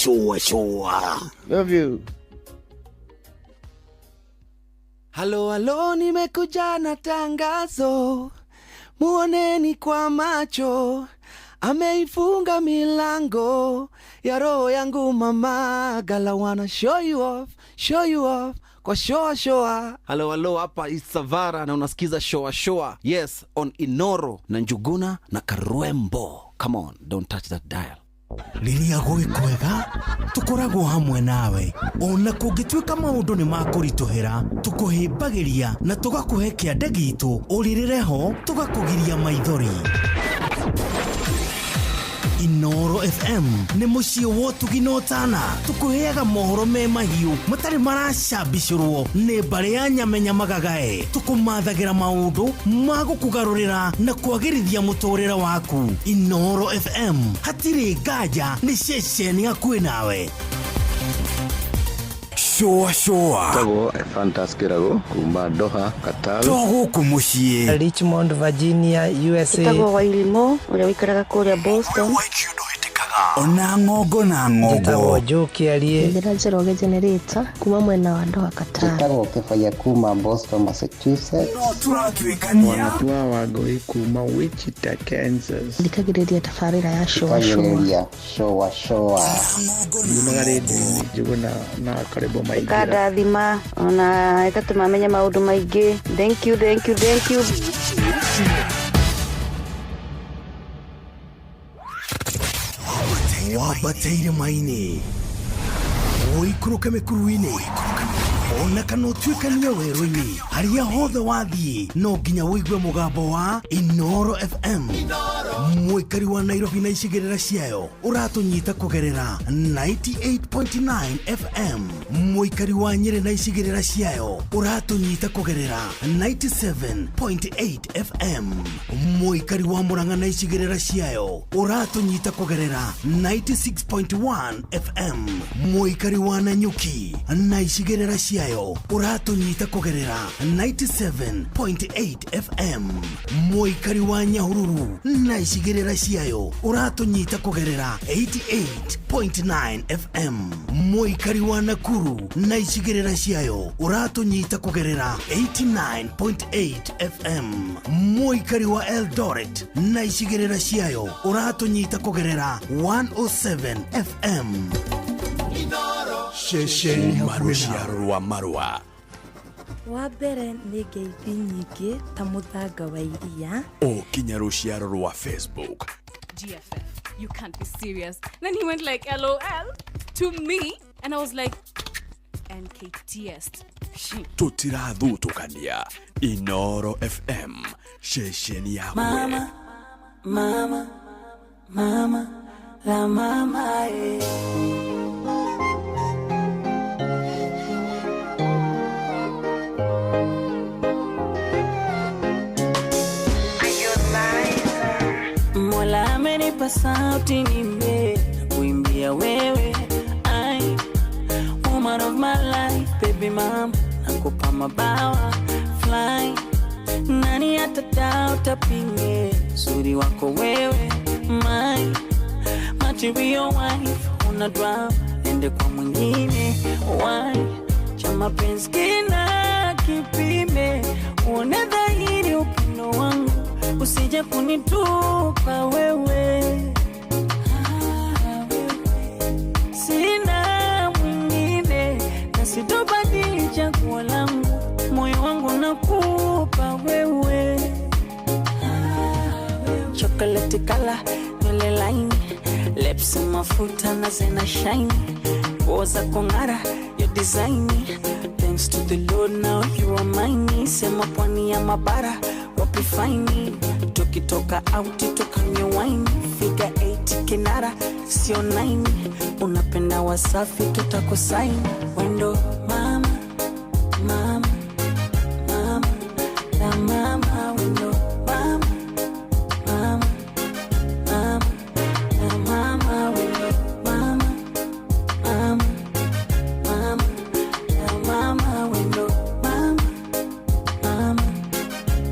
Sure sure. Love you. Halo halo, nimekuja na tangazo, muoneni kwa macho, ameifunga milango ya roho yangu mama. Gala wanna show you off, show you off kwa shoa shoa. Halo halo, hapa Isavara na unasikiza shoa shoa, yes, on Inoro na Njuguna na Karwembo. Come on, don't touch that dial. Rĩrĩa gwĩ kwega tũkoragwo hamwe nawe ona kũngĩtuĩka maũndũ nĩ makũritũhĩra, tũkũhĩmbagĩria na tũgakũhe kĩande gitũ ũrĩrĩre ho, tũgakũgiria maithori. Inoro FM nĩ mũciĩ wa ũtugi na ũtana, tũkũheaga mohoro me mahiũ matarĩ maracambicũrwo nĩ mbarĩ ya nyamenya magagae, tũkũmathagĩra maũndũ ma gũkũgarũrĩra na kwagĩrithia mũtũrĩre waku. Inoro FM hatirĩ nganja nĩ ceceni hakuhĩ nawe. Shũa shũa. Tagwo Ephantus Kĩrago kuma Doha, Qatar. To gũkũ mũciĩ. Richmond, Virginia, USA. Ĩtagwo Wairimo ũrĩa ũikaraga kũrĩa Boston. Ona ng'ongo na ng'ongo. Njĩtagwo Joe Kĩarie. Njĩra Njoroge Generator kuma mwena wa Doha, Qatar. Njĩtagwo Kĩbaya kuma Boston, Massachusetts. No tũratuĩkania. Wanatua Wangũi kuma Wichita, Kansas. Thikagĩrĩria tabarĩra ya Shũa Shũa. Thikagĩrĩria Shũa Shũa. Yumaga rĩndiũ-inĩ Njũgũna na Karembo Maingĩra. Ĩkandathima ona ĩgatũma menye maũndũ maingĩ. Thank you, thank you, thank you. Wambate irĩma-inĩ, ũikũrũke mĩkuru-inĩ, ona kana ũtuĩkanie werũ-inĩ, harĩa hothe wathiĩ no nginya ũigue mũgambo wa Inoro FM. Mũikari wa Nairobi na icigĩrĩra ciayo ũratũnyita kũgerera 98.9 FM. Mũikari wa Nyĩrĩ na icigĩrĩra ciayo ũratũnyita kũgerera 97.8 FM. Mũikari wa Murang'a na icigĩrĩra ciayo ũratũnyita kũgerera 96.1 FM. Mũikari wa Nanyuki na icigĩrĩra ciayo ũratũnyita kũgerera 97.8 FM. Mũikari wa Nyahururu na icigĩrĩra ciayo ũratũnyita kũgerera 88.9 FM. Mũikari wa Nakuru na icigĩrĩra ciayo ũratũnyita kũgerera 89.8 FM. Mũikari wa Eldoret na icigĩrĩra ciayo ũratũnyita kũgerera 107 FM. Ceceni hakuhĩ rwa marũa. Wa mbere nĩ ngeithi nyingĩ ta mũthanga wa iria. O kinya rũciaro rwa Facebook. GFF, you can't be serious. Then he went like, LOL to me. And I was like, NKTS. Tũtirathutũkania. Inoro FM, ceceni yakwe. Mama, mama, mama, la mama, eh. Mola amenipa sauti nime kuimbia wewe, ai woman of my life, baby mama, nakupa mabawa fly, nani atadao tapinge uzuri wako wewe, my material wife, una drama ende kwa mwingine, why cha mapenzi kina kipime, uone dhahiri upendo wangu, usije kunitupa wewe. Sina mwingine na sitobadili chaguo langu, moyo wangu nakupa wewe. Chocolate color, nywele laini, lips mafuta na zina shine, nguo za kung'ara, your design. Thanks to the Lord now you are mine. Sema pwani ya mabara wapi faini, tukitoka out tukanywe wine, figure 8 kinara sio 9, unapenda wasafi tutakusaini, wendo mama mama mama la mama, wendo mama mama mama la mama, wendo mama mama mama la mama, wendo mama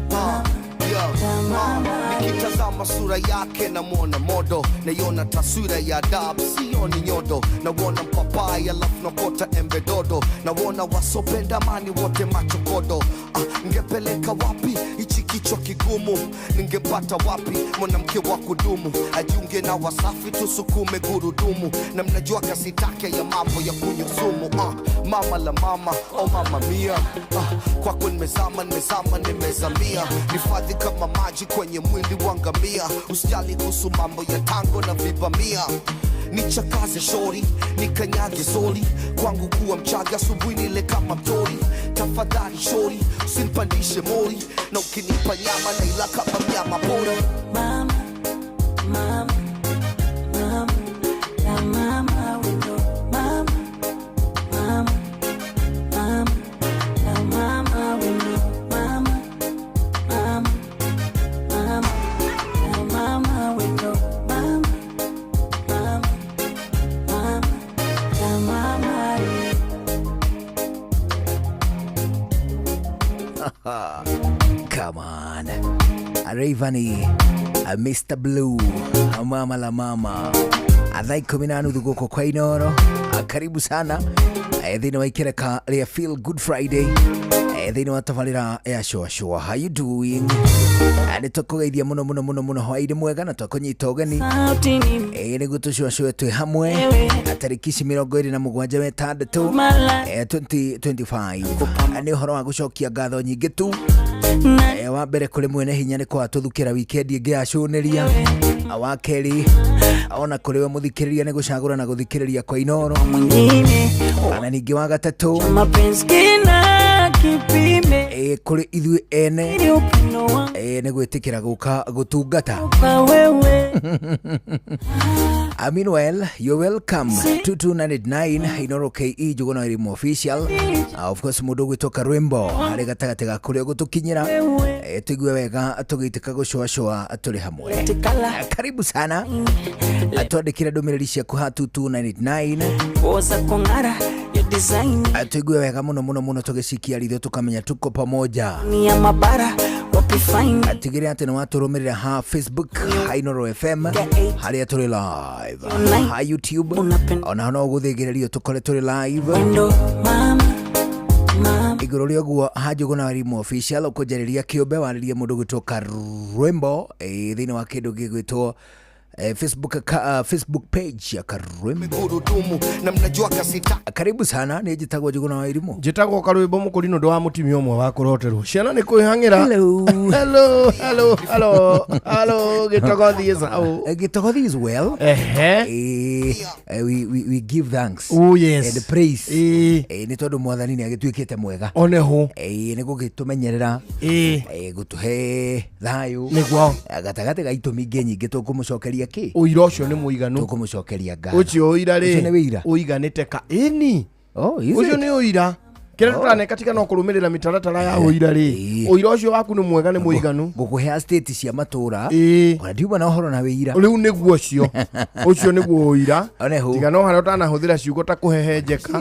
mama Yo, la mama. Nikitazama sura yake namwona modo na Naiona taswira ya dab, sioni nyodo. Nauona mpapai alafu nakota embe dodo. Nauona wasopenda amani wote machokodo. Ngepeleka wapi hichi kichwa kigumu? Ningepata wapi mwanamke wa kudumu? Ajiunge na Wasafi tusukume gurudumu. Na mnajua kasi take ya mambo ya kunywa sumu. Mama la mama, oh mama mia. Kwako nimezama, nimezama, nimezamia. Nifadhi kama maji kwenye mwili wa ngamia. Usijali kuhusu mambo ya tango na vibamia. Nichakaze shori, nikanyage zoli. Kwangu kuwa mchaga, asubuhi nile kama mtori. Tafadhali shori, usinipandishe mori. Na ukinipa nyama naila kama mnyama pori. Mama, mama, mama, la mama wendo. Mama, mama, mama, la mama wendo. Mama, mama, mama, la mama wendo. Mama, mama, mama, la mama Come on. Rayvanny, Mr. Blue, mama la mama. Thaa 10:30 gũkũ kwa Inoro. Karibu sana thĩinĩ wa ikereka rĩa Feel Good Friday, thĩinĩ wa tabarĩra ya Shua Shua. How you doing? Nĩ tũkũgeithia mũno mũno mũno mũno, hwaĩ-inĩ mwega, na twakũnyita ũgeni nĩguo tũcuacue twĩ hamwe tarĩki ici 26 wa 6 2025. Nĩ ũhoro wa gũcokia ngatho nyingĩ tu, wa mbere kũrĩ mwene hinya nĩ kwatũthukĩra wikendi ĩngĩ ya cũnĩria, wa kerĩ ona kũrĩ we mũthikĩrĩria nĩ gũcagũra na gũthikĩrĩria kwa Inoro, na ningĩ wa gatatũ kũrĩ ithuĩ ene nĩ gwĩtĩkĩra gũka gũtungata. Meanwhile, you're welcome. 22989 Inoro KE Njuguna Elimu Official. Of course mũndũ ũgwĩtwo Karwĩmbo harĩ gatagatĩ ga kũrĩa gũtũkinyĩra, tũigue wega tũgĩitĩka gũcũacũa tũrĩ hamwe. Karibu sana. Twandĩkĩre ndũmĩrĩri ciaku ha 22989, tũigue wega mũno mũno mũno tũgĩcikia ritho tũkamenya tuko pamoja. Tigĩrĩra atĩ nĩ watũrũmĩrĩra ha Facebook ha Inoro FM harĩa tũrĩ live, ha YouTube onaho no ũgũthĩngĩrĩrio tũkore tũrĩ live. Igũrũ rĩa ũguo, ha Njũgũna Warimũ Official ũkũnjarĩria kĩũmbe warĩrie mũndũ gwĩtwo Karwĩmbo, thĩinĩ wa kĩndũ gĩgwĩtwo Facebook page ya Karwĩmbo. Gurudumu na mnajua kasi. Karibu sana, nĩ njĩtagwo Njũgũna wa Irimũ. Njĩtagwo Karwĩmbo Mũkũrinũ ndũ wa mũtumia ũmwe wa kũroterwo ciana nĩ kwĩhang'ĩra. Hello. Hello, hello, hello, hello. Gĩtogothi is how? Gĩtogothi is well. Ehe. We give thanks Oh, yes. and praise, nĩ tondũ mwathani nĩ agĩtuĩkĩte mwega. Oneho. Nĩ gũgĩtũmenyerera, gũtũhe thayũ. Nĩguo. Gatagatĩ ga itũmi ingĩ nyingĩ, tũkũmũcokeria kĩ? Ũira ũcio nĩ mũiganu. Tũkũmũcokeria ngatho. Ũcio ũira Ũcio nĩ rĩ wĩira. Ũiganĩte ka ĩni. Oh, is Ũcio it? nĩ ũira kĩrĩa tũraneka tiga no kũrũmĩrĩra mĩtaratara ya ũira rĩ, ũira ũcio waku nĩ mwega, nĩ mũiganu. Ngũkũhe state cia matũra, ona ndiuma na ũhoro na wĩira. Rĩu nĩguo ũcio nĩguo ũira. Oneho. Tiga no harĩa ũtanahũthĩra ciugo ta kũhehenjeka,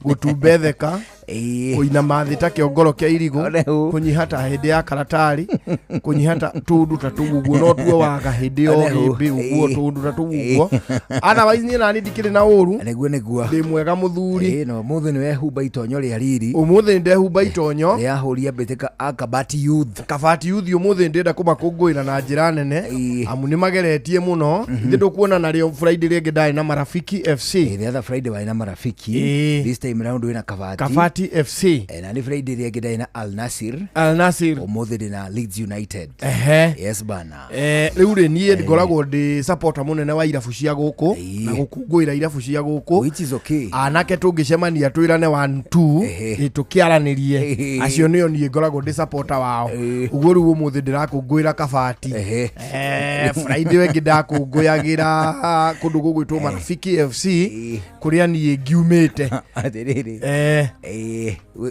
gũtumbetheka, kũinama thĩ ta kĩongoro kĩa irigũ, kũnyiha ta hĩndĩ ya karatarĩ, kũnyiha ta tũndũ ta tũu ũguo, no tuo waga hĩndĩ yo. Oneho. Hĩmbĩ ũguo, tũndũ ta tũu ũguo. Otherwise niĩ nani ndikĩrĩ na ũru. Nĩguo. Ndĩ mwega mũthuri. No mũthĩ nĩ wehumba itonyo rĩa riri. Ũmũthĩ ndehumba itonyo rĩa ahũri a mbĩtĩka a Kabati Youth. Kabati Youth ũmũthĩ ndĩrenda kũmakũngũĩra na njĩra nene, amu nĩ mageretie mũno. Ithe ndũkuona narĩo Friday rĩngĩ ndarĩ na Marafiki FC. The other Friday warĩ na Marafiki. This time round wĩna Kabati. Kabati FC. Na nĩ Friday rĩngĩ ndarĩ na Al Nasir. Al Nasir. Ũmũthĩ ndĩ na Leeds United. Ehe. Yes bana. Rĩu rĩ, niĩ ngoragwo ndĩ supporter mũnene wa irabu cia gũkũ na gũkũngũĩra irabu cia gũkũ. Which is okay. Anake tũngĩcemania twĩrane one two, tũkĩaranĩrie, acio nĩo niĩ ngoragwo ndĩ supporter wao. Ũguo rĩu ũmũthĩ ndĩrakũngũĩra Kabati. Friday wengĩ ndakũngũyagĩra kũndũ gũgwĩtwo Marafiki FC kũrĩa niĩ ngiumĩte. Atĩrĩrĩ,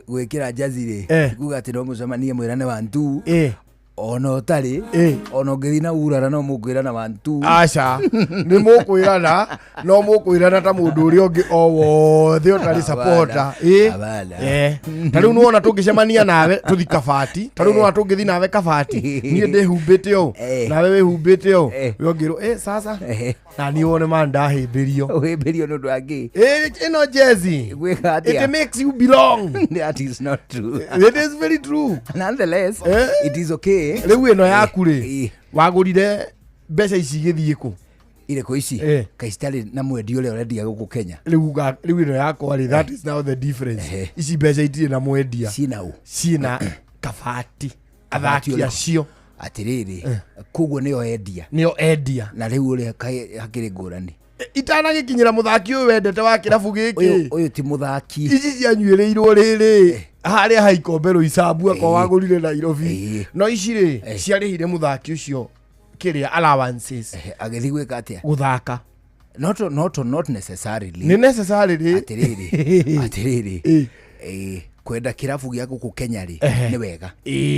gwĩkĩra jazi rĩ, kuga atĩ no mũcemanie mwĩrane wa ntu. Ona ũtarĩ, ona ũngĩthiĩ na urara no mũkwĩrana one two. Aca, nĩ mũkwĩrana, no mũkwĩrana ta mũndũ ũrĩa ũngĩ o wothe ũtarĩ supporter. Ĩ. Hapana. Eh, ta rĩu nĩwona tũngĩcemania nawe tũthi kabati, ta rĩu nĩwona tũngĩthi nawe kabati, niĩ ndĩhumbĩte ũũ, nawe wĩhumbĩte ũũ, we ũngĩrwo ĩ sasa, na niĩ wone ma ndahĩmbĩrio. Ũhĩmbĩrio nĩ ũndũ wa kĩ? Ĩ, ĩno jezi. Gwĩka atĩa? It makes you belong. That is not true. It is very true. Nonetheless, it is okay. Rĩu ĩno yaku rĩ, wagũrire mbeca ici igĩthiĩ kũ? Irĩkũ ici? Kaĩ citarĩ na mwendia ũrĩa ũrendia gũkũ Kenya? Rĩu rĩu ĩno yakwa rĩ, that is now the difference. Ici mbeca itirĩ na mwendia. Ciĩna ũ? Ciĩna kabati. Athaki ũrĩkũ? acio. Atĩrĩrĩ, koguo nĩo endia. Nĩo endia. Na rĩu ũrĩa kaĩ hakĩrĩ ngũrani. Itanagĩkinyĩra mũthaki ũyũ wendete wa kĩrabu Ũyũ gĩkĩ. ũyũ ti mũthaki. Ici cianyuĩrĩirwo rĩrĩ harĩa haikombe Roysambu akwa wagũrire Nairobi. No ici rĩ, ciarĩhire mũthaki ũcio kĩrĩa allowances. Agĩthiĩ gwĩka atĩa? Gũthaka. Not necessarily. Nĩ necessarily. Atĩrĩrĩ, atĩrĩrĩ. Kwenda kĩrabu gĩa gũkũ Kenya rĩ, nĩ wega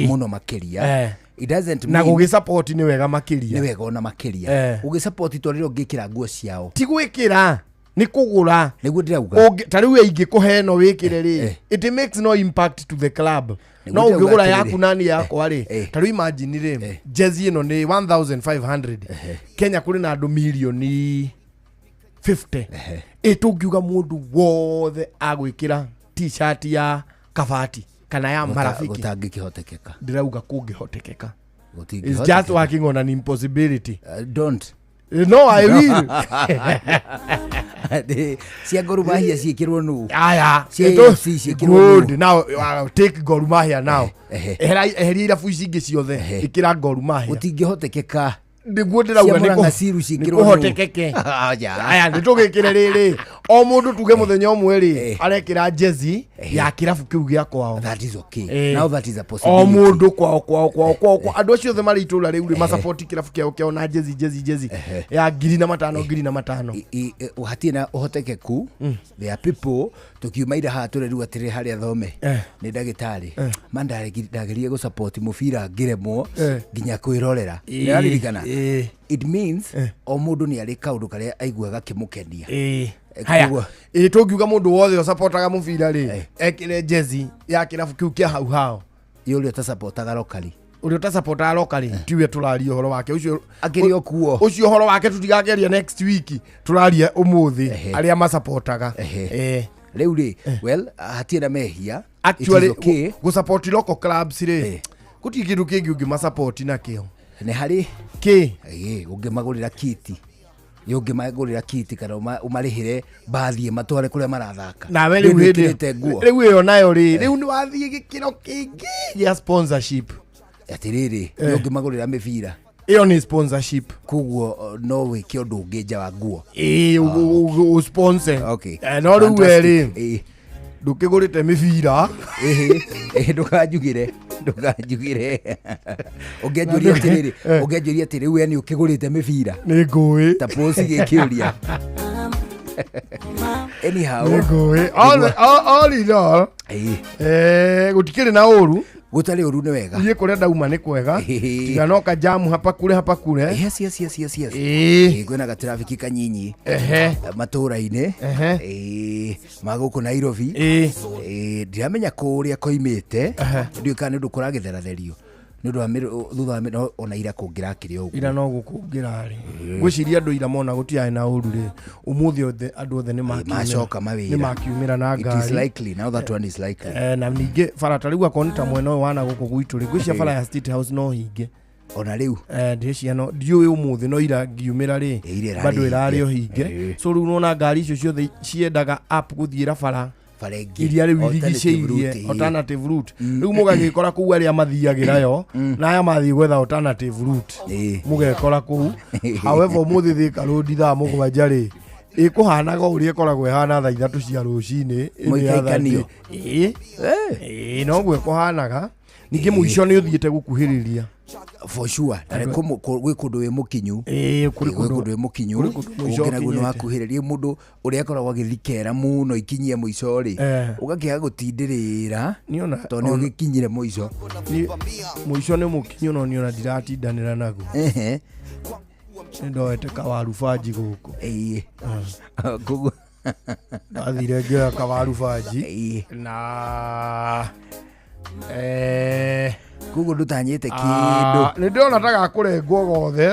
mũno makĩria. It doesn't Na mean gũgĩsupport nĩ wega makĩria. nĩ wega ona makĩria. Ũgĩsupport to rĩrĩa ũngĩkĩra nguo ciao. Ti gwĩkĩra, nĩ kũgũra. Nĩguo ndĩrauga. Ta rĩu ingĩkũhe ĩno wĩkĩre rĩ, it makes no impact to the club. Nĩguo No ndĩrauga ũngĩgũra atĩrĩrĩ. yaku nani yakwa rĩ, ta rĩu imagine rĩ, jezi ĩno nĩ 1500. Kenya kũrĩ na andũ mirioni 50. Ĩ tũngiuga mũndũ wothe agwĩkĩra t-shirt ya kabati kana ya marafiki, Gũtangĩkĩhotekeka. ndĩrauga kũngĩhotekeka. It's Gũtingĩhotekeka. just working on an impossibility. Don't. No, I will. Cia Gor Mahia ciĩkĩrwo nũ? Aya, Cia ĩtũ- AFC ciĩkĩrwo nũ? Good. Now, take Gor Mahia now. Eheria irabu ici ingĩ ciothe, ĩkĩra Gor Mahia. Gũtingĩhotekeka. Nĩguo ndĩrauga Cia nĩ Murang'a Seal ciĩkĩrwo nũ? kũhotekeke. Aja. Aya, nĩ tũgĩkĩre rĩrĩ, o mũndũ tuge mũthenya ũmwe rĩ, arekĩra jezi ya kĩrabu kĩu gĩa kwao. That is okay. Now that is a O possibility. mũndũ kwao kwao kwao kwao kwao. Andũ acio othe marĩ itũra rĩu rĩ, masapoti kĩrabu kĩao kĩao na jezi jezi jezi ya 5,000 5,000. Hatirĩ na ũhotekeku. There are people tũkiuma ira haha tũrerwo atĩrĩ harĩa thome nĩ ndagĩtarĩ ma ndagerie gũsupport mũbira ngĩremwo nginya kwĩrorera. Nĩũraririkana? It means o mũndũ nĩ arĩ kaũndũ karĩa aiguaga gakĩmũkenia. Haya, Koguo- ĩ tũngiuga mũndũ wothe ũsapotaga mũbira rĩ, ekĩre jezi ya kĩrabu kĩu kĩa hau hao. Ĩ ũrĩa ũtasapotaga locally. Ũrĩa ũtasapotaga locally, tiwe tũraria ũhoro wake ũcio. Akĩrĩ o kuo. Ũcio ũhoro wake tũtigakeria next week, tũraria ũmũthĩ arĩa masapotaga. Rĩu rĩ, well, hatirĩ na mehia. Actually, It is okay. gũsupport local clubs rĩ, gũtirĩ kĩndũ kĩngĩ ũngĩmasupport nakĩo. Nĩ harĩ kĩ? Ũngĩmagũrĩra kiti. Ũngĩmagũrĩra kiti kana ũmarĩhĩre mbathi matware kũrĩa marathaka. Nawe rĩu Rĩu hĩndĩ nĩwĩkĩrĩte nguo. rĩu ĩyo nayo rĩ, rĩu nĩ wathiĩ gĩkĩro kĩngĩ gĩa sponsorship. Atĩrĩrĩ, nĩ ũngĩmagũrĩra mĩbira. Ĩyo nĩ sponsorship. Koguo no wĩke ũndũ ũngĩ nja wa nguo. Ĩĩ, ũsponsor. Okay. No rĩu we rĩ, Fantastic. ndũkĩgũrĩte mĩbira. Ĩhĩ, ndũkanjugĩre, ndũkanjugĩre. Ũngĩanjũria atĩrĩrĩ, ũngĩanjũria atĩrĩ, we nĩ ũkĩgũrĩte mĩbira? Nĩ ngũĩ. Ta post gĩkĩũria. Anyhow, Nĩ ngũĩ. All in all, gũtikĩrĩ na ũru. Gũtarĩ ũru nĩ wega. Niĩ kũrĩa ndauma nĩ kwega. Tiga no kajamu hapa kure hapa kure. Yes, yes, yes, yes, yes. Kwĩna gatrafiki kanyinyi matũra-inĩ ma gũkũ Nairobi. Ndiramenya kũrĩa koimĩte, ndiũĩ kana nĩ ũndũ kũragĩtheratherio nĩ ũndũ wa thutha wa no ona ira kũngĩrakĩrĩ o ũguo. Ira no gũkũngĩrarĩ. Ngwĩciria andũ ira mona gũtiarĩ na ũru rĩ, ũmũthĩ othe andũ othe nĩ Macoka mawĩra. nĩ makiumĩra na It is ngari. likely, now that one is likely. Na ningĩ bara ta rĩu akorwo nĩ ta mwena ũyũ wa na gũkũ gwitũ rĩ, ngwĩciria bara ya State House no hinge. Ona rĩu ndĩreciria no ndiũĩ ũmũthĩ no ira ngiumĩra rĩ, Ira ĩrarĩ bado ĩrarĩ o hinge. hinge. So rĩu nona ngari icio ciothe ciendaga up gũthiĩra bara Bara ĩngĩ. iria rĩu Alternative irigicĩirie route, ĩĩ. alternative route. Rĩu mũgagĩkora kũu arĩa mathiagĩra yo na aya mathiĩ gwetha alternative route, mũgekora kũu. However, ũmũthĩ Thika Road thaa 7 rĩ, ĩkũhanaga o ũrĩa ĩkoragwo ĩhana thaa 3 cia rũcinĩ ĩno ya Mũikaikanio. Ĩĩ. Ĩĩ, noguo ĩkũhanaga. Ningĩ mũico nĩ ũthiĩte gũkuhĩrĩria. For sure na gwĩ kũndũ wĩ mũkinyu. Ĩĩ, kũrĩ Ĩĩ, gwĩ kũndũ wĩ mũkinyu, kũrĩ kũndũ mũico ũngĩ naguo nĩ ũkinyĩte. wakuhĩrĩria mũndũ ũrĩa akoragwo agĩthikera mũno ikinyie mũico rĩ, ũgakĩaga gũtindĩrĩra tondũ nĩ ũgĩkinyire mũico. Mũico nĩ mũkinyu, no niona ndiratindanĩra naguo. Nĩ ndoete kawaru banji gũkũ. Ĩĩ. Koguo ndathire ngĩoya kawaru banji na koguo ndũtanyĩte kĩndũ. Nĩ ndĩrona ta gakũrengwo gothe,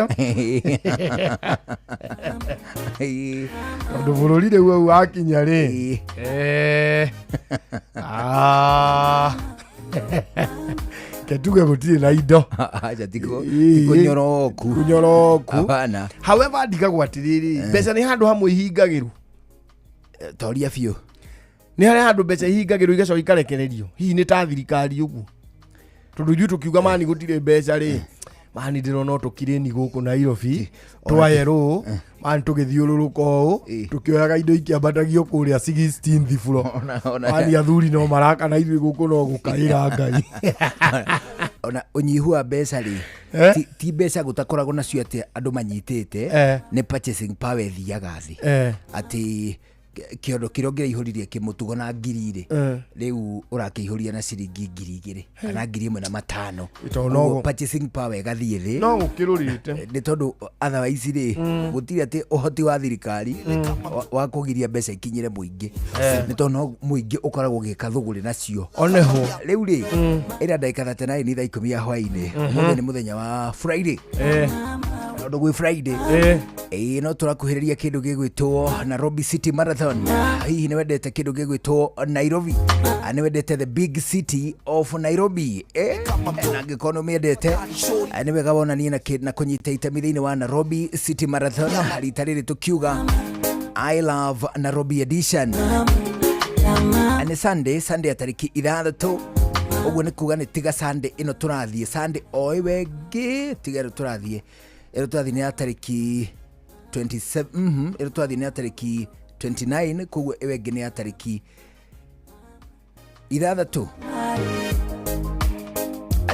tondũ bũrũri rĩu hau wakinya rĩ, ke tuge gũtirĩ na indo. Aca, ti kũnyoroku. Kũnyoroku. Hapana. However, ndigagwo atĩrĩrĩ, mbeca nĩ handũ hamwe ihingagĩrwo. Toria biũ. Nĩ harĩa handũ mbeca ihingagĩrwo igacoka ikarekererio, hihi nĩ ta thirikari ũguo, tondũ ithuĩ tũkiuga mani gũtirĩ mbeca rĩ, mani ndĩrona o tũkirĩni gũkũ Nairobi twayerũ, mani tũgĩthiũrũrũka ũũ tũkĩoyaga indo ikĩambatagio kũrĩa 16th floor. Mani athuri no maraka na ithuĩ gũkũ no gũkaĩra Ngai. Ona ũnyihu wa mbeca rĩ, ti mbeca gũtakoragwo nacio atĩ andũ manyitĩte, nĩ purchasing power ĩthiaga thĩ, atĩ kĩondo kĩrĩa ũngĩraihũririe kĩmũtugo na 1000 rĩ, rĩu ũrakĩihũria na ciringi 2000 kana 1500. Tondũ no Ũguo purchasing power ĩgathiĩ thĩ. No gũkĩrũrĩte. Nĩ tondũ otherwise rĩ, gũtirĩ atĩ ũhoti wa thirikari wa kũgiria mbeca ikinyĩre mũingĩ, nĩ tondũ no mũingĩ ũkoragwo ũgĩka thũgũrĩ nacio. Oneho. Rĩu rĩ, ĩra ndagĩka 39 nĩ thaa 10 ya hwainĩ. Ũmũthĩ nĩ mũthenya wa Friday, tondũ gwĩ Friday, ĩĩ, no tũrakuhĩrĩria kĩndũ gĩgwĩtwo Nairobi City Marathon. Hihi nĩ wendete kĩndũ gĩgwĩtwo Nairobi? Nĩ wendete the big city of Nairobi? Na angĩkorwo nĩ ũmĩendete, nĩ wega wonanie na kũnyita itemi thĩinĩ wa Nairobi City Marathon, rita rĩrĩ tũkiuga I Love Nairobi edition. Nĩ Sunday ya tarĩki 6, ũguo nĩ kuga nĩ tiga Sunday ĩno tũrathiĩ, Sunday o ĩwe ĩngĩ, tiga ĩno tũrathiĩ, ĩno tũrathiĩ nĩ ya tarĩki 27, ĩno tũrathiĩ nĩ ya tarĩki 29, koguo ĩyo ĩngĩ nĩ ya tarĩki 6.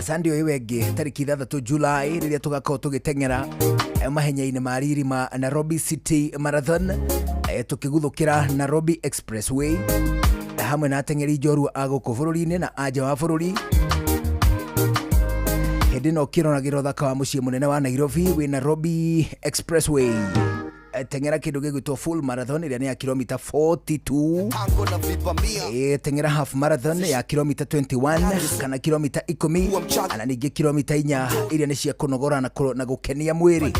Sunday ĩyo ĩngĩ tarĩki 6 July, rĩrĩa tũgakorwo tũgĩteng'era mahenya-inĩ ma riri ma Nairobi City Marathon, tũkĩguthũkĩra Nairobi Expressway hamwe na ateng'eri njorua a gũkũ bũrũri-inĩ na a nja wa bũrũri. Hĩndĩ ĩno ũkĩroragĩra ũthaka wa mũciĩ mũnene wa Nairobi wĩ Nairobi Expressway, teng'era kĩndũ gĩgwĩtwo full marathon ĩrĩa nĩ ya kilomita 42, teng'era half marathon ya kilomita 21 kana kilomita 10, na ningĩ kilomita 4 iria nĩ cia kũnogora na gũkenia mwĩrĩ.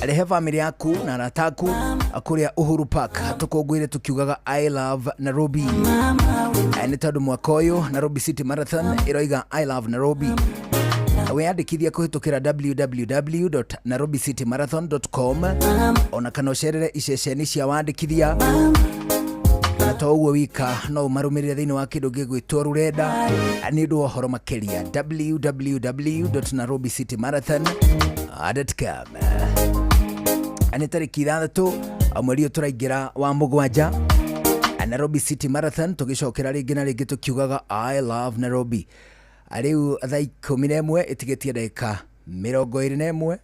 Rehe famĩlĩ yaku na arata aku kũrĩa Uhuru Park tũkũngũĩre tũkiugaga I Love Nairobi. Nĩ tondũ mwaka ũyũ Nairobi City Marathon ĩroiga I Love Nairobi. Wĩyandĩkithia kũhĩtũkĩra www.nairobicitymarathon.com, ona kana ũcerere iceceni cia wandĩkithia, na to ũguo wika, no ũmarũmĩrĩre thĩinĩ wa kĩndũ gĩgwĩtwo rũrenda nĩ ũndũ wa ũhoro makĩria, www.nairobicitymarathon.com. Nĩ tarĩki 6 mweri ũyũ tũraingĩra wa mũgwanja, Nairobi City Marathon, tũgĩcokera rĩngĩ na rĩngĩ tũkiugaga I Love Nairobi. Rĩu thaa 11 ĩtigĩtie ndagĩka 21.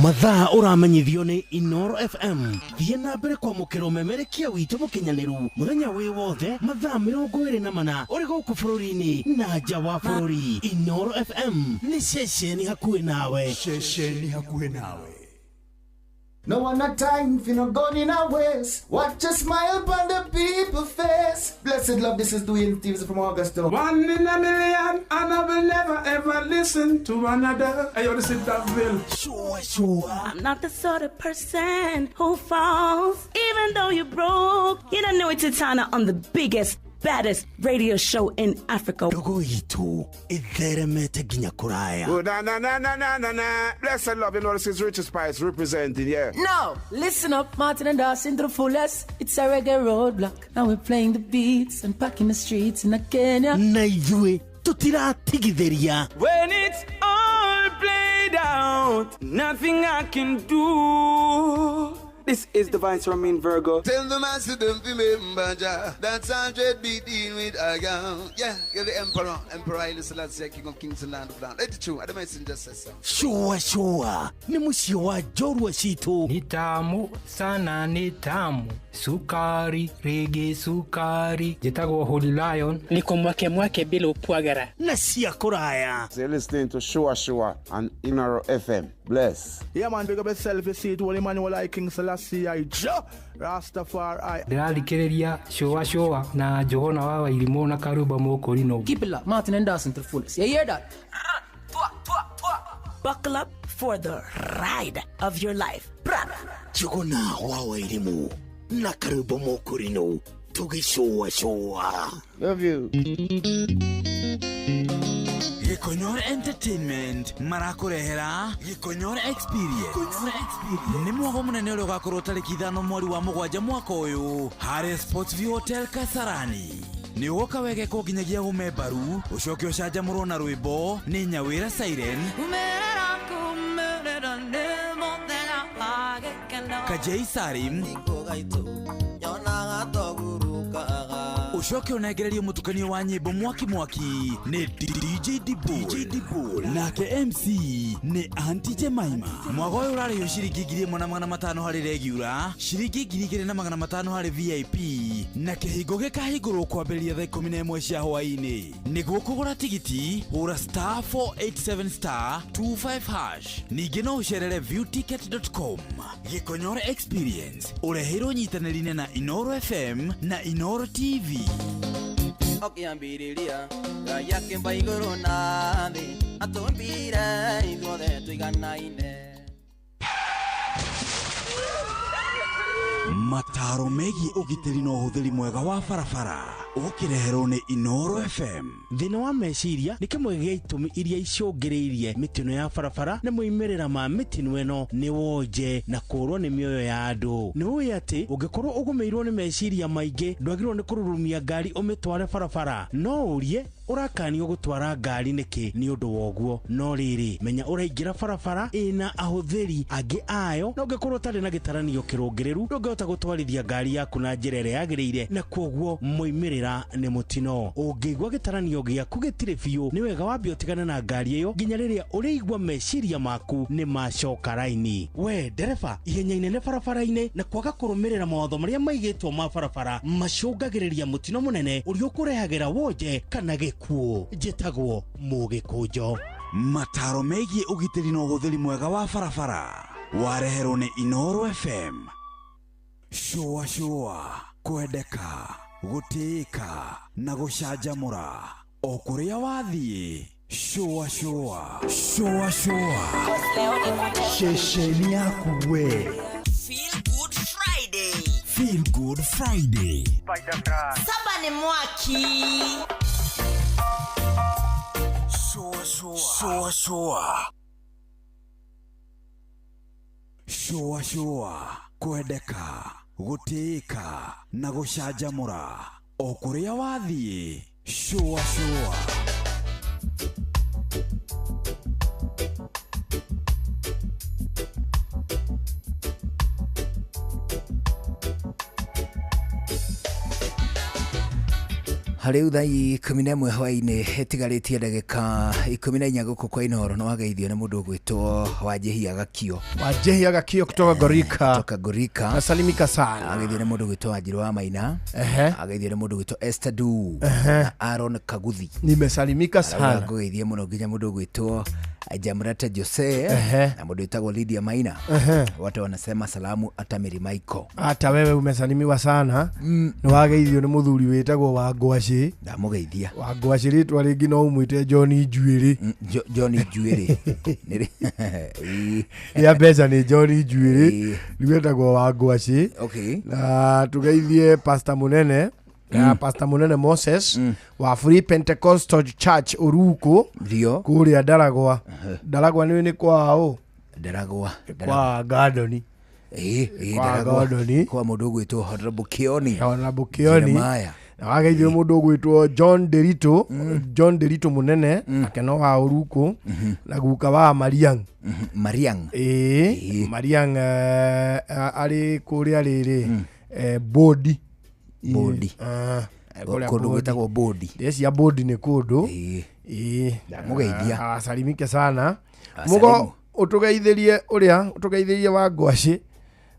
Mathaa ũramenyithio nĩ Inoro FM. Thiĩ na mbere kwamũkĩra ũmemerekia witũ mũkinyanĩru mũthenya wĩ wothe, mathaa 24, ũrĩ gũkũ bũrũri-inĩ na nja wa bũrũri. Inoro FM nĩ ceceni hakuhĩ nawe. Ceceni hakuhĩ nawe. No one a time for no gun in a waste. Watch a smile upon the people face. Blessed love, this is Dwayne Stevens from Augusta. One in a million, and I will never ever listen to another. Hey, yo, this is Daville. Sure, sure. I'm not the sort of person who falls, even though you're broke. You don't know it's Titana on the biggest, baddest radio show in Africa. Ndogo itu itheremete nginya kũraya. Oh, na, na, na, na, na, na, na. Blessed love, you know this is Richard Spice representing, yeah. No, listen up, Martin and Dawson to the fullest. It's a reggae roadblock. Now we're playing the beats and packing the streets in Kenya. Na ithuĩ tũtiratigithĩria. When it's all played out, nothing I can do. This is Divine Ramin Virgo. Tell the master don't remember Jah. That's 100 beat in with I go. Yeah, you're the emperor. Emperor Haile Selassie, King of Kings and Land of Land. Let it true. I the messenger says so. Shua shua nĩ mũciĩ wa njorua citũ. Ni tamu sana, ni tamu sukari rigi sukari. Njĩtagwo Holy Lion. Niko mwake mwake bila upwagara na cia kũraya. So you're listening to Shua Shua on Inoro FM. Bless. Yeah, man, big up yourself. You see it, Holy Emmanuel I King Selassie I Jah Rastafari. Ndĩrathikĩrĩria Shua Shua na Njũgũna wa Wairimũ na Karumba Mũkũrinũ. Keep it locked. Martin and Dawson to the fullest. You hear that? Buckle up for the ride of your life. Njũgũna wa Wairimũ na Karumba Mũkũrinũ tũgĩcũa cũa. Love you. Gĩkonyore Entertainment marakũrehera Gĩkonyore Experience. Nĩ mwago mũnene ũrĩa ũgakorwo tarĩki 5 mweri wa 7 mwaka ũyũ harĩ Sports View Hotel Kasarani. Nĩ ũgoka wegekwo nginyagia ũme mbaru ũcoke ũcanjamũrwo na rwĩmbo nĩ Nyawĩra Siren, Kajei Sarim, ucoke ũnengererio mũtukanio wa nyĩmbo mwaki mwaki nĩ DJ Dibul nake MC nĩ Aunty Jemima. Mwago ũyũ ũrarĩhio ciringi 1,500 harĩ regular, ciringi 2,500 harĩ VIP, na kĩhingo gĩkahingũrwo kwambĩrĩria thaa 11 cia hwaĩ-inĩ. Nĩguo kũgũra tigiti hũra *487*25#. Ningĩ no ũcerere viewticket.com. Gĩkonyore Experience ũreheirwo nyitanĩri-inĩ na Inoro FM na Inoro TV. Okiambiriria Ngai akĩmba igũrũ na thĩ atũmbire ithuothe tũiganaine. Mataro megiĩ ũgitĩri na ũhũthĩri mwega wa barabara ũkĩreherwo nĩ Inoro FM. Thĩna wa meciria nĩ kĩmwe gĩa itũmi iria icũngĩrĩirie mĩtino ya barabara na moimĩrĩra ma mĩtino ĩno nĩ wonje na kũũrwo nĩ mĩoyo ya andũ. Nĩ ũĩ atĩ ũngĩkorwo ũgũmĩirwo nĩ meciria maingĩ ndwagĩrĩirwo nĩ kũrurumia ngari ũmĩtware barabara. No ũrie ũrakanio gũtwara ngari nĩkĩ nĩ ũndũ wa ũguo. No rĩrĩ, menya ũraingĩra barabara ĩna ahũthĩri angĩ ayo, na ũngĩkorwo ũtarĩ na gĩtaranio kĩrũngĩrĩru ndũngĩhota gũtwarithia ngari yaku na njĩra ĩrĩa yagĩrĩire, na kwoguo moimĩrĩra nĩ mũtino. Ũngĩigua gĩtaranio gĩaku gĩtirĩ biũ, nĩ wega wambe ũtigane na ngari ĩyo nginya rĩrĩa ũrĩigua meciria maku nĩ macoka raini. We ndereba, ihenya inene barabara-inĩ na kwaga kũrũmĩrĩra mawatho marĩa maigĩtwo ma barabara macũngagĩrĩria mũtino mũnene ũrĩa ũkũrehagĩra wonje kana gĩkuũ. Njĩtagwo Mũgĩkũnjo. Mataro megiĩ ũgitĩri na ũhũthĩri mwega wa barabara wareherwo nĩ Inoro FM. Shua shua, kwendeka, gũtĩĩka na gũcanjamũra o kũrĩa wathiĩ. Shua shua, shua shua, ceceni yaku we. Feel Good Friday. Feel Good Friday. Saba ni mwaki. Shua shua, shua shua, shua shua, kwendeka, gũtĩĩka na gũcanjamũra o kũrĩa wathiĩ. Shua shua. Rĩu thaa 11 hwaĩ-inĩ ĩtigarĩtie ndagĩka 14 gũkũ kwa Inoro. Nĩ wageithio nĩ mũndũ ũgwĩtwo Wanjĩhia Gakio. Wanjĩhia Gakio kutoka Gorika. Kutoka Gorika. Nasalimika sana. Ageithio nĩ mũndũ ũgwĩtwo Wanjirũ wa Maina. Ageithio nĩ mũndũ ũgwĩtwo Esther Du na Aaron Kaguthi. Nimesalimika sana. Ngũgeithie mũno nginya mũndũ ũgwĩtwo Jamrata Jose na mũndũ wĩtagwo Lydia Maina. Wote wanasema salamu hata Mary Michael. Hata wewe umesalimiwa sana. Nĩ wageithio nĩ mũthuri wĩtagwo Wangwacĩ. Ndamũgeithia. Wangwacĩ rĩtwa rĩngĩ no ũmwĩte John Njuĩrĩ. John Njuĩrĩ. Rĩa mbeca nĩ John Njuĩrĩ. Rĩu etagwo Wangwacĩ. Okay. Na tũgeithie Pastor Munene. Pastor Munene Moses wa Free Pentecostal Church Uruku ndio kũrĩa Ndaragwa. Ndaragwa nĩ kwao? Ndaragwa kwa Gardoni. Kwa Ndaragwa kwa mũndũ ũgwĩtwo Honorable Kioni. Honorable Kioni. Na wageithio mũndũ ũgwĩtwo John Derito, John Derito mũnene, akeno wa Ũrukũ, na guka wa Mariang. Mariang. Ĩĩ, Mariang arĩ kũrĩa rĩrĩ, Bodi. Bodi. Ah, kũrĩa Kũndũ Bodi. gwĩtagwo Bodi. Ndĩrecia Bodi nĩ kũndũ. Ĩĩ. Ndamũgeithia. Ah, asalimike sana. Asalimu. Mũgo ũtũgeithĩrie ũrĩa, ũtũgeithĩrie wa Ngwacĩ.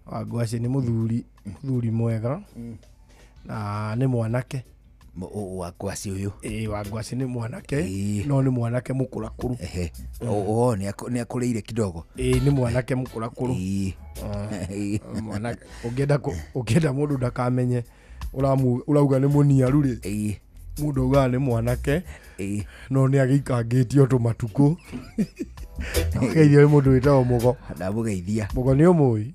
Wa Ngwacĩ nĩ mũthuri, mũthuri mwega. Na nĩ mwanake. Wa Ngwacĩ ũyũ. Ĩĩ, wa Ngwacĩ nĩ mwanake, no nĩ mwanake mũkũrakũru. Ehe. O nĩ akũrĩire kidogo. Ĩĩ, nĩ mwanake mũkũrakũru. Mwanake ũngĩenda ũngĩenda mũndũ ndakamenye ũrauga nĩ mũniaru rĩ, mũndũ augaga nĩ mwanake, no nĩ agĩikangĩtio tũmatukũ. Geithio nĩ mũndũ wĩtagwo Mũgo. Ndamũgeithia. Mũgo nĩ ũmũĩ?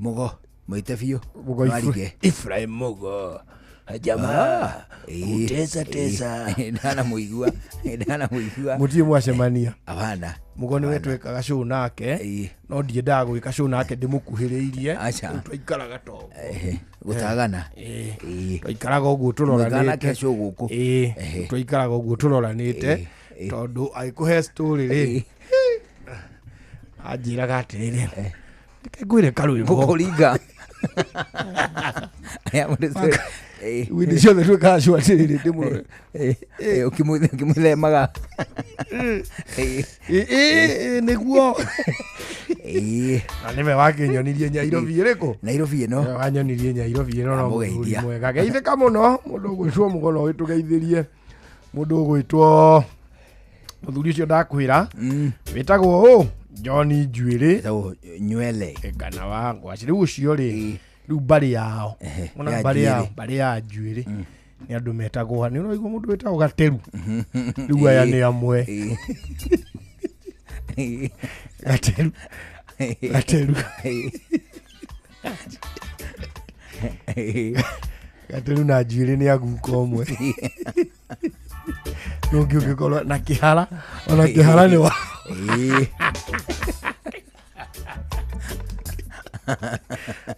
Mũgo mwĩte biũ. Mũgo Warige. Ifrahim Mugo jamaa kutesa tesa. Ndanamũigua, ndanamũigua. Mũtirĩ mwacemania? Hapana. Mũgo nĩwe twekaga show nake, no ndiendaga gwĩka show nake ndĩmũkuhĩrĩirie. Aca. Rĩu twaikaraga to Gũtagana. Twaikaraga ũguo Mwĩkana tũroranĩte. kesho gũkũ. Ĩĩ, twaikaraga ũguo tũroranĩte tondũ agĩkũhe story rĩ, anjĩraga atĩrĩrĩ, reke ngwĩre karwĩmbo. Gũkũringa. Hĩndĩ ciothe twĩkaga show atĩrĩrĩ, ndĩmũrore. Ũkĩmwĩthemaga. Ĩĩ, nĩguo. Na nĩwe wakĩnyonirie Nyairobi ĩrĩkũ? Nairobi ĩno. Nĩwe wanyonirie Nyairobi ĩno no mũthuri Ndamũgeithia. mwega. Geithĩka mũno mũndũ ũgwĩtwo Mũgo no ũgĩtũgeithĩrie. Mũndũ ũgwĩtwo mũthuri ũcio ndakwĩra wĩtagwo ũ John Njuĩrĩ. Wĩtagwo Nywele. Kana wa Ngwacĩ. Rĩu ũcio rĩ, rĩu mbarĩ yao. Ona ya mbarĩ yao, Njuĩrĩ. mbarĩ ya Njuĩrĩ. Nĩ andũ metagwo, nĩ ũraigua mũndũ wĩtagwo Gateru. Rĩu aya nĩ amwe. Gateru. Gateru. Gateru na Njuĩrĩ nĩ aguka ũmwe. Nũngĩ ũngĩkorwo na kĩhara, ona kĩhara nĩ wa.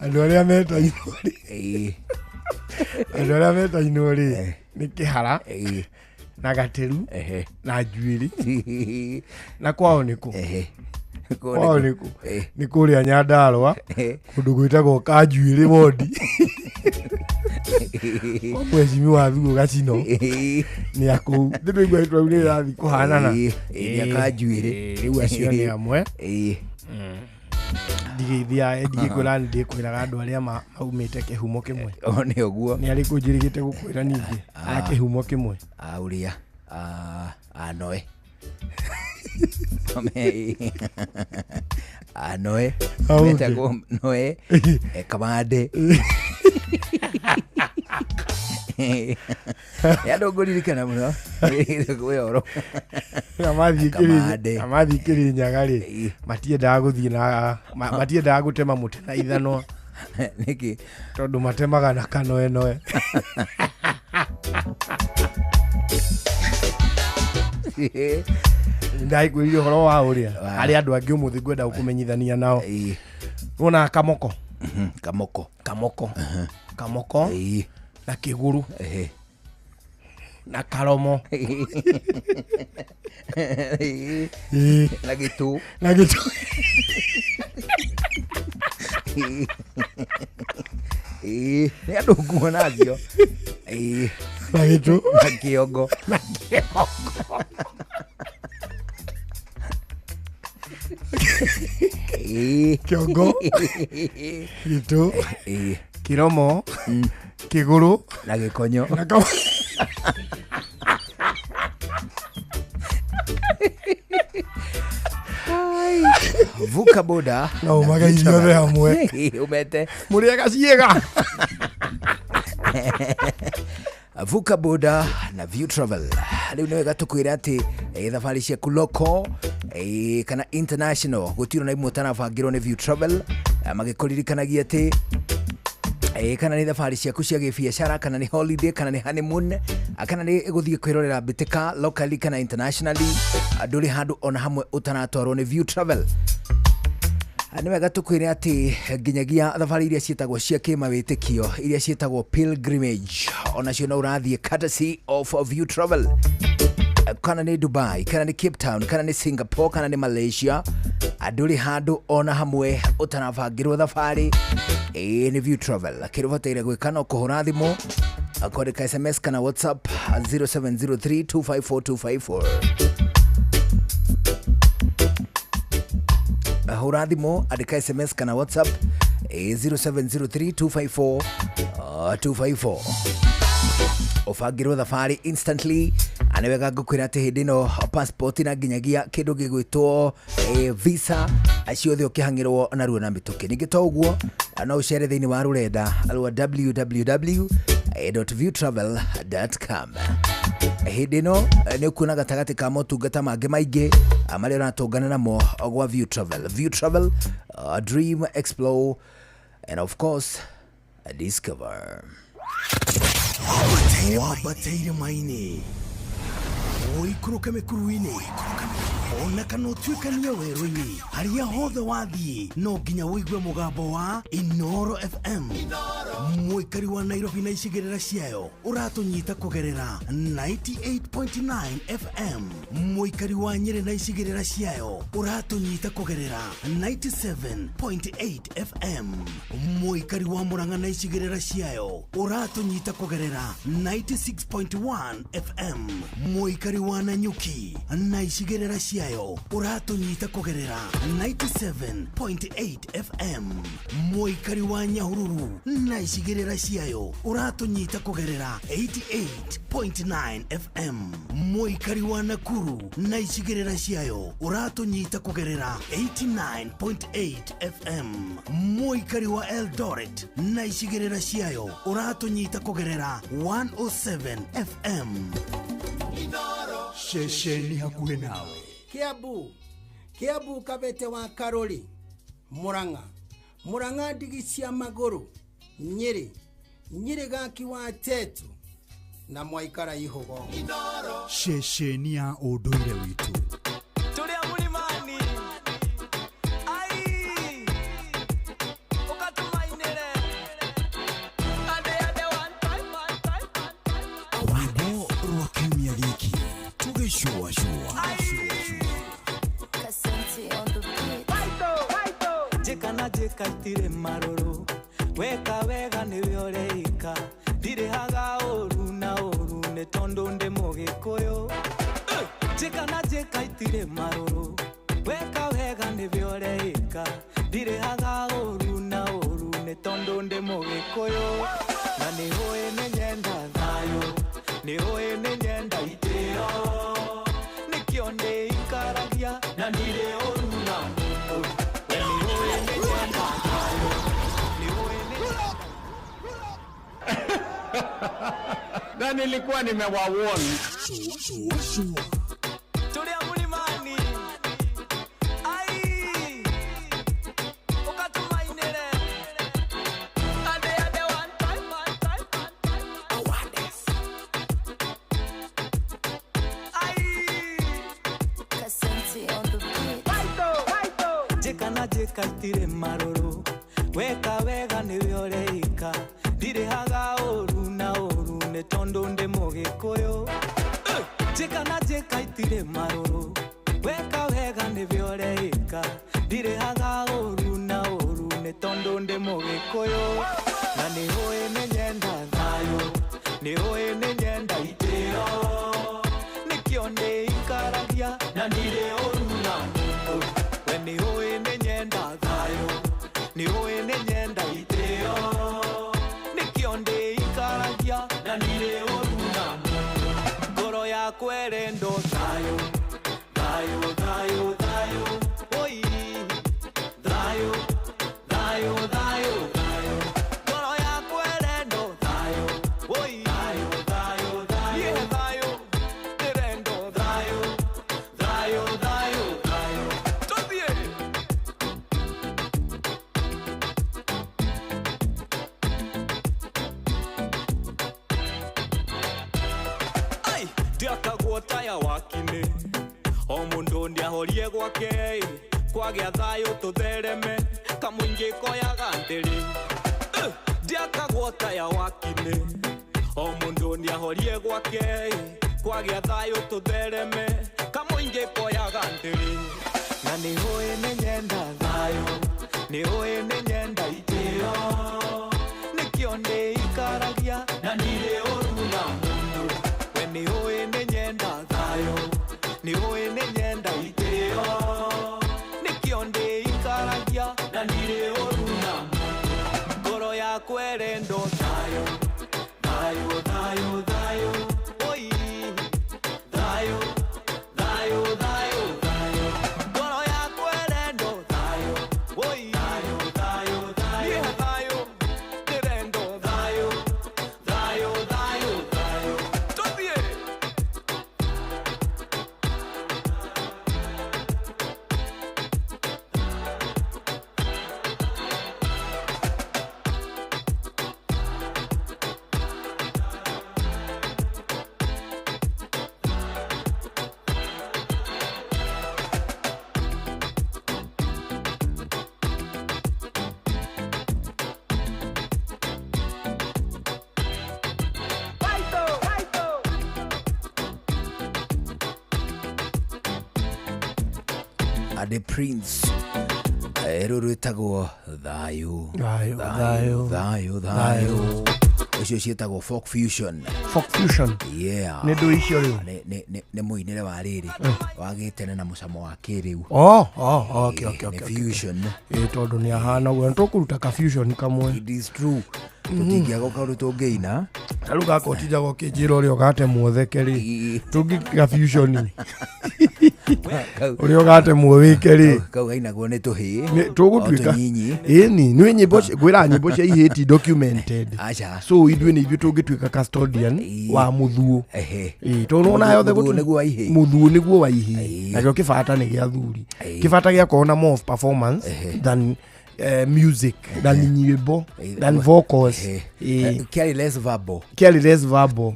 Andũ arĩa metainwo rĩ, andũ arĩa metainwo rĩ, nĩ kĩhara na Gateru na Njuĩrĩ. Na kwao nĩ kũ? Kwao nĩ kũ? Nĩ kũrĩa Nyandarũa, kũndũ gwĩtagwo Kanjuĩrĩ wondi. Kwa mheshimiwa Thuo Gacino nĩ akũu. Ndĩraigua rĩtwa rĩu nĩ rĩrathiĩ kũhanana. Nĩ akanjuĩrĩ. Rĩu acio nĩ amwe. Ndigĩithia ndigĩkwĩra nĩ ndĩkwĩraga andũ arĩa maumĩte kĩhumo kĩmwe. O nĩ ũguo. Nĩ arĩkũ njĩrĩgĩte gũkwĩra ningĩ? A kĩhumo kĩmwe. A ũrĩa a Noe. A Noe. Au ũngĩ. Metagwo Noe. Kamande. Nĩ andũ ngũririkana mũno. Kwĩ ũhoro. Kamande. Amathiĩ Kĩrĩnyaga rĩ, matiendaga gũthiĩ na matiendaga gũtema mũtĩ na ithanwa. Nĩkĩ? Tondũ matemaga na kanoenoe. Ndakwĩrire ũhoro wa ũrĩa harĩ andũ angĩ ũmũthĩ ngwenda gũkũmenyithania nao. Wona Kamoko. Kamoko. Kamoko. Kamoko. Na Kĩgũrũ. Na Karomo. Na Gĩtũ. Na Gĩtũ. Nĩ andũ nguona acio. Na Gĩtũ. Na Kĩongo. Na Kĩongo. Kĩongo. Gĩtũ. Kĩromo. Kĩgũrũ. Na Gĩkonyo. Na Kamoko. Vuka boda. Na ũmageithie othe hamwe. Umete. Mũrĩega ciĩga. Vuka boda na View Travel. Rĩu nĩ wega tũkwĩre atĩ thabarĩ ciaku local kana international gũtirĩ na imwe ũtarabangĩrwo nĩ View Travel, magĩkũririkanagia atĩ kana nĩ thabarĩ ciaku cia gĩbiacara, kana nĩ holiday, kana nĩ honeymoon, kana nĩ gũthiĩ kwĩrorera mbĩtĩka locally kana internationally, ndũrĩ handũ ona hamwe ũtaratwarwo nĩ View Travel. Nĩ wega tũkwĩre atĩ nginyagia thabarĩ iria ciĩtagwo cia kĩmawĩtĩkio iria ciĩtagwo pilgrimage onacio no ũrathiĩ courtesy of View Travel, kana nĩ Dubai, kana nĩ Cape Town, kana nĩ Singapore, kana nĩ Malaysia, ndũrĩ handũ ona hamwe ũtarabangĩrwo thabarĩ. Ĩĩ nĩ View Travel. Kĩrĩa ũbataire gwĩka no kũhũra thimũ, kwandĩka SMS kana WhatsApp 0703 254 254. Hũra thimũ, andĩka SMS kana WhatsApp 0703 254 254, ũbangĩrwo thabarĩ instantly. Nĩ wega ngũkwĩra atĩ hĩndĩ ĩno passport na nginyagia kĩndũ gĩgwĩtwo visa ciothe ũkĩhang'ĩrwo narua na mĩtũkĩ. Ningĩ to ũguo, no ũcere thĩinĩ wa rũrenda rwa www.viewtravel.com. Hĩndĩ ĩno nĩ ũkuona gatagatĩ ka motungata mangĩ maingĩ marĩa ũratũngana namo gwa View Travel. View Travel, dream, explore and of course discover. Wambateire maini, ũikũrũke mĩkuru-inĩ, ona kana ũtuĩkanie werũ-inĩ, harĩa hothe wathiĩ no nginya ũigue mũgambo wa Inoro FM. Mũikari wa Nairobi na icigĩrĩra ciayo ũratũnyita kũgerera 98.9 FM. Mũikari wa Nyĩrĩ na icigĩrĩra ciayo ũratũnyita kũgerera 97.8 FM. Mũikari wa Murang'a na icigĩrĩra ciayo ũratũnyita kũgerera 96.1 FM. Mũikari wa Nanyuki na icigĩrĩra ciayo ũratũnyita kũgerera 97.8 FM. Mũikari wa Nyahururu na icigĩrĩra ciayo ũratũnyita kũgerera 88.9 FM. Mũikari wa Nakuru na icigĩrĩra ciayo ũratũnyita kũgerera 89.8 FM. Mũikari wa Eldoret na icigĩrĩra ciayo ũratũnyita kũgerera 107 FM. Ceceni hakuhĩ nawe. Kiambu, Kiambu Kabete wa Karori, Murang'a, Murang'a ndigi cia magũrũ, Nyĩrĩ, Nyĩrĩ gaki wa Tetu na Mwaikara Ihogo. Ceceni ya ũndũire witũ. Tulia mlimani. Ai. Ukatumainire. Ade ade one time, one time, one time. Rwĩmbo rwa kiumia gĩkĩ tũgĩcũacũa. Jeka na jeka itire marũrũ, weka wega nĩwe ũreika, ndirĩhaga ũru na ũru nĩ tondũ ndĩ mũgĩkũyũ. Jeka na jeka itire marũrũ, weka wega nĩwe ũreika, ndirĩhaga ũru na ũru nĩ tondũ ndĩ mũgĩkũyũ. Na nĩũĩ nĩ nyenda thayũ, nĩũĩ nĩ nyenda itĩo, nĩkĩo ndĩikaragia na ndirĩ ũru na ũru. We nĩũĩ nĩ nyenda thayũ, nĩũĩ nĩ Na nilikuwa nimewawarn. Tulia mlimani. Ai. Ukatumainire. Ade ade one time, one time, one time. Awareness. Ai. Kasenti on the beat. Jeka na jeka itire marũrũ, weka wega nĩwe ũreika, ndirĩhaga ũru na ũru nĩ tondũ ndĩ mũgĩkũyũ. Jeka na jeka itire marũrũ, weka wega nĩwe ũreika, ndirĩhaga ũru na ũru nĩ tondũ ndĩ mũgĩkũyũ. Na nĩũĩ nĩ nyenda thayũ, nĩũĩ nĩ nyenda itĩo, nĩkĩo ndĩikaragia na ndirĩ ũru na ũru. We nĩũĩ nĩ nyenda thayũ, nĩũĩ nĩ nyenda itĩo, nĩkĩo ndĩikaragia na ndirĩ ũru na ũru. Ngoro yakwa ĩrendo thayũ, thayũ, thayũ, thayũ, oi, thayũ, thayũ, thayũ, thayũ. Ngoro yakwa ĩrendo thayũ, oi, thayũ, thayũ, thayũ, yeah, thayũ, ĩrendo thayũ, thayũ, thayũ, thayũ. Tũthiĩ. Ai, ndiakagwo taya wakinĩ, o mũndũ nĩahorie gwake, Kwagĩa thayũ tũthereme kamũingĩ koyaga ndĩrĩ. Ndiakagwo taya wakinĩ o mũndũ nĩahorie gwake kwagĩa thayũ tũthereme kamũingĩ koyaga ndĩrĩ. Na nĩũĩ nĩnyenda thayũ, nĩũĩ nĩnyenda itĩo, nĩkĩo ndĩikaragia na ndirĩ ũru na mũndũ. We nĩũĩ nĩnyenda thayũ, nĩũĩ nĩnyenda itĩo, nĩkĩo ndĩikaragia na ndirĩ ũru na mũndũ. Ngoro yakwa ĩrendwo thayũ, thayũ, thayũ, thayũ, oi, thayũ, thayũ, thayũ, thayũ. Ngoro yakwa ĩrendwo thayũ, oi, thayũ, thayũ, thayũ, niĩ thayũ, ndĩrendwo thayũ, thayũ, thayũ, thayũ. Tũthiĩ. The Prince rũrũ rwĩtagwo thayũ Thayũ, thayũ, thayũ thayũ ũcio ciĩtagwo folk fusion. Folk fusion. Yeah. Nĩ ndũ icio rĩu? Nĩ mũinĩre wa rĩrĩ wa gĩtene na mũcamo wa kĩrĩu. Oh, oh, okay, okay, Nĩ okay. fusion. Ĩ tondũ nĩ ahana ũguo, nĩ tũkũruta ka fusion kamwe. It is true. Tũtingĩaga kaũndũ tũngĩina. Ta rĩu gaka ũtindaga ũkĩnjĩra ũrĩa ũgatemwo theke rĩ, tũngĩka fusion ũrĩa ũgatemwo wĩke rĩ, kau gainagwo nĩ tũhĩĩ tũgũtuĩka o tũnyinyi. Ĩni nĩ nyĩmbo ngwĩra nyĩmbo cia ihĩĩ ti documented. Aca. So ithuĩ nĩ ithuĩ tũngĩtuĩka custodian wa mũthuo. Ĩĩ, tondũ nĩwona yothe Mũthuo nĩguo wa ihĩĩ. Mũthuo nĩguo wa ihĩĩ. Nakĩo kĩbata nĩ gĩa athuri. Kĩbata gĩakorwo na more of performance than music, than nyĩmbo, than vocals. Ĩĩ. Kĩarĩ less verbal. Kĩarĩ less verbal.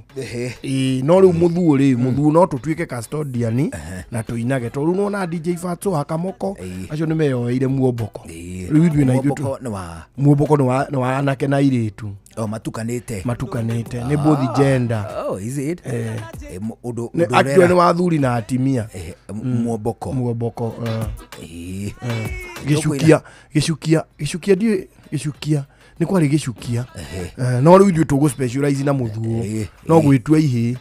Ĩĩ, no rĩu mũthuo rĩ, mũthuo no tũtuĩke custodian na tũinage, tondũ rĩu nĩwona DJ Fatso Hakamoko acio nĩ meyoeire muomboko. Rĩu ithuĩ na ithuĩ Muomboko nĩ wa muomboko nĩ wa anake na airĩtu. Oh, matukanĩte. Matukanĩte nĩ both gender. Oh, is it? Eh. Ũndũ Nĩ ũndũ actually ũrera- nĩ wa athuri na atimia. Muomboko. Muomboko. Ĩĩ. Gĩcukia, gĩcukia, gĩcukia, ndiũĩ gĩcukia nĩ kwarĩ gĩcukia. No rĩu ithuĩ tũgũ specialize na mũthuo no gwĩtua ihĩĩ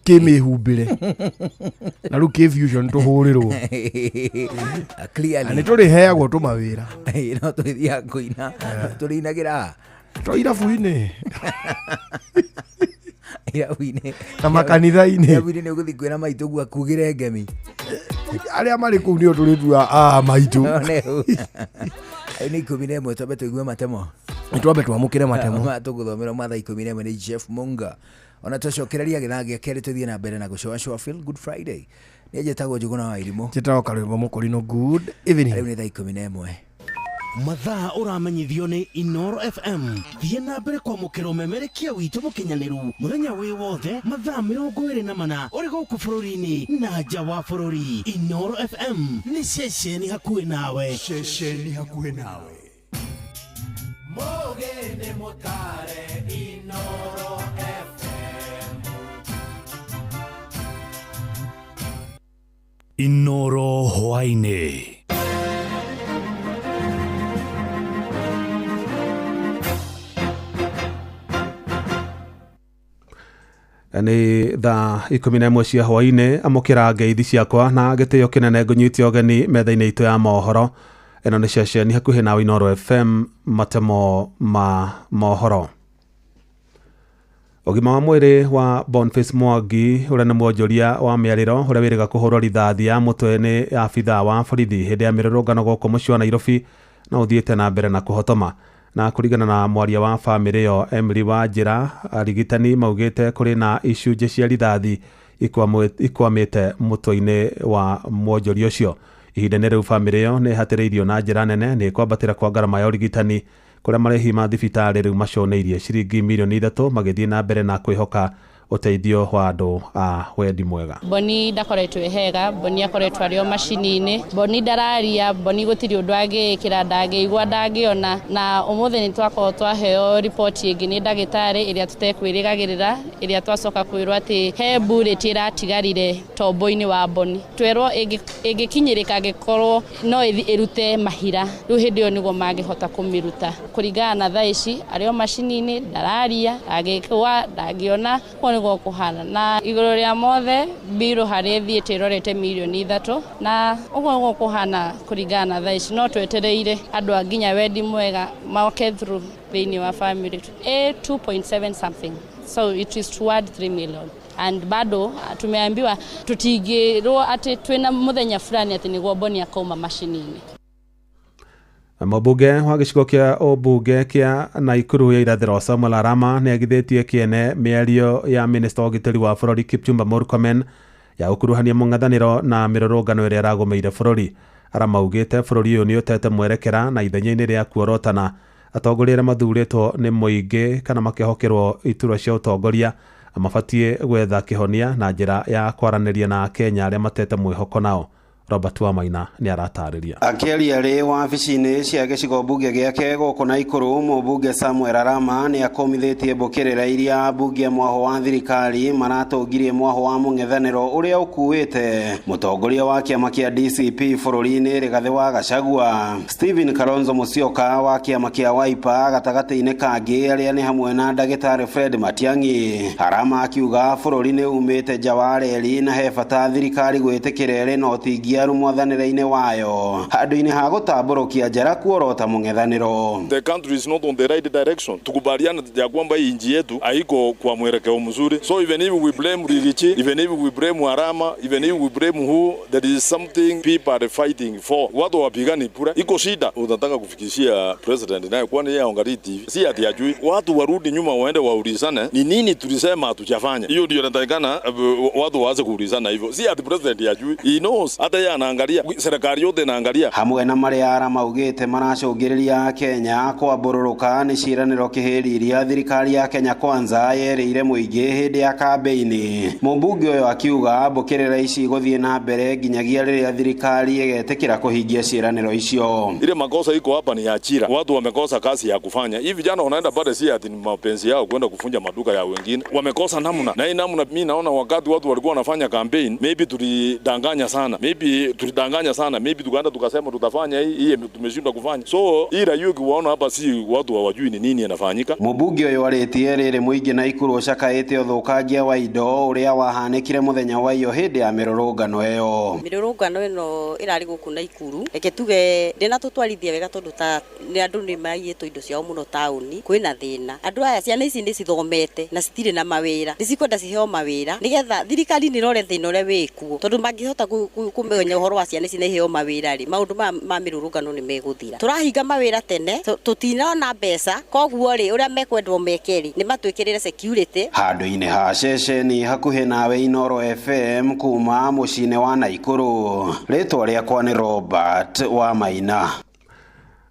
kĩmĩhumbĩre na rĩu kĩ fusion tũhũrĩrwo. Clearly. Na nĩ tũrĩheagwo tũmawĩra. No tũgĩthiaga kũina tũrĩinagĩra to irabu-inĩ irabu-inĩ na makanitha-inĩ. Irabu-inĩ nĩ ũgũthiĩ kwĩra maitũ guo akugĩre ngemi. Arĩa marĩ kũu nĩo tũrĩtua a maitũ. Nĩ 11 twambe tũigue matemo. Nĩ twambe twamũkĩre matemo. Tũgũthomerwo mathaa 11 nĩ Jeff Munga. Ona twacokereria gĩthaa gĩa kerĩ tũthiĩ na mbere na gũcoacoa Feel Good Friday. Nĩ njĩtagwo Njũgũna wa Irimũ. Njĩtagwo Karwĩmbo Mũkũrinũ. Good evening. Rĩu nĩ thaa 11. Mathaa ũramenyithio nĩ Inoro FM. Thiĩ na mbere kwamũkĩra ũmemerekia witũ mũkinyanĩru mũthenya wĩ wothe mathaa 24 ũrĩ gũkũ bũrũri-inĩ na nja wa bũrũri. Inoro FM nĩ ceceni hakuhĩ nawe. Ceceni hakuhĩ nawe. Mũgĩ nĩ mũtare Inoro FM. Inoro hwaĩ-inĩ. Nĩ thaa 11 cia hwaĩ-inĩ. Amũkĩra ngeithi ciakwa na gĩtĩo kĩnene, ngũnyite ũgeni metha-inĩ itũ ya mohoro. Ĩno nĩ ceceni hakuhĩ nawe Inoro FM, matemo ma mohoro. Ũgima wa mwĩrĩ wa Boniface Mwangi ũrĩa nĩ mwonjoria wa mĩarĩro ũrĩa wĩrĩga kũhũrwo rithathi ya mũtwe nĩ abithaa wa borithi hĩndĩ ya mĩrũrũngano gũkũ mũciĩ wa Nairobi no ũthiĩte na mbere na kũhotoma. Na kũringana na mwaria wa bamĩrĩ ĩyo Emily Wanjĩra, arigitani maugĩte kũrĩ na icunjĩ cia rithathi ikwamĩte mũtwe-inĩ wa mwonjoria ũcio. Ihinda-inĩ rĩu bamĩrĩ ĩyo nĩ ĩhatĩrĩirio na njĩra nene nĩ kwambatĩra kwa ngarama ya ũrigitani kũrĩa marĩhi ma thibitarĩ rĩu maconeirie ciringi mirioni 3 magĩthiĩ na mbere na kwĩhoka Ũteithio wa andũ a wendi mwega. Boni ndakoretwo e hega, Boni akoretwo arĩ o macini-inĩ, Boni ndararia, Boni gũtirĩ ũndũ angĩĩkĩra, ndangĩigua, ndangĩona. Na ũmũthĩ nĩ twakorwo twaheo riboti ĩngĩ nĩ ndagĩtarĩ ĩrĩa tũtekwĩrĩgagĩrĩra, ĩrĩa twacoka kwĩrwo atĩ he bullet ĩratigarire tombo-inĩ wa Boni. Twerwo ĩngĩkinyĩrĩka angĩkorwo no ĩrute mahira, rĩu hĩndĩ ĩyo nĩguo mangĩhota kũmĩruta. Kũringana na thaa ici arĩ o macini-inĩ, ndararia, ndangĩkua, ndangĩona, ũguo nĩguo kũhana. Na igũrũ rĩa mothe mbirũ harĩa ĩthiĩte ĩrorete mirioni 3, na ũguo nĩguo kũhana kũringana na thaa ici. No twetereire andũ a nginya wendi mwega moke through thĩinĩ wa family. A 2.7 something, so it is toward 3 million. And bado tumeambiwa tutigirwo atĩ twĩna mũthenya fulani atĩ nĩguo Boni akauma macini-inĩ. Mũmbunge wa gĩcigo kĩa ũmbunge kĩa Naikuru ya irathĩro Samuel Arama nĩ agithĩtie kĩene mĩario ya minista wa ũgitĩri wa bũrũri Kipchumba Murkomen ya gũkuruhania mũng'ethanĩro na mĩrũrũngano ĩrĩa ĩragũmĩire bũrũri. Arama augĩte bũrũri ũyũ nĩ ũtete mwerekera na ithenya-inĩ rĩa kuorotana atongoria arĩa mathurĩtwo nĩ mũingĩ kana makehokerwo iturwa cia ũtongoria mabatiĩ gwetha kĩhonia na njĩra ya kwaranĩria na Akenya arĩa matete mwĩhoko nao. Robert Wamaina nĩ aratarĩria. Akĩaria rĩ wabici-inĩ cia gĩcigo mbunge gĩake gũkũ Naikuru, mũmbunge Samuel Arama nĩ akomithĩtie mbũkĩrĩra iria ambunge a mwaho wa thirikari maratũngirie mwaho wa mũng'ethanĩro ũrĩa ũkuĩte mũtongoria wa kĩama kĩa DCP bũrũri-inĩ Rigathĩ wa Gachagua, Stephen Kalonzo Musyoka wa kĩama kĩa Wiper gatagatĩ-inĩ kangĩ arĩa nĩ hamwe na ndagĩtarĩ Fred Matiang'i. Arama akiuga bũrũri nĩ umĩte nja wa reri na he bata thirikari gwĩtĩkĩra ĩrĩ na ũtingiaru mwathanĩre-inĩ wayo handũ-inĩ ha gũtambũrũkia njara kuorota mũng'ethanĩro. The country is not on the right direction. Tukubaliana ya kwamba hii nchi yetu haiko kwa mwelekeo mzuri. So even if we blame Riggy G, even if we blame Arama, even if we blame who, there is something people are fighting for. Watu wapigani bure. Iko shida. Unataka kufikishia president naye kwani yeye haangalii TV. Si ati hajui. Watu warudi nyuma waende waulizane ni nini tulisema hatujafanya. Hiyo ndio inatakikana watu waanze kuulizana hivyo. Si ati president hajui. He knows. Hata yeye anaangalia, serikali yote inaangalia. Hamwe na marĩa Arama augĩte maracũngĩrĩria Kenya kwambũrũrũka nĩ ciĩranĩro kĩhĩri iria thirikari ya Kenya Kwanza yerĩire mũingĩ hĩndĩ ya kambĩini. Mũmbunge ũyũ akiuga mbũkĩrĩra ici gũthiĩ na mbere nginyagia rĩrĩa thirikari ĩgetĩkĩra kũhingia ciĩranĩro icio. Ile makosa iko hapa ni ajira. Watu wamekosa kazi ya kufanya. Hivi vijana wanaenda pale si ati ni mapenzi yao kwenda kufunja maduka ya wengine. Wamekosa namna. Na hii namna mimi naona wakati watu walikuwa wanafanya campaign, maybe tulidanganya sana. Maybe tulidanganya sana, maybe tukaenda tukasema tutafanya hii, hii tumeshindwa kufanya. So hii raia ukiwaona hapa si watu hawajui ni nini inafanyika. Mũmbunge ũyũ arĩtie rĩrĩ mũingĩ Naikuru ũcakaĩte ũthũkangia wa indo ũrĩa wahanĩkire mũthenya wa iyo hĩndĩ ya mĩrũrũngano ĩyo. Mĩrũrũngano ĩno ĩrarĩ gũkũ Naikuru, reke tuge ndĩnatũtwarithia wega tondũ ta nĩ andũ nĩ maiyĩtwo indo ciao mũno taũni, kwĩna thĩna. Andũ aya ciana ici nĩ cithomete na citirĩ na mawĩra, nĩ cikwenda ciheo mawĩra nĩgetha thirikari nĩ ĩrore thĩna ũrĩa wĩkuo, tondũ mangĩhota kũmenya ũhoro wa ciana ici na iheo mawĩra rĩ, maũndũ ma mĩrũrũngano nĩ megũthira. Tũrahinga mawĩra tene, tũtinona mbeca, koguo rĩ ũrĩa mekwendwo meke rĩ nĩ matwĩkĩrĩre security. Handũ-inĩ ha ceceni hakuhĩ nawe Inooro FM kuma mũciĩ-inĩ wa Naikuru, rĩtwa rĩakwa nĩ Robert Wamaina.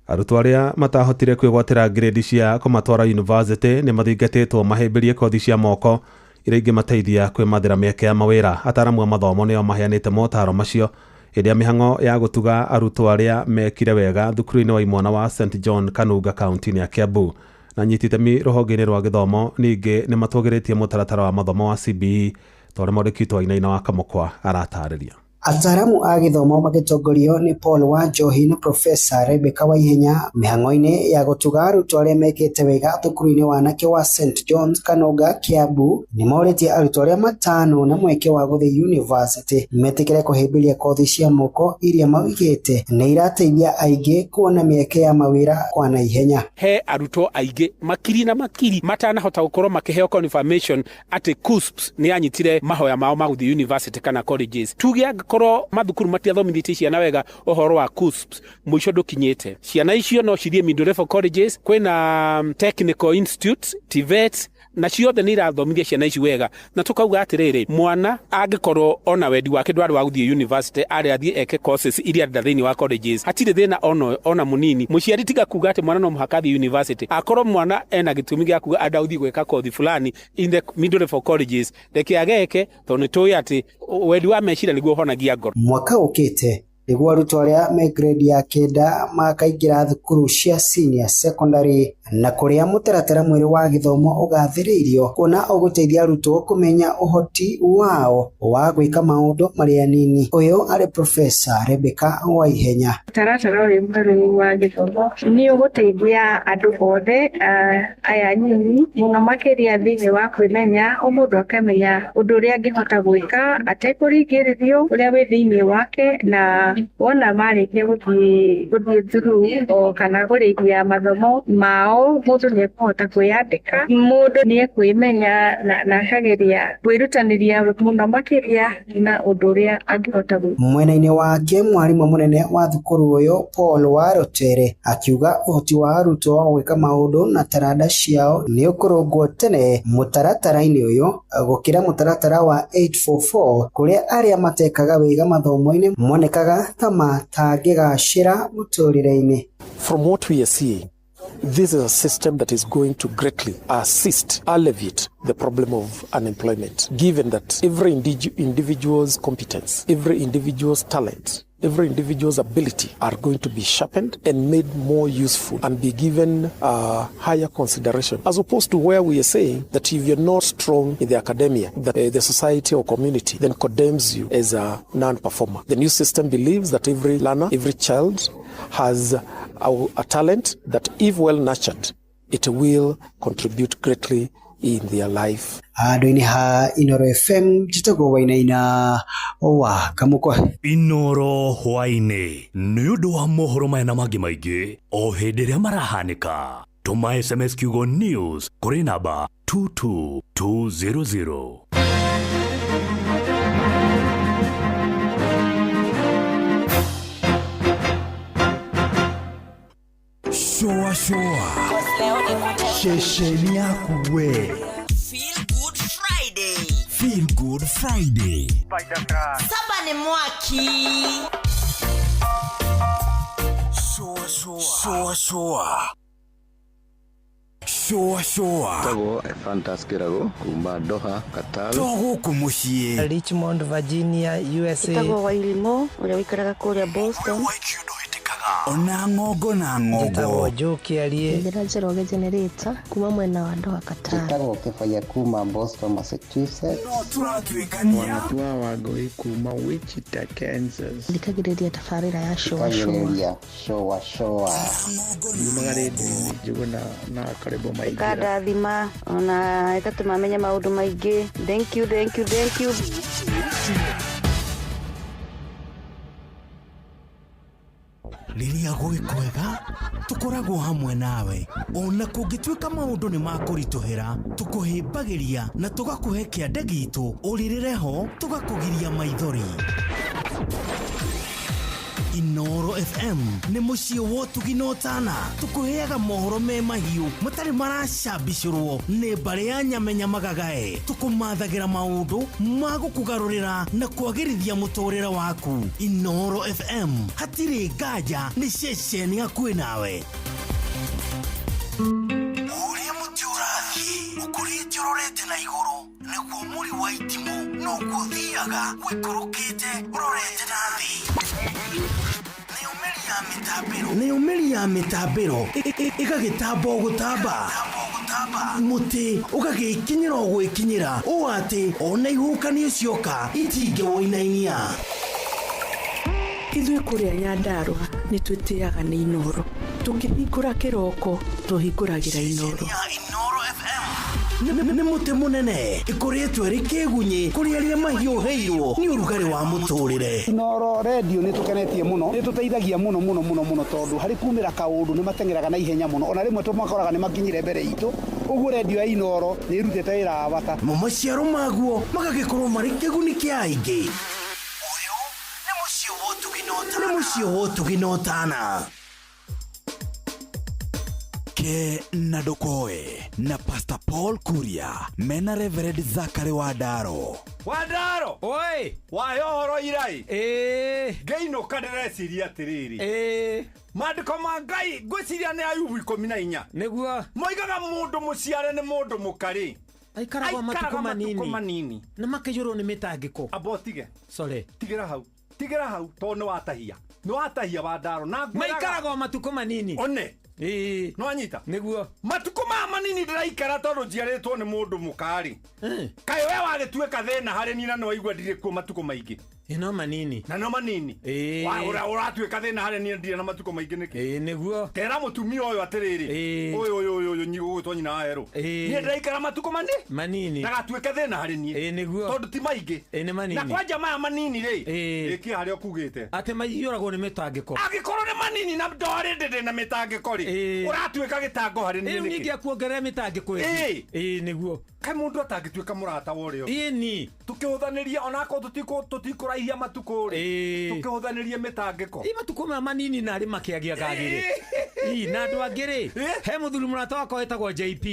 Arutwo arĩa matahotire kwĩgwatĩra grade cia kũmatwara university nĩ mathingatĩtwo mahĩmbĩrie kothi cia moko iria ingĩmateithia kwĩmathĩra mĩeke ya mawĩra. Ataaramu a mathomo nĩo maheanĩte motaro macio hĩndĩ ya mĩhang'o ya gũtuga arutwo arĩa mekire wega thukuru-inĩ wa imwana wa St John Kanunga kaunti-inĩ ya Kiambu. Na anyiti itemi rũhonge-inĩ rwa gĩthomo ningĩ nĩ matũgĩrĩtie mũtaratara wa mathomo wa CBE ta ũrĩa mwandĩki witũ Wainaina wa Kamũkwa aratarĩria. Ataaramu a gĩthomo magĩtongorio nĩ Paul Wanjohi na Profesa Rebecca Waihenya mĩhang'o-inĩ ya gũtuga arutwo arĩa mekĩte wega thukuru-inĩ wa anake wa St John's Kanunga Kiambu nĩ morĩtie arutwo arĩa matano na mweke wa gũthiĩ university metĩkĩre kũhĩmbĩria kothi cia moko iria maugĩte nĩ irateithia aingĩ kuona mĩeke ya mawĩra kwa naihenya. He arutwo aingĩ makiri na makiri matanahota gũkorwo makĩheo confirmation atĩ KUCCPS nĩ yanyitire mahoya mao ma gũthiĩ university kana colleges. Tuge Angĩkorwo mathukuru matiathomithĩtie ciana wega ũhoro wa KUCCPS, mũico ndũkinyĩte. Ciana icio no cithiĩ middle level colleges, kwĩna technical institutes, TVET, na ciothe nĩ irathomithia ciana ici wega. Na tũkauga atĩrĩrĩ, mwana angĩkorwo ona wendi wake ndwarĩ wa gũthiĩ university, arĩ athiĩ eke courses iria arenda thĩinĩ wa colleges, hatirĩ thĩna ona mũnini. Mũciari tiga kuga atĩ mwana no mũhaka athiĩ university. Akorwo mwana ena gĩtũmi gĩa kuga enda gũthiĩ gwĩka kothi fulani in the middle level colleges, reke ageke, tondũ nĩ tũĩ atĩ wendi wa meciria nĩguo ũhonagia ngoro. Mwaka ũkĩte nĩguo arutwo arĩa me grade ya 9 makaingĩra thukuru cia senior secondary, na kũrĩa mũtaratara mwerũ wa gĩthomo ũgathĩrĩirio kuona ũgũteithia arutwo kũmenya ũhoti wao wa gwĩka maũndũ marĩ anini. Ũyũ arĩ Professor Rebecca Waihenya. Mũtaratara ũyũ mwerũ wa gĩthomo nĩ ũgũteithia andũ othe aya anini mũno makĩria thĩinĩ wa kwĩmenya, o mũndũ akamenya ũndũ ũrĩa angĩhota gwĩka atekũringĩrĩrio, ũrĩa wĩ thĩinĩ wake, na wona marĩkia gũthiĩ through o kana kũrĩkia mathomo mao, mũndũ nĩ ekũhota kwĩyandĩka, mũndũ nĩ ekwĩmenya na akageria kwĩrutanĩria mũno makĩria na ũndũ ũrĩa angĩhota gwĩka. Mwena-inĩ wake mwarimũ mũnene wa thukuru ũyũ Paul Warotere akiuga ũhoti wa arutwo wa gwĩka maũndũ na taranda ciao nĩ ũkũrũngwo tene mũtaratara-inĩ ũyũ gũkĩra mũtaratara wa 844, kũrĩa arĩa matekaga wega mathomo-inĩ monekaga ta matangĩgacĩra mũtũrĩre-inĩ. From what we are seeing, this is a system that is going to greatly assist, alleviate the problem of unemployment, given that every individual's competence, every individual's talent, every individual's ability are going to be sharpened and made more useful and be given higher consideration, as opposed to where we are saying that if you're not strong in the academia, that the society or community then condemns you as a non-performer. The new system believes that every learner, every child has a talent that, if well nurtured, it will contribute greatly in their life. Handũ-inĩ ha Inoro FM, njĩtagwo Wainaina wa Kamũkwa. Inoro hwaĩ-inĩ nĩ ũndũ wa mohoro maya na mangĩ maingĩ o hĩndĩ ĩrĩa marahanĩka. Tũma SMS kiugo news kũrĩ namba 22200. Shoa shoa ceceni yaku we. Feel Good Friday. Feel Good Friday. Saba ni mwaki. Shoa shoa shoa shoa shoa shoa. Tagwo Fantas Kirago kuma Doha, Qatar. Togo kumuciĩ Richmond, Virginia, USA. Tagwo Wairimo ũrĩa wĩikaraga kũrĩa Boston. Ona ng'ongo na ng'ongo. Njĩtagwo Joe Kĩarie. Njĩra Njoroge Generator kuma mwena wa Doha, Qatar. Njĩtagwo Kĩbaya kuma Boston, Massachusetts. No tũratuĩkania. Wanatua Wangũi kuma Wichita, Kansas. Thikagĩrĩria tabarĩra ya shoa shoa. Shoa shoa. Yumaga rĩndiũ-inĩ Njũgũna na Karĩbo Maingĩra. Ĩkandathima ona ĩgatũma menye maũndũ maingĩ. Thank you, thank you, thank you. Rĩrĩa gwĩ kwega tũkoragwo hamwe nawe, ona kũngĩtuĩka maũndũ nĩ makũritũhĩra, tũkũhĩmbagĩria na tũgakũhe kĩande gitũ, ũrĩrĩre ho tũgakũgiria maithori. Inoro FM nĩ mũciĩ wa ũtugi na ũtana, tũkũheaga mohoro me mahiũ matarĩ maracambicũrwo nĩ mbarĩ ya nyamenya magagae, tũkũmathagĩra maũndũ ma gũkũgarũrĩra na kwagĩrithia mũtũrĩre waku. Inoro FM hatirĩ nganja, nĩ ceceni hakuhĩ nawe. Ũrĩa mũtĩ ũrathiĩ ũkũrĩte ũrorete na igũrũ, nĩguo mũri wa itimũ noguo ũthiaga ũikũrũkĩte ũrorete na thĩ. Nĩyo mĩri ya mĩtambĩro ĩgagĩtamba o gũtamba, mũtĩ ũgagĩkinyĩra o gwĩkinyĩra, ũũ atĩ ona ihuhũkanio cioka itingĩwũinainia. Ithuĩ kũrĩa Nyandarũa nĩ twĩtĩaga nĩ Inoro, tũkĩhingũra kĩroko tũhingũragĩra Inoro. Nĩ mũtĩ mũnene ĩkũrĩtwo ĩrĩ kĩgunyĩ kũrĩ arĩa mahiũhĩirwo nĩ ũrugarĩ wa mũtũrĩre. Inoro redio nĩ tũkenetie mũno, nĩ tũteithagia mũno mũno mũno mũno, tondũ harĩ kumĩra kaũndũ nĩ mateng'eraga na ihenya mũno, ona rĩmwe tũmakoraga nĩ makinyire mbere itũ. Ũguo redio ya Inoro nĩ ĩrutĩte wĩra wa bata, mo maciaro maguo magagĩkorwo marĩ kĩguni kĩa aingĩ. Ũyũ Mũciĩ wa ũtugi na ũtana. Ke na ndũkoe na Pastor Paul Kuria mena Reverend Zakari Wandaro. Wandaro oi wahe ũhoro irai. Ĩĩ. Ngĩinũka ndĩreciria atĩrĩrĩ. Ĩĩ. Maandĩko ma Ngai ngwĩciria nĩ Ayubu 14. Nĩguo. Moigaga mũndũ mũciare nĩ mũndũ mũkarĩ. Aikaraga matukũ manini. Manini. Na makĩiyũrwo nĩ mĩtangĩko. Amba ũtige. Sorry. Tigĩra hau. Tigĩra hau tondũ nĩ watahia. Nĩ watahia Wandaro na ngwĩraga. Maikaraga o matukũ manini. One. Ĩĩ. Nĩ wanyita? Nĩguo. Matukũ maya manini ndĩraikara tondũ njiarĩtwo nĩ mũndũ mũkarĩ. Kaĩ we wagĩtuĩka thĩna harĩ niĩ na nĩ waigua ndirĩ kuo matukũ maingĩ. Ĩ no manini. Na no manini. Ĩĩ. Ũratuĩka thĩna harĩ niĩ ndirĩ na matukũ maingĩ nĩkĩ? Ĩĩ nĩguo. Tera mũtumia ũyũ atĩrĩrĩ. Ũyũ ũyũ ũyũ ũyũ ũgwĩtwo nyina wa Herũ. Ĩĩ. Niĩ ndĩraikara matukũ mani? Manini. Ndagatuĩke thĩna harĩ niĩ. Ĩĩ nĩguo. Tondũ ti maingĩ. Ĩĩ nĩ manini. Na kwanja maya manini rĩ. Ĩĩ. Ĩkia harĩa ũkugĩte. Atĩ maiyũragwo nĩ mĩtangĩko. Angĩkorwo nĩ manini na ndorĩ ndĩ na mĩtangĩko rĩ. Ũratuĩka gĩtango harĩ niĩ Rĩu nĩkĩ? ningĩ akuongerera mĩtangĩko ĩngĩ. Ĩĩ. Ĩĩ nĩguo. Kaĩ mũndũ atangĩtuĩka mũrata wa ũrĩa ũngĩ? Ĩni. Tũkĩhũthanĩria onakorwo tũtikũraihia matukũ rĩ. Tũkĩhũthanĩrie mĩtangĩko. Ĩ matukũ maya manini na arĩ makĩagiaga rĩ. Ĩ na andũ angĩ rĩ. He mũthuri mũrata wakwa wĩtagwo JP.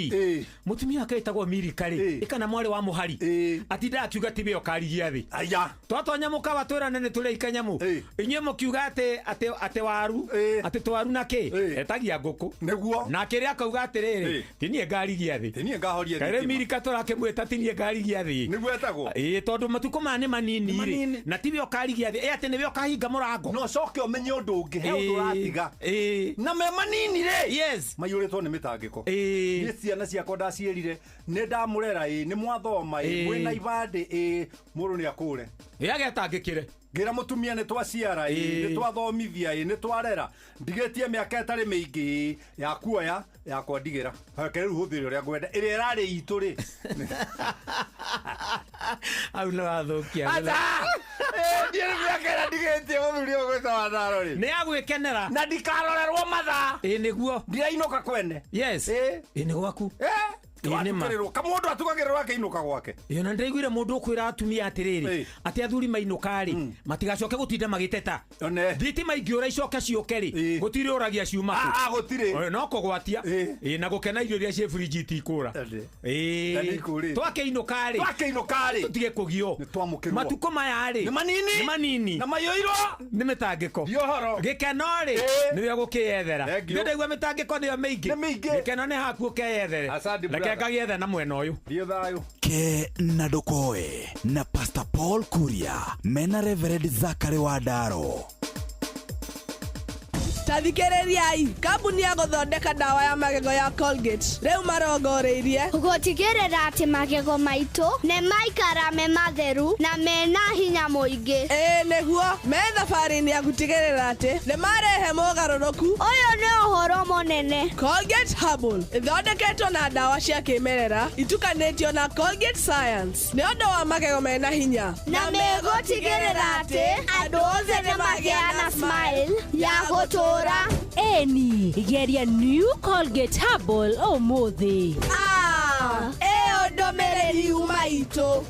Mũtumia wake wĩtagwo Mirika rĩ. Ĩkana mwarĩ wa mũhari. Atindaga akiuga tiwe ũkarigia thĩ. Aya. Twatonya mũkawa twĩrane nĩ tũrĩa nyamũ. Inyuĩ mũkiuga atĩ atĩ atĩ waru. Atĩ twaru na kĩ? Etagia ngũkũ. Nĩguo. Na kĩrĩa akauga atĩrĩrĩ. Ti niĩ ngarigia thĩ. Ti niĩ ngahoria Kaĩ rĩu thitima. Mirika tũrakĩmwĩta ti niĩ ngarigia thĩ. Nĩguo etagwo. Ĩĩ tondũ matukũ maya nĩ manini rĩ. Manini. Na tiwe ũkarigia thĩ. Ĩ atĩ nĩwe ũkahinga mũrango. No coke ũmenye ũndũ ũngĩ he ũndũ ũratiga. Ĩĩ. Na me manini rĩ. Yes. Maiyũrĩtwo nĩ mĩtangĩko. Ĩĩ. Niĩ ciana ciakwa ndaciĩrire nĩ ndamũrera ĩ nĩ mwathoma ĩ Ĩĩ. mwĩna ibandĩ ĩ mũndũ nĩ akũre. Ĩ agetangĩkĩre. Ngĩra mũtumia nĩ twaciara ĩ Ĩĩ. nĩ twathomithia ĩ nĩ twarera ndigĩtie mĩaka ĩtarĩ mĩingĩ ĩ ya kuoya yakwa ndigĩra. Reke rĩu hũthĩre ũrĩa ngwenda ĩrĩa ĩrarĩ itũ rĩ. Hau nĩ wathũkia. Aca! Ĩ, niĩ nĩ mĩaka ĩrĩa ndigĩtie mũthuri ũyũ gwĩta Wandaro rĩ. Nĩ agwĩkenera. Na ndikarorerwo mathaa. Ĩ nĩguo. Ndirainũka kwene. Yes. Ĩ. Ĩ nĩ gwaku. Ĩ nĩ ma. Ĩ kamũndũ atugagĩrĩrwo akĩinũka gwake. Ĩ na ndĩraiguire mũndũ ũkwĩra atumia atĩrĩrĩ atĩ athuri mainũka rĩ matigacoke gũtinda magĩteta. Thitima ingĩũra icoke ciũke rĩ gũtirĩ ũragia ciuma kũ. Ah, gũtirĩ. No kũgwatia. Ĩ na gũkena irio iria ciĩ burinji itikũra. Na nĩ ikũrĩte. Twakĩinũka rĩ. Twakĩinũka rĩ. Tũtige kũgio. Nĩtwamũkĩrwo. Matukũ maya rĩ. Nĩ manini. Nĩ manini. Na maiyũirwo. Nĩ mĩtangĩko. Ndiohoro. Gĩkeno rĩ nĩwe gũkĩyethera. Thank you. Nĩ ndaigua mĩtangĩko nĩyo mĩingĩ. Nĩ mĩingĩ. Gĩkeno nĩ haku ũkeyethere. Asante, Reke brother. ngagiethe na mwena ũyũ. Thiĩ thayũ. Ke na ndũkoe na Pastor Paul Kuria mena Reverend Zakari Wandaro. Tathikĩrĩriai, kambuni ya gũthondeka ndawa ya magego ya Colgate rĩu marongoreirie gũtigĩrĩra atĩ magego maitũ nĩ maikara me matheru na mena hinya mũingĩ. Ĩĩ nĩguo, me thabarĩ-inĩ ya gũtigĩrĩra atĩ nĩ marehe mogarũrũku. Ũyũ nĩ ũhoro mũnene. Colgate Herbal ĩthondeketwo na ndawa cia kĩmerera itukanĩtio na Colgate Science nĩ ũndũ wa magego mena hinya Na megũtigĩrĩra atĩ andũ othe nĩ magĩa na smile ya gũtũũra. Eni, geria New Colgate Herbal ũmũthĩ. Ah, ĩyo ndũmĩrĩri yuma itũ.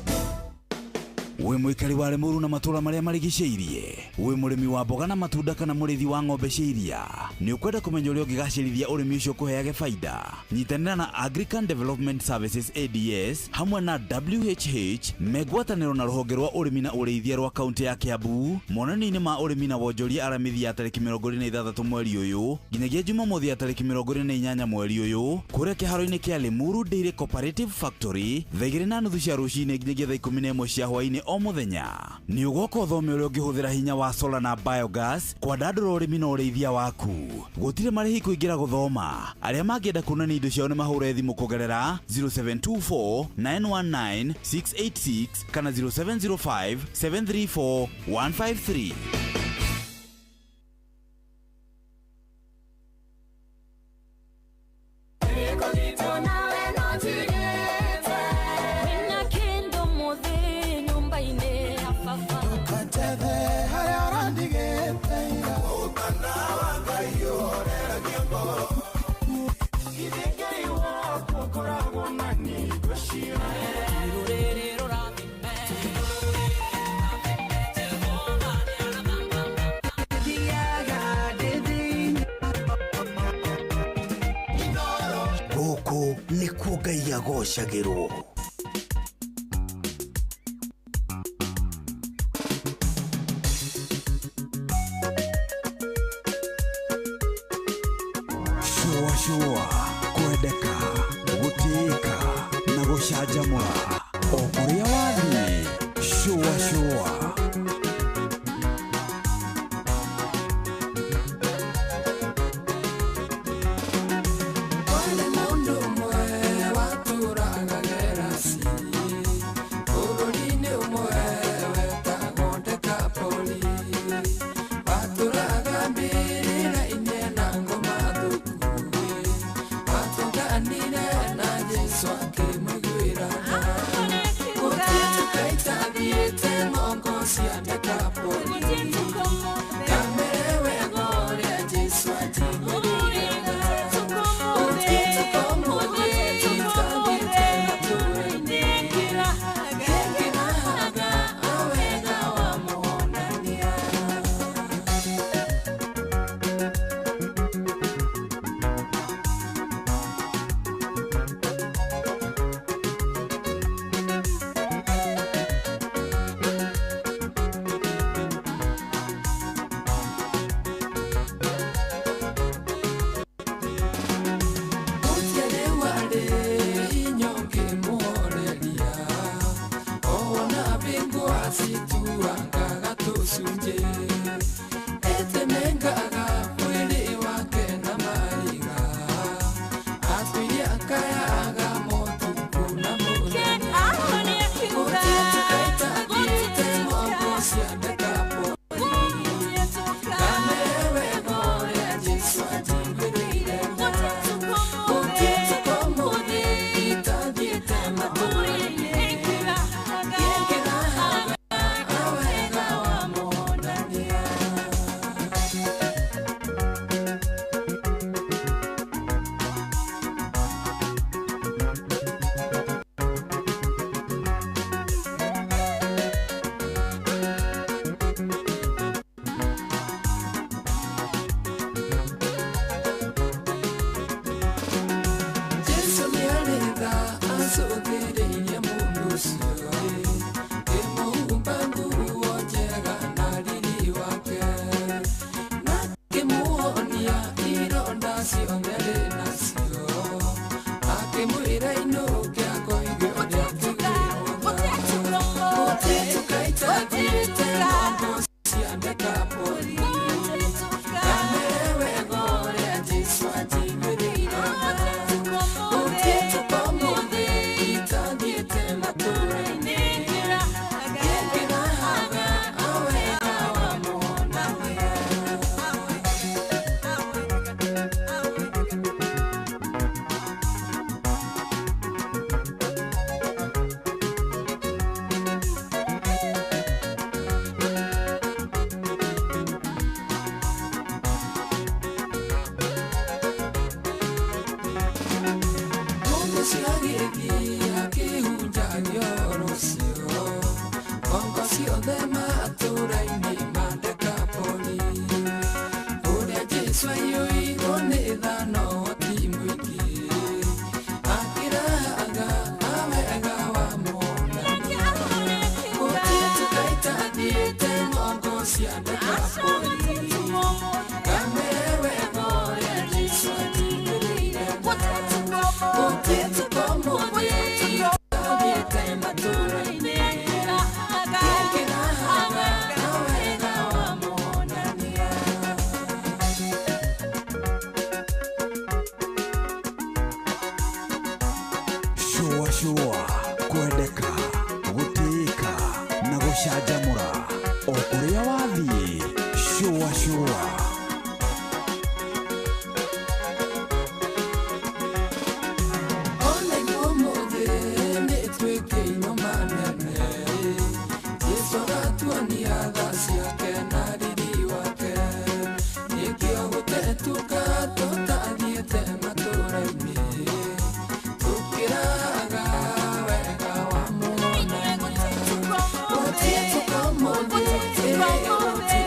Wĩ mũikari wa Limuru na matũũra marĩa marigicĩirie, wĩ mũrĩmi wa mboga na matunda kana mũrĩithi wa ng'ombe cia iria, nĩ ũkwenda kũmenya ũrĩa ũngĩgacĩrithia ũrĩmi ũcio ũkũheage baida? Nyitanĩra na Agrican Development Services ADS hamwe na WHH me ngwatanĩro na rũhonge rwa ũrĩmi na ũrĩithia rwa kaunti ya Kiambu monanio-inĩ ma ũrĩmi na wonjoria Aramithi ya tarĩki 26 mweri ũyũ nginyagia Jumamothi ya tarĩki 28 mweri ũyũ kũrĩa kĩharo-inĩ kĩa Limuru Dairy Cooperative Factory thaa 2:30 cia rũcinĩ nginyagia thaa 11 cia hwaĩ-inĩ o mũthenya. Nĩ ũgoka ũthome ũrĩa ũngĩhũthĩra hinya wa solar na biogas kwandandũra ũrĩmi na ũrĩithia waku. Gũtirĩ marĩhi kũingĩra gũthoma. Arĩa mangĩenda kuonania indo ciao nĩ mahũre thimũ kũgerera 0724 919 686 kana 0705 734 153. Rũrĩrĩ rũrathime. Nĩkuo Ngai agocagĩrwo. Shua shua kwendeka gũtĩĩka na gũcanjamũra o kũrĩa wathiĩ. Shua shua. Kwarĩ mũndũ ũmwe watũũraga Gerasi, bũrũri-inĩ ũmwe wetagwo Dekapoli. Watũũraga mbĩrĩra-inĩ na ngoma thũku. Watũnganire na Jesũ akĩmũiguĩra tha. Gũtirĩ tũkaita ng'ongo cia Dekapoli. Kamere wega ũrĩa Jesũ anjiguĩrĩire tha. Etemengaga mwĩrĩ wake na mariga, atuire akayaga motukũ na mũthenya. Gũtirĩ tũkaita ng'ongo cia Dekapoli. Kamere wega ũrĩa Jesũ anjiguĩrĩire tha. Gũtirĩ tũkomũthĩ itathiĩte matũũra-inĩ. Ngĩkĩrahaga wega wa mũhonania. Jesũ nĩarĩ tha acũthĩrĩirie mũndũ ũcio, kĩmũhumba nguo njega na riri wake, na kĩmuonia ironda ciothe arĩ nacio, akĩmwĩra inũke akoige ũrĩa akĩiguĩrwo tha. Gũtirĩ tũkaita ng'ongo cia Dekapoli. Kamere wega ũrĩa Jesũ anjiguĩrĩire tha. Gũtirĩ tũkomũthĩ itathiĩte matũũra-inĩ. Ngĩkĩrahaga wega wa mũhonania. Mũndũ ũcio agĩthiĩ akĩhunjagia ũhoro ũcio ng'ongo ciothe matũũra-inĩ ma Dekapoli. Ũrĩa Jesũ aiyũirwo nĩ tha na ũhoti mũingĩ, akĩrahaga wega wa mũhonania. Gũtirĩ tũkaita ng'ongo cia Dekapoli. Kamere wega ũrĩa Jesũ anjiguĩrĩire tha. Gũtirĩ tũkomũthĩ itathiĩte matũũra-inĩ. Ngĩkĩrahaga wega wa mũhonania. Shua shua kwendeka gũtĩĩka na gũcanjamũra o kũrĩa wathiĩ. Shua shua. Ona ithuĩ ũmũthĩ nĩtwĩkĩirwo manene, Jesũ agatuonia tha ciake na riri wake. Nĩkĩo gũtetuka tũtathiĩte matũũra-inĩ, tũkĩrahaga wega wa mũhonania. Gũtirĩ tũkomũthĩ, gũtirĩ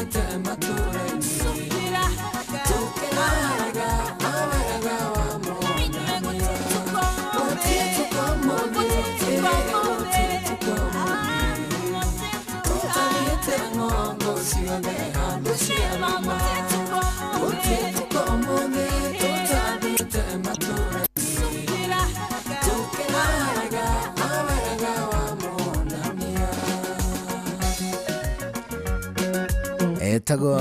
Tũtathiĩte matũũra-inĩ Tũkĩraga wega wa monania Gũtirĩ tũkomũthĩ Gũtirĩ tũkomũthĩ Tũtathiĩte ng'ongo ciothe handũ ciarũma Gũtirĩ tũkomũthĩ Tũtathiĩte matũũra-inĩ Tũkĩraga wega wa monania Etagwo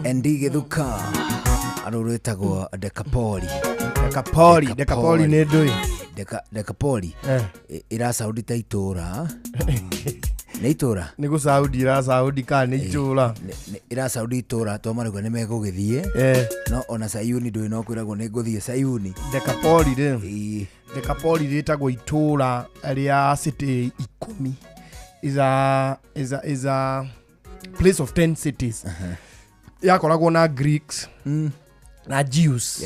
Andy Githuka arå rwĩtagwo Dekapoli. Dekapoli, Dekapoli nĩ ndũĩ. Dekapoli ĩracaũndi ta itũra nĩ itũra nĩ gũcaũndi ĩracaũndi kana nĩ itũra ĩracaũndi itũra twamarauga nĩ megũgĩthiĩ no ona Sayuni ndũĩ no kwĩragwo nĩ ngũthiĩ Sayuni. Dekapoli rĩ Dekapoli rĩtagwo itũra rĩa city 10 is a place of 10 cities. Yakoragwo na Greeks na Jews.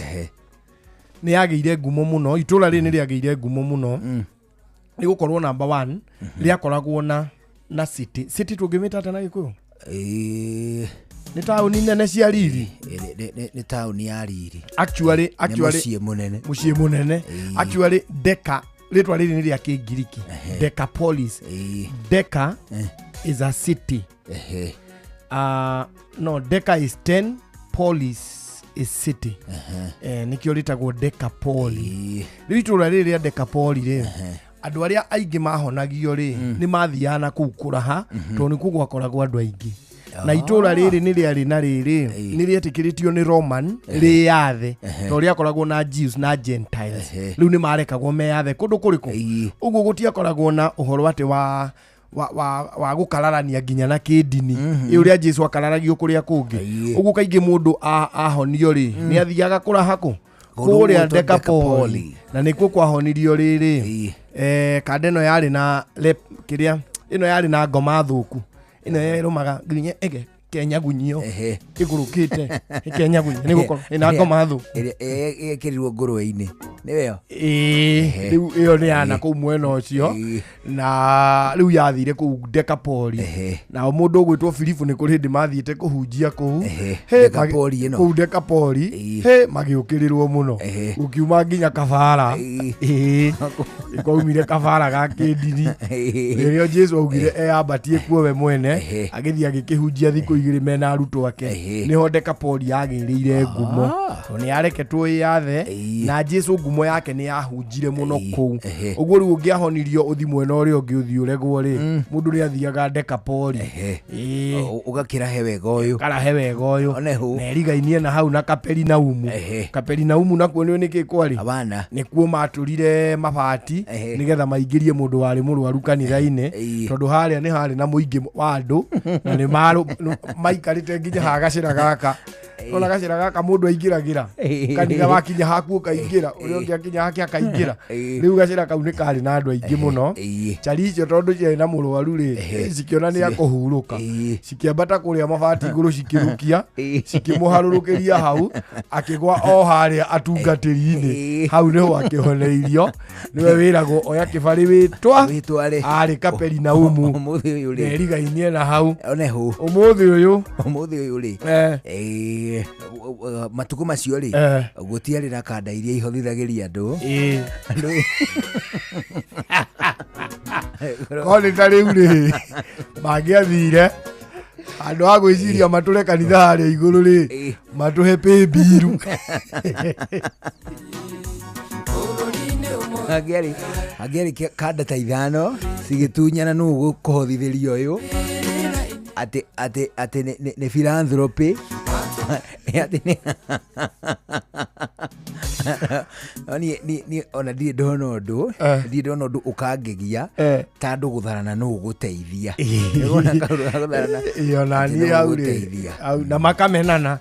Nĩ yagĩire ngumo mũno itũra rĩrĩ nĩ rĩagĩire ngumo mũno nĩ gũkorwo number 1 rĩakoragwo na city tũngĩmĩta atĩa na Gĩkũyũ? Nĩ taũni nene cia riri. Nĩ taũni ya riri. Actually mũciĩ mũnene. Mũciĩ mũnene. Actually Deka rĩtwa rĩrĩ nĩ rĩa Kĩngiriki. Decapolis. Deca is a city. No, Deca is 10, polis is city. Nĩkĩo rĩtagwo Dekapoli. Rĩu itũra rĩrĩ rĩa Dekapoli rĩ andũ arĩa aingĩ mahonagio rĩ nĩ mathiaga na kũu kũraha tondũ nĩkuo gwakoragwo andũ aingĩ. Na itũra rĩrĩ nĩ rĩarĩ na rĩrĩ nĩ rĩetĩkĩrĩtio nĩ Roman rĩyathe tondũ rĩakoragwo na Jews na Gentiles. Rĩu nĩ marekagwo meyathe kũndũ kũrĩkũ ũguo gũtiakoragwo na ũhoro atĩ wa gũkararania nginya na kĩndini ĩ ũrĩa Jesu akararagio kũrĩa kũngĩ ũguo kaingĩ mũndũ ahonio rĩ nĩ athiaga kũraha kũ kũrĩa Dekapoli na nĩkuo kwahonirio rĩrĩ kanda ĩno yarĩ na kĩrĩa ĩno yarĩ na ngoma thũku ĩno ĩrũmaga nginya ĩkenyagunyio ĩgũrũkĩte ĩkenyagunyio nĩ gũkorwo ĩna ngoma thũku ĩkĩrirwo ngũrwe-inĩ nĩyo rĩu ĩyo nĩ yana kũu mwena ũcio na rĩu yathire kũu Dekapoli nao mũndũ ũgwĩtwo Filipu nĩ kũrĩ hĩndĩ mathiĩte kũhunjia kũu kũu Dekapoli he magĩũkĩrĩrwo mũno gũkiuma nginya kabara kwaumire kabara ga kĩndini rĩrĩa Jesu augire eyambatie kuo we mwene agĩthiĩ agĩkĩhunjia thikũ igĩrĩ mena arutwo ake nĩho Dekapoli yagĩrĩire ngumo tondũ nĩ yareketwo ĩyathe na Jesu ngumo yake nĩ yahunjire mũno kũu ũguo rĩu ũngĩahonirio ũthi mwena ũrĩa ũngĩ ũthiĩ ũregwo rĩ mũndũ nĩ athiaga Dekapoli ũgakĩrahe wega ũyũ karahe wega ũyũ na erigainie na hau na Kaperinaumu. Kaperinaumu nakuo nĩ nĩkĩ kwarĩ nĩkuo matũrire mabati nĩgetha maingĩrie mũndũ warĩ mũrwaru kanitha-inĩ tondũ harĩa nĩ harĩ na mũingĩ wa andũ na nĩ maikarĩte nginya ha gacĩra gaka ona gacĩra gaka mũndũ aingĩragĩra kanitha wakinya hakuo kaingĩra ũrĩa ũngĩ akinya hake akaingĩra rĩu gacĩra kau nĩ karĩ na andũ aingĩ mũno cari icio tondũ ciarĩ na mũrwaru rĩ cikĩona nĩ akũhurũka cikĩambata kũrĩa mabati igũrũ cikĩrukia cikĩmũharũrũkĩria hau akĩgwa o harĩa atungatĩri-inĩ hau nĩho akĩhoneirio nĩwe wĩragwo oya kĩbarĩ wĩtwa arĩ Kaperinaumu erigainie na hau ũmũthĩ ũyũ rĩ matukũ macio rĩ gũtiarĩ na kanda iria ihothithagĩria andũ ko nĩ ta rĩu rĩ mangĩathire andũ a gwĩciria matũre kanitha harĩa igũrũ rĩ matũhe pay bill angĩarĩ kanda ta 5 cigĩtunyana nũ gũkũhothithĩria ũyũ atĩ nĩ philanthropy atĩ nĩ niĩ ona ndirĩ ndona ũndũ ndirĩ ndona ũndũ ũkangegia ta andũ gũtharana nũ ũgũteithia ona niĩ hau rĩ na makamenana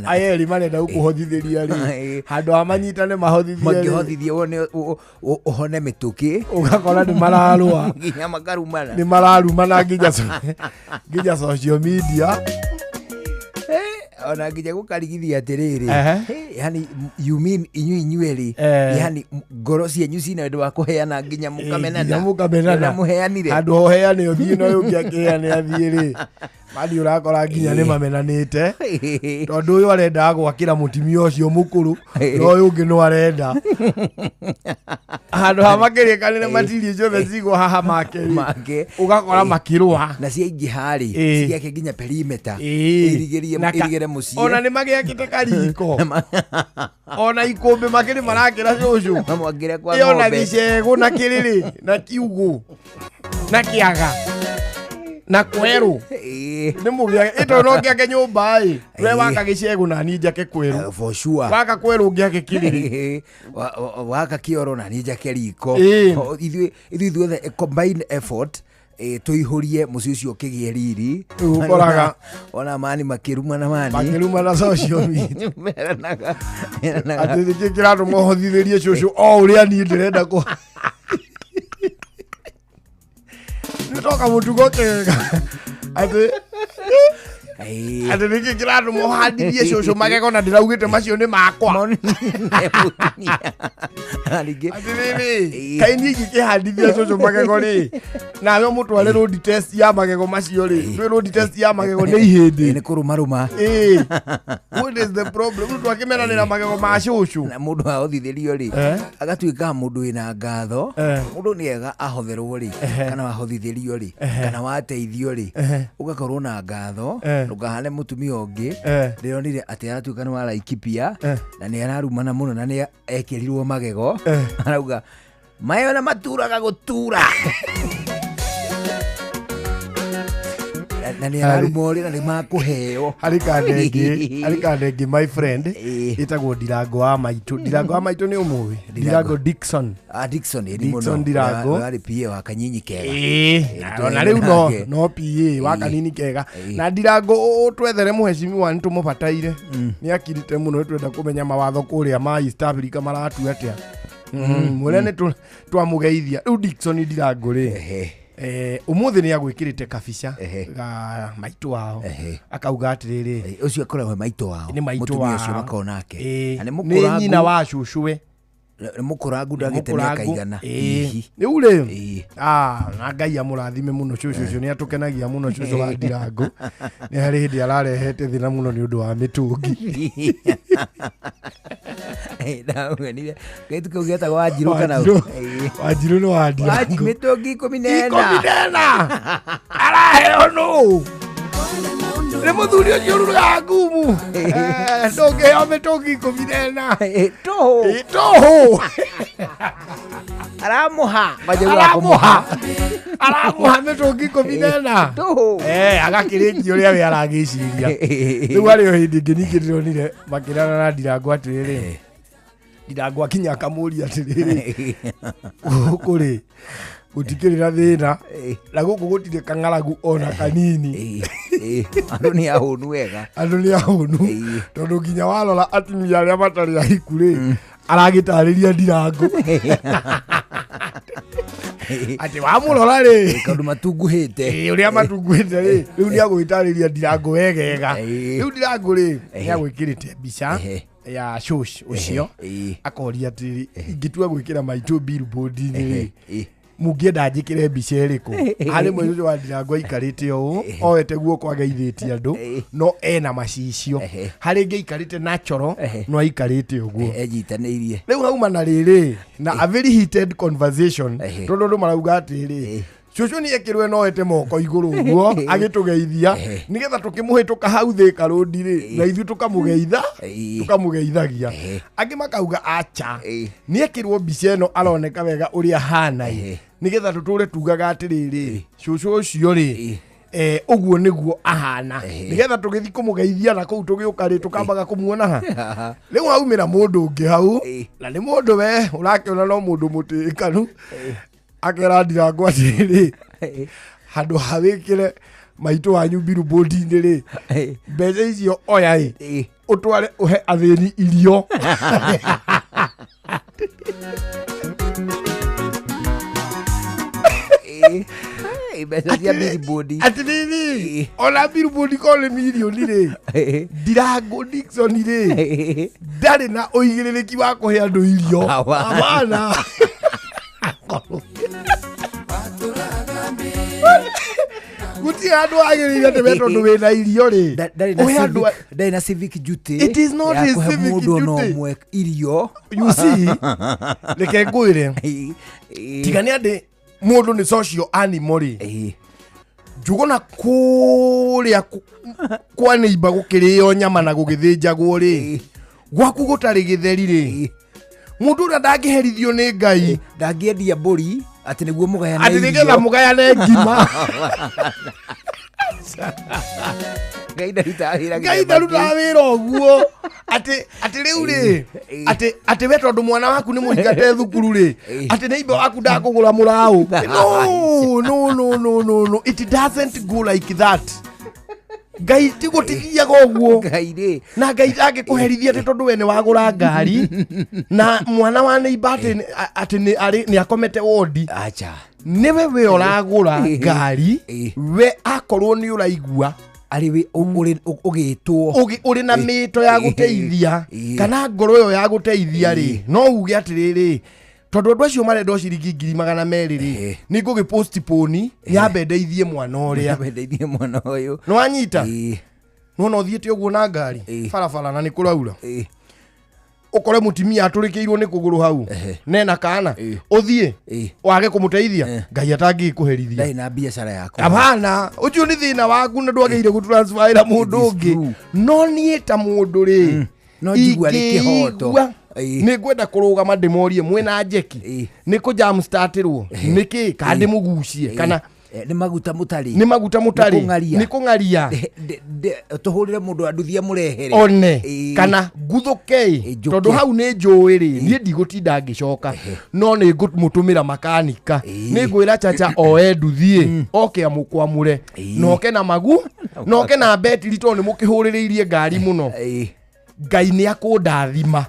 aya erĩ marenda gũkũhothithĩria rĩ handũ ha manyitane mahothithie mangĩhothithie wone ũhone mĩtũkĩ ũgakora nĩ mararũa nginya makarumana nĩ mararumana nginya social media ona nginya gũkarigithia atĩrĩrĩ Yani you mean inyuĩ inyuerĩ, Eh. yani ngoro cianyu cina wendo wa kũheana nginya mũkamenana. Nginya mũkamenana. Ũrĩa mũheanire. Handũ hoheane ũthiĩ na ũyũ ũngĩ akĩheane athiĩ rĩ, mani ũrakora nginya nĩ mamenanĩte, tondũ ũyũ arendaga gwakĩra mũtumia ũcio mũkũrũ na ũyũ ũngĩ no arenda handũ ha makĩrĩkanĩre matirie ciothe cigwo haha make rĩ, Make. ũgakora makĩrũa. Na ciaingĩha rĩ, Ĩĩ. cigĩake nginya perimeter. Ĩĩ. Ĩrigĩrie, Na ka- ĩrigĩre mũciĩ. Ona nĩ magĩakĩte kariko, ona ikũmbĩ makĩrĩ marakĩra cũcũ. Mamwakĩre kwa Ĩ, ona ng'ombe. gĩcegũ na kĩrĩrĩ na kiugũ na kĩaga na kwerũ nĩ mũgĩa ĩto no ngĩake nyũmba ĩ, we waka gĩcegũ na niĩ njake kwerũ. For sure. Waka kwerũ ngĩake kĩrĩrĩ. Waka kĩoro na niĩ njake riko. Ĩĩ. O, ithuĩ ithuothe combine effort, tũihũrie mũciĩ ũcio ũkĩgĩe riri. Rĩu ũkoraga- Ona mani makĩrumana mani makĩrumana social media. Meranaga meranaga. Atĩ nĩkĩ kĩratũma ũhothithĩrie cũcũ o ũrĩa niĩ ndĩrenda kũ nĩ toka mũtugo kega atĩ atĩ nĩkĩ kĩratũma ũhandithie cũcũ magego na ndĩraugĩte macio nĩ makwa. Ningĩ- Atĩrĩrĩ, kaĩ niĩ ingĩkĩhandithia cũcũ magego rĩ, nawe ũmũtware road test ya magego macio rĩ, ndwĩ road test ya magego nĩ ihĩndĩ. Nĩ kũrũmarũma. Ĩĩ. What is the problem? Rĩu twakĩmenanĩra magego ma cũcũ. Na mũndũ ahothithĩrio rĩ, Eh? agatuĩka mũndũ wĩna ngatho. Eh. Mũndũ nĩ ega ahotherwo rĩ, kana wahothithĩrio rĩ, kana wateithio rĩ, ũgakorwo na ngatho. Eh. Ndũkahane mũtumia ũngĩ. Eh. Ndĩronire atĩ aratuĩka nĩ wa Laikipia Eh. na nĩ ararumana mũno na nĩ ekĩrirwo magego. Eh. Arauga mayo na maturaga gũtura. Na nĩ araruma ũrĩ na nĩ makũheo. Harĩ kanda ĩngĩ, harĩ kanda ĩngĩ, my friend, ĩtagwo Ndirango wa maitũ. Ndirango wa maitũ nĩ ũmũĩ? Ndirango Dickson. Ah, Dickson ĩ, nĩ Dickson mũno. Ndirango. Warĩ PA wa kanyinyi kega. Ĩĩ, Ĩĩ, ona rĩu no nake. no PA wa Ĩĩ. kanini kega. Na Ndirango ũtwethere mũhecimiwa nĩ tũmũbataire, nĩ akirite mũno, twenda kũmenya mawatho kũrĩa ma East Africa maratua atĩa. Mwĩre nĩ twamũgeithia. Rĩu Dickson Ndirango rĩ, ũmũthĩ nĩ agwĩkĩrĩte kabica ga maitũ wao, akauga atĩrĩrĩ, ũcio akoragwo maitũ wao, nĩ maitũ mũtumia ũcio wao. makoragwo nake. Ĩĩ, Na nĩ nĩ mũkũrangu. nyina wa cũcũwe. Nĩ mũkũrangu, ndagĩte mĩaka igana. Hihi. Rĩu rĩ, ah, na Ngai amũrathime mũno cũcũ ũcio, nĩ atũkenagia mũno cũcũ wa Ndirango. Nĩ harĩ hĩndĩ ararehete thĩna mũno nĩ ũndũ wa mĩtũngi. Ndamwonire gaitu kau getagwo Wanjirũ kana Wanjirũ. Ĩĩ. Wanjirũ nĩ wa Ndirango. Wanji mĩtũngi 14. 14 araheo nũ? Nĩ mũthuri ũcio ũrugaga ngumu. Eh, ndũngĩheo mĩtũngi 14 tũhũ. Tũhũ. Aramũha. Aramũha, aramũha mĩtũngi 14 tũhũ. Eh, agakĩrĩkia ũrĩa we aragĩciria. Rĩu harĩ o hĩndĩ ĩngĩ ningĩ ndĩronire makĩrana na Ndirango atĩrĩrĩ, Ndirango akinya akamũria atĩrĩrĩ, gũkũ rĩ gũtikĩrĩ na thĩna na gũkũ gũtirĩ kang'aragu ona kanini. Andũ nĩ ahũnu wega. Andũ nĩ ahũnu, tondũ nginya warora atumia arĩa matarĩ ahiku rĩ, aragĩtarĩria Ndirango atĩ wamũrora rĩ, kaũndũ matunguhĩte. Ĩĩ, ũrĩa matunguhĩte rĩ, rĩu nĩ agwĩtarĩria Ndirango wegega. Rĩu Ndirango rĩ, nĩ agwĩkĩrĩte mbica ya shosh ũcio, akoria atĩrĩrĩ, ingĩtua gwĩkĩra maitũ billboard-inĩ rĩ, mũngĩenda njĩkĩre mbica ĩrĩkũ? Harĩ mwe ũcio wa Ndirango aikarĩte ũũ oete guoko ageithĩtie andũ, no ena macicio. Harĩ ĩngĩ aikarĩte natural, no aikarĩte ũguo Enyitanĩirie. Rĩu hauma na rĩrĩ na a very heated conversation, tondũ andũ marauga atĩrĩ, cũcũ nĩ ekĩrwe noete moko igũrũ ũguo agĩtũgeithia, nĩgetha tũkĩmũhĩtũka hau Thĩka Road rĩ, na ithuĩ tũkamũgeitha, tũkamũgeithagia. Angĩ makauga acha, nĩ ekĩrwo mbica ĩno aroneka wega ũrĩa hana ĩ, nĩgetha tũtũre tugaga atĩrĩrĩ, cũcũ ũcio rĩ, ũguo nĩguo ahana, nĩgetha tũgĩthiĩ kũmũgeithia na kũu tũgĩũka rĩ, tũkambaga kũmuona ha. Rĩu haumĩra mũndũ ũngĩ hau, na nĩ mũndũ we ũrakĩona no mũndũ mũtĩĩkanu, akera Ndirango atĩrĩrĩ, handũ ha wĩkĩre maitũ wanyu billboard-inĩ rĩ, mbeca icio oya ĩ, ũtware ũhe athĩni irio. Mbeca cia billboard. Atĩrĩrĩ, ona billboard korwo nĩ mirioni rĩ, Ndirango Dickson rĩ, ndarĩ na ũigĩrĩrĩki wa kũhe andũ irio. Hapana. Gũtirĩ handũ wagĩrĩire atĩ we tondũ wĩna irio rĩ, Ndarĩ na ũhe andũ ndarĩ na civic duty. It is not ya his kũhe civic mũndũ ona duty. ũmwe irio. You see, reke ngwĩre, tiga nĩ atĩ mũndũ nĩ social animal rĩ, Njuguna kũrĩa kwa neighbor gũkĩrĩo nyama na gũgĩthĩnjagwo rĩ, gwaku gũtarĩ gĩtheri rĩ, mũndũ ũrĩa ndangĩherithio nĩ Ngai, ndangĩendia mbũri atĩ nĩguo mũgayane atĩ nĩgetha irio. mũgayane ngima. Ngai ndarutaga wĩra Ngai gĩthemba ndarutaga kĩu. wĩra ũguo atĩ rĩu rĩ, atĩ we tondũ mwana waku nĩ mũingate thukuru rĩ, atĩ neighbor waku ndakũgũra mũraũ. No, no, no, no, no, no. It doesn't go like that. Ngai ti gũtithiaga ũguo. Ngai rĩ, na Ngai ndangĩkũherithia atĩ tondũ we nĩ wagũra ngari na mwana wa neighbor atĩ nĩ akomete wodi. Acha. Nĩwe we ũragũra ngari, we akorwo nĩ ũraigua arĩ we ũgĩtwo ũrĩ na mĩto ya gũteithia kana ngoro ĩyo ya gũteithia rĩ, no uge atĩrĩrĩ, tondũ andũ acio marenda o ciringi 200,000 rĩ, nĩ ngũgĩ postpone nyambe ndeithie mwana ũrĩa. Nyambe ndeithie mwana ũyũ. Nĩ wanyita? Nĩwona ũthiĩte ũguo na ngari barabara na nĩ kũraura, ũkore mũtumia atũrĩkĩirwo nĩ kũgũrũ hau nena kana ũthiĩ wage kũmũteithia, Ngai atangĩkũherithia. Ndarĩ na biacara yaku. Hapana, ũcio nĩ thĩna waku na ndwagĩrĩire gũtransferĩra mũndũ ũngĩ. No niĩ ta mũndũ rĩ, No njigua nĩ kĩhoto. ingĩigua nĩ ngwenda kũrũgama ndĩmorie mwĩna njeki nĩ kũ jam startĩrwo nĩkĩ kana ndĩmũgucie kana nĩ maguta mũtarĩ, nĩ maguta mũtarĩ, nĩ kũng'aria, nĩ kũng'aria, tũhũrĩre mũndũ anduthia mũrehere one kana nguthũke njũke. Tondũ hau nĩ njũĩ rĩ, niĩ ndigũtinda ngĩcoka, no nĩ ngũmũtũmĩra makanika, nĩ ngwĩra chacha oe nduthie oke amũkwamũre na oke na magu na oke na betiri tondũ nĩ mũkĩhũrĩrĩirie ngari mũno. Ngai nĩ akũndathima.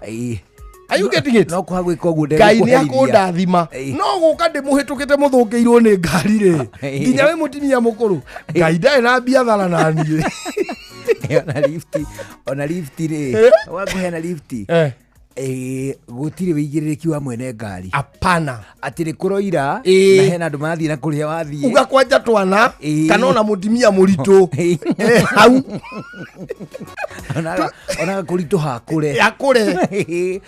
Are you getting it? No kwaga gwĩka ũguo Ngai nĩ ndegũkũherithia. akũndathima. No gũka ndĩmũhĩtũkĩte mũthũkĩirwo nĩ ngari rĩ, nginya wĩ mũtumia mũkũrũ, Ngai ndarĩ na biathara na niĩ. Ona lift, ona lift rĩ, wakũheana lift, gũtirĩ wĩigĩrĩrĩki wa mwene ngari. Hapana. Atĩ nĩ kũroira na hena andũ marathiĩ na kũrĩa wathiĩ. Uga kwanja twana kana ona mũtumia mũritũ hau onaga kũritũha akũre. Akũre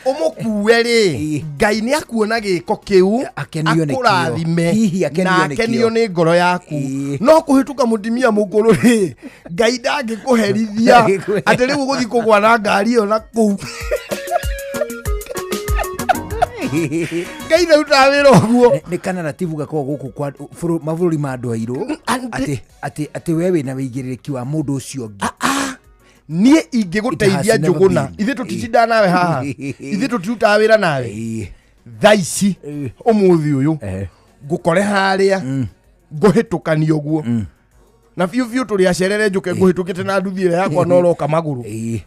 ũmũkue rĩ, Ngai nĩ akuona gĩko kĩu Akenio nĩkĩo. akũrathime Hihi akenio na nĩkĩo. akenio nĩ ngoro yaku. No kũhĩtũka mũtumia mũkũrũ rĩ, Ngai ndangĩkũherithia atĩ rĩu ũgũthiĩ kũgwa na ngari ĩyo na kũu. Ngai ndarutaga wĩra ũguo. Nĩ kanaratibu gakoragwo gũkũ kwa mabũrũri ma andũ airũ atĩ we wĩna wĩigĩrĩrĩki wa mũndũ ũcio ũngĩ. Niĩ ingĩgũteithia Njũgũna, ithuĩ tũtitindaga nawe haha, ithuĩ tũtirutaga wĩra nawe thaa ici ũmũthĩ ũyũ ngũkore harĩa ngũhĩtũkania ũguo na biũ biũ tũrĩ acerere njũke ngũhĩtũkĩte na nduthi ĩrĩa yakwa na ũroka magũrũ,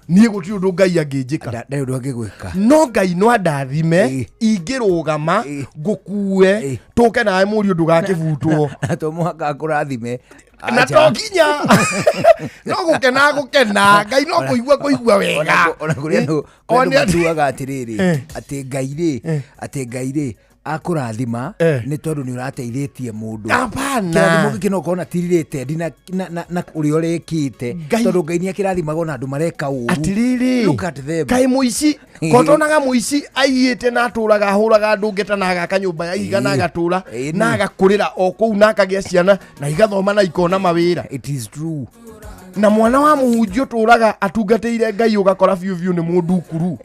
niĩ gũtirĩ ũndũ Ngai angĩnjĩka. Ndarĩ ũndũ angĩgwĩka. No Ngai no andathime ingĩrũgama ngũkue tũke nawe mũriũ ndũgakĩbutwo. Na to mũhaka akũrathime. Na to nginya no gũkena gũkena Ngai no kũigua kũigua wega. Ona kũrĩ andũ matuaga atĩrĩrĩ, atĩ Ngai rĩ, atĩ Ngai rĩ akũrathima nĩ tondũ nĩ ũrateithĩtie mũndũ. Hapana. Kĩrathimo gĩkĩ no ũkorwo na ti related na ũrĩa ũrekĩte, tondũ Ngai nĩ akĩrathimaga ona andũ mareka ũru. Atĩrĩrĩ, Look at them. Kaĩ mũici kotonaga mũici aiyĩte na atũraga ahũraga andũ ngeta na agaka nyũmba ya ihiga na agatũra na agakũrĩra o kũu na akagĩa ciana na igathoma na ikona mawĩra. It is true. Na mwana wa mũhunjia ũtũraga atungatĩire Ngai ũgakora biũ biũ nĩ mũndũ ukuru.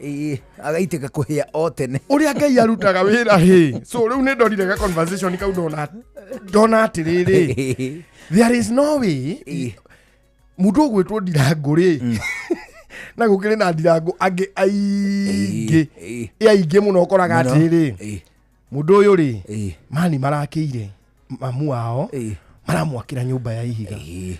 Agaitĩka kũhĩa o tene. Ũrĩa Ngai arutaga wĩra hĩ. So rĩu nĩ ndorire ga conversation kau ndona atĩrĩrĩ, there is no way mũndũ ũgwĩtwo Ndirango rĩ, na gũkĩrĩ na Ndirango angĩ aingĩ aingĩ mũno, ũkoraga atĩrĩrĩ, mũndũ ũyũ rĩ, mani marakĩire mamu wao maramwakĩra nyũmba ya ihiga,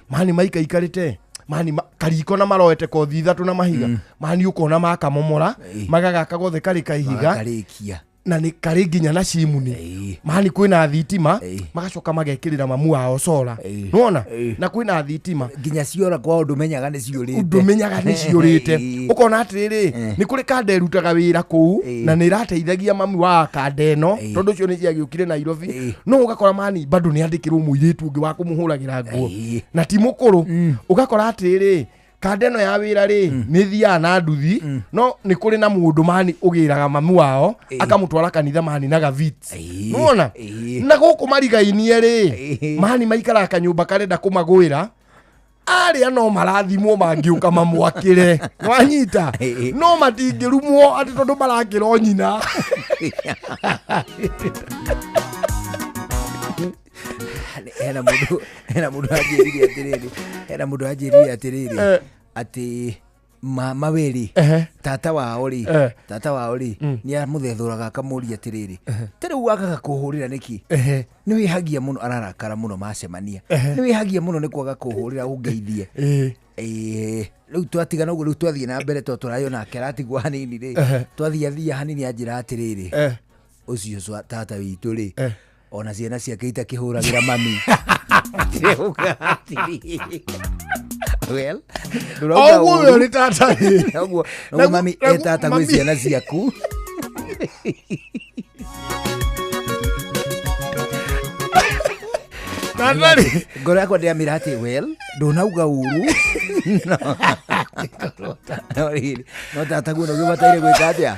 mani maikaikarĩte mani kariko na maroete kothi ithatũ na mahiga, mani ũkona makamomora magagaka gothe karĩ ka ihiga Makarĩkia. Na nĩ karĩ nginya na cimuni mani kwĩna thitima, magacoka magekĩrĩra mamu wao sora, nĩwona, na kwĩna thitima nginya ciora kwao ndũmenyaga nĩ ciũrĩte. Ndũmenyaga nĩ ciũrĩte. Ũkona atĩrĩrĩ, nĩ kũrĩ kanda ĩrutaga wĩra kũu na nĩ ĩrateithagia mami wa kanda ĩno, tondũ ũcio nĩ ciagĩũkire Nairobi. No ũgakora mani bado nĩ andĩkĩrwo mũirĩtu ũngĩ wa kũmũhũragĩra nguo na ti mũkũrũ. Ũgakora atĩrĩrĩ, kanda ĩno ya wĩra rĩ nĩ thiaga na nduthi, no nĩ kũrĩ na mũndũ mani ũgĩraga mamu wao akamũtwara kanitha mani na gavit, nĩwona. Na gũkũ marigainie rĩ, mani maikaraga kanyũmba karenda kũmagwĩra, arĩa no marathimwo mangĩũka mamwakĩre, wanyita, no matingĩrumwo atĩ tondũ marakĩra o nyina. Hena mũndũ anjĩrire atĩrĩrĩ, hena mũndũ anjĩrire atĩrĩrĩ atĩ mawĩrĩ tata wao rĩ, tata wao rĩ nĩ amũthethũraga akamũria atĩrĩrĩ, ta rĩu wagaga kũhũrĩra nĩkĩ? Nĩ wĩhagia mũno, ararakara mũno macemania, nĩ wĩhagia mũno nĩ kwaga kũhũrĩra ũngeithie. Rĩu twatigana ũguo, rĩu twathiĩ na mbere tondũ tũrayo nake aratigwo hanini rĩ, twathiathia hanini anjĩra atĩrĩrĩ, ũcio tata witũ rĩ ona ciana ciake itakĩhũragĩra mami. Well, ũguo we nĩ tata rĩ. Ũguo mami e tata gwĩ ciana ciaku. Tata rĩ. Ngoro yakwa ndĩramĩra atĩ well, ndũnauga ũru. No tata guo nĩguo bataire gwĩka atĩa?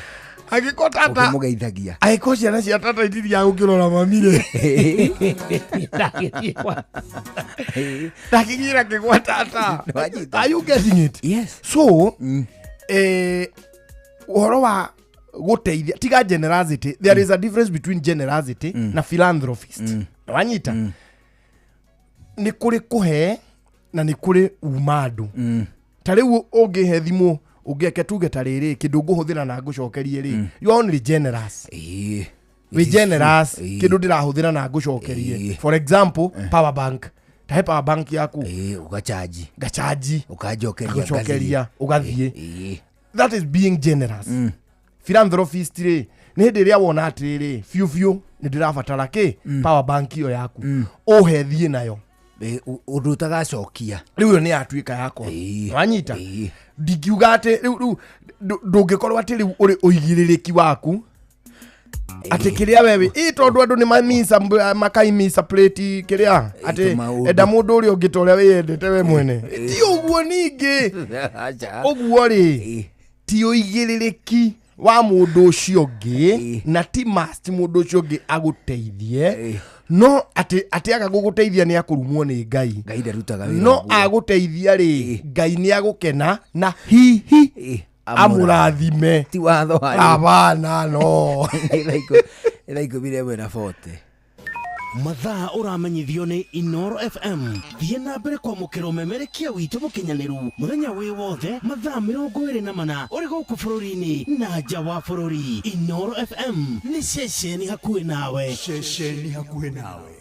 Angĩkorwo tata ũkĩmũgeithagia, angĩkorwo ciana cia tata itithiaga gũkĩrora mami rĩ, ndakĩgĩra kĩgwa tata. Are you getting it? Yes. So ũhoro wa gũteithia, tiga generosity, there is a difference between generosity na philanthropist. Wanyita, nĩ kũrĩ kũhe na nĩ kũrĩ uma andũ. Ta rĩu ũngĩhe thimũ, ũngĩeke tuge ta rĩrĩ kĩndũ ngũhũthĩra na ngũcokerie rĩ, you are only generous. Wĩ generous kĩndũ ndĩrahũthĩra na ngũcokerie. For example, power bank, tahe power bank yaku, ũgachaji, ngachaji, ũkanjokeria, ũgathiĩ. That is being generous. Philanthropist rĩ, nĩ hĩndĩ ĩrĩa wona atĩrĩrĩ, biũ biũ nĩ ndĩrabatara kĩ power bank ĩyo yaku, ũhe thiĩ nayo, ũndũ ũtagacokia. Rĩu ĩyo nĩ yatuĩka yakwa, wanyita. Ndingiuga atĩ rĩu ndũngĩkorwo atĩ rĩu ũrĩ ũigĩrĩrĩki waku atĩ kĩrĩa wewe ĩ, tondũ andũ nĩ mamisa makaimisa plate kĩrĩa atĩ enda mũndũ ũrĩa ũngĩ ta ũrĩa wĩyendete we mwene. Ti ũguo ningĩ. Ũguo rĩ ti ũigĩrĩrĩki wa mũndũ ũcio ũngĩ, na ti must mũndũ ũcio ũngĩ agũteithie, no atĩ aga gũgũteithia nĩ akũrumwo nĩ Ngai. Ngai ndarutaga wĩra. No agũteithia rĩ, Ngai nĩ agũkena na hihi amũrathime. Ti watho harĩ. Abana no. Thaa 11:40. Mathaa ũramenyithio nĩ Inoro FM. Thiĩ na mbere kwamũkĩra ũmemerekia witũ mũkinyanĩru mũthenya wĩ wothe mathaa 24 ũrĩ gũkũ bũrũri-inĩ na nja wa bũrũri. Inoro FM nĩ ceceni hakuhĩ nawe. Ceceni hakuhĩ nawe.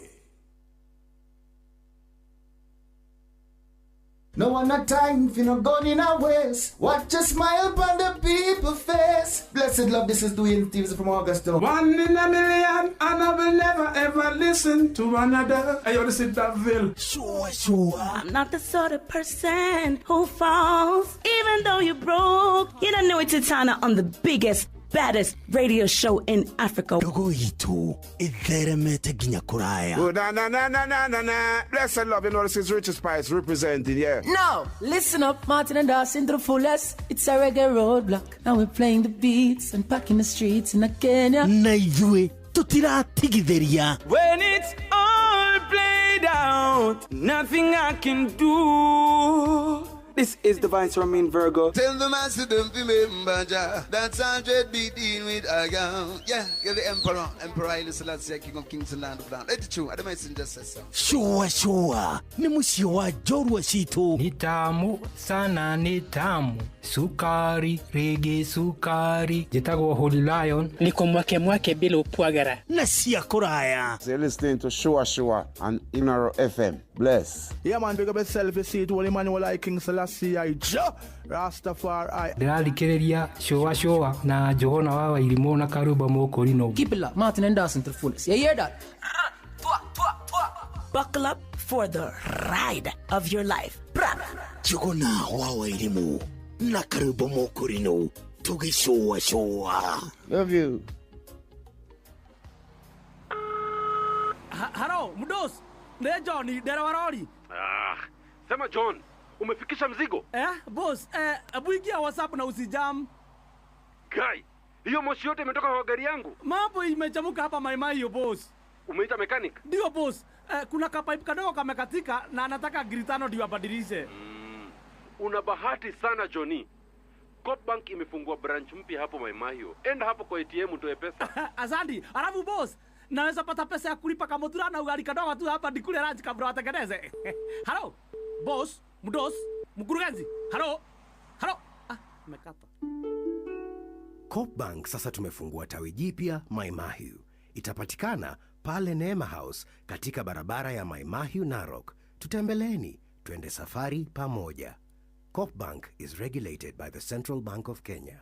No one a time if you not gone in a waste. Watch a smile upon the people face. Blessed love, this is Dwayne Stevens from Augusta. 1 in a million, and I will never ever listen to another. Hey, yo, this is Daville. Sure, sure. I'm not the sort of person who falls, even though you're broke. You don't know it's Titana on the biggest, baddest radio show in Africa. Ndogo itu itheremete nginya kuraya. Oh, na na na na na na na. Blessed love, you know this is Richard Spice representing, yeah. No, listen up, Martin and Dawson to the fullest. It's a reggae roadblock. Now we're playing the beats and packing the streets in Kenya. Na ithuĩ tutiratigithĩria. When it's all played out, nothing I can do. This is Divine Romain Virgo. Tell the master don't remember Jah. That's 100 be dealing with a girl. Yeah, you're the emperor. Emperor Haile Selassie, King of Kings and Land of Land. Let it true. I the messenger says so. Sure, sure. Ni mũciĩ wa njorua citũ. Ni tamu sana, ni tamu. Sukari, rege sukari. Njĩtagwo Holy Lion. Niko mwake mwake bila upwagara. Na cia kũraya. You're listening to Shua Shua on Inoro FM. Bless. Yeah, man, pick up yourself, you see it. Holy Emmanuel, I King Selassie, I Jah Rastafari. Ndĩrathikĩrĩria cũa cũa na Njũgũna wa Wairimũ na Karumba Mũkũrinũ. Keep it locked, Martin and Dawson to the fullest. You hear that? Buckle up for the ride of your life. Njũgũna wa Wairimũ na Karumbo Mũkũrinũ tũgĩcũa cũa. Love you. Halo, mdos. Ne John, dereva lori. Ah, sema John, umefikisha mzigo? Eh, boss, hebu ingia WhatsApp na usijam. Kai, hiyo moshi yote imetoka kwa gari yangu. Mambo imechamuka hapa maimai hiyo boss. Umeita mechanic? Ndio boss. Kuna kapipe kadogo kamekatika na anataka giri 5 ndio abadilishe. Una bahati sana Johnny. Coop Bank imefungua branch mpya hapo Maimahio. Enda hapo kwa ATM utoe pesa. Asante. Alafu boss, naweza pata pesa ya kulipa kamotura na ugali kadogo tu hapa nikule lunch kabla watengeneze. Halo, boss, mdos, mkurugenzi. Halo. Halo. Ah, nimekata. Coop Bank sasa tumefungua tawi jipya Maimahiu. Itapatikana pale Neema House katika barabara ya Maimahiu Narok. Tutembeleeni, twende safari pamoja. Coop Bank is regulated by the Central Bank of Kenya.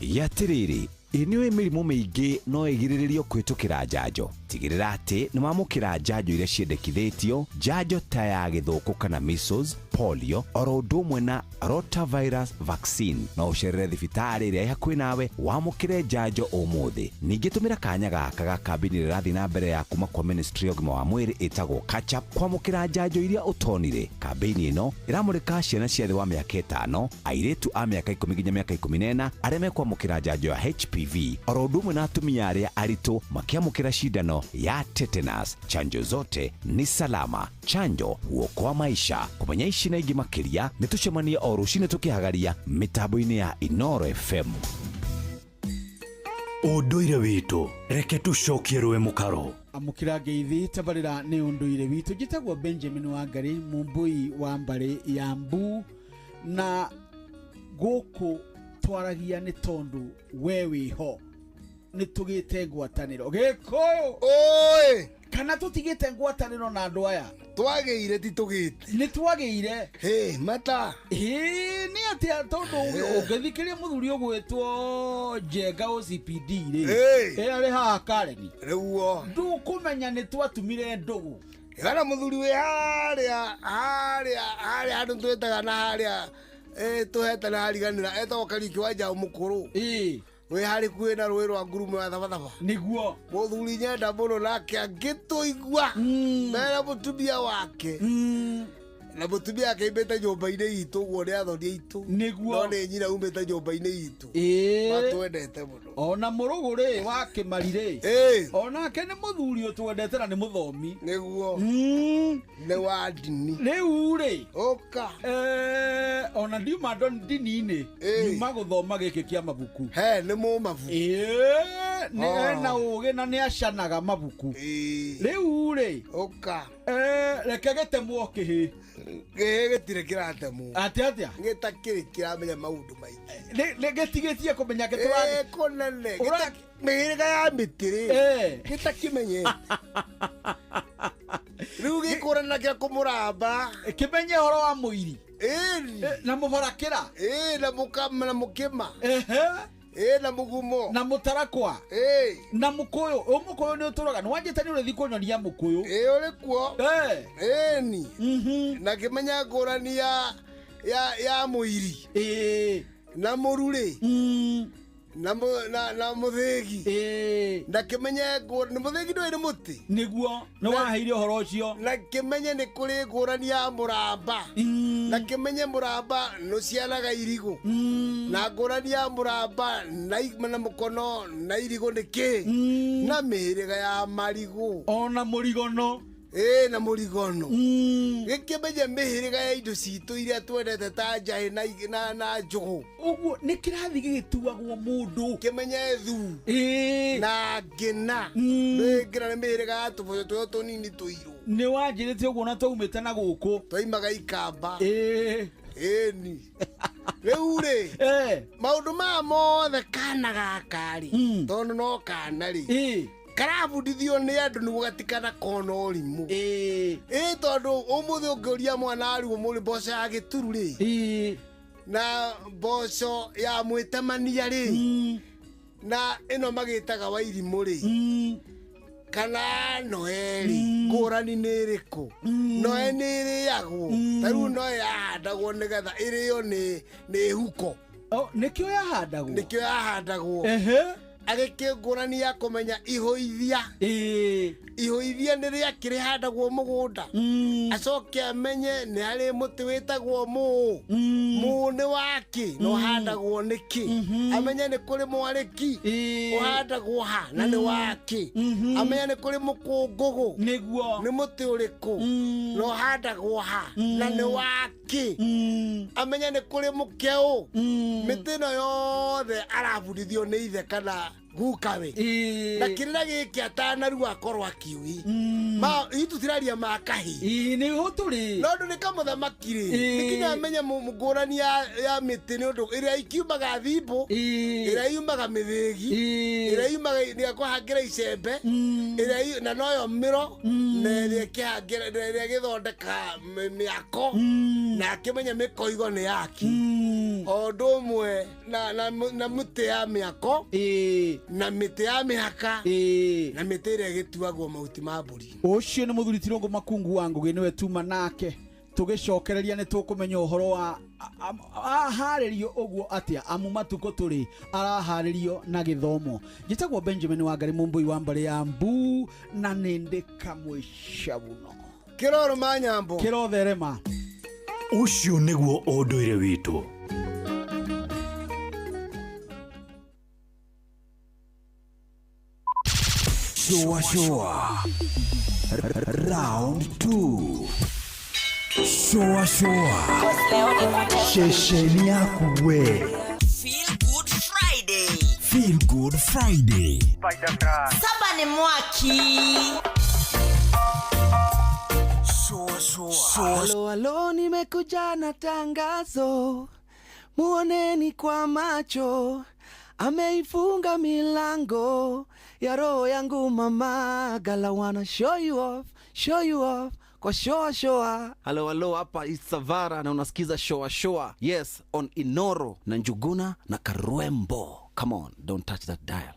Yatiriri ĩnĩũĩ mĩrimũ mĩingĩ no ĩgirĩrĩrio kũhĩtũkĩra njanjo. Tigĩrĩra atĩ nĩ wamũkĩra njanjo iria ciendekithĩtio, njanjo ta ya gĩthũkũ kana measles, polio, oro ũndũ ũmwe na rotavirus vaccine. No ũcerere thibitarĩ ĩrĩa ĩ hakuhĩ nawe wamũkĩre njanjo ũmũthĩ. Ningĩ tũmĩra kanya gaka ga kambĩini ĩrĩa ĩrathiĩ na mbere ya kuma kwa Ministry ya ũgima wa mwĩrĩ ĩtagwo Catch Up kwamũkĩra njanjo iria ũtonire. Kambĩini ĩno ĩramũrĩka ciana cia thĩ wa mĩaka 5, airĩtu a mĩaka 10 nginya mĩaka 14 arĩa mekwamũkĩra njanjo ya HPV, oro ũndũ ũmwe na atumia arĩa aritũ makĩamũkĩra cindano ya tetanus. Chanjo zote ni salama. Chanjo huokoa maisha. Kũmenya ici na ingĩ makĩria nĩ tũcemanie o rũcinĩ tũkĩhagaria mĩtambo-inĩ ya Inoro FM. Ũndũire witũ reke tũcokie rũĩ mũkaro. Amũkĩra ngeithi tabarĩra nĩ ũndũire witũ. Njĩtagwo Benjamin Wangari, mũmbũi wa mbarĩ ya Mbu, na gũkũ twaragia nĩ tondũ we wĩho nĩ tũgĩte ngwatanĩro. Gĩkũyũ oi, kana tũtigĩte ngwatanĩro na andũ aya? Twagĩire ti tũgĩte? Nĩ twagĩire. Hĩ, mata. Hĩ, nĩ atĩa tondũ ũngĩthikĩria mũthuri ũgwĩtwo Njenga OCPD rĩ, arĩ haha Karen. Rĩuo. Ndũkũmenya nĩ twatumire ndũgũ. Hena mũthuri wĩ harĩa harĩa harĩa handũ twĩtaga na harĩa tũhete na hariganĩra etagwo Kariũki wa Njaũ mũkũrũ. Wĩ harĩ kuhĩ na rũĩ rwa Ngurumo ya Thabathaba. Nĩguo. Mũthuri nyenda mũno nake angĩtũigua mena mũtumia wake. Na mũtumia wake aumĩte nyũmba-inĩ itũ ũguo nĩ athoni aitũ. Nĩguo. No nĩ nyina umĩte nyũmba-inĩ itũ. Matwendete mũno. Ona mũrũgũ rĩ wa Kĩmari rĩ, onake nĩ mũthuri ũtwendete na nĩ mũthomi. Nĩguo. Nĩ wa ndini. Rĩu rĩ, ũka. Ona ndiuma ndini-inĩ, ndiuma gũthoma gĩkĩ kĩa mabuku. He, nĩ mũmabu. Nĩ ena ũgĩ na nĩ acanaga mabuku. Rĩu rĩ, ũka. Reke gĩtemwo kĩhĩ. Kĩhĩ gĩtirĩ kĩratemwo. Atĩa atĩa? Gĩtakĩrĩ kĩramenya maũndũ maingĩ. Nĩ gĩtigĩtie kũmenya gĩtũra. Kũnene. Mĩhĩrĩga ya mĩtĩ rĩ, gĩtakĩmenyete. Rĩu gĩkũrana kĩa kũmũramba. Kĩmenye ũhoro wa mũiri. Na mũbarakĩra. Na mũkama na mũkĩma. Na mũgumo. Na mũtarakwa. Na mũkũyũ. Ũyũ mũkũyũ nĩ ũtũraga. Nĩ wanjĩte nĩ ũrĩthiĩ kũnyonia mũkũyũ. Ũrĩ kuo. Ni. Na kĩmenya ngũrani ya mũiri. Na mũrurĩ. Na mũthĩgi. Na kĩmenye ngũrani. Mũthĩgi ndũĩ nĩ mũtĩ. Nĩguo. Nĩ waheire ũhoro ũcio. Na kĩmenye nĩ kũrĩ ngũrani ya mũramba. Na kĩmenye mũramba nĩũciaraga irigũ. Na ngũrani ya mũramba na mũkono na irigũ nĩ kĩ? Na mĩhĩrĩga ya marigũ. Ona mũrigono. Na mũrigono. Gĩkĩmenye mĩhĩrĩga ya indo citũ iria twendete ta njahĩ na njũgũ. Ũguo nĩ kĩrathi gĩgĩtuagwo mũndũ. Kĩmenye thu. Na ngĩna. Ngĩna nĩ mĩhĩrĩga ya tũboco tũrĩa tũnini tũirũ. Nĩ wanjĩrĩte ũguo na twaumĩte na gũkũ. Twaimaga ikamba. Ĩni. Rĩu rĩ, maũndũ maya mothe kana gaka rĩ, tondũ no kana rĩ, Karabundithio nĩ andũ nĩguo gatikana kona ũrimũ. Ĩ tondũ ũmũthĩ ũngĩũria mwana arigwo mũrĩ mboco ya gĩturu rĩ na mboco ya mwĩtemania rĩ na ĩno magĩtaga wa irimũ rĩ kana noe rĩ ngũrani nĩ ĩrĩkũ noe nĩ ĩrĩagwo ta rĩu noe yahandagwo nĩgetha ĩrĩo nĩ huko. Nĩkĩo yahandagwo. Nĩkĩo yahandagwo. Agĩkĩ ngũrani ya kũmenya ihũithia. Ihũithia nĩ rĩa kĩrĩhandagwo mũgũnda. Acoke amenye nĩ harĩ mũtĩ wĩtagwo mũũ. Mũũ nĩ wakĩ na ũhandagwo nĩkĩ. Amenye nĩ kũrĩ mwarĩki ũhandagwo ha na nĩ wakĩ. Amenye nĩ kũrĩ mũkũngũgũ nĩguo nĩ mũtĩ ũrĩkũ na ũhandagwo ha na nĩ wakĩ. Amenye nĩ kũrĩ mũkeũ. Mĩtĩ ĩno yothe arabundithio nĩ ithe kana gukawe. Na kĩrĩra gĩkĩ atanarua akorwo akiui. Ma itu tiraria ma kahi. Nĩho tũrĩ. No ndũ nĩ kamũthamaki rĩ. Nĩ kinya amenye ngũrani ya mĩtĩ nĩ ũndũ ĩrĩa ikiumaga thimbũ, ĩrĩa yumaga mĩthĩgi, ĩrĩa yumaga nĩ kũhangĩra icembe, ĩrĩa na noyo mĩro, na ĩrĩa ĩkĩhangĩra ĩrĩa ĩgĩthondeka mĩako, na akĩmenya mĩkoigo nĩ yaki. O ũndũ ũmwe na mĩtĩ ya mĩako, na mĩtĩ ya mĩhaka, na mĩtĩ ĩrĩa ĩgĩtuagwo mahuti ma mbũri. Ũcio nĩ mũthuri Tirũngũ Makungu wa Ngũgĩ nĩwe tuma nake tũgĩcokereria nĩ tũkũmenya ũhoro wa aharĩrio ũguo atĩa amu matukũ tũrĩ araharĩrio na gĩthomo. Njĩtagwo Benjamin Wangari Mũmbũi wa mbarĩ ya Mbu na nĩ ndĩ kamwe cabuno. Kĩroro ma nyambo. Kĩrotherema. Ũcio nĩguo ũndũire witũ. Shoa shoa. Round 2. Shoa shoa. Shesheni yaku we. Feel Good Friday. Feel Good Friday. Saba ni mwaki. Shoa shoa. Halo halo, nimekuja na tangazo. Muoneni kwa macho. Ameifunga milango ya roho yangu mama. Gala wanna show you off kwa shoa shoa. Halo halo, hapa Isavara na unasikiza shoa shoa. Yes, on Inoro na Njuguna na Karwembo. Come on, don't touch that dial.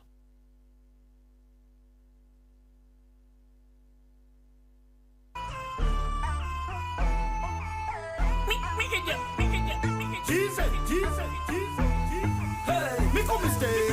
Jesus, Jesus, Jesus. Hey, me come stay.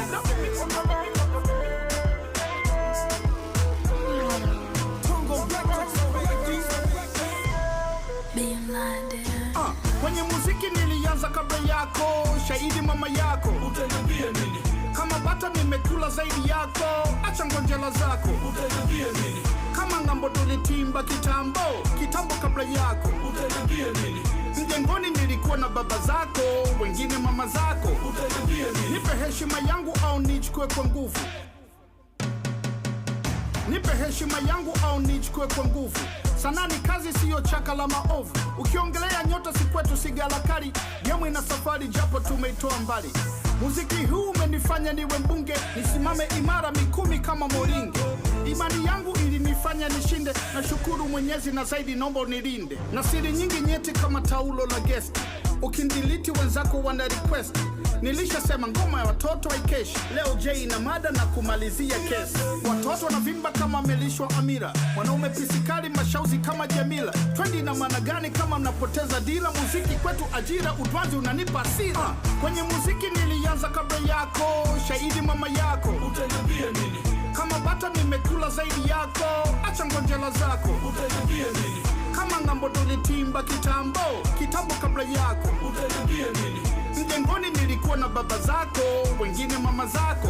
Kwenye muziki nilianza kabla yako, shahidi mama yako. Utaniambia nini? Kama bata nimekula zaidi yako, acha ngonjela zako. Utaniambia nini? Kama ngambo tulitimba kitambo, kitambo kabla yako. Utaniambia nini? Mjengoni nilikuwa na baba zako, wengine mama zako. Utaniambia nini? Nipe heshima yangu au nichukue kwa nguvu. Nipe heshima yangu au nichukue kwa nguvu. Sanaa ni kazi siyo chaka la maovu. Ukiongelea nyota si kwetu si galakari. Gemu ina safari japo tumeitoa mbali. Muziki huu umenifanya niwe mbunge, nisimame imara mikumi kama moringe. Imani yangu ilinifanya nishinde, nashukuru Mwenyezi na zaidi naomba unilinde. Na siri nyingi nyeti kama taulo la guest. Ukindiliti wenzako wana request. Nilishasema ngoma ya watoto haikeshi. Leo J ina mada na kumalizia kesi. Watoto wanavimba kama melishwa amira. Wanaume pisikali mashauzi kama Jamila. Trendi na maana gani kama mnapoteza dila? Muziki kwetu ajira, utwazi unanipa hasira. Kwenye muziki nilianza kabla yako, shahidi mama yako. Utaniambia nini? Kama bata nimekula zaidi yako, acha ngonjela zako. Utaniambia nini? Kama ngambo tulitimba kitambo, kitambo kabla yako. Utaniambia nini? Mjengoni nilikuwa na baba zako, wengine mama zako.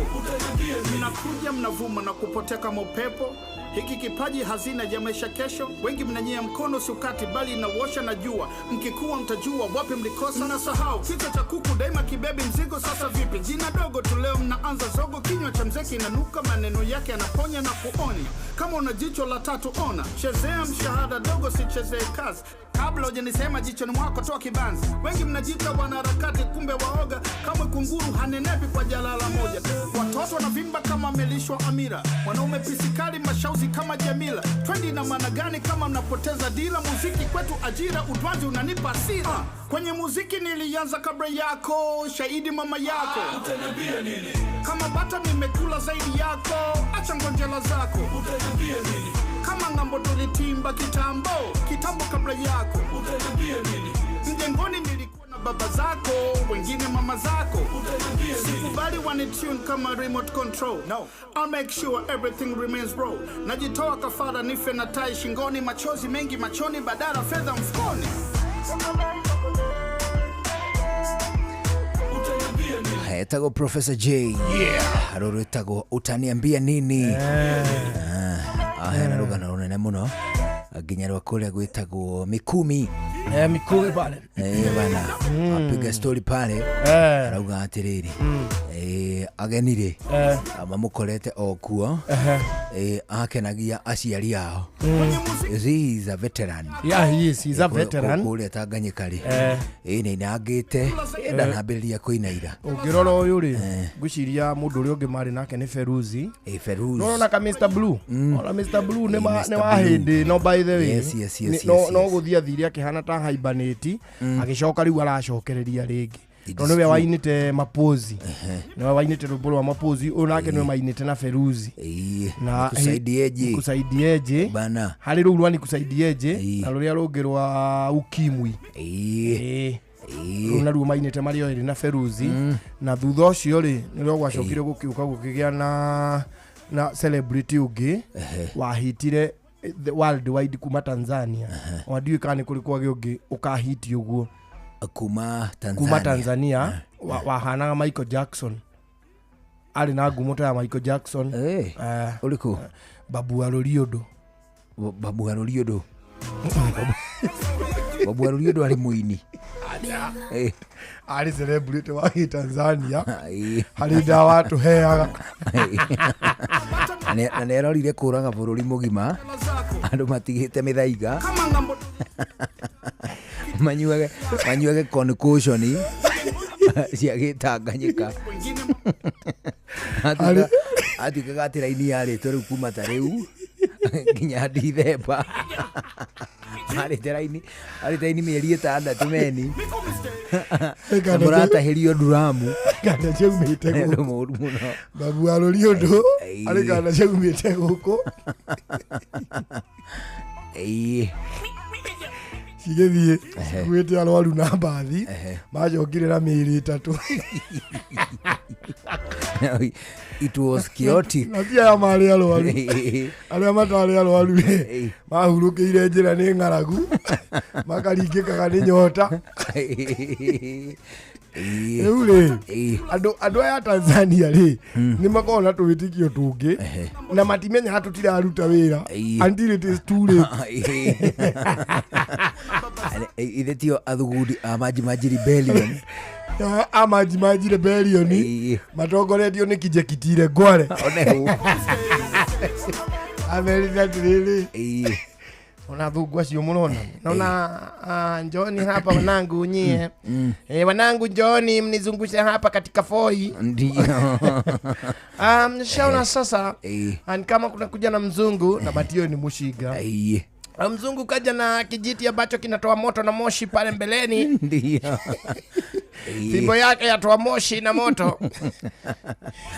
Mnakuja mnavuma na kupotea kama upepo. Hiki kipaji hazina ya maisha kesho. Wengi mnanyea mkono sukati bali inawosha na jua. Mkikuwa mtajua wapi mlikosa. Mnasahau kichwa cha kuku daima kibebi mzigo. Sasa vipi jina dogo tu leo mnaanza zogo. Kinywa cha mzee kinanuka, maneno yake yanaponya na kuonya. Kama una jicho la tatu ona. Chezea mshahara dogo, sichezee kazi. Kabla hujanisema jichoni mwako toa kibanzi. Wengi mnajiita wanaharakati, kumbe waoga. Kamwe kunguru hanenepi kwa jalala moja. Watoto wanavimba kama amelishwa amira, wanaume pisikali mashauzi kama Jamila. Twendi na maana gani kama mnapoteza dila? Muziki kwetu ajira, utwanzi unanipa hasira. Kwenye muziki nilianza kabla yako, shahidi mama yako. Utaniambia nini? Kama bata nimekula zaidi yako, acha ngonjela zako. Utaniambia nini? Kama ng'ambo tulitimba kitambo, kitambo kabla yako. Utaniambia nini? Mjengoni nilikuwa na baba zako, wengine mama zako. Utaniambia nini? Sikubali wanitune kama remote control. No. I'll make sure everything remains raw. Najitoa kafara nife na tai shingoni, machozi mengi machoni, badala fedha mfukoni. Etagwo Professor J. Yeah. Rũrũ rwĩtagwo utaniambia nini. Ahena rũgano rũnene mũno nginya rwa kũrĩa gwĩtagwo Mikumi. Mikumi pale. Bana. Apiga story pale. Arauga atĩrĩrĩ. Ageni rĩ mamũkorete o kuo. Akenagia aciari ao. You see, he is a veteran. Yeah, he is. He's a veteran. Kũrĩa Tanganyika rĩ. Nĩainangĩte ndanambĩrĩria kũinaira. Ũngĩrora ũyũ rĩ, ngwĩciria mũndũ ũrĩa ũngĩ marĩ nake nĩ Feruzi. Feruzi. Nĩũrona ka Mr Blue. Ona Mr Blue nĩ wa hĩndĩ no by the way. Yes, yes, yes, no gũthiĩ athire akĩhana ta haibanĩti, agĩcoka rĩu aracokereria rĩngĩ. No nĩwe wainĩte Mapozi. Nĩwe wainĩte rwĩmbo rwa Mapozi, ũyũ nake nĩwe mainĩte na Feruzi. Na Nikusaidieje. Nikusaidieje. Bana. Harĩ rũu rwa Nikusaidieje na rũrĩa rũngĩ rwa Ukimwi. Rũu naruo mainĩte marĩ o erĩ na Feruzi. Na thutha ũcio rĩ, nĩrĩo gwacokire gũkĩũka gũkĩgĩa na celebrity ũngĩ wahitire the world wide kuma Tanzania. Ona ndiũĩ kana nĩ kũrĩ kwagĩ ũngĩ ũkahiti ũguo. Kuma Tanzania. Kuma Tanzania wahanaga Michael Jackson. Arĩ na ngumo ta ya Michael Jackson. Ũrĩkũ? Babu wa Rũriũndũ. Babu wa Rũriũndũ. Babu wa Rũriũndũ arĩ mũini. Arĩ celebrity wa Tanzania. Harĩ ndawa atũheaga. Na nĩarorire kũraga bũrũri mũgima. Andũ matigĩte mĩthaiga. Manyuage concoction cia gĩtanganyika. Atuĩkaga atĩ raini yarĩtwo rĩu kuma ta rĩu nginya Dithemba. Arĩte raini mĩeri ĩtandatũ meni. Mũratahĩrio nduramu. Kana ciaumĩte gũkũ. Mũru mũno. Babu wa Rũriũndũ arĩ kana ciaumĩte gũkũ. Cigĩthiĩ cikuĩte arwaru na mbathi, macokire na mĩĩrĩ ĩtatũ. It was chaotic. Na ti aya marĩ arwaru. Arĩa matarĩ arwaru rĩ, mahurũkĩire njĩra nĩ ng'aragu, makaringĩkaga nĩ nyota. Rĩu rĩ, andũ aya a Tanzania rĩ, nĩ makoragwo na tũwĩtĩkio tũngĩ na matimenyaga tũtiraruta wĩra until it is too late. Ithe tio athugudi a Maji Maji Rebellion. A Maji Maji Rebellion matongoretio nĩ Kijekitire Ngware. Amerire atĩrĩrĩ, ona thungu acio mũrona naona njoni hapa wanangu nyie. Wanangu njoni mnizungushe hapa katika foi. Ndio. Nishaona sasa kama kuna kuja na mzungu na batio ni mushiga. Mzungu kaja na kijiti ambacho kinatoa moto na moshi pale mbeleni. Ndio. Fimbo yake yatoa moshi na moto.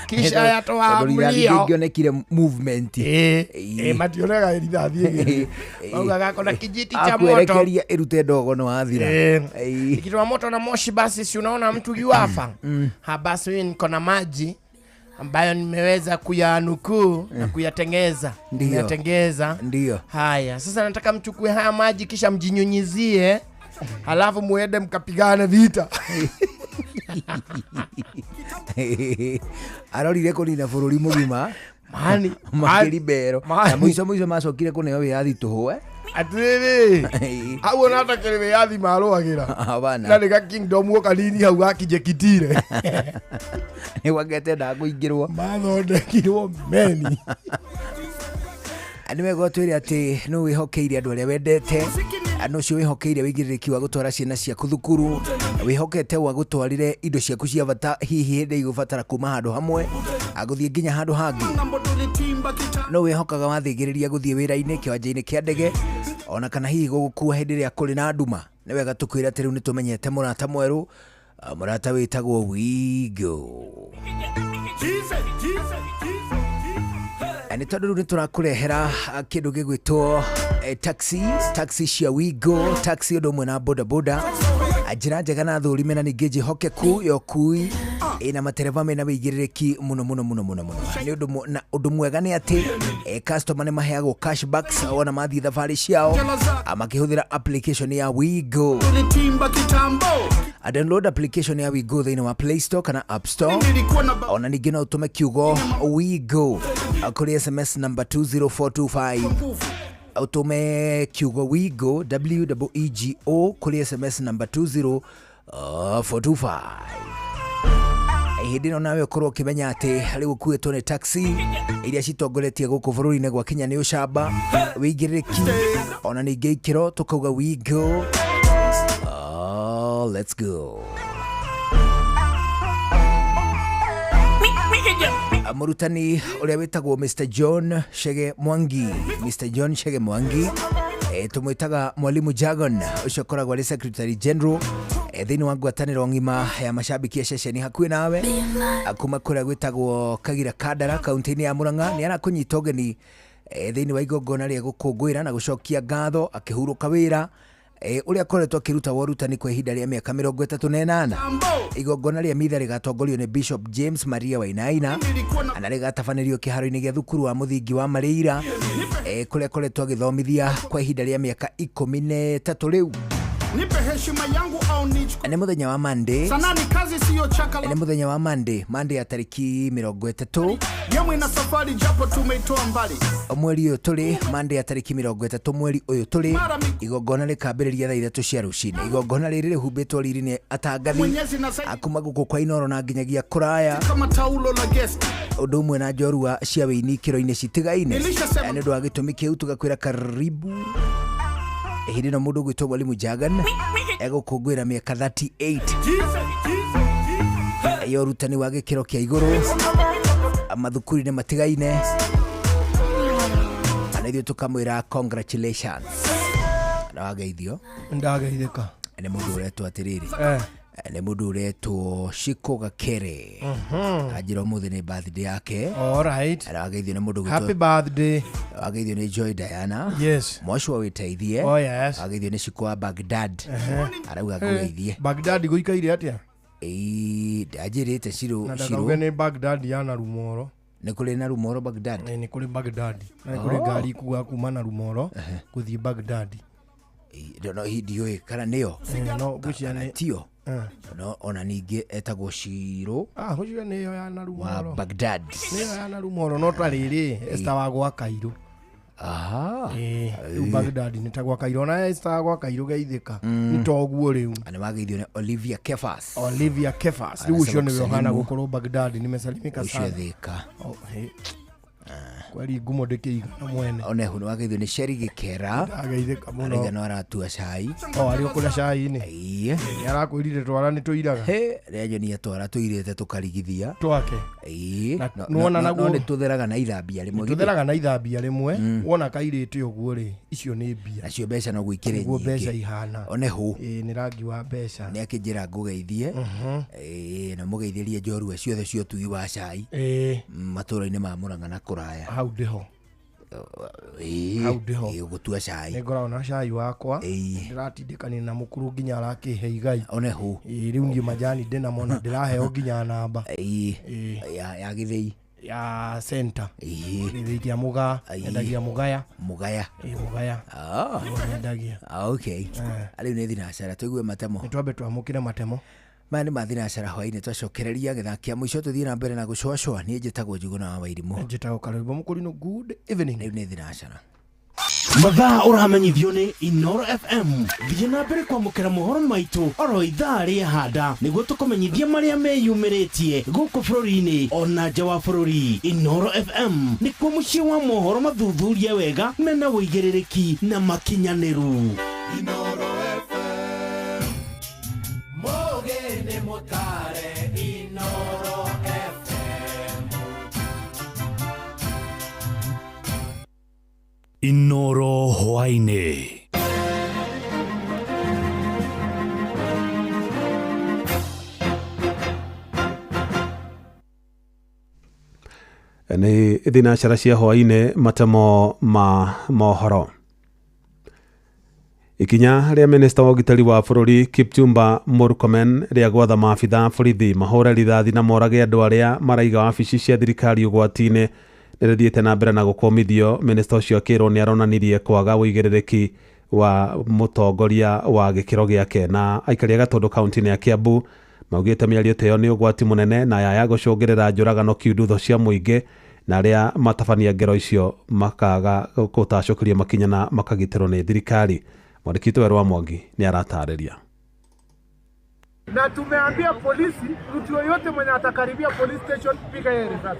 Kisha yatoa mlio. Ngĩonekire movement. Mationaga rithathi ĩgĩthiĩ. Maugaga kona kijiti cha moto. Akwerekeria ĩrute ndogo no wathira. Ikitoa moto na moshi basi si unaona mtu yuafa. Ha basi mimi niko na maji ambayo nimeweza kuyanukuu na kuyatengeza. Nimeyatengeza. Ndio. Haya, sasa nataka mchukue haya maji kisha mjinyunyizie. Halafu muende mkapigane vita. Arorire kũnina bũrũri mũgima. Mani makĩribero. Na mũico mũico macokire kũneo wĩyathi tũhũ. Atĩrĩrĩ, hau ona atakĩrĩ wĩyathi marũagĩra. Hapana. Na nĩ ga kingdom o kanini hau ga Kijekitire. Nĩ gwakete ndakũingĩrwo. Mathondekirwo meni. Nĩ wega ũtwĩre atĩ nĩ wĩhokeire andũ arĩa wendete. Na ũcio wĩhokeire wĩigĩrĩrĩki wa gũtwara ciana ciaku thukuru, wĩhokete wa gũtwarĩre indo ciaku cia bata hihi hĩndĩ igũbatara kuma handũ hamwe agũthiĩ nginya handũ hangĩ. Ng'ambo tulitimba kita No wĩhokaga wathĩgĩrĩria gũthiĩ wĩra-inĩ, kĩwanja-inĩ kĩa ndege, ona kana hihi gũgũkua hĩndĩ ĩrĩa kũrĩ na nduma. Nĩ wega tũkwĩra atĩ rĩu nĩ tũmenyete mũrata mwerũ, mũrata wĩtagwo Wigo. Nĩ tondũ rĩu nĩ tũrakũrehera kĩndũ gĩgwĩtwo taxi, taxi cia Wigo, taxi ũndũ ũmwe na bodaboda. Njĩra njega na thũrime na ningĩ njĩhokeku ya ũkui ĩna matereba mena wĩigĩrĩrĩki mũno mũno mũno mũno mũno. Nĩ ũndũ na ũndũ mwega nĩ atĩ customer nĩ maheagwo cashbacks wona mathiĩ thabarĩ ciao makĩhũthĩra application ya Wigo. Tulitimba kitambo. Download application ya Wigo thĩinĩ wa Play Store kana App Store. Nilikuwa na Ona ningĩ no ũtũme kiugo Wigo kũrĩ SMS number 20425. Ũtũme kiugo Wigo WEEGO kũrĩ SMS number 20425. Hĩndĩ ĩno nawe ũkorwo ũkĩmenya atĩ rĩu ũkuĩtwo nĩ taxi iria citongoretie gũkũ bũrũri-inĩ gwakinya nĩ ũcamba, wĩigĩrĩrĩki, ona ningĩ ikĩro, tũkauga Wigo. Oh, let's go. Mũrutani ũrĩa wĩtagwo Mr John Chege Mwangi, Mr John Chege Mwangi, tũmwĩtaga Mwalimu Jagon, ũcio ũkoragwo arĩ Secretary General thĩinĩ wa ngwatanĩro ng'ima ya macambĩki a ceceni hakuhĩ nawe, kuma kũrĩa gwĩtagwo Kagira Kandara kaunti-inĩ ya Murang'a, nĩ arakũnyita ũgeni thĩinĩ wa igongona rĩa gũkũngũĩra na gũcokia ngatho akĩhurũka wĩra ũrĩa akoretwo akĩruta wa ũrutani kwa ihinda rĩa mĩaka 38. Igongona rĩa mitha rĩgatongorio nĩ Bishop James Maria Wainaina na rĩgatabanĩrio kĩharo-inĩ gĩa thukuru wa mũthingi wa Marĩira, kũrĩa akoretwo agĩthomithia kwa ihinda rĩa mĩaka 13 rĩu. Nipe heshima yangu au nichukue. Nĩ mũthenya wa Monday. Sanaa ni kazi siyo chaka Nĩ la mũthenya wa Monday, Monday ya tarĩki 30 Gemu ina safari japo tumeitoa mbali. Mweri ũyũ tũrĩ, Monday ya tarĩki 30 mweri ũyũ tũrĩ, igongona rĩkambĩrĩria thaa 3 cia rũcinĩ. Igongona rĩrĩ rĩhumbĩtwo riri nĩ atangathi Mwenyezi na saidi akuma gũkũ kwa Inooro na nginyagia kũraya, kama taulo la guest. Ũndũ ũmwe na njorua cia wĩini ikĩro-inĩ citigaine. Nilishasema- Nĩ ũndũ wa gĩtũmi kĩu tũgakwĩra karibu. Hĩndĩ ĩno mũndũ ũgwĩtwo Mwalimu Jagan egũkũngũĩra mĩaka 38 ya ũrutani wa gĩkĩro kĩa igũrũ mathukuru-inĩ matigaine, na ithuĩ tũkamwĩra congratulations. Na wageithio? Ndageithĩka. Nĩ mũndũ ũretwo atĩrĩrĩ, nĩ mũndũ ũretwo Shiko Gakere, anjĩra ũmũthĩ nĩ birthday yake. All right. Na wageithio nĩ mũndũ Happy ũgwĩtwo birthday. Wageithio nĩ Joy Diana. Yes. Mwacua wĩteithie. Oh, yes. Wageithio nĩ Shiko wa Baghdad, arauga ngũgeithie. Baghdad gũikaire atĩa? Ĩĩ, ndanjĩrĩte Shiro. Na Shiro ndakauge nĩ Baghdad ya na Rumoro. Nĩ kũrĩ na Rumoro Baghdad? Nĩ kũrĩ Baghdad. Na nĩ kũrĩ Oh. ngari ikuaga kuma na Rumoro gũthiĩ Baghdad. No ndiũĩ kana nĩyo. No ngwĩciria nĩ Tio. No ona ningĩ etagwo Shiro Ah, ngwĩciria nĩyo ya na wa Rumoro. Baghdad. Nĩyo ya na Rumoro no ta rĩrĩ Esther wa gwa Kairũ. Aha. Rĩu Baghdad nĩ ta gwa Kairũ, ona Esther wa gwa Kairũ geithĩka. Nĩ ta ũguo rĩu. Na nĩ wageithio nĩ Olivia Kefas. Olivia Kefas. Rĩu ũcio nĩwe ũhana gũkorwo Baghdad nimesalimika Ũcio sana. thĩka. Oh, he. Kweli ngumo ndĩkĩigana mwene. One hu nĩ wageithio nĩ Sheri Gĩkera. Ndageithĩka mũno. Arauga no aratua cai. O arĩ o kũrĩa cai-inĩ. Ĩĩ. Nĩ arakwĩrire twara nĩ tũiraga. He, rĩa nyonia twara tũirĩte tũkarigithia. Twake. Ĩĩ. Nĩwona No naguo- nĩ tũtheraga na ithambia rĩmwe. Tũtheraga na ithambia rĩmwe, wona kairĩte ũguo rĩ, icio nĩ mbia. Nacio mbeca no gwĩkĩre Nĩguo nyingĩ. mbeca ihana. One hu. Ĩĩ, nĩ rangi wa mbeca. Nĩ akĩnjĩra ngũgeithie. Ĩĩ, na mũgeithĩrie njorua ciothe cia ũtui wa cai. Ĩĩ. Matũra-inĩ ma Murang'a na kũraya. Hau ndĩho. Ĩĩ. Hau ndĩho. Ĩĩ, ũgũtua cai. Nĩ ngoragwo na cai wakwa. Ndĩratindĩkanĩria na mũkuru nginya arakĩhe igai. One hu. Ĩĩ, rĩu niĩ majani ndĩnamo na ndĩraheo nginya namba. Ĩĩ. Ya gĩthĩi. Ya center. Ĩĩ. Gĩthĩi kĩa mũgaa. Endagia mũgaya. Mũgaya. Ĩĩ, mũgaya. Ah. Nĩguo nyendagia. Ah, okay. Rĩu nĩ thinacara tũigue matemo. Nĩ twambe twamũkĩre matemo. Maya nĩ ma thinacara hwainĩ twacokereria gĩthaa kĩa mũico tũthiĩ na mbere na gũcwacwa. Niĩ njĩtagwo Njuguna wa Wairimũ. Njĩtagwo Karwĩmbo Mũkũrinũ. Good evening. Rĩu nĩ thinacara. Mathaa ũramenyithio nĩ Inoro FM. Thiĩ na mbere kwamũkĩra mohoro maitũ oro ithaa rĩa handa nĩguo tũkũmenyithie marĩa meyumĩrĩtie gũkũ bũrũri-inĩ ona nja wa bũrũri. Inoro FM nĩkuo mũciĩ wa mohoro mathuthurie wega mena ũigĩrĩrĩki na makinyanĩru. Inoro FM. Mogene motare Inoro FM. Inoro hwaĩ-inĩ. Nĩ thinacara cia hwaĩ-inĩ, matemo ma mohoro. Ikinya rĩa minista wa ũgitĩri wa bũrũri Kipchumba Murkomen rĩa gwatha maabitha borithi mahũre rithathi na morage andũ arĩa maraiga wabici cia thirikari ũgwati-inĩ nĩ rĩthiĩte na mbere na gũkũmithio. Minista ũcio akĩrwo nĩ aronanirie kwaga ũigĩrĩrĩki wa mũtongoria wa gĩkĩro gĩake. Na aikari a Gatũndũ kaunti-inĩ ya Kiambu maugĩte mĩario ta ĩyo nĩ ũgwati mũnene na yaya gũcũngĩrĩra njũragano kiundutho cia mũingĩ, na arĩa matabania ngero icio makaga gũtacũkĩrio makinya na makagitĩrwo nĩ thirikari. Mwandĩki witũ Werũ wa Mwangi nĩ aratarĩria. Na tumeambia polisi, mtu yoyote mwenye atakaribia police station, piga yeye risasi.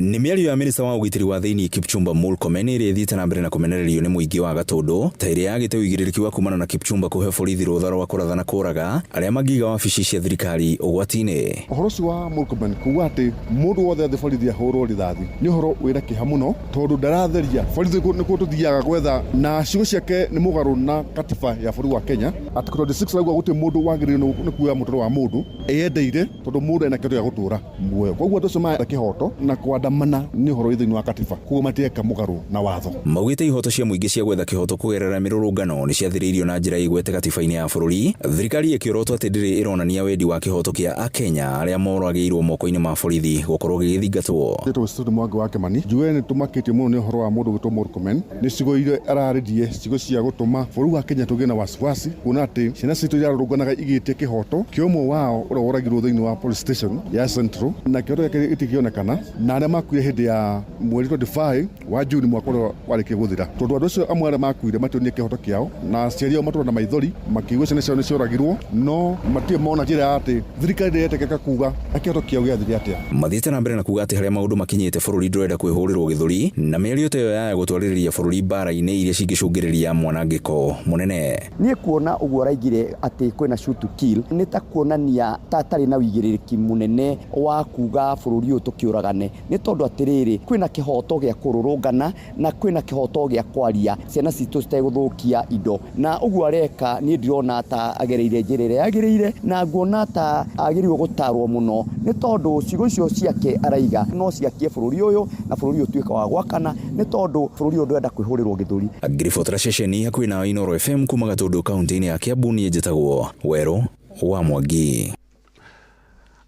Nĩ mĩario ya minista wa ũgitĩri wa thĩinĩ Kipchumba Murkomen ĩrĩa ĩthiĩte na mbere na kũmenererio nĩ mũingĩ wa Gatũndũ ta ĩrĩa yagĩte ũigĩrĩrĩki wa kumana na Kipchumba kũhe borithi rũtha rwa kũratha na kũraga arĩa mangĩiga wabici cia thirikari ũgwati-inĩ. Ũhoro ũcio wa Murkomen kuga atĩ mũndũ wothe athĩ borithi ahũrwo rithathi nĩ ũhoro wĩna kĩeha mũno, tondũ ndaratheria borithi nĩkuo tũthiaga gwetha, na ciugo ciake nĩ mũgarũ na katiba ya bũrũri wa Kenya. Article 26 rauga gũtirĩ mũndũ wagĩrĩirwo nĩ kuoya mũtũrĩre wa mũndũ eyendeire, tondũ mũndũ ena kĩhooto gĩa gũtũra muoyo. Koguo andũ acio marenda kĩhooto na kwandamana nĩ ũhoro wĩ thĩinĩ wa katiba, koguo matieka mũgarũ na watho. Maugĩte ihoto cia mũingĩ cia gwetha kĩhoto kũgerera mĩrũrũngano nĩ ciathĩrĩirio na njĩra ĩgwete katiba-inĩ ya bũrũri, thirikari ĩkĩorotwo atĩ ndĩrĩ ĩronania wendi wa kĩhoto kĩa akenya arĩa moragĩirwo moko-inĩ ma borithi gũkorwo gĩgĩthingatwo. Ndeto Westwood Mwangi wa Kimani, njuge nĩ tũmakĩtio mũno nĩ ũhoro wa mũndũ gwĩtwo Murkomen. Nĩ ciugo iria ararĩrie, ciugo cia gũtũma bũrũri wa Kenya tũgĩe na wasiwasi, kuona atĩ ciana citũ irarũrũnganaga igĩtie kĩhoto kĩa ũmwe wao ũrĩa woragirwo thĩinĩ wa police station ya Central, na kĩhoto gĩake gĩtingĩonekana, na arĩa makuire hĩndĩ ya mweri 25 wa Juni mwaka ũrĩa warĩkia gũthira, tondũ andũ acio amwe arĩa makuire mationire kĩhoto kĩao, na aciari ao matũra na maithori makĩigua ciana ciao nĩ cioragirwo, no matirĩ mona njĩra ya atĩ thirikari ndĩretĩkĩka kuga na kĩhoto kĩao gĩathire atĩa. Mathiĩte na mbere na kuga atĩ harĩa maũndũ makinyĩte bũrũri ndũrenda kwĩhũrĩrwo gĩthũri, na mĩario ta ĩyo yaya gũtwarĩrĩria bũrũri mbara-inĩ iria cingĩcũngĩrĩria mwanangĩko mũnene. Niĩ kuona ũguo araigire atĩ kwĩna shoot to kill nĩ ta kuonania ta atarĩ na ũigĩrĩrĩki mũnene wa kuga bũrũri ũyũ tũkĩũragane, nĩ tondũ atĩrĩrĩ, kwĩna kĩhoto gĩa kũrũrũngana na kwĩna kĩhoto gĩa kwaria ciana citũ citegũthũkia indo, na ũguo areka niĩ ndirona ta agereire njĩra ĩrĩa yagĩrĩire, na nguona ta agĩrĩirwo gũtarwo mũno, nĩ tondũ ciugo icio ciake araiga no ciakie bũrũri ũyũ na bũrũri ũyũ ũtuĩke wa gwakana, nĩ tondũ bũrũri ũyũ ndũrenda kwĩhũrĩrwo gĩthũri. Ngĩribotera ceceni hakuhĩ na Inooro FM kuma Gatũndũ kaunti-inĩ ya Kiambu, niĩ njĩtagwo Werũ wa Mwangi.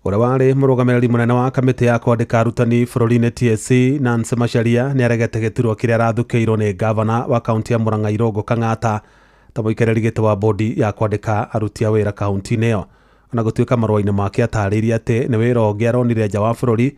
Ũrĩa warĩ mũrũgamĩrĩri mũnene wa kamĩtĩ ya kwandĩka arutani bũrũri-inĩ TSC Nancy Macharia nĩ aregete gĩturwa kĩrĩa arathukĩirwo nĩ gavana wa kaunti ya Murang'a Irũngũ Kang'ata ta mũikarĩri gĩtĩ wa bodi ya kwandĩka aruti a wĩra kaunti-inĩ ĩyo. Ona gũtuĩka marũa-inĩ make atarĩirie atĩ nĩ wĩra ũngĩ aronire nja wa bũrũri,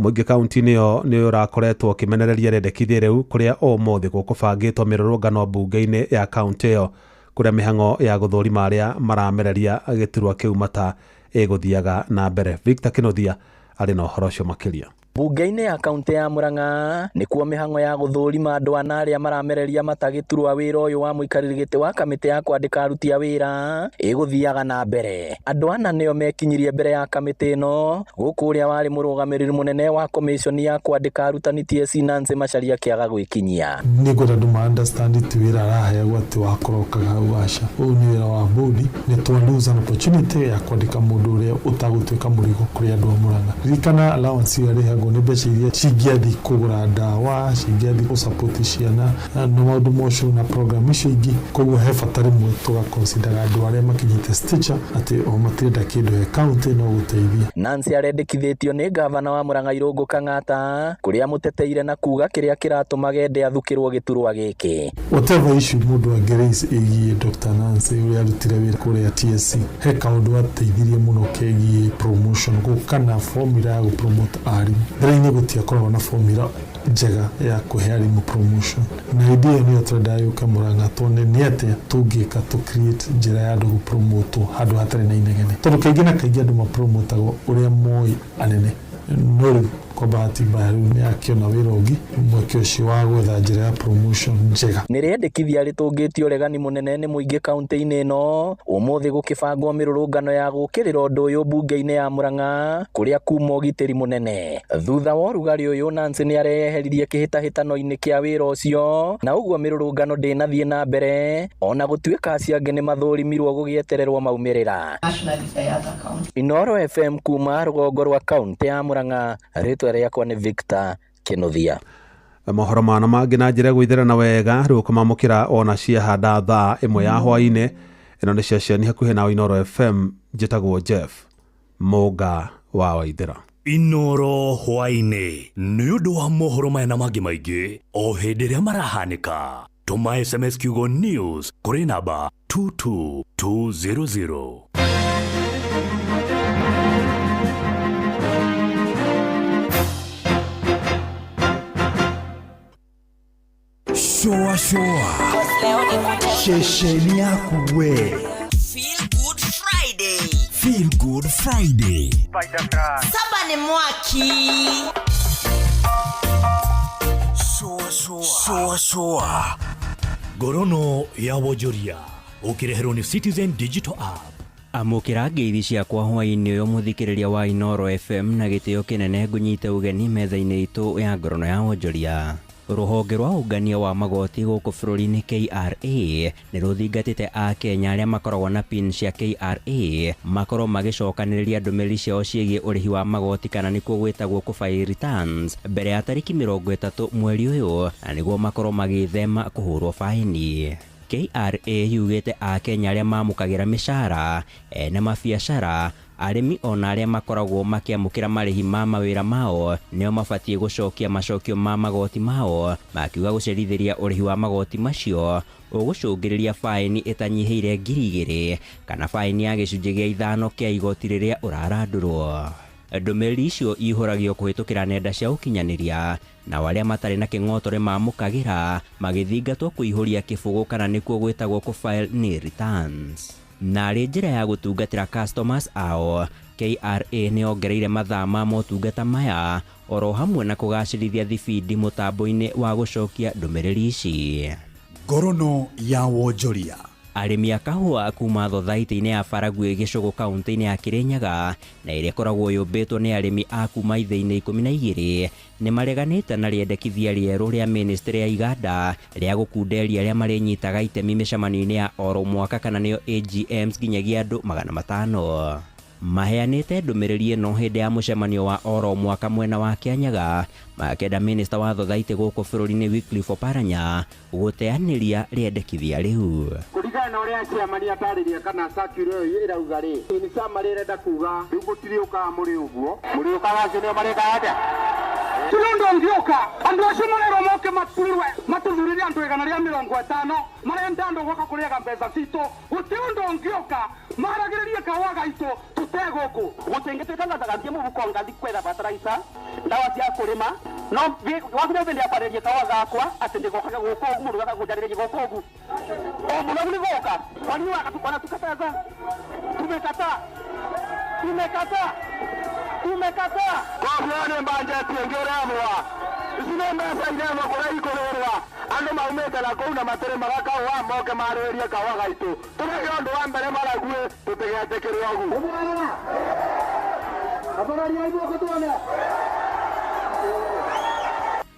mũingĩ kaunti-inĩ ĩyo nĩ ũrakoretwo ũkĩmenereria rĩendekithia rĩu, kũrĩa ũmũthĩ gũkũbangĩtwo mĩrũrũngano mbunge-inĩ ya kaunti ĩyo, kũrĩa mĩhang'o ya gũthũrima arĩa maramereria gĩturwa kĩu mata ĩgũthiaga na mbere. Victor Kĩnuthia arĩ na ũhoro ũcio makĩria. Bunge-inĩ ya kaunti ya Murang'a nĩkuo mĩhang'o ya gũthũrima andũ ana arĩa maramereria mata gĩturwa wĩra ũyũ wa mũikarĩri gĩtĩ wa kamĩtĩ ya kwandĩka aruti a wĩra ĩgũthiaga na mbere. Andũ ana nĩo mekinyirie mbere ya kamĩtĩ ĩno, gũkũ ũrĩa warĩ mũrũgamĩrĩri mũnene wa commission ya kwandĩka arutani TSC Nancy Macharia akĩaga gwĩkinyia. Nĩ ngwenda andũ ma understand ti wĩra araheagwo atĩ wa kũrokaga hau, aca. Ũyũ nĩ wĩra wa bodi, nĩ twa lose an opportunity ya kwandĩka mũndũ ũrĩa ũtagũtuĩka mũrigo kũrĩ andũ a Murang'a. Ririkana allowance ĩyo ĩrĩhagwo nĩ mbeca iria cingĩathiĩ kũgũra ndawa, cingĩathiĩ gũsupport ciana na maũndũ mocio na program icio ingĩ. Koguo he bata rĩmwe tũgaconsidera andũ arĩa makinyĩte stature atĩ o matirenda kĩndũ he county no gũteithia. Nancy arendekithĩtio nĩ gavana wa Murang'a Irũngũ Kang'ata kũrĩa mũteteire na kuga kĩrĩa kĩratũma gende athukĩrwo gĩturwa gĩkĩ. Whatever issue mũndũ angĩraise ĩgiĩ Dr. Nancy ũrĩa arutire wĩra kũrĩa TSC, he kaũndũ ateithirie mũno kegiĩ promotion, gũka na formula ya gũpromote arimũ. Mbere-inĩ gũtiakoragwo na formula njega ya kũhe arimũ promotion, na hĩndĩ ĩyo nĩyo twendaga yũke Murang'a tuone nĩ atĩa tũngĩka tũ create njĩra ya andũ gũpromotwo handũ hatarĩ na inegene, tondũ kaingĩ na kaingĩ andũ mapromotagwo ũrĩa moĩ anene, no rĩu Kwa bahati mbaya rĩu nĩ akĩona wĩra ũngĩ, mweke ũcio wa gwetha njĩra ya promotion njega. Nĩ rĩendekithia rĩtũngĩtie ũregani mũnene nĩ mũingĩ kaunti-inĩ ĩno ũmũthĩ gũkĩbangwo mĩrũrũngano ya gũkĩrĩra ũndũ ũyũ mbunge-inĩ ya Murang'a kũrĩa kuma ũgitĩri mũnene. Thutha wa ũrugarĩ ũyũ Nancy nĩ areyeheririe kĩhĩtahĩtano-inĩ kĩa wĩra ũcio na ũguo mĩrũrũngano ndĩnathiĩ na mbere ona gũtuĩka acio angĩ nĩ mathũrimirwo gũgĩetererwo maumĩrĩra. Inooro FM kuma rũgongo rwa kaunti ya Murang'a, rĩtwa rĩakwa nĩ Victor Kinuthia. Mohoro mana mangĩ na njĩra gwĩthĩrana wega rĩu ũkũmamũkĩra ona ciahanda thaa 1 ya hwaĩ-inĩ. Ĩno nĩ ceceni hakuhĩ na Inooro FM, njĩtagwo Jeff Mũnga wa Waithĩra. Inooro hwaĩ-inĩ nĩ ũndũ wa mohoro maya na mangĩ maingĩ o hĩndĩ ĩrĩa marahanĩka. Tũma SMS kiugo news kũrĩ namba 22200. Shoa shoa ceceni yaku we. Feel Good Friday. Feel Good Friday. Saba ni mwaki. Shoa shoa shoa shoa Ngorono ya wonjoria ũkĩreherwo nĩ Citizen Digital App. Amũkĩra ngeithi ciakwa hwaĩ-inĩ ũyũ mũthikĩrĩria wa Inooro FM na gĩtĩo kĩnene ngũnyite ũgeni metha-inĩ itũ ya ngorono ya wonjoria. Rũhonge rwa ũngania wa magoti gũkũ bũrũri-inĩ KRA nĩ rũthingatĩte akenya arĩa makoragwo na pin cia KRA makorwo magĩcokanĩrĩria ndũmĩrĩri ciao ciĩgiĩ ũrĩhi wa magoti kana nĩkuo gwĩtagwo kũ-file returns mbere ya tarĩki 30 mweri ũyũ na nĩguo makorwo magĩthema kũhũrwo faini. KRA yugĩte akenya arĩa mamũkagĩra mĩcara, ene mabiacara, arĩmi ona arĩa makoragwo makĩamũkĩra marĩhi ma mawĩra mao nĩo mabatiĩ gũcokia macokio ma magoti mao, makiuga gũcerithĩria ũrĩhi wa magoti macio ũgũcũngĩrĩria faini ĩtanyihĩire 2,000 kana faini ya gĩcunjĩ gĩa 5 kĩa igoti rĩrĩa ũrarandũrwo. Ndũmĩrĩri icio ihũragio kũhĩtũkĩra nenda cia ũkinyanĩria na arĩa matarĩ na kĩng'otore mamũkagĩra magĩthingatwo kũihũria kĩbũgũ kana nĩkuo gwĩtagwo kũ-file nil returns. Na arĩ njĩra ya gũtungatĩra customers ao, KRA nĩ yongereire mathaa ma motungata maya oro hamwe na kũgacĩrithia thibindi mũtambo-inĩ wa gũcokia ndũmĩrĩri ici. Ngorono ya wonjoria. Arĩmi a kahũa kuma thothaitĩ-inĩ ya Baragwi Gĩcũgũ kaunti-inĩ ya Kĩrĩnyaga na ĩrĩa ĩkoragwo yũmbĩtwo nĩ arĩmi a kuma ithĩinĩ 12 nĩ mareganĩte na rĩendekithia rĩerũ rĩa ministry ya iganda rĩa gũkunderia arĩa marĩnyitaga itemi mĩcemanio-inĩ ya oro mwaka kana nĩyo AGMs nginyagia andũ 500. Maheanĩte ndũmĩrĩri ĩno hĩndĩ ya mũcemanio wa oro mwaka mwena wa Kĩanyaga makĩenda minista wa thothaitĩ gũkũ bũrũri-inĩ Wycliffe Oparanya gũteanĩria rĩendekithia rĩu. Kũringana na ũrĩa chairman atarĩria kana circular ĩyo ĩrauga rĩ, in summary ĩrenda kuga rĩu mũtirĩũkaga mũrĩ ũguo, mũrĩũkaga acio nĩo marĩkaga atĩa? Tũrĩ ũndũ ũngĩũka, andũ acio marerwo moke maturwe, matũthurĩre andũ 150, marenda andũ gũka kũrĩaga mbeca citũ. Gũtirĩ ũndũ ũngĩũka, maragĩrĩrie kahũa gaitũ tũtegũkũ. Gũtingĩtuĩka ngathaga mũhuko ngathi kwetha bataraitha, ndawa cia kũrĩma, no wakinya hĩndĩ ya kwarĩria kahũa gakwa atĩ ndĩgokaga gũkũ ũguo, mũndũ gakagũnjarĩria gũkũ ũguo. O mũno nĩ gũka. Kwani wanatukataza? Tumekataa. Tumekataa. Tumekataa. Koguo nĩ mbanjeti ĩngĩ ĩremwa. Ici nĩ mbeca iremwa kũrĩa ikũrĩrwa. Andũ maumĩte na kũu na matĩrĩmaga kahũa moke marĩrĩrie kahũa gaitũ. Tũreke ũndũ wa mbere marague tũtigetĩkĩre ũguo.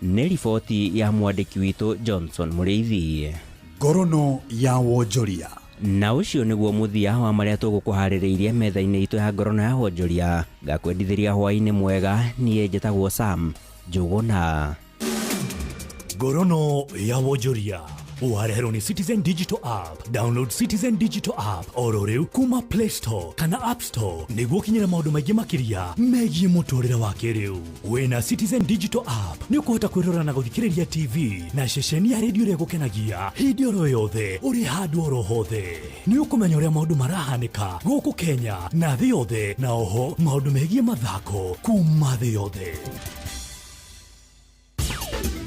Nĩ riboti ya mwandĩki witũ Johnson Mũrĩithi. Ngorono ya wonjoria. Na ũcio nĩguo mũthia wa marĩa tũgũkũharĩrĩirie metha-inĩ itũ ya ngorono ya wonjoria. Ngakwendithĩria hwaĩ-inĩ mwega, niĩ njĩtagwo Sam Njũgũna. Ngorono ya wonjoria ũwareherwo nĩ Citizen Digital App. Download Citizen Digital App oro rĩu kuma Play Store kana App Store nĩguo ũkinyĩre maũndũ maingĩ makĩria megiĩ mũtũrĩre wa kĩrĩu. Wĩna Citizen Digital App nĩ ũkũhota kwĩrora na gũthikĩrĩria TV na ceceni ya redio ĩrĩa ĩgũkenagia hĩndĩ oro yothe ũrĩ handũ oro hothe. Nĩ ũkũmenya ũrĩa maũndũ marahanĩka gũkũ Kenya na thĩ yothe, na oho maũndũ megiĩ mathako kuma thĩ yothe.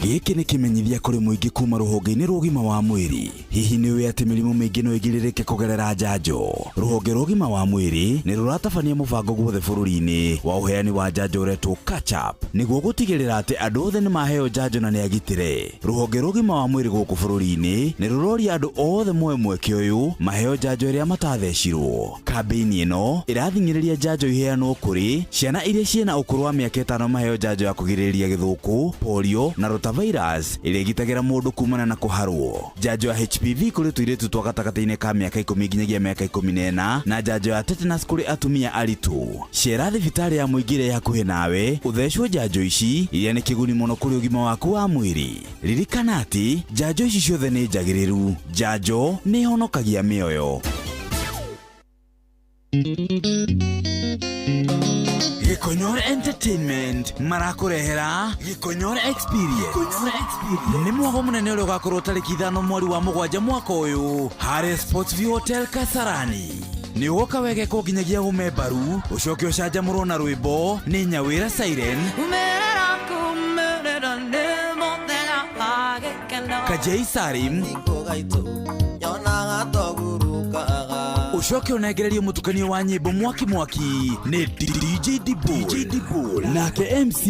Gĩkĩ nĩ kĩmenyithia kũrĩ mũingĩ kuma rũhonge-inĩ rwa ũgima wa mwĩrĩ. Hihi nĩ ũĩ atĩ mĩrimũ mĩingĩ no ĩgirĩrĩke kũgerera njanjo? Rũhonge rwa ũgima wa mwĩrĩ nĩ rũratabania mũbango guothe bũrũri-inĩ wa ũheani wa njanjo ũretwo Catch Up nĩguo gũtigĩrĩra atĩ andũ othe nĩ maheo njanjo na nĩ agitĩre. Rũhonge rwa ũgima wa mwĩrĩ gũkũ bũrũri-inĩ nĩ rũroria andũ othe moe mweke ũyũ maheo njanjo ĩrĩa matathecirwo. Kambĩini ĩno ĩrathing'ĩrĩria njanjo iheanwo kũrĩ ciana iria ciĩna ũkũrũ wa mĩaka 5 maheo njanjo ya kũgirĩrĩria gĩthũkũ, polio na rotavirus ĩrĩa ĩgitagĩra mũndũ kumana na kũharwo. Njanjo ya HPV kũrĩ tũirĩtu twa gatagatĩ-inĩ ka mĩaka 10 nginyagia mĩaka 14 na njanjo ya tetanus kũrĩ atumia aritũ. Cera thibitarĩ ya mũingĩ ĩrĩa ĩ hakuhĩ nawe ũthecwo njanjo ici iria nĩ kĩguni mũno kũrĩ ũgima waku wa mwĩrĩ. Ririkana atĩ njanjo ici ciothe nĩ njagĩrĩru. Njanjo nĩ ĩhonokagia mĩoyo. Gĩkonyore Entertainment marakũrehera Gĩkonyore Experience. Nĩ mwago mũnene ũrĩa ũgakorwo tarĩki 5 mweri wa 7 mwaka ũyũ harĩa Sports View Hotel Kasarani. Nĩ ũgoka wegekwo nginyagia ũme mbaru ũcoke ũcanjamũrwo na rwĩmbo nĩ Nyawĩra Siren, Kajei Sarim, ucoke ũnengererio mũtukanio wa nyĩmbo mwaki mwaki nĩ DJ Dibul nake MC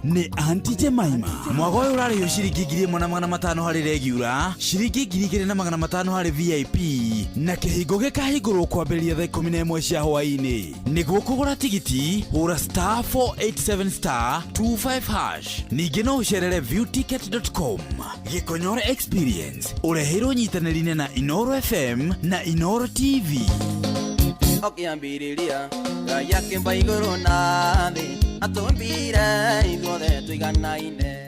nĩ Aunty Jemima. Mwago ũyũ ũrarĩhio ciringi 1500 harĩ regular, ciringi 2500 harĩ VIP na kĩhingo gĩkahingũrwo kwambĩrĩria thaa 11 cia hwaĩ-inĩ. Nĩguo kũgũra tigiti hũra *487 *25#. Ningĩ no ũcerere viewticket.com. Gĩkonyore Experience ũreheirwo nyitanĩri-inĩ na Inoro FM na Inoro TV. Okiambiriria Ngai akĩmba igũrũ na thĩ atũmbire ithuothe tũiganaine.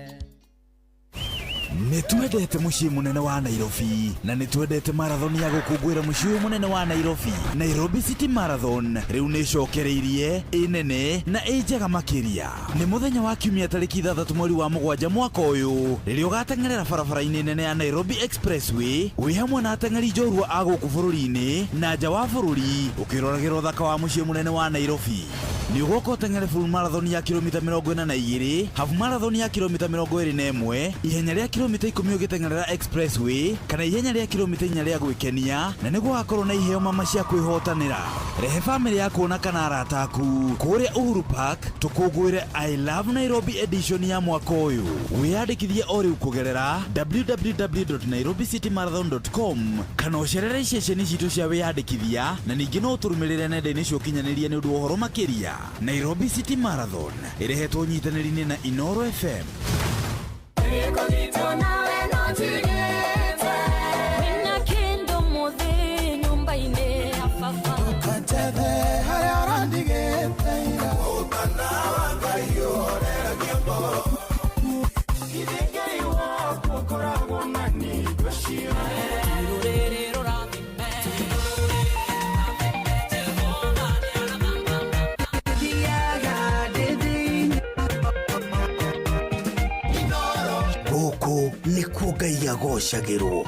Nĩ twendete mũciĩ mũnene wa Nairobi na nĩ twendete marathon ya gũkũngũĩra mũciĩ ũyũ mũnene wa Nairobi. Nairobi City Marathon rĩu nĩ ĩcokereirie, ĩ nene na ĩ njega makĩria. Nĩ mũthenya wa kiumia tarĩki 6 mweri wa 7 mwaka ũyũ rĩrĩa ũgateng'erera barabara-inĩ nene ya Nairobi Expressway wĩ hamwe na ateng'eri njorua a gũkũ bũrũri-inĩ na nja wa bũrũri ũkĩroragĩra ũthaka wa mũciĩ mũnene wa Nairobi. Nĩ ũgoka ũteng'ere full marathon ya kilomita 42, half marathon ya kilomita 21, ihenya rĩa kilomita 10 ũgĩteng'erera Expressway kana ihenya rĩa kilomita 4 rĩa gwĩkenia na nĩguo wakorwo na iheo mama cia kwĩhotanĩra. Rehe famĩlĩ yaku ona kana arata aku kũrĩa Uhuru Park tũkũngũĩre I Love Nairobi edition ya mwaka ũyũ. Wĩyandĩkithie o rĩu kũgerera www.nairobicitymarathon.com kana ũcerere ceceni citũ cia wĩyandĩkithia na ningĩ no ũtũrũmĩrĩre nenda-inĩ cia ũkinyanĩria nĩ ũndũ wa ũhoro makĩria. Nairobi City Marathon ĩrehetwo nyitanĩri-inĩ na Inoro FM. Gũkũ nĩkuo Ngai agocagĩrwo.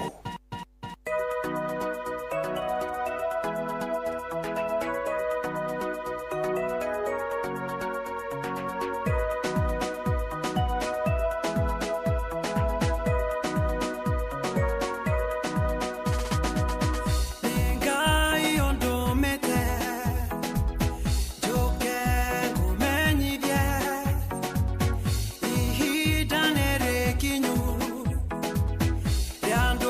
Ihinda nĩ rĩkinyu rĩa andũ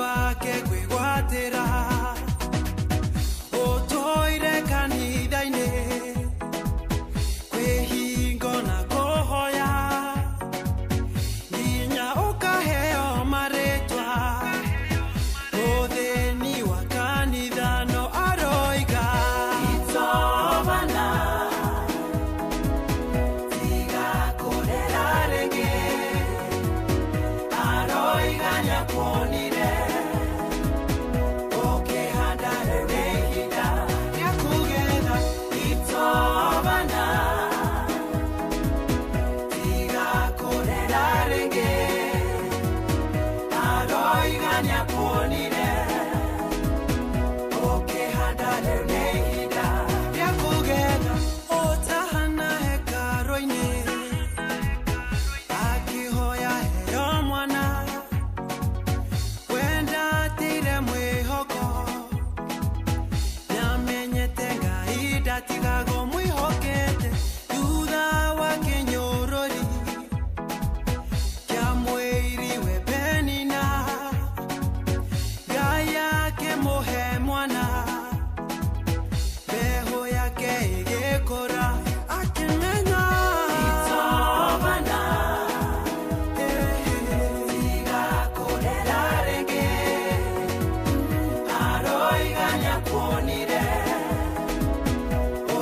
nĩakuonire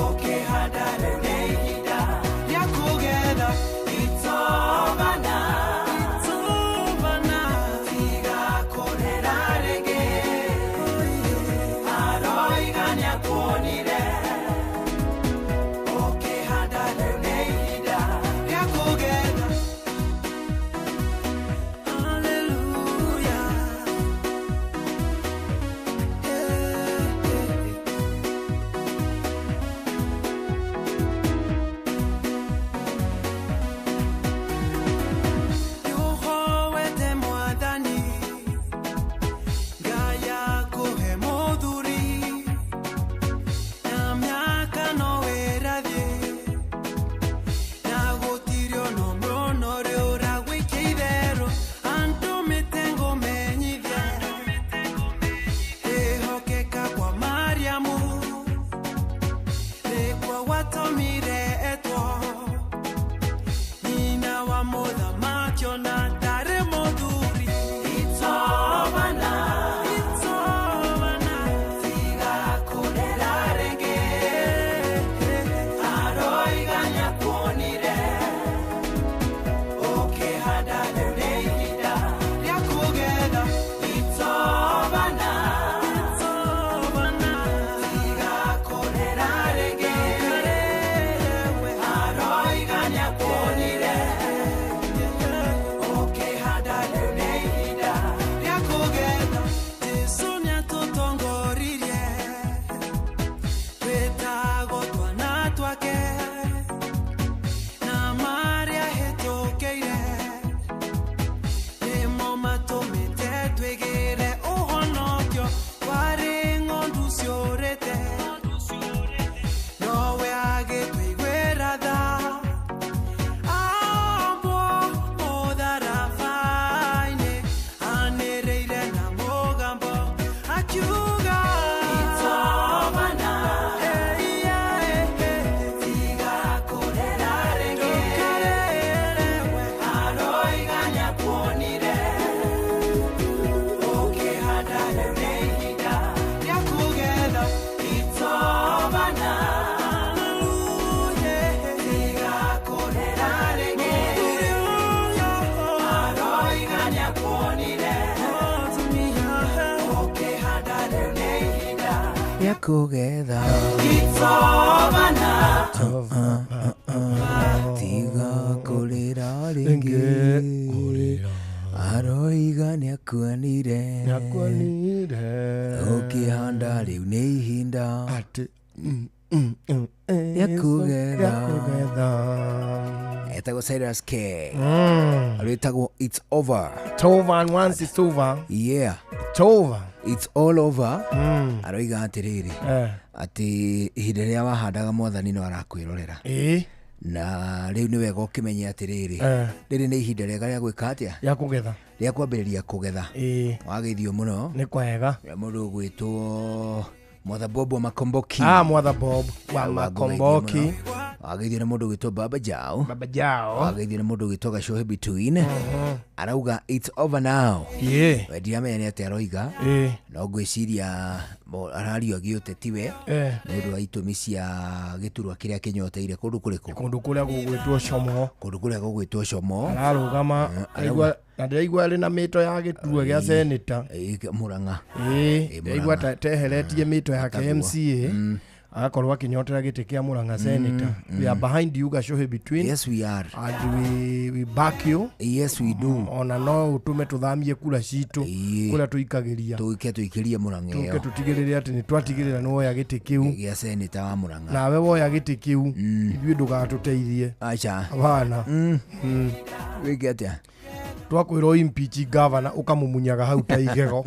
ũkĩhanda rĩu nĩ ihinda rĩa kũgetha. It's over now. It's over now. Tiga kũrĩra rĩngĩ. Aroiga nĩakuonire ũkĩhanda rĩu nĩ ihinda rĩa kũgetha. Hallelujah. Nĩũhoete Mwathani, Ngai akũhe mũthuri, na mĩaka no ĩrathiĩ, na gũtirĩ ona ũmwe ona ũrĩa ũragwĩkia itherũ. Andũmĩte ngũmenyithie kwĩhokeka kwa Mariamu nĩkuo gwatũmire etwo nyina wa mũthamaki ona ndarĩ mũthuri. It's over now. It's over now. Tiga kũrĩra rĩngĩ. Aroiga nĩakuonire ũkĩhanda rĩu nĩ ihinda rĩa kũgetha. It's over now. It's over now. Tiga kũrĩra rĩngĩ. Aroiga nĩakuonire ũkĩhanda rĩu nĩ ihinda rĩa kũgetha. Jesũ nĩatũtongoririe twĩtagwo twana twake na marĩa hĩtũkĩire nĩmo matũmĩte twĩgĩre ũhonokio. Twarĩ ng'ondu ciũrĩte nowe agĩtũiguĩra tha. Ambwo mũtharaba-inĩ anĩrĩire na mũgambo akiuga It's over now. Hey, yeah, hey. Tiga kũrĩra rĩngĩ. Aroiga nĩakuonire ũkĩhanda rĩu nĩ ihinda rĩa kũgetha. It's over now. Tiga kũrĩra rĩngĩ. Aroiga nĩakuonire ũkĩhanda rĩu nĩ ihinda rĩa kũgetha. It's over now. Tiga kũrĩra rĩngĩ. Aroiga nĩakuonire ũkĩhanda rĩu nĩ ihinda rĩa kũgetha. Etagwo Cyrus K. Rwĩtagwo It's Over. It's over, and once it's over, yeah, it's over. It's all over. Aroiga atĩrĩrĩ Eh. atĩ ihinda rĩrĩa wahandaga mwathani no arakwĩrorera na rĩu nĩ wega ũkĩmenye atĩrĩrĩ Eh. rĩrĩ nĩ ihinda rĩega rĩa gwĩka atĩa rĩa kũgetha rĩa kwambĩrĩria kũgetha. Wageithio mũno nĩ kwega mũndũ ũgwĩtwo Mwatha Bob wa Makomboki. Ah, Mwatha Bob wa Wageithio Makomboki. mũno. Wageithio nĩ mũndũ ũgwĩtwo Baba Jao. Baba Jao. Wageithio nĩ mũndũ ũgwĩtwo Gacohe Between. Arauga it's over now. Yeah. We ndiramenya nĩ atĩa aroiga Eh. no ngwĩciria arario agĩũteti we Eh. nĩ ũndũ wa itũmi cia gĩturwa kĩrĩa kĩnyoteire kũndũ kũrĩkũ kũndũ kũrĩa gũgwĩtwo Como. Kũndũ kũrĩa gũgwĩtwo Como. Ararũgama arauga- na ndĩraigua arĩ na mĩto ya gĩturwa gĩa seneta Mũrang'a. Ĩĩ, ndĩraigua teheretie mĩto yake Taguo. MCA agakorwo akĩnyotera gĩtĩ kĩa Murang'a senator. We are behind you, Gacohe Between. Yes, we are. And we back you. Yes, we do. Ona no ũtũme tũthamie kura citũ kũrĩa tũikagĩria tũike tũikĩrie Murang'a tũke ĩyo tũtigĩrĩre atĩ nĩ twatigĩrĩra nĩ woya gĩtĩ kĩu gĩa seneta wa Murang'a. Nawe woya gĩtĩ kĩu ithuĩ ndũgatũteithie. Aca. Hapana. Wĩke atĩa? Twakwĩrwo impeach governor ũkamũmunyaga hau ta igego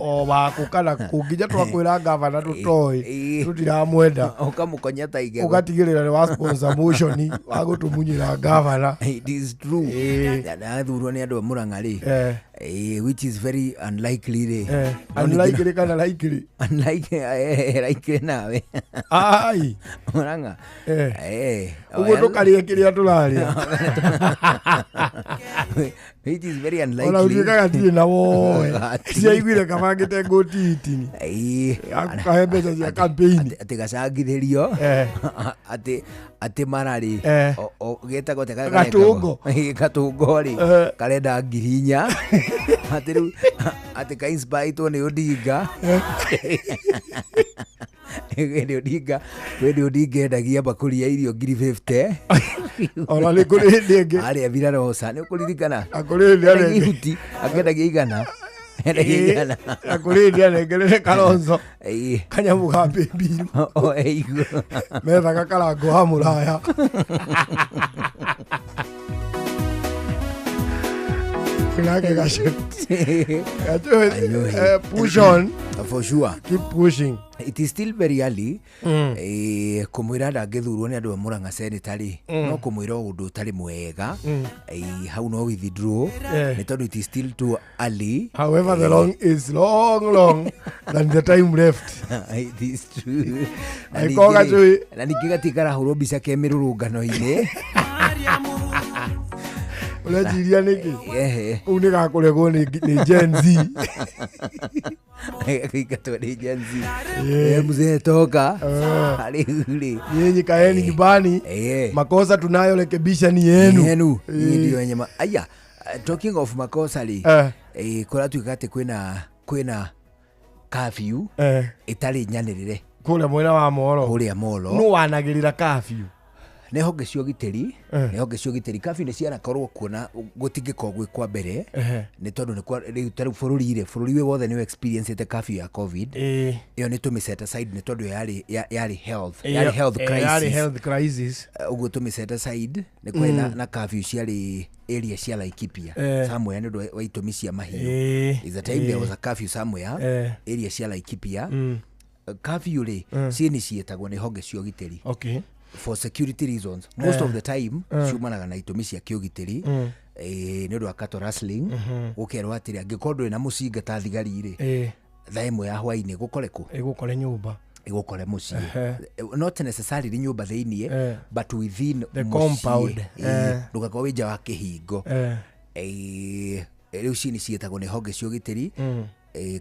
o waku kana kũnginya twakwĩra governor tũtoĩ tũtiramwenda ũkamũkonya ta igego ũgatigĩrĩra nĩ wa sponsor motion wa gũtũmunyĩra governor. It is true. Ndathurwo nĩ andũ a Murang'a rĩ, which is very unlikely rĩ. No ningĩ Unlikely kana likely? Unlikely, likely nawe. Ai. Murang'a. Ũguo tũkarĩe kĩrĩa tũrarĩa. It is very Ona unlikely. ũtuĩkaga tirĩ na woe. Gati. Ciaiguire kabangĩte ngũtitini. Ĩĩ. Akahe mbeca cia campaign. Atĩ gacangithĩrio atĩ atĩ mara rĩ getagwo atĩa karĩa Gatũngo. karekagwo? Ĩĩ, gatũngo rĩ karenda 4,000 atĩ rĩu atĩ kainspirĩtwo nĩ Odinga nĩ Odinga kwĩ Odinga endagia mbakũri ya irio 50,000. Ona nĩ kũrĩ hĩndĩ ĩngĩ. Arĩa Virarosa nĩ ũkũririkana? Kũrĩ hĩndĩ Endagia ihuti akendagia igana, endagia Ĩĩ, igana. Na kũrĩ hĩndĩ anengerere Kalonzo Ĩĩ. kanyamũ ka mbĩmbiru. O, ĩiguo. Methaga karango wa mũraya. Nake gacu. Gacu, push on. For sure. Keep pushing. It is still very early. Kũmwĩra ndangĩthurwo nĩ andũ a Murang'a senator rĩ, no kũmwĩra o ũndũ ũtarĩ mwega. Hau no withdraw nĩ tondũ it is still too early. However, the long is long, long than the time left. It is true. Na Angĩkorwo ningĩ rĩ- gacui- na ningĩ gatikarahũrwo mbica ke mĩrũrũngano-inĩ. Ũreciria nĩkĩ? Ehe. Kũu nĩ gakũregwo nĩ Gen Z. Gũingatwo nĩ Gen Z. Yeah. Mzee toka. Rĩu rĩ. Nyinyi kaeni nyumbani. Makosa tunayorekebisha ni yenu. Ni yenu. Nyinyi Eh. ndio wenye aya, talking of makosa rĩ, kũratuĩka atĩ kwĩna curfew ĩtarĩ nyanĩrĩre kũrĩa mwena wa Molo. Kũrĩa Molo. Nũ wanagĩrĩra curfew? Nĩ honge cia ũgitĩri, nĩ honge cia ũgitĩri. Curfew nĩ cianakorwo kuona gũtingĩkorwo gwĩ kwa mbere nĩ tondũ nĩ kwa rĩu ta rĩu bũrũri rĩ, bũrũri wĩ wothe nĩ experience curfew ya COVID. Ĩyo nĩ tũmĩ set aside nĩ tondũ yarĩ health, yarĩ health Ĩyo yarĩ crisis. Health crisis. Ũguo tũmĩ set aside nĩ kwarĩ na curfew ciarĩ area cia Laikipia somewhere nĩ ũndũ wa itũmi cia mahiũ. Is a time there was a curfew somewhere area cia Laikipia. Curfew rĩ, ciĩ nĩ ciĩtagwo nĩ honge cia ũgitĩri for security reasons most of the time. Ciumanaga na itũmi cia kĩũgitĩri, nĩ ũndũ wa cattle rustling. Gũkerwo atĩrĩ, angĩkorwo ndũrĩ na mũcinga ta thigari rĩ, thaa 1 ya hwainĩ gũkore kũ? Ĩgũkore nyũmba. Ĩgũkore mũciĩ. Not necessarily nyũmba thĩiniĩ, but within The mũciĩ. compound. Ndũgakorwo wĩ nja wa kĩhingo. Rĩu ci nĩ ciĩtagwo nĩ honge cia ũgitĩri.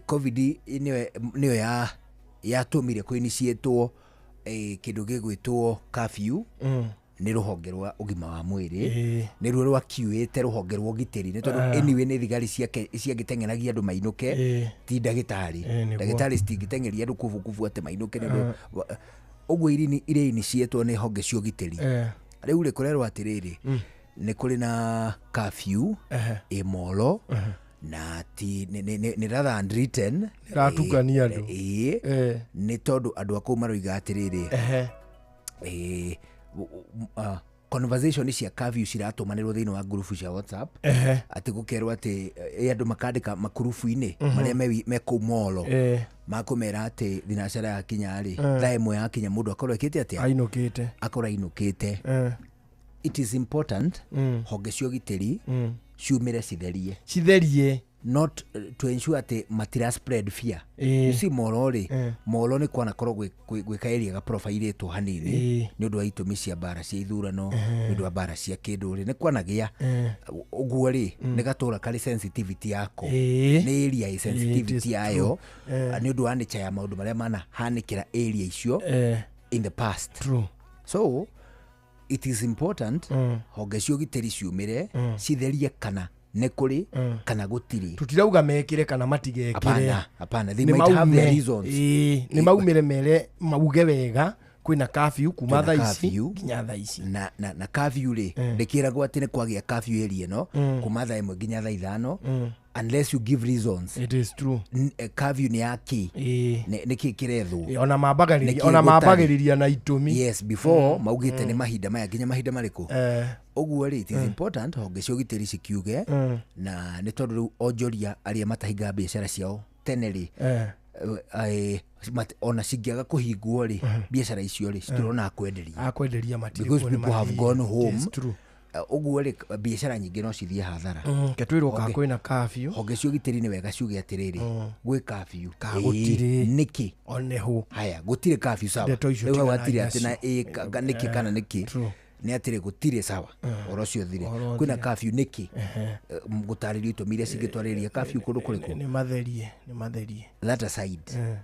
COVID nĩyo yatũmire kũiniciĩtwo kĩndũ gĩgwĩtwo curfew nĩ rũhonge rwa ũgima wa mwĩrĩ. Nĩruo rwakiuĩte rũhonge rwa ũgitĩri nĩ tondũ anyway nĩ thigari ciake ciangĩteng'eragia andũ mainũke, ti ndagĩtarĩ. Nĩguo. Ndagĩtarĩ citingĩteng'eria andũ kubukubu atĩ mainũke nĩ ũndũ ũguo iria iniciĩtwo nĩ honge cia ũgitĩri. Rĩu rĩ, kũrerwo atĩrĩrĩ, nĩ kũrĩ na curfew ĩ Molo na ti nĩ rather unwritten. Ĩratukania andũ. Ĩĩ, nĩ tondũ andũ a kũu maroiga atĩrĩrĩ, conversation cia curfew ciratũmanĩrwo thĩinĩ wa ngurubu cia WhatsApp, atĩ gũkerwo atĩ andũ makandĩka makurubu-inĩ marĩa me kũu Molo, makũmera atĩ thinacara yakinya rĩ, thaa 1 yakinya mũndũ akorwo ekĩte atĩa? Ainũkĩte. Akorwo ainũkĩte. It is important honge cia ũgitĩri ciumĩre citherie. Citherie. Not to ensure atĩ matira spread fear. You see, Molo rĩ, Molo nĩ kwanakorwo gwĩ ka area gaprofairĩtwo hanini nĩ ũndũ wa itũmi cia mbara cia ithurano, nĩ ũndũ wa mbara cia kĩndũ rĩ, nĩ kwanagĩa ũguo rĩ, nĩ gatũra karĩ sensitivity yako, nĩ area ĩ It is sensitivity yayo true. Nĩ ũndũ wa nature ya maũndũ marĩa manahanĩkĩra area icio in the past. So it is important honge cia ũgitĩri ciumĩre, citherie kana nĩ kũrĩ kana gũtirĩ. Tutirauga mekĩre kana matigekĩre. Hapana, hapana, they Nĩ might have their maume. reasons. Ĩĩ, nĩ maumĩre mere mauge wega kwĩna curfew kuma Kwĩna thaa ici curfew. nginya thaa ici. Na curfew rĩ, ndĩkĩragwo atĩ nĩ kwagĩa curfew area ĩno kuma thaa 1 nginya thaa 5 unless you give reasons. It is true. Curfew nĩ ya kĩ? Nĩ kĩ kĩrethwo? Ona mambagĩrĩria, Nĩ kĩ ona gũtarĩ? mambagĩrĩria na itũmi. Yes, before maugĩte nĩ mahinda maya nginya mahinda marĩkũ. Ũguo rĩ, it is important honge cia ũgitĩri cikiuge, na nĩ tondũ rĩu onjoria arĩa matahingaga biacara ciao tene rĩ, ona cingĩaga kũhingwo rĩ, biacara icio rĩ, citirona akwenderia. Akwenderia matirĩ Because kuo nĩ people have mathire. gone It home. is true. Ũguo rĩ, biacara nyingĩ no cithiĩ hathara. Ke twĩrwo ka kwĩna curfew. Honge cia ũgitĩri nĩ wega ciuge atĩrĩrĩ, gwĩ curfew. Ka gũtirĩ. Nĩkĩ? Oneho. Haya, gũtirĩ curfew, sawa. Ndeto icio Rĩu hau tiganai hatirĩ atĩ na nacio. nĩkĩ kana nĩkĩ. True. Nĩ atĩrĩ gũtirĩ sawa. Ũhoro ũcio ũthire. Ũhoro Kwĩna ũthire. curfew nĩkĩ? Gũtarĩrio itũmi iria cingĩtwarĩrĩria curfew kũndũ kũrĩkũ? Nĩ matherie, nĩ matherie. That aside,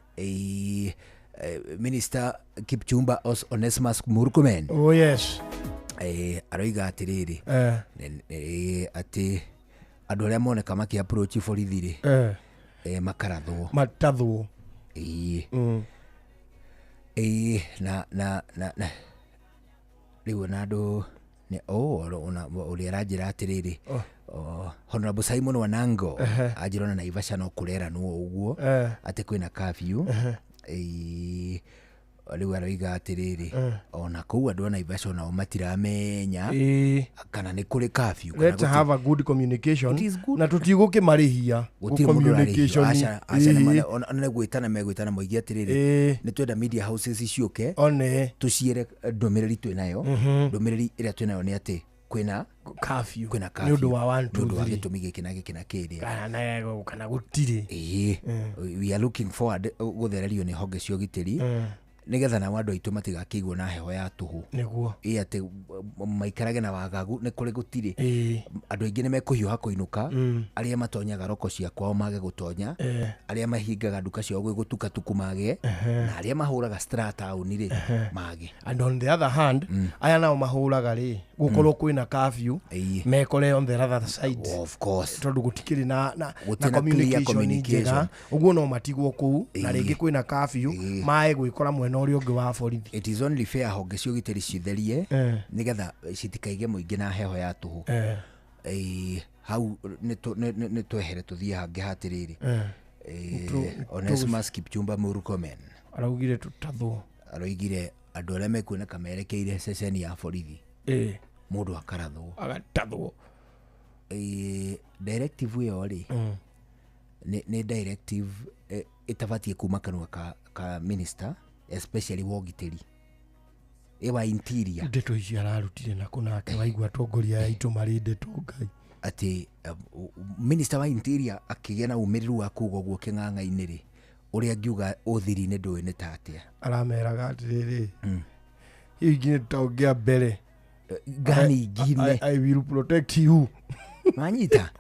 Minister Kipchumba Onesmus Murkomen. Oh yes. Aroiga atĩrĩrĩ, atĩ andũ arĩa moneka makĩ approach borithi rĩ, makarathwo. Matathwo. Ĩĩ. Ĩĩ, na rĩu ona andũ nĩ oh, ona ũrĩa aranjĩra atĩrĩrĩ, oh, Honorable Simon Wanango anjĩra ona Naivasha no kũreranwo ũguo atĩ kwĩna curfew. Ĩĩ, rĩu aroiga atĩrĩrĩ, ona kũu andũ a Naivasha onao matiramenya kana nĩ kũrĩ curfew kana Let's have a good communication. Na tũtigũkĩmarĩhia. Gũtirĩ mũndũ ũrarĩhio. Communication. Aca, aca, ona nĩ gwĩtana megwĩtana moige atĩrĩrĩ, nĩ twenda media houses ciũke One. tũciĩre ndũmĩrĩri twĩnayo. Ndũmĩrĩri ĩrĩa twĩnayo nĩ atĩ kwĩna curfew. Kwĩna Nĩ ũndũ wa 1, nĩ ũndũ 2, wa 3. gĩtũmi gĩkĩ na gĩkĩ na kĩrĩa. Kana gũtirĩ. Ĩĩ, we are looking forward gũthererio nĩ honge cia ũgitĩri nĩgetha nao andũ aitũ matigakĩigwo na heho ya tũhũ. Nĩguo. Ĩ atĩ maikarage na wagagu nĩ kũrĩ gũtirĩ. Andũ aingĩ nĩ mekũhiũha kũinũka, arĩa matonyaga roko cia kwao mage gũtonya, arĩa mahingaga nduka ciao gwĩ gũtuka tuku mage, na arĩa mahũraga stra taũni rĩ mage. And on the other hand, aya nao mahũraga rĩ, gũkorwo kwĩna curfew, mekore on the other side. Of course. Tondũ gũtikĩrĩ na Gũtirĩ na clear communication communication. njega, ũguo no matigwo kũu, na rĩngĩ kwĩna curfew, mae gwĩkora mwena ũrĩa ũngĩ wa borithi. It is only fair honge cia ũgitĩri citherie nĩgetha citikaige mũingĩ na heho ya tũhũ. Hau nĩ twehere tũthiĩ hangĩ hatĩrĩrĩ. Onesmus Kipchumba Murkomen Araugire tũtathwo. Aroigire andũ arĩa mekuoneka merekeire ceceni ya borithi, mũndũ akarathwo. Agatathwo. Directive ĩyo rĩ, nĩ directive ĩtabatiĩ kuma kanua ka minister, especially wa ũgitĩri, ĩ wa interior. Ndeto ici ararutire nakũ nake waigua atongoria aya aitũ marĩ ndeto Ngai. Atĩ minister wa interior akĩgĩa na umĩrĩru wa kuga ũguo kĩng'ang'a-inĩ rĩ, ũrĩa angiuga ũthiri-inĩ ndũĩ nĩ ta atĩa. Arameraga atĩrĩrĩ, hiyo ingine tutaongea mbere. Gani ingine? I will protect you. Manyita.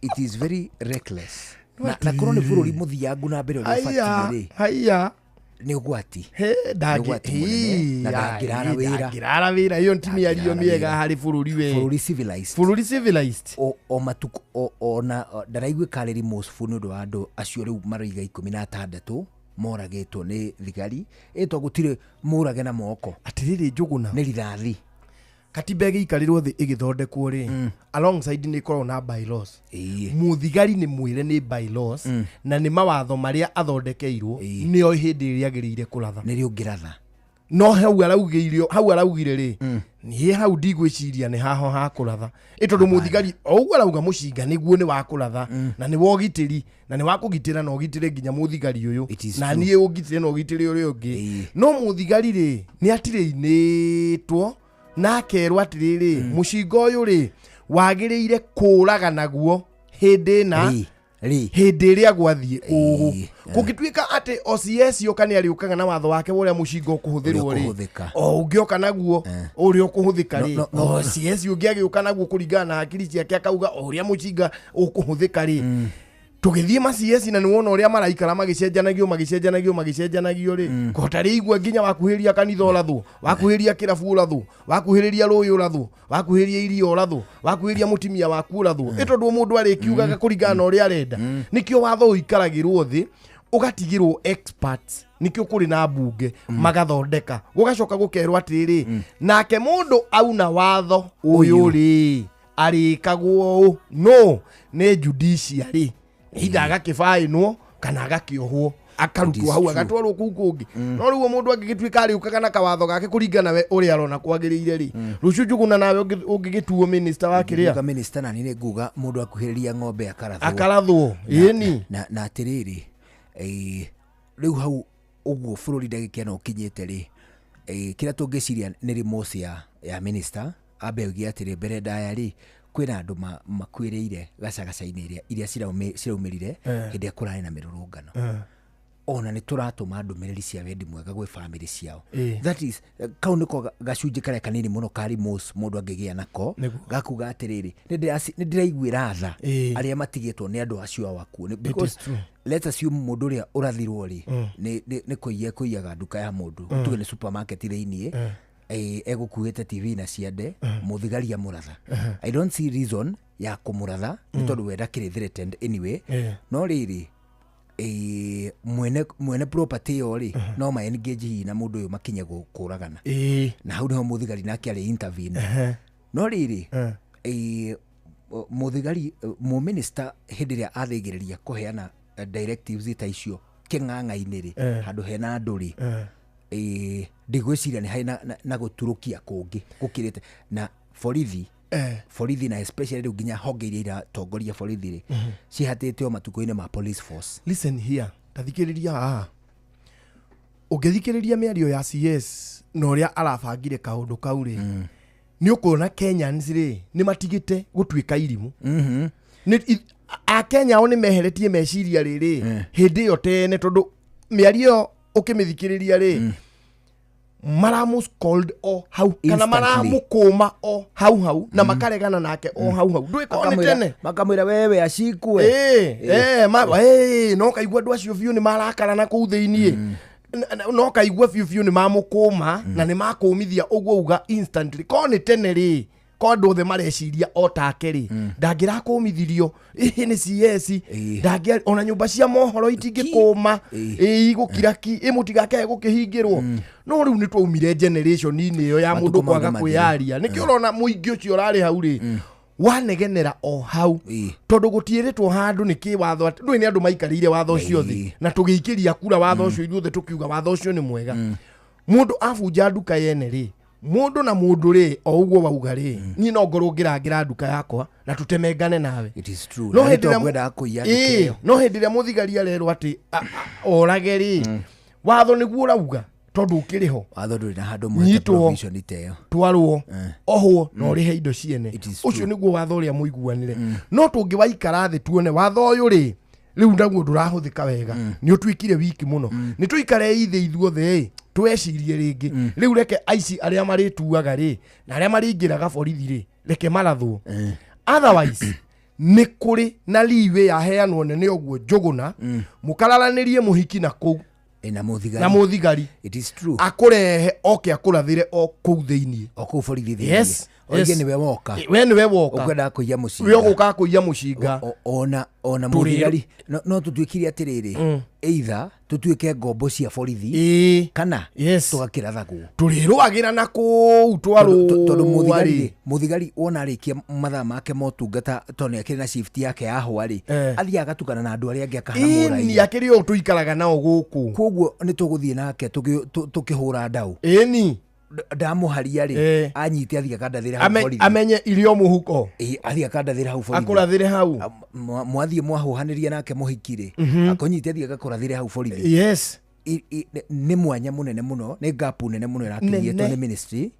It is very reckless. Na korwo nĩ bũrũri mũthiangu na mbere ũrĩa ũbatiĩ rĩ. Haiya. Nĩ ũgwati. He, Nĩ ũgwati mũnene, na ndangĩrara wĩra. Ndangĩrara wĩra. Ĩyo ti mĩario Ndangĩrara mĩega wĩra. harĩ bũrũri we. Bũrũri civilized. Bũrũri civilized. O matukũ, ona ndaraigua karĩ remorseful nĩ ũndũ wa andũ acio rĩu maroiga 16 moragĩtwo nĩ thigari. Ĩtwa gũtirĩ mũrage na moko. Atĩrĩrĩ Njũgũna. Nĩ rithathi. Katiba ĩgĩikarĩrwo thĩ ĩgĩthondekwo rĩ, alongside nĩ ĩkoragwo na bylaws. Mũthigari nĩ mwĩre nĩ bylaws, na nĩ mawatho marĩa athondekeirwo, nĩo hĩndĩ ĩrĩa agĩrĩire kũratha. Nĩrĩo ũngĩratha. No hau araugĩirio, hau araugire rĩ, niĩ hau ndigwĩciria nĩ haho ha kũratha. Ĩ tondũ mũthigari o ũguo arauga mũcinga nĩguo nĩ wa kũratha, na nĩ wa ũgitĩri, na nĩ wa kũgitĩra na ũgitĩre nginya mũthigari ũyũ. Na niĩ ũngitĩre na ũgitĩre ũrĩa ũngĩ. No mũthigari rĩ, nĩ atirĩinĩtwo na akerwo atĩrĩrĩ, mũcinga ũyũ rĩ, wagĩrĩire kũraga naguo hĩndĩ na hĩndĩ ĩrĩa gwathiĩ ũũ. Kũngĩtuĩka atĩ OCS yoka nĩ arĩũkaga na watho wake wa ũrĩa mũcinga ũkũhũthĩrwo rĩ, Ũrĩa ũkũhũthĩka. o ũngĩoka naguo ũrĩa ũkũhũthĩka rĩ, No, no, no. OCS ũngĩ agĩũka naguo kũringana na hakiri ciake akauga o ũrĩa mũcinga ũkũhũthĩka rĩ, tũgĩthiĩ ma CS na nĩwona ũrĩa maraikara magĩcenjanagio, magĩcenjanagio, magĩcenjanagio rĩ, kota rĩigua nginya wakuhĩrĩria kanitha ũrathwo, wakuhĩrĩria kĩrabu ũrathwo, wakuhĩrĩria rũĩ ũrathwo, wakuhĩrĩria iria ũrathwo, wakuhĩrĩria mũtumia waku ũrathwo. Ĩ tondũ mũndũ arĩkiugaga kũringana na ũrĩa arenda. Nĩkĩo watho ũikaragĩrwo thĩ, ũgatigĩrwo experts, nĩkĩo kũrĩ na mbunge magathondeka, gũgacoka gũkerwo atĩrĩrĩ, nake mũndũ auna watho ũyũ rĩ, arĩkagwo ũũ, no nĩ judiciary. Either agakĩbaĩnwo kana agakĩohwo, akarutwo hau agatwarwo kũu kũngĩ. No rĩu mũndũ angĩgĩtuĩka arĩũkaga na kawatho gake kũringana we ũrĩa arona kwagĩrĩire rĩ, rũciũ Njũgũna nawe ũngĩgĩtuo minister wa kĩrĩa? Nguga minister na niĩ nguga mũndũ akuhĩrĩria ng'ombe akarathwo. Akarathwo, ĩni. Na atĩrĩrĩ, rĩu hau ũguo bũrũri ndagĩka ĩno ũkinyĩte rĩ, kĩrĩa tũngĩciria nĩ remorse ya minister, ambe oige atĩrĩ, mbere ndaya rĩ, kwĩna andũ makuĩrĩire gacagaca-inĩ iria ciraumĩrire hĩndĩ ĩrĩa kũrarĩ na mĩrũrũngano. Ona nĩ tũratũma ndũmĩrĩri cia wendi mwega gwĩ bamĩrĩ ciao. Ĩĩ. That is, kau nĩko gacunjĩ karĩa kanini mũno ka remorse mũndũ angĩgĩa nako. Nĩguo. Gakuga atĩrĩrĩ, nĩ ndĩraiguĩra tha Ĩĩ. arĩa matigĩtwo nĩ andũ acio ao akuũ. It is Because true. let's assume mũndũ ũrĩa ũrathirwo rĩ, nĩ kũiya ekũiyaga nduka ya mũndũ, tuge nĩ supermarket thĩiniĩ, egũkuĩte TV na ciande, mũthigari amũratha. I don't see reason ya kũmũratha nĩ tondũ we ndakĩrĩ threatened anyway. No rĩrĩ, mwene property ĩyo rĩ, no ma engage hihi na mũndũ ũyũ makinye kũragana. Na hau nĩho mũthigari nake arĩ intervene. No rĩrĩ, mũthigari, mũminista hĩndĩ ĩrĩa athĩgĩrĩria kũheana directives ta icio kĩng'ang'a-inĩ rĩ, handũ hena andũ rĩ, ndigwĩciria nĩ harĩ na gũturũkia kũngĩ gũkĩrĩte na borithi. Borithi na especially rĩu nginya honge iria iratongoria borithi rĩ, cihatĩte o matukũ-inĩ ma police force. Listen here, tathikĩrĩria haha. Ũngĩthikĩrĩria mĩario ya CS na ũrĩa arabangire kaũndũ kau rĩ, nĩ ũkuona Kenyans rĩ nĩ matigĩte gũtuĩka irimũ. Akenya ao nĩ meheretie meciria rĩrĩ hĩndĩ ĩyo tene, tondũ mĩario ĩyo ũkĩmĩthikĩrĩria rĩ, maramu scold o hau kana Instantly. maramũkũma o hau hau na makaregana nake o hau hau. Ndũĩ korwo nĩ tene Makamwĩra wewe ashikwe. No kaigua andũ acio biũ nĩ marakara na kũu thĩiniĩ. No kaigua biũ biũ nĩ mamũkũma na nĩ makũmithia ũguo uga instantly. Korwo nĩ tene rĩ, korwo andũ othe mareciria o take rĩ, ndangĩrakũmithirio. Ĩhĩ nĩ CS. Ndangĩ ona nyũmba cia mohoro itingĩkũma. Igũkira ki, mũtigakae gũkĩhingĩrwo. No rĩu nĩ twaumire generation-inĩ ĩyo ya Matukũ mũndũ mau kwaga nĩ mathiru. kwĩyaria. Nĩkĩo ũrona mũingĩ ũcio ũrarĩ hau rĩ, wanegenera o hau tondũ gũtiĩrĩtwo handũ nĩ kĩ watho atĩ ndũĩ nĩ andũ maikarĩire watho ũcio thĩ na tũgĩikĩria kura watho ũcio ithuothe tũkiuga watho ũcio nĩ mwega. Mũndũ abunja nduka yene rĩ, mũndũ na mũndũ rĩ, o ũguo wauga rĩ, niĩ no ngorwo ngĩrangĩra nduka yakwa na tũtemengane nawe. It is true. No Na nĩ hĩndĩ ĩrĩa tondũ ngwendaga kũiya nduka ĩyo. No hĩndĩ ĩrĩa mũthigari arerwo atĩ orage rĩ, watho nĩguo ũrauga tondũ ũkĩrĩ ho. Watho ndũrĩ na handũ mũhete Nyitwo, provision ta ĩyo. twarwo, ohwo na ũrĩhe indo ciene. It is Ũcio true. nĩguo watho ũrĩa mũiguanĩre. No tũngĩwaikara thĩ tuone watho ũyũ rĩ, rĩu naguo ndũrahũthĩka wega, nĩ ũtuĩkire wiki mũno, nĩ tũikare ithe ithuothe ĩ, twecirie rĩngĩ. Rĩu reke aici arĩa marĩtuaga rĩ na arĩa marĩingĩraga borithi rĩ, reke marathwo. Otherwise nĩ kũrĩ na leeway yaheanwo nene ũguo Njũgũna, mũkararanĩrie mũhiki na kũu Na mũthigari. Na mũthigari. It is true. Akũrehe oke akũrathĩre o kũu thĩiniĩ. O kũu borithi thĩiniĩ. Yes, Oige yes. nĩwe woka. We nĩwe woka. Ũkwendaga kũiya mũcinga. We ũgũka kũiya mũcinga. Ona Tũrĩ- mũthigari no tũtuĩkire atĩrĩrĩ, either tũtuĩke ngombo cia borithi kana tũgakĩrathagwo. Tũrĩrũagĩra na kũu twarũa Tondũ mũthigari rĩ. rĩ, mũthigari wona arĩkia mathaa make ma ũtungata, tondũ nĩ akĩrĩ na shift yake ya hwa rĩ, athiaga agatukana na andũ arĩa angĩ akahana Ĩni, mũraia. akĩrĩ ũũ tũikaraga nao gũkũ. Koguo nĩ tũgũthiĩ nake tũkĩhũra ndau. Ĩni. Ndamũharia rĩ, anyite athiĩ akandathĩre hau borithi. Amenye irio mũhuko. Athiĩ akandathĩre hau borithi. Akũrathĩre hau. Mwathiĩ mwahũhanĩria nake mũhiki rĩ, akũnyite athiĩ agakũrathĩre hau borithi. Yes. Nĩ mwanya mũnene mũno, nĩ gap nene mũno ĩrakĩrĩtwo Nene. nĩ ministry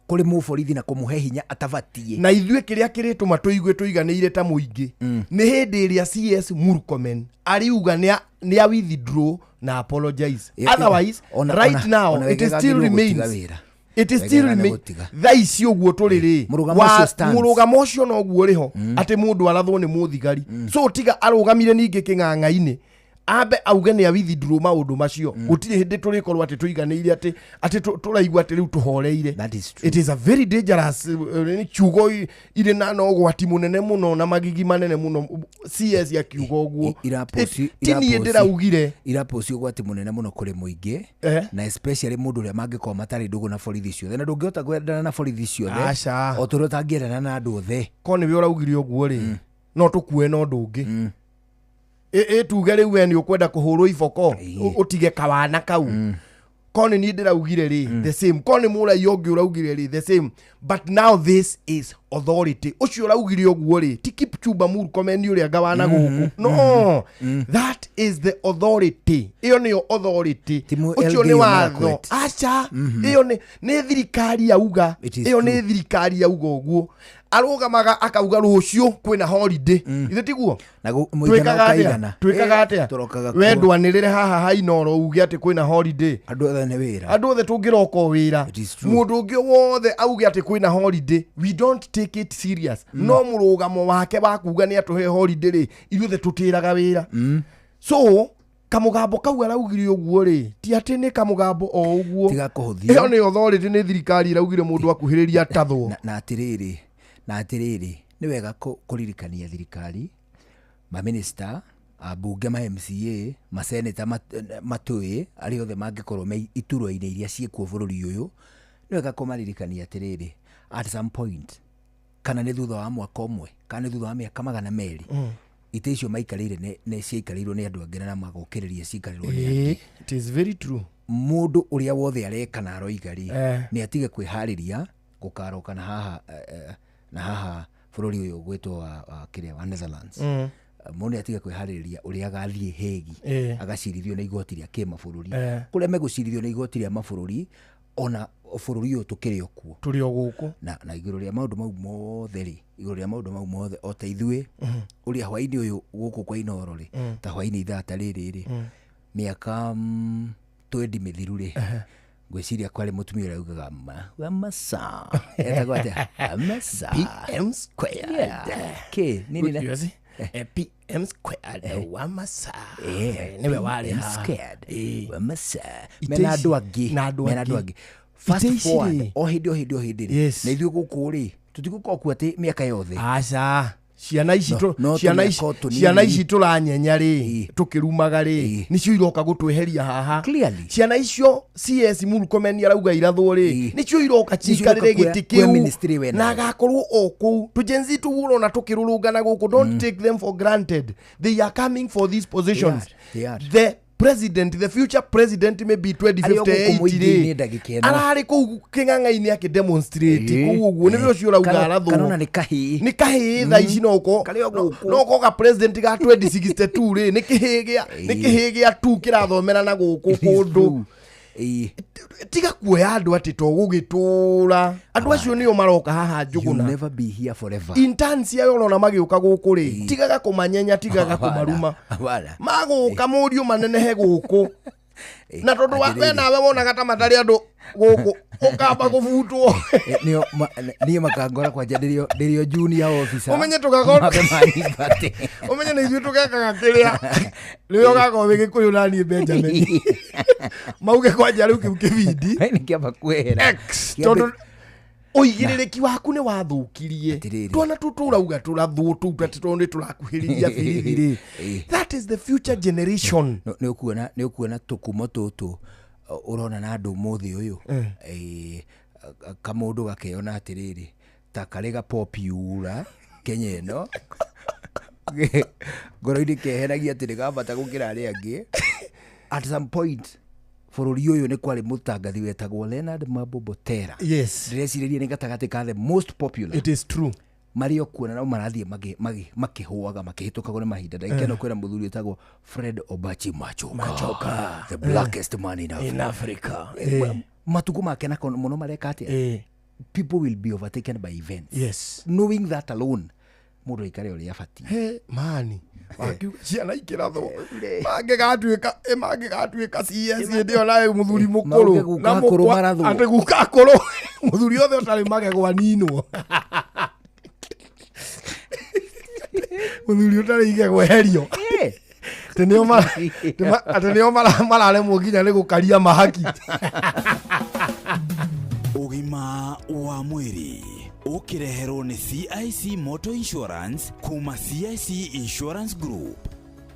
kũrĩ mũborithi na kũmũhe hinya atabatiĩ. Na ithuĩ kĩrĩa kĩrĩtũma tũigue tũiganĩire ta mũingĩ nĩ hĩndĩ ĩrĩa CS Murkomen ariuga nĩ a withdraw na apologize. Otherwise, right now, Ona it wegega still agĩrĩirwo gũtiga remains. wĩra. It is Wegega still nĩ remains. gũtiga. Thaa ici ũguo tũrĩ rĩ, Mũrũgamo ũcio stands. Mũrũgamo ũcio noguo ũrĩ ho atĩ mũndũ arathwo nĩ mũthigari. So tiga arũgamire ningĩ kĩng'ang'a-inĩ ambe auge nĩ a withdraw maũndũ macio, gũtirĩ hĩndĩ tũrĩkorwo atĩ tũiganĩire atĩ tũraigua atĩ rĩu tũhoreire. That is true. It is a very dangerous, nĩ kiugo irĩ na ũgwati mũnene mũno na magigi manene mũno CS akiuga ũguo. Ti niĩ ndĩraugire. Irapoci ũgwati mũnene mũno kũrĩ mũingĩ na especially mũndũ ũrĩa mangĩkorwo matarĩ ndũgũ na borithi ciothe, na ndũngĩhota kwendana na borithi ciothe Aca. o tũrĩa ũtangĩendana na andũ othe. Korwo nĩwe ũraugire ũguo rĩ, no tũkue na ũndũ ũngĩ. Ĩ tuge rĩu we nĩ ũkwenda kũhũrwo iboko, ũtige kawana kau. Korwo nĩ niĩ ndĩraugire rĩ, the same. Korwo nĩ mũraia ũngĩ ũraugire rĩ, the same. But now this is authority. Ũcio ũraugire ũguo rĩ, ti Kipchumba Murkomen ũrĩa ngawana gũkũ. No, that is the authority. Ĩyo nĩyo authority. Ũcio nĩ Elgeyo watho. Marakwet. Aca, ĩyo nĩ thirikari yauga. It is Ĩyo nĩ true. thirikari yauga ũguo. Arũgamaga akauga rũciũ kwĩna holiday, ithe tiguo? Na mũigana Twĩkaga atĩa? ũkaigana. Twĩkaga atĩa? Tũrokaga We kuo. ndwanĩrĩre haha ha Inoro uge atĩ kwĩna holiday, andũ othe nĩ wĩra. Andũ othe tũngĩroka o wĩra. Mũndũ ũngĩ wothe auge atĩ kwĩna holiday, we don't take it serious. No mũrũgamo wake wa kuga nĩ atũhe holiday rĩ, ithuothe tũtĩraga wĩra. So kamũgambo kau araugire ũguo rĩ, ti atĩ nĩ kamũgambo o ũguo. Tiga kũhũthia. Ĩyo nĩ authority, nĩ thirikari ĩraugire mũndũ akuhĩrĩria atathwo. Na atĩrĩrĩ, nĩ wega kũririkania thirikari, maminista, ambunge, ma MCA, maseneta, matũĩ arĩa othe mangĩkorwo me iturwa-inĩ iria ciĩkuo bũrũri ũyũ, nĩ wega kũmaririkania atĩrĩrĩ, at some point, kana nĩ thutha wa mwaka ũmwe, kana nĩ thutha wa mĩaka 200, itĩ icio maikarĩire nĩ ciaikarĩirwo nĩ andũ angĩ na magokĩrĩria ciikarĩrwo nĩ angĩ. It is very true. Mũndũ ũrĩa wothe areka na aroiga rĩ, nĩ atige kwĩharĩria gũkaroka na haha na haha bũrũri ũyũ gwĩtwo wa kĩrĩa wa Netherlands. Mũndũ nĩ atige kwĩharĩrĩria ũrĩa agathiĩ Hague, agacirithio nĩ igoti rĩa kĩmabũrũri, kũrĩa megũcirithio nĩ igoti rĩa mabũrũri, ona bũrũri ũyũ tũkĩrĩ o kuo. Tũrĩ o gũkũ. Na igũrũ rĩa maũndũ mau mothe rĩ, igũrũ rĩa maũndũ mau mothe, o ta ithuĩ ũrĩa hwainĩ ũyũ gũkũ kwa Inoro rĩ, ta hwainĩ ithaa ta rĩrĩ rĩ, mĩaka 20 mĩthiru rĩ, ngwĩciria kwarĩ mũtumia ũrĩa ugaga ma wa masaa etagwo atĩa, wa masaa PM squared. Yeah. Kĩ nini na Good, PM squared wa masaa. Nĩwe warĩ PM haha. squared wa masaa Ite mena ici- andũ angĩ, na andũ mena andũ angĩ. angĩ. Fast Ite ici forward, rĩ. o hĩndĩ o hĩndĩ o hĩndĩ rĩ, na ithuĩ gũkũ rĩ, tũtigũkorwo kuo atĩ mĩaka yothe. Aca, ciana ici No- no ciana ici tũmĩaka o tũnini. Ciana ici tũranyenya rĩ, tũkĩrumaga rĩ, nĩcio iroka gũtweheria haha. Clearly. Ciana icio CS Murkomen arauga irathwo rĩ, nĩcio iroka Nĩcio iroka ciikarĩre kuoya- gĩtĩ kuoya kĩu ministry we na nayo. agakorwo o kũu. Tũgenzi tũu ũrona tũkĩrũrũngana gũkũ, don't take them for granted. They are coming for these positions. They are. The president, the future president, maybe Arĩ o gũkũ 2058 mũingĩ-inĩ rĩ, ndagĩka ĩno. ararĩ kũu kĩng'ang'a-inĩ akĩdemonstrate kũu ũguo, nĩwe ũcio ũrauga arathwo. Kana ona nĩ kahĩĩ. Nĩ kahĩĩ thaa ici, no ũkorwo Karĩ o gũkũ. no ũkorwo ga president ga 2062 rĩ, nĩ kĩhĩĩ gĩa nĩ kĩhĩĩ gĩa tu kĩrathomera na gũkũ kũndũ. Tiga kuoya andũ atĩ to gũgĩtũra, andũ acio nĩo maroka haha. You'll Njũgũna never be here forever. Interns ayo ũrona magĩũka gũkũ rĩ, tigaga kũmanyenya, tigaga kũmaruma. Hapana. Magũka mũriũ manenehe gũkũ, na tondũ we Atĩrĩrĩ. nawe wonaga ta matarĩ andũ gũkũ, ũkamba kũbutwo. Nĩo niĩ makangora kwanja ndĩrĩo junior officer. Ũmenye tũgakorwo- Mambe manyibate. Ũmenye nĩ ithuĩ tũgekaga kĩrĩa rĩrĩa ũgakorwo wĩ Gĩkũyũ na niĩ Benjamin mauge kwanja rĩu kĩu kĩbindi Nĩ kĩamba kwehera. X, tondũ ũigĩrĩrĩki waku nĩ wathũkirie twana tũ tũrauga tũrathwo tũu atĩ tondũ nĩ tũrakuhĩrĩria birithi rĩ, that is the future generation. Nĩ ũkuona tũkumo tũtũ ũrona na andũ ũmũthĩ ũyũ. Kamũndũ gakeyona atĩrĩrĩ ta karĩ ga popular Kenya ĩno, ngoro-inĩ kehenagia atĩ nĩ gabata gũkĩra arĩa angĩ. At some point bũrũri ũyũ nĩ kwarĩ mũtangathi wetagwo Leonard Mambo Botera. Ndĩrecirĩria nĩ gatagatĩ ka the most popular. It is true. Marĩ o kuona nao marathiĩ makĩhũaga makĩhĩtũkagwo nĩ mahinda. Ndagĩka ĩno kwĩna mũthuri wĩtagwo Fred Obachi Machoka, Machoka. the blackest man in Africa. In Africa. Matukũ make nako mũno mareka atĩa? People will be overtaken by events. Knowing that alone, mũndũ aikare ũrĩa abatiĩ. He mani wakiuga ciana ikĩrathwo mangĩgatuĩka CS hĩndĩ ĩyo nawe mũthuri Mauge mũkũrũ guka na akũrũ mũkwa- marathwo. atĩ guka akũrũ, mũthuri othe ũtarĩ magego aninwo, mũthuri ũtarĩ igego eherio, atĩ nĩo mararemwo nginya nĩ gũkaria mahaki. Ũgima wa mwĩrĩ ũkĩreherwo nĩ CIC Motor Insurance kuma CIC Insurance Group.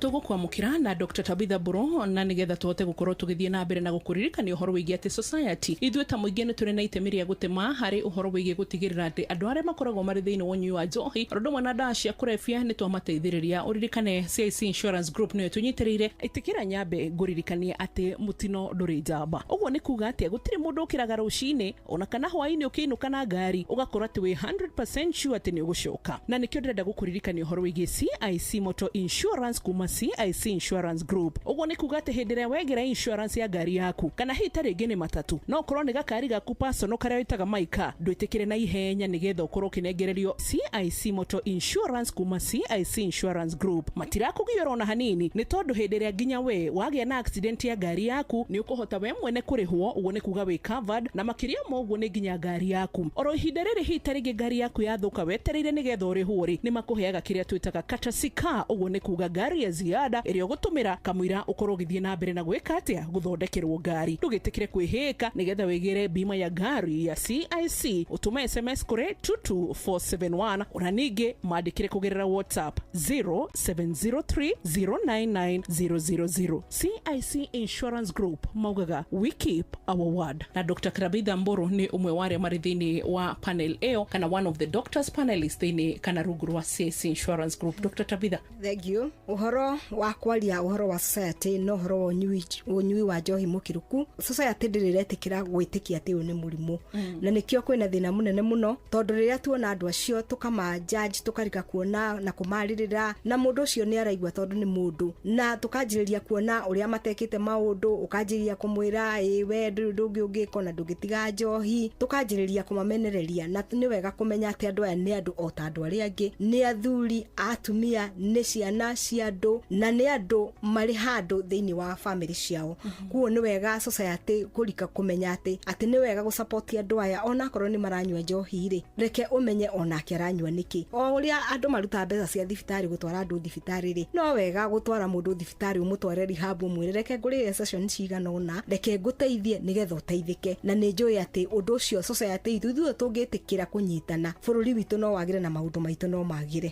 Tũgũkwamũkĩra na Dr Tabitha Mburu na nĩgetha tũhote gũkorwo tũgĩthiĩ na mbere na gũkũririkania ũhoro wĩgiĩ atĩ society, ithuĩ ta mũingĩ, nĩ tũrĩ na itemi rĩa gũtema harĩ ũhoro wĩgiĩ gũtigĩrĩra atĩ andũ arĩa makoragwo marĩ thĩinĩ wa ũnyui wa njohi o ũndũ ũmwe na ndawa cia kũrebia nĩ twamateithĩrĩria. Ũririkane CIC Insurance Group nĩyo tũnyitĩrĩire. Ĩtĩkĩra nyambe ngũririkanie atĩ mũtino ndũrĩ njamba. Ũguo nĩ kuga atĩa? Gũtirĩ mũndũ ũkĩraga rũcinĩ ona kana hwaĩ-inĩ ũkĩinũka na ngari ũgakorwo atĩ wĩ 100% sure atĩ nĩ ũgũcoka, na nĩkĩo ndĩrenda gũkũririkania ũhoro wĩgiĩ CIC Motor Insurance kuma kuma CIC Insurance Group. Ũguo nĩ kuga atĩ hĩndĩ ĩrĩa wegĩra insurance ya ngari yaku kana hihi ta rĩngĩ nĩ matatũ, no ũkorwo nĩ gakari gaku personal karĩa wĩtaga maika, ndwĩtĩkĩre na ihenya nĩgetha ũkorwo ũkĩnengererio CIC Motor Insurance kuma CIC Insurance Group. Matirakũgiora ona hanini nĩ tondũ hĩndĩ ĩrĩa nginya we wagĩa na accident ya ngari yaku nĩ ũkũhota we mwene kũrĩhwo, ũguo nĩ kuga wĩ covered, na makĩria ma ũguo nĩ nginya ngari yaku oro ihinda rĩrĩ hihi ta rĩngĩ ngari yaku yathũka wetereire nĩgetha ũrĩhwo rĩ, nĩ makũheaga kĩrĩa twĩtaga courtesy car, ũguo nĩ kuga ngari ya ziada ĩrĩa ũgũtũmĩra kamũira ũkorwo ũgĩthiĩ na mbere na gwĩka atĩa, gũthondekerwo ngari. Ndũgĩtĩkĩre kwĩhĩka nĩgetha wĩgĩre bima ya ngari ya CIC, ũtũme SMS kũrĩ 22471 ona ningĩ mandĩkĩre kũgerera WhatsApp 0703099000. CIC Insurance Group maugaga we keep our word. Na Dr. Krabitha Mburu nĩ ũmwe wa arĩa marĩ thĩinĩ wa panel ĩyo kana one of the doctors panelists thĩinĩ kana rungu rwa CIC Insurance Group. Dr. Tabitha. Thank you. Ũhoro wa kwaria ũhoro wa society na ũhoro wa ũnyui wa njohi mũkĩrũku, society ndĩrĩ ĩretĩkĩra gwĩtĩkia atĩ ũyũ nĩ mũrimũ. Na nĩkĩo kwĩna thĩna mũnene mũno, tondũ rĩrĩa tuona andũ acio tũkama judge, tũkarika kuona na kũmarĩrĩra, na mũndũ ũcio nĩ araigua tondũ nĩ mũndũ, na tũkanjĩrĩria kuona ũrĩa matekĩte maũndũ, ũkanjĩrĩria kũmwĩra ĩ we ndũrĩ ũndũ ũngĩ ũngĩka ona ndũngĩtiga njohi, tũkanjĩrĩria kũmamenereria. Na nĩ wega kũmenya atĩ andũ aya nĩ andũ o ta andũ arĩa angĩ, nĩ athuri, atumia, nĩ ciana cia andũ, na nĩ andũ marĩ handũ thĩinĩ wa family ciao. Koguo nĩ wega society kũrika kũmenya atĩ nĩ wega gũsupport andũ aya onakorwo nĩ maranyua njohi rĩ, reke ũmenye onake aranyua nĩkĩ. O ũrĩa andũ marutaga mbeca cia thibitarĩ gũtwara andũ thibitarĩ rĩ, no wega gũtwara mũndũ thibitarĩ ũmũtware rehab, ũmwĩre reke ngũrĩre session cigana ũna, reke ngũteithie nĩgetha ũteithĩke. Na nĩ njũĩ atĩ ũndũ ũcio society itũ ithuĩ tũngĩtĩkĩra kũnyitana, bũrũri witũ no wagĩre na maũndũ maitũ no magĩre.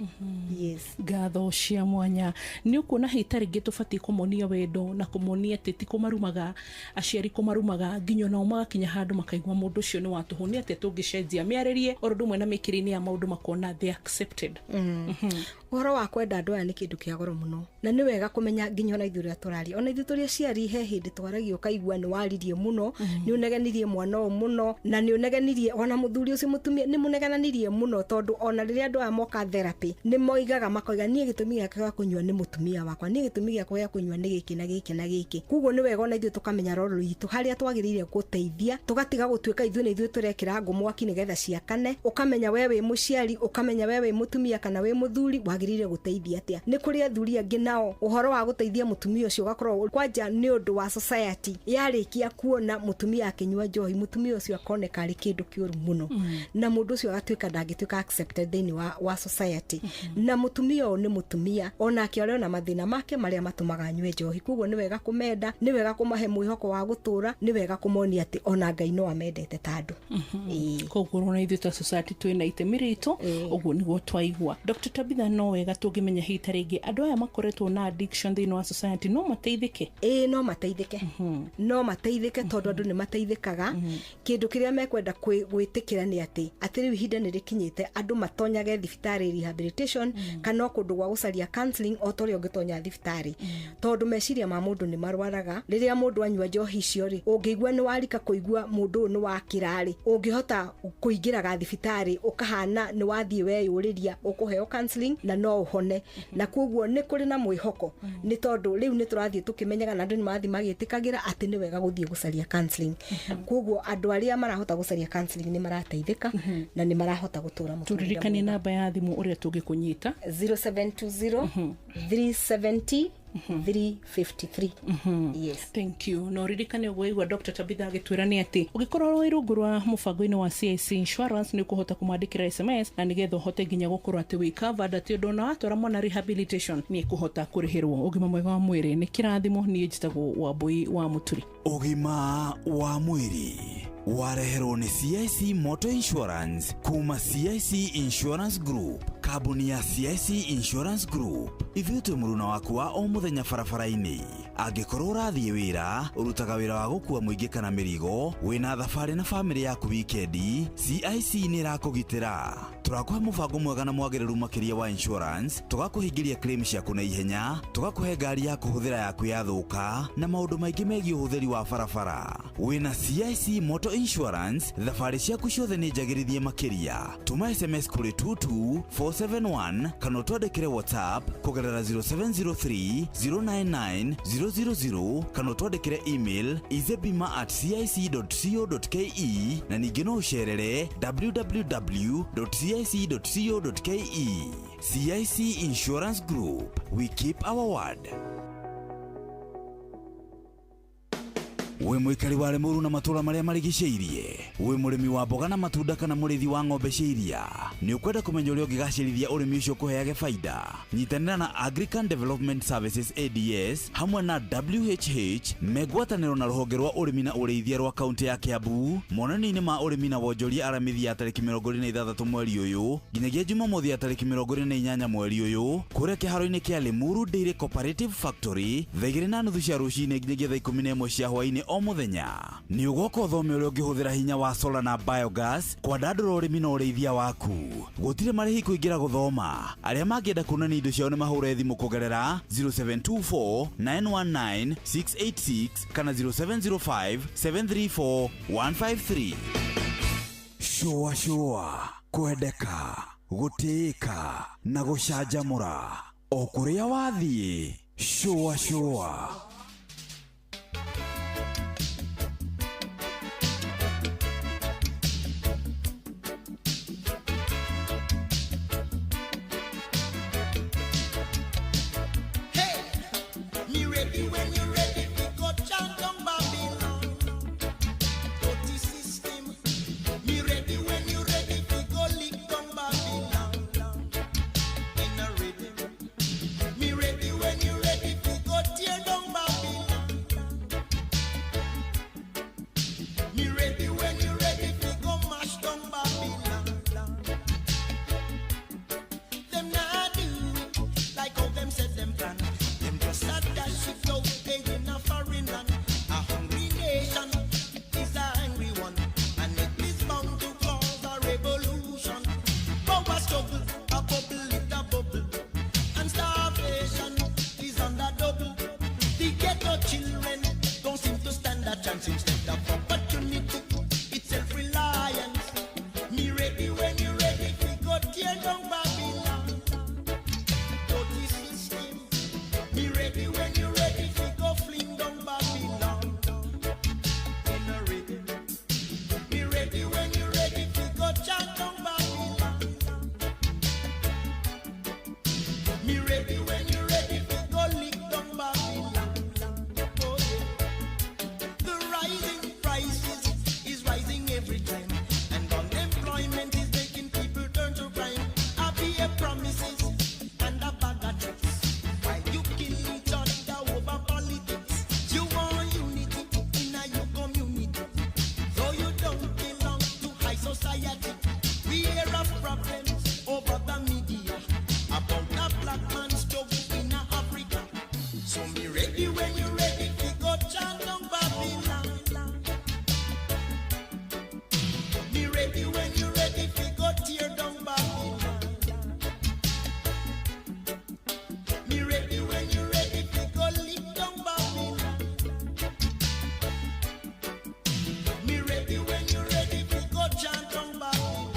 Yes. Ngatho cia mwanya. Nĩ ũkuona hihi ta rĩngĩ tũbatiĩ kũmonia wendo na kũmonia atĩ ti kũmarumaga, aciari kũmarumaga nginya onao magakinya handũ makaigua mũndũ ũcio nĩ wa tũhũ. Nĩ atĩa tũngĩcenjia mĩarĩrie oro ũndũ ũmwe na mĩkĩre-inĩ ya maũndũ makona they accepted? Ũhoro wa kwenda andũ aya nĩ kĩndũ kĩa goro mũno, na nĩ wega kũmenya nginya ona ithuĩ ũrĩa tũraria, ona ithuĩ tũrĩ aciari he hĩndĩ twaragia ũkaigua nĩ waririe mũno, nĩ ũnegenirie mwana ũyũ mũno, na nĩ ũnegenirie ona mũthuri ũcio mũtumia, nĩ mũnegenanirie mũno, tondũ ona rĩrĩa andũ aya moka therapy nĩ moigaga makoiga niĩ gĩtũmi gĩakwa gĩa kũnyua nĩ mũtumia wakwa, niĩ gĩtũmi gĩakwa gĩa kũnyua nĩ gĩkĩ na gĩkĩ na gĩkĩ. Koguo nĩ wega ona ithuĩ tũkamenya role itũ harĩa twagĩrĩire gũteithia, tũgatiga gũtuĩka ithuĩ nĩ ithuĩ tũrekĩra ngũ mwaki nĩgetha ciakane. Ũkamenya we wĩ mũciari, ũkamenya we wĩ mũtumia kana wĩ mũthuri, wagĩrĩire gũteithia atĩa. Nĩ kũrĩ athuri angĩ nao ũhoro wa gũteithia mũtumia ũcio ũgakorwo kwanja nĩ ũndũ wa society yarĩkia kuona mũtumia akĩnyua njohi, mũtumia ũcio akoneka arĩ kĩndũ kĩũru mũno, na mũndũ ũcio agatuĩka ndangĩtuĩka accepted thĩinĩ wa society. Na mũtumia ũyũ nĩ mũtumia onake arĩ ona mathĩna make marĩa matũmaga anyue njohi. Koguo nĩ wega kũmenda, nĩ wega kũmahe mwĩhoko wa gũtũra, nĩ wega kũmonia atĩ ona Ngai no amendete ta andũ. Koguo ona ithuĩ ta society twĩna itemi ritũ, ũguo nĩguo twaigua. Dr. Tabitha, no wega tũngĩmenya hihi ta rĩngĩ andũ aya makoretwo na addiction thĩinĩ wa society no mateithĩke? Ĩĩ, no mateithĩke. No mateithĩke tondũ andũ nĩ mateithĩkaga. Kĩndũ kĩrĩa mekwenda gwĩtĩkĩra nĩ atĩ rĩu ihinda nĩ rĩkinyĩte andũ matonyage thibitarĩ rehabilitation kana o kũndũ gwa gũcaria counseling o ta ũrĩa ũngĩtonya thibitarĩ, tondũ meciria ma mũndũ nĩ marwaraga. Rĩrĩa mũndũ anyua njohi icio rĩ, ũngĩigua nĩ warika kũigua mũndũ ũyũ nĩ wakĩra rĩ, ũngĩhota kũingĩraga thibitarĩ ũkahana nĩ wathiĩ weyũrĩria, ũkũheo counseling na no ũhone. Na koguo nĩ kũrĩ na mwĩhoko, nĩ tondũ rĩu nĩ tũrathiĩ tũkĩmenyaga na andũ nĩ marathiĩ magĩtĩkagĩra atĩ nĩ wega gũthiĩ gũcaria counseling. Koguo andũ arĩa marahota gũcaria counseling nĩ marateithĩka na nĩ marahota gũtũra mũtũrĩre Tũririkanie mwega. namba ya thimũ ũrĩa tũngĩkũnyita. 0720 370 353. Yes. Thank you. Na ũririkane ũguo waigua Dr. Tabitha agĩtwĩra nĩ atĩ ũngĩkorwo wĩ rungu rwa mũbango-inĩ wa CIC Insurance nĩ ũkũhota kũmwandĩkĩra SMS na nĩgetha ũhote nginya gũkorwo atĩ wĩ covered, atĩ ũndũ ona watwara mwana rehabilitation nĩ ekũhota kũrĩhĩrwo. Ũgima mwega wa mwĩrĩ nĩ kĩrathimo. Niĩ njĩtagwo Wambui wa Mũturi. Ũgima wa mwĩrĩ wareherwo nĩ CIC Motor Insurance kuma CIC Insurance Group. Kambuni ya CIC Insurance Group, ithuĩ twĩ mũruna waku wa o mũthenya barabara-inĩ. Angĩkorwo ũrathiĩ wĩra, ũrutaga wĩra wa gũkua mũingĩ kana mĩrigo, wĩna thabarĩ na bamĩrĩ yaku wikendi, CIC nĩ ĩrakũgitĩra. Tũrakũhe mũbango mwega na mwagĩrĩru makĩria wa insurance, tũgakũhingĩria claim ciaku na ihenya, tũgakũhe ngari ya kũhũthĩra yaku yathũka, na maũndũ maingĩ megiĩ ũhũthĩri wa barabara. Wĩna CIC Motor Insurance, thabarĩ ciaku ciothe nĩ njagĩrithie makĩria. Tũma SMS kũrĩ 22471 kana ũtwandĩkĩre WhatsApp kũgerera 0703 099 000 kana ũtwandĩkĩre email izebima@cic.co.ke na ningĩ no ũcerere www.cic.co.ke. CIC Insurance Group, we keep our word. Wĩ mũikari wa Limuru na matũũra marĩa marigicĩirie, wĩ mũrĩmi wa mboga na matunda kana mũrĩithi wa ng'ombe cia iria, nĩ ũkwenda kũmenya ũrĩa ũngĩgacĩrithia ũrĩmi ũcio ũkũheage baida? Nyitanĩra na Agrican Development Services ADS hamwe na WHH me ngwatanĩro na rũhonge rwa ũrĩmi na ũrĩithia rwa kaunti ya Kiambu monanio-inĩ ma ũrĩmi na wonjoria Aramithi ya tarĩki 26 mweri ũyũ nginyagia Jumamothi ya tarĩki 28 mweri ũyũ kũrĩa kĩharo-inĩ kĩa Limuru Dairy Cooperative Factory thaa 2:30 cia rũcinĩ nginyagia thaa 11 cia hwaĩ-inĩ o mũthenya. Nĩ ũgoka ũthome ũrĩa ũngĩhũthĩra hinya wa solar na biogas kwandandũra ũrĩmi na ũrĩithia waku. Gũtirĩ marĩhi kũingĩra gũthoma. Arĩa mangĩenda kuonania indo ciao nĩ mahũre thimũ kũgerera 0724 919 686 kana 0705 734 153. Shũa shũa, kwendeka, gũtĩĩka na gũcanjamũra o kũrĩa wathiĩ. Shũa shũa. Hey, me ready when you ready, we go chant down Babylon. Dirty system. Me ready when you ready, we go lick down Babylon. In a rhythm. Me ready when you ready, we go tear down Babylon. Me ready when you ready, we go mash down Babylon. Them nah do it like how them said them plan. Them just a dash it out there in a foreign land. A hungry nation is a angry one, and it is bound to cause a revolution. Power struggle, a bubble it a bubble, and starvation is on the double. The ghetto children don't seem to stand a chance. Instead of opportunity, it's self-reliance. Me ready when you ready, we go tear down Babylon. Dirty system. Me ready when you ready, we go fling down Babylon. In a rhythm. Me ready when you ready, we go chant down Babylon. Me ready when you ready, we go lick down Babylon. Oh yeah. The rising prices is rising every time, and unemployment is making people turn to crime. Happy promises and a bag of tricks. While you kill each other over politics, you want unity in a your community, though you don't belong to high society. We hear of problems over the media about the black man's struggle in Africa. So me ready when you ready, we go chant down Babylon. Me ready when you ready, we go tear down Babylon. Me ready when you ready, we go lick down Babylon. Me ready when you ready, we go chant down Babylon.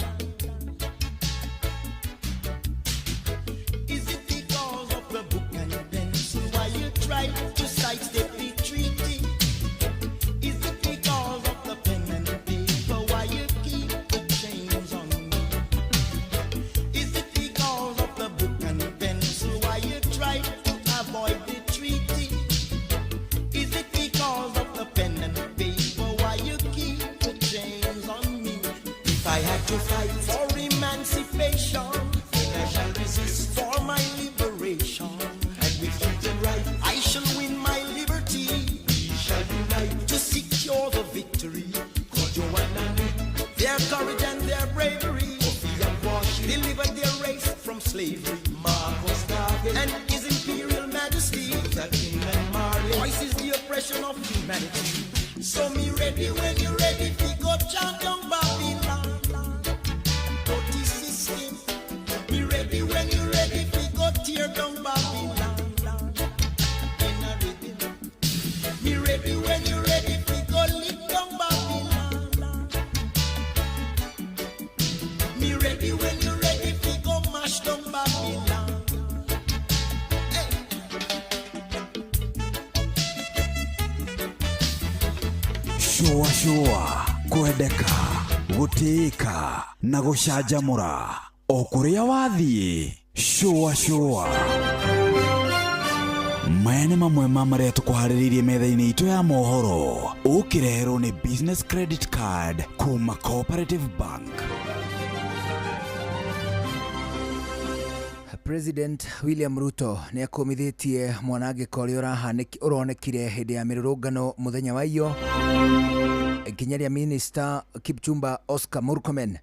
Is it because of the book and pencil why you try to sidestep the treaty? Is it because of the pen and paper why you keep the chains on me? Is it because of the book and pencil why you try to avoid the treaty? Is it because of the pen and paper why you keep the chains on me? If I had to fight for emancipation, then I shall resist for my liberation. And with truth and right, I shall win my liberty. We shall unite to secure the victory. Kojo and Annie, their courage and their bravery. Kofi and Kwashi delivered their race from slavery. Marcus Garvey and His Imperial Majesty, Luther King and Marley, of humanity. So me ready when you ready fi go chant down Babylon. Dirty system. Me ready when you ready fi go tear down Babylon. In a rhythm. Me ready when you ready fi go lick down Babylon. Me ready when you ready fi go mash down Babylon. Shũa shũa kwendeka gũtĩĩka na gũcanjamũra o kũrĩa wathiĩ shũa shũa. Maya nĩ mamwe ma marĩa tũkũharĩrĩirie metha-inĩ itũ ya mohoro ũkĩreherwo nĩ business credit card kuma Cooperative Bank. President William Ruto nĩ akũmithĩtie mwanangĩko ũrĩa ũronekire hĩndĩ ya mĩrũrũngano mũthenya wa iyo ikinya rĩa Minister Kipchumba Oscar Murkomen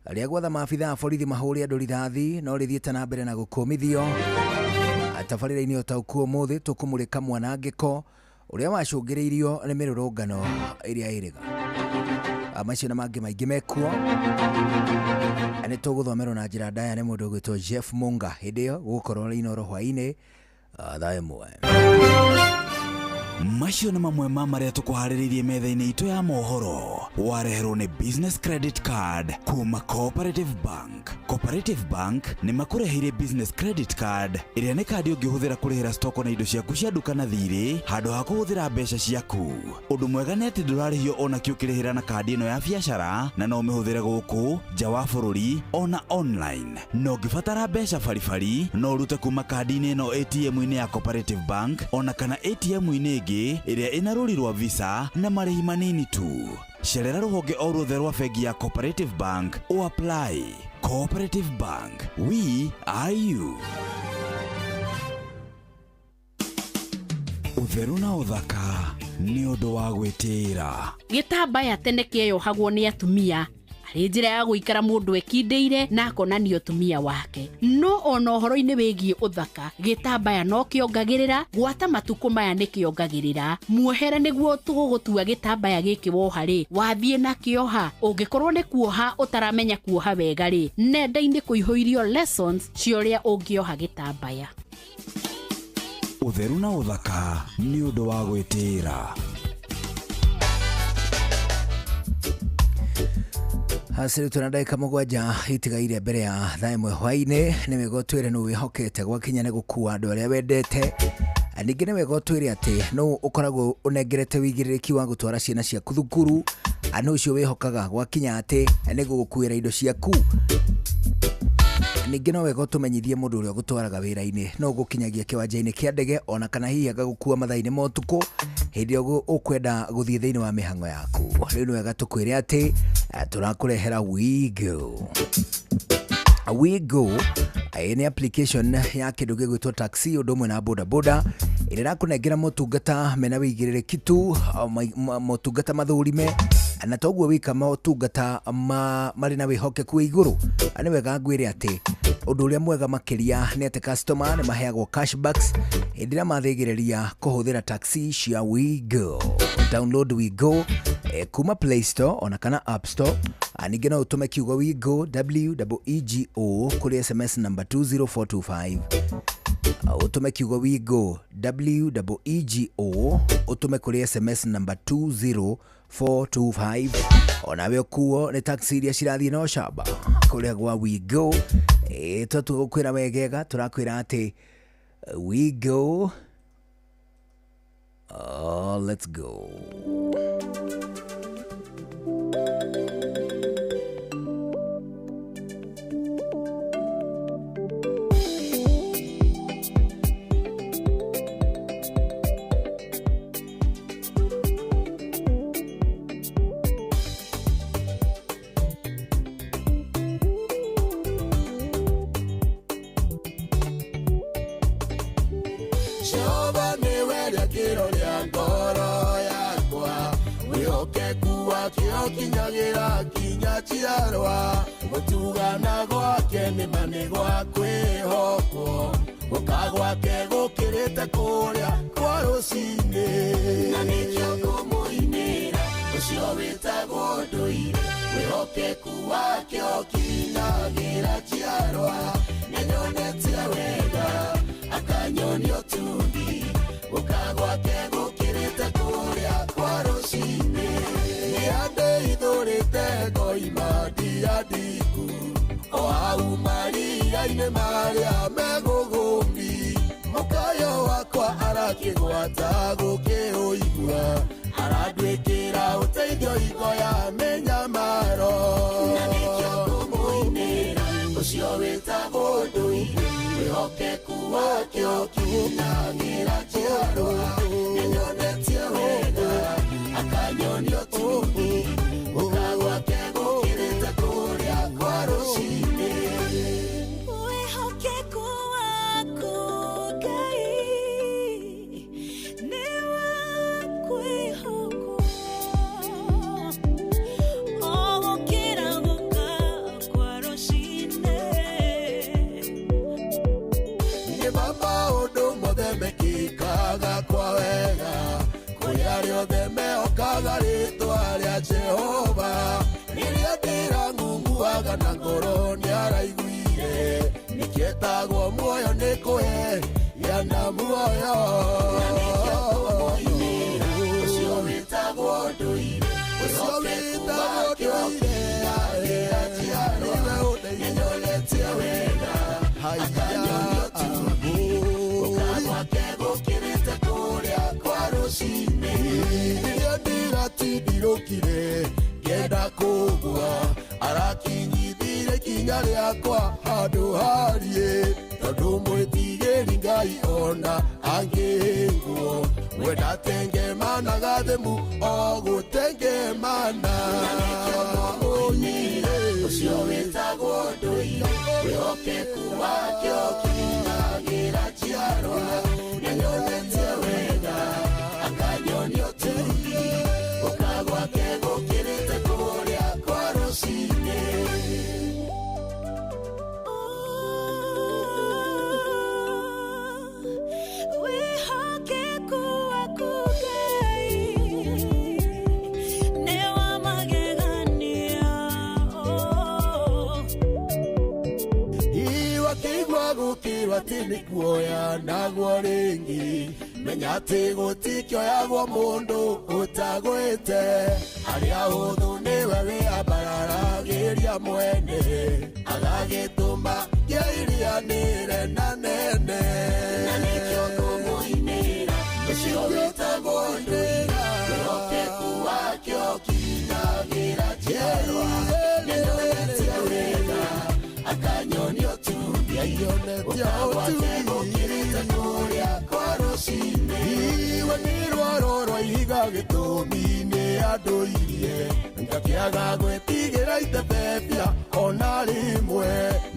rĩa gwatha maabitha a borithi mahũre andũ rithathi no rĩthiĩte na mbere na gũkũmithio. Tabarĩra-inĩ ũtaũku ũmũthĩ tũkũmũrĩka mwanangĩko ũrĩa wacũngĩrĩirio nĩ mĩrũrũngano ĩrĩa ĩrĩga. Macio na mangĩ maingĩ mekuo nĩ tũgũthomerwo na njĩra ndaya nĩ mũndũ ũgwĩtwo Jeff Munga hĩndĩ ĩyo gũgũkorwo Inooro hwaĩ-inĩ thaa 1. Macio nĩ mamwe ma marĩa tũkũharĩrĩirie metha-inĩ itũ ya mohoro wareherwo nĩ business credit card kuma Cooperative Bank. Cooperative Bank nĩ makũreheire business credit card ĩrĩa nĩ kandi ũngĩhũthĩra kũrĩhĩra stoko na indo ciaku cia nduka na thirĩ handũ ha kũhũthĩra mbeca ciaku. Ũndũ mwega nĩ atĩ ndũrarĩhio ona kĩ ũkĩrĩhĩra na kandi ĩno ya biacara na no ũmĩhũthĩre gũkũ nja wa bũrũri ona online. Na ũngĩbatara mbeca baribari no ũrute kuma kandi-inĩ ĩno ATM-inĩ ya Cooperative Bank ona kana ATM-inĩ ĩngĩ ĩrĩa ĩna rũri rwa Visa na marĩhi manini tu. Cerera rũhonge o ruothe rwa bengi ya Cooperative Bank o apply. Cooperative Bank, we are you. Ũtheru na ũthaka nĩ ũndũ wa gwĩtĩĩra. Gĩtambaya tene kĩeyohagwo nĩ atumia arĩ njĩra ya gũikara mũndũ ekindĩire na akonania ũtumia wake. No ona ũhoro-inĩ wĩgiĩ ũthaka, gĩtambaya no kĩongagĩrĩra, gwata matukũ maya nĩ kĩongagĩrĩra. Muohere nĩguo tũgũgũtua gĩtambaya gĩkĩ woha rĩ, wathiĩ na kĩoha, ũngĩkorwo nĩ kuoha ũtaramenya kuoha wega rĩ, nenda-inĩ kũihũirio lessons cia ũrĩa ũngĩoha gĩtambaya. Ũtheru na ũthaka nĩ ũndũ wa gwĩtĩĩra. Hasiri tuna ndagĩka 7 itigaire mbere ya thaa 1 hwaĩ-inĩ. Nĩ wega ũtwĩre nũ wĩhokete gwakinya nĩ gũkua andũ arĩa wendete. Ningĩ nĩ wega ũtwĩre atĩ nũ ũkoragwo ũnengerete wĩigĩrĩrĩki wa gũtwara ciana ciaku thukuru, nũ ũcio wĩhokaga gwakinya atĩ nĩ gũgũkuĩra indo ciaku. Ningĩ no wega ũtũmenyithie mũndũ ũrĩa ũgũtwaraga wĩra-inĩ, no ũgũkinyagia kĩwanja-inĩ kĩa ndege ona kana hihi agagũkua mathaa-inĩ ma ũtukũ hĩndĩ ĩrĩa ũkwenda gũthiĩ thĩinĩ wa mĩhang'o yaku. Rĩu nĩ wega tũkwĩre atĩ tũrakũrehera WeGo. WeGo nĩ application ya kĩndũ gĩgwĩtwo taxi ũndũ ũmwe na boda boda ĩrĩa ĩrakũnengera motungata mena wĩigĩrĩrĩki tu, motungata mathũrime na toguo wika motungata marĩ na wĩhokeku wĩ igũrũ. Nĩ wega ngwĩre atĩ ũndũ ũrĩa mwega makĩria nĩ atĩ customer nĩ maheagwo cashbacks hĩndĩ ĩrĩa mathĩgĩrĩria kũhũthĩra taxi cia WeGo. Download WeGo kuma Play Store ona kana App Store. Ningĩ no ũtũme kiugo WeGo WEEGO kũrĩ SMS number 20425. Ũtũme kiugo WeGo WEEGO ũtũme kũrĩ SMS number 20425. Onawe ũkuo nĩ taxi iria cirathiĩ na ũcamba kũrĩa gwa WeGo. Tũgũkwĩra wegega, tũrakwĩra atĩ WeGo, let's go. Jehova niwe rĩakĩro rĩa ngoro yakwa, wĩhokeku wake ũkinyagĩra kinya njiarwa, gũtugana gwake nĩ ma nĩ gwa kwĩhokwo, Gũka gwake gũkĩrĩte kũrĩa kwa rũcinĩ. Na nĩkĩo ngũmũinĩra ũcio wĩtagwo ndũire, wĩhokeku wake ũkinyagĩra njiarwa. Nĩnyonetie wega akanyonia ũtugi, gũka gwake gũkĩrĩte kũrĩa kwa rũcinĩ. Nĩandeithũrĩte ngoima ndia ndiku, o hau maria-inĩ marĩa megũgũmi. Mũkayo wakwa arakĩgwata gũkĩũigua, aranduĩkĩra ũteithio hingo ya mĩnyamaro. Na nĩkĩo ngũmũinĩra ũcio wĩtagwo ndũire, wĩhokeku wake ũkinyagĩra njiarwa. Nĩnyonetie wega akanyonia ũtugi, gũka gwake gũkĩrĩte kũrĩa kwa rũcinĩ. Wĩhokeku waku Ngai nĩ wa kwĩhokwo, o gũkĩra gũka kwa rũcinĩ. Nĩ ma maũndũ mothe mekĩkaga kwa wega kũrĩ arĩa othe mehokaga rĩtwa rĩa Jehova. Rĩrĩa ndĩrang'ung'uaga na ngoro nĩaraiguire, nĩkĩetagwo muoyo nĩ kũhe gĩa na muoyo. Na nĩkĩo ngũmũinĩra ũcio wĩtagwo ndũire, Ũcio wĩhokeku wĩtagwo wake ũkinyagĩra njiarwa. Nĩnyonetie wega akanyonia ũtugi, gũka gwake gũkĩrĩte kũrĩa kwa rũcinĩ. Rĩrĩa ndĩratindirũkire ngĩenda kũgũa, arakinyithirie ikinya rĩakwa handũ hariĩ. Tondũ mwĩtigĩri Ngai ona angĩhĩngwo, we ndatengemanaga thĩmu o gũtengemana. Na nĩkĩo ngũmũinĩra ũcio wĩtagwo ndũire, wĩhokeku wake ũkinyagĩra njiarwa. Nĩnyonetie wega akanyonia ũtugi, gũka gwake gũkĩrĩte kũrĩa kwa rũcinĩ. Wĩhokeku waku Ngai nĩ wa magegania. Iwakĩigua gũkĩrwo atĩ nĩ kuoya naguo rĩngĩ, menya atĩ gũtikĩoyagwo mũndũ ũtagwĩte. Arĩa ahũthũ nĩwe wĩambararagĩria mwene, agagĩtũma kĩairianĩre na nene. Na nĩkĩo ngũmũinĩra ũcio wĩtagwo ndũire, wĩhokeku wake ũkinyagĩra njiarwa. Nĩnyonetie wega akanyonia ũtugi, gũka gwake gũkĩrĩte kũrĩa kwa rũcinĩ. Iwe nĩ rwaro rwa ihiga gĩtũmi-inĩ andũirie, ngakĩaga gwĩtigĩra itebebia ona rĩmwe.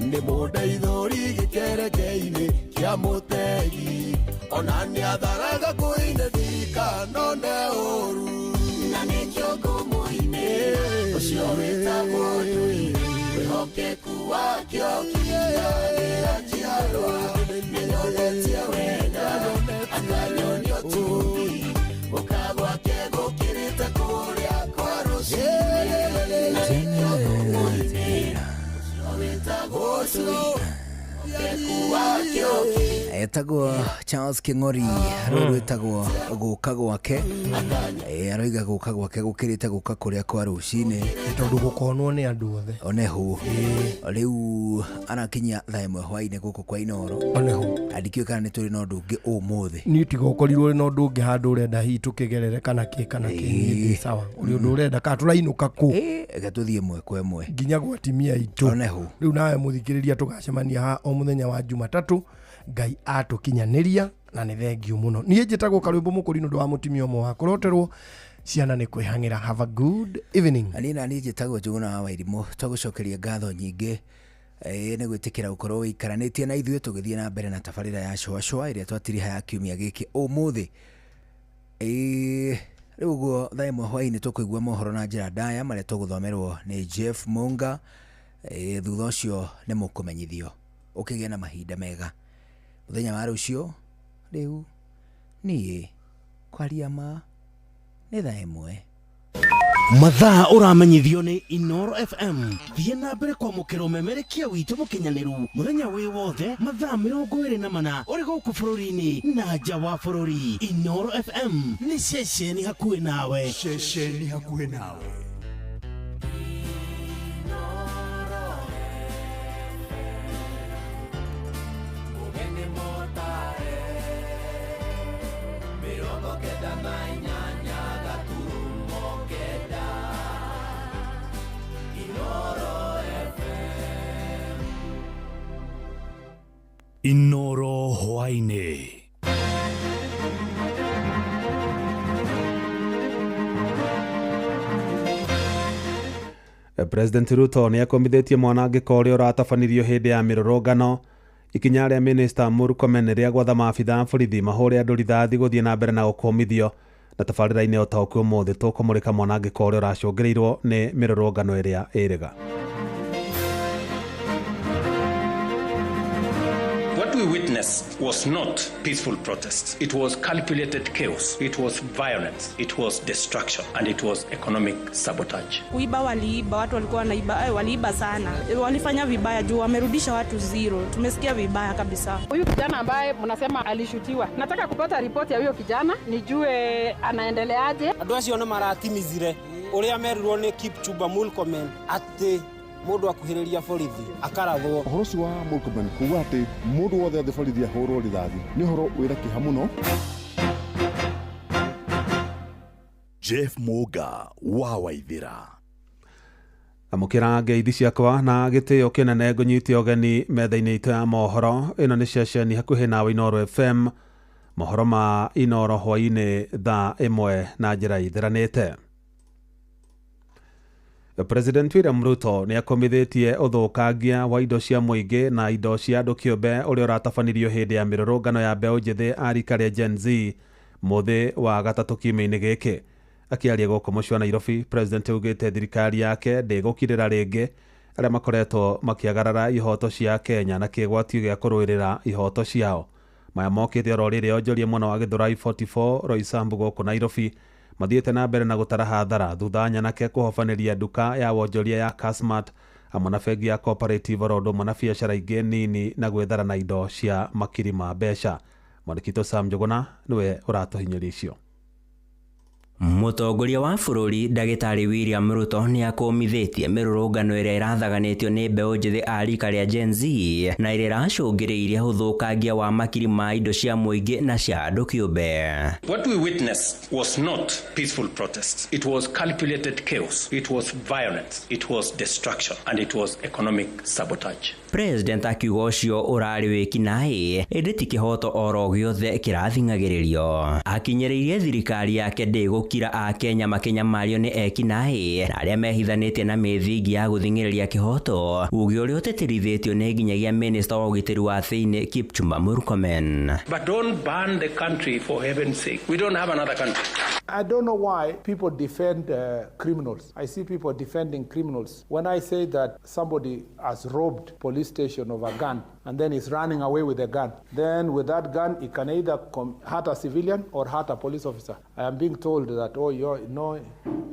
Nĩ mũndeithũri gĩkereke-inĩ kĩa mũtegi, ona nĩatharaga kũine ndikanone ũũru. Na nĩkĩo ngũmũinĩra ũcio wĩtagwo ndũire, wĩhokeku wake ũkinyagĩra njiarwa. Nĩnyonetie wega akanyonia ũtugi, gũka gwake gũkĩrĩte kũrĩa kwa rũcinĩ. Na nĩkĩo ngũmũinĩra ũcio wĩtagwo ndũire, wĩhokeku wake ũkinyagĩra Etagwo Charles King'ori, rũrũ rwĩtagwo gũka gwake. Aroiga gũka gwake gũkĩrĩte gũka kũrĩa kwa rũcinĩ, tondũ gũkonwo nĩ andũ othe. Onehu rĩu arakinyia thaa ĩmwe hwainĩ gũkũ kwa Inoro. Onehu andikĩũĩ kana nĩ tũrĩ na ũndũ ũngĩ ũmũthĩ. Niĩ tiga ũkorirwo ũrĩ na ũndũ ũngĩ handũ ũrenda hihi tũkĩgerere kana kĩ kana kĩ, niĩ ndĩ sawa. Ũrĩ ũndũ ũrenda kana tũrainũka kũ? Reke tũthiĩ ĩmwe kwa ĩmwe nginya gwa atimia aitũ. Onehu rĩu nawe mũthikĩrĩria tũgacemania haha o mũthenya wa Jumatatũ. Ngai atũkinyanĩria na nĩ thengio mũno. Niĩ njĩtagwo Karwĩmbo Mũkũri nĩ ũndũ wa mũtumia ũmwe wa kũroterwo ciana nĩ kwĩhang'ĩra. Have a good evening. Niĩ na niĩ njĩtagwo Njũgũna wa Wairimũ, twagũcokeria ngatho nyingĩ nĩ gwĩtĩkĩra gũkorwo wĩikaranĩtie na ithuĩ tũgĩthiĩ na mbere na tabarĩra ya cũacũa ĩrĩa twatiriha ya kiumia gĩkĩ ũmũthĩ. Rĩu ũguo thaa ĩmwe hwainĩ tũkũigua mohoro na njĩra ndaya marĩa tũgũthomerwo nĩ Jeff Munga. Thutha ũcio nĩ mũkũmenyithio. Ũkĩgĩe na mahinda mega. Mũthenya wa rũciũ rĩu niĩ kwaria ma nĩ thaa 1. Mathaa ũramenyithio nĩ Inoro FM. Thiĩ na mbere kwamũkĩra ũmemerekia witũ mũkinyanĩru mũthenya wĩ wothe mathaa 24 ũrĩ gũkũ bũrũri-inĩ na nja wa bũrũri. Inoro FM nĩ ceceni hakuhĩ nawe. Ceceni hakuhĩ nawe. Inoro hwaĩ-inĩ. President Ruto nĩ akomithitie mwanangĩko ũrĩa ũratabanirio hĩndĩ ya mĩrũrũngano. Ikinya rĩa Minister Murkomen rĩa gwatha maabitha a borithi mahũre andũ rithathi gũthiĩ na mbere na gũkũmithio. Na tabarĩra-inĩ ũtaũku ũmũthĩ tũkũmũrĩka mwanangĩko ũrĩa ũracũngĩrĩirwo nĩ mĩrũrũngano ĩrĩa ĩrĩga. What we witnessed was not peaceful protest. It was calculated chaos. It was violence. It was destruction. And it was economic sabotage. Kuiba waliiba, watu walikuwa wanaiba, waliiba sana. Walifanya vibaya juu wamerudisha watu zero. Tumesikia vibaya kabisa. Huyu kijana ambaye mnasema alishutiwa, nataka kupata ripoti ya huyo kijana, nijue anaendeleaje. Andũ acio nĩ maratimizire ũrĩa merirwo nĩ Kipchumba Murkomen atĩ mundu akuhiriria borithi akarathwo. Ũhoro ũcio wa Murkomen kuga atĩ mũndũ wothe athĩ borithi ahũrwo rithathi nĩ ũhoro wĩna kĩeha mũno. Jeff Muga wa Waithira. Amũkĩra ngeithi ciakwa na gĩtĩo kĩnene ngũnyite ũgeni metha-inĩ itũ ya mohoro. Ĩno nĩ ceceni hakuhĩ nawe Inoro FM. Mohoro ma Inoro hwaĩ-inĩ thaa 1 na njĩra ithiranĩte. President William Ruto nĩ akomithĩtie ũthũkangia wa indo cia mũingĩ na indo cia andũ kĩũmbe ũrĩa ũratabanirio hĩndĩ ya mĩrũrũngano ya mbeũ njĩthĩ a rika rĩa Gen Z mũthĩ wa gatatũ kiumia-inĩ gĩkĩ. Akĩaria gũkũ mũciĩ wa Nairobi, President augĩte thirikari yake ndĩgũkirĩra rĩngĩ arĩa makoretwo makĩagarara ihoto cia Kenya na kĩgwatio gĩa kũrũĩrĩra ihoto ciao. Maya mokĩte oro rĩrĩa onjoria mwena wa Gĩthũrai 44 Roysambu gũkũ Nairobi mathiĩte na mbere na gũtara hathara thutha wa nyanake kũhobanĩria nduka ya wonjoria ya Kasmart hamwe na bengi ya Cooperative oro ũndũ ũmwe na biacara ingĩ nini na gwĩthara na indo cia makiri ma mbeca. Mwandĩki Sam Njuguna nĩwe ũratũhinyĩria icio. Mũtongoria wa bũrũri ndagĩtarĩ William Ruto nĩ akũmithĩtie mĩrũrũngano ĩrĩa ĩrathaganĩtio nĩ mbeũ njĩthĩ a rika rĩa Gen Z na ĩrĩa ĩracũngĩrĩirie ũthũkangia wa makiri ma indo cia mũingĩ na cia andũ kĩũmbe. What we witnessed was not peaceful protest. It was calculated chaos. It was violence. It was destruction. And it was economic sabotage. President akiuga ũcio ũrarĩ wĩkinaĩ ĩndĩ ti kĩhoto oro gĩothe kĩrathing'agĩrĩrio. Akinyĩrĩirie thirikari yake ndĩgũkira a Kenya makĩnyamario nĩ ekinaĩ na arĩa mehithanĩtie na mĩthingi ya gũthing'ĩrĩria kĩhoto, uge ũrĩa ũtĩtĩrithĩtio nĩ nginyagia Minister wa ũgitĩri wa thĩinĩ Kipchumba Murkomen. But don't burn the country for heaven's sake. We don't have another country. I don't know why people defend criminals. I see people defending criminals. When I say that somebody has robbed police station of a gun and then is running away with a gun, then with that gun he can either hurt a civilian or hurt a police officer. I am being told that, oh, you no,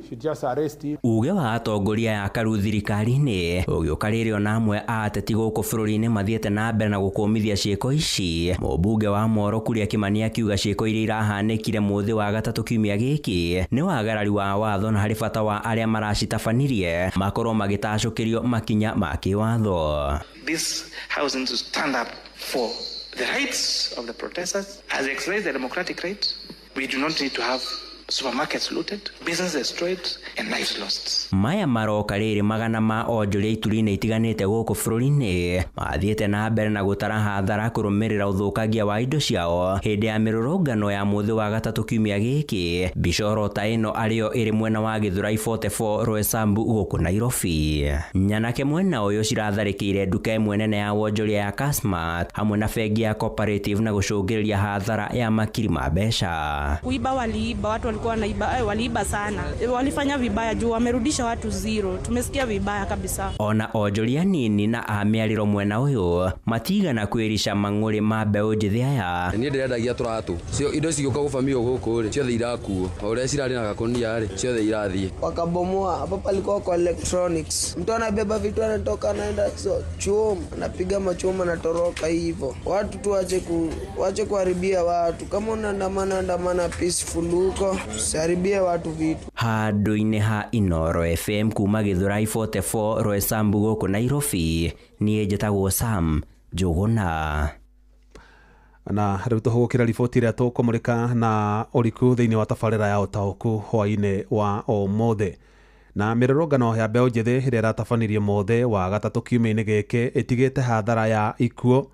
should just arrest him. Uge wa atongoria ya karu thirikari-inĩ ũgĩũka rĩrĩ ona amwe a ateti gũkũ bũrũri-inĩ mathiĩte na mbere na gũkũmithia ciĩko ici. Mũmbunge wa Moro Kuria Kimani akiuga ciĩko iria irahanĩkire mũthĩ wa gatatũ kiumia gĩkĩ nĩ wagarari wa watho na harĩ bata wa arĩa maracitabanirie makorwo magĩtacũkĩrio makinya ma kĩwatho. This house needs to stand up for the rights of the protesters as they exercise their democratic rights. We do not need to have supermarkets looted, business destroyed, and lives lost. Maya maroka rĩrĩ magana ma onjoria ituri-inĩ itiganĩte gũkũ bũrũri-inĩ mathiĩte na mbere na gũtara hathara kũrũmĩrĩra ũthũkangia wa indo ciao hĩndĩ ya mĩrũrũngano ya mũthĩ wa gatatũ kiumia gĩkĩ. Mbica ta ĩno arĩyo ĩrĩ mwena wa Gĩthũrai 44 Roysambu gũkũ Nairobi. Nyanake mwena ũyũ ciratharĩkĩire nduka ĩmwe nene ya wonjoria ya Kasmart hamwe na bengi ya Cooperative na gũcũngĩrĩria hathara ya makiri ma mbeca. Kuiba waliiba, watu walikuwa wanaiba, waliiba sana, walifanya vibaya juu wamerudisha watu zero. Tumesikia vibaya kabisa. Ona onjoria nini na a mĩarĩro mwena ũyũ matigana kwĩrica mang'ũrĩ ma mbeũ njĩthĩ aya. Niĩ ndĩrendagia tũratũ cio indo cigĩũka gũbamio gũkũ rĩ ciothe irakuo o ũrĩa cirarĩ na gakũnia rĩ ciothe irathiĩ. Wakabomoa hapo, palikuwa kwa electronics, mtu anabeba vitu anatoka anaenda so, chuma anapiga machuma anatoroka hivyo. Watu tu wache kuharibia watu, kama unaandamana andamana peaceful huko, usiharibie watu vitu. Handũ-inĩ ha Inooro FM kuma Githurai 44 Roysambu gũkũ Nairobi, niĩ njĩtagwo Sam Njũgũna. Na rĩu tũhũgũkĩra riboti ĩrĩa tũkũmũrĩka na ũriku thĩinĩ wa tabarĩra ya ũtaũku hwaĩ-inĩ wa ũmũthĩ. Na mĩrũrũngano ya mbeũ njĩthĩ ĩrĩa ĩratabanirie mũthĩ wa gatatũ kiumia-inĩ gĩkĩ ĩtigĩte hathara ya ikuũ,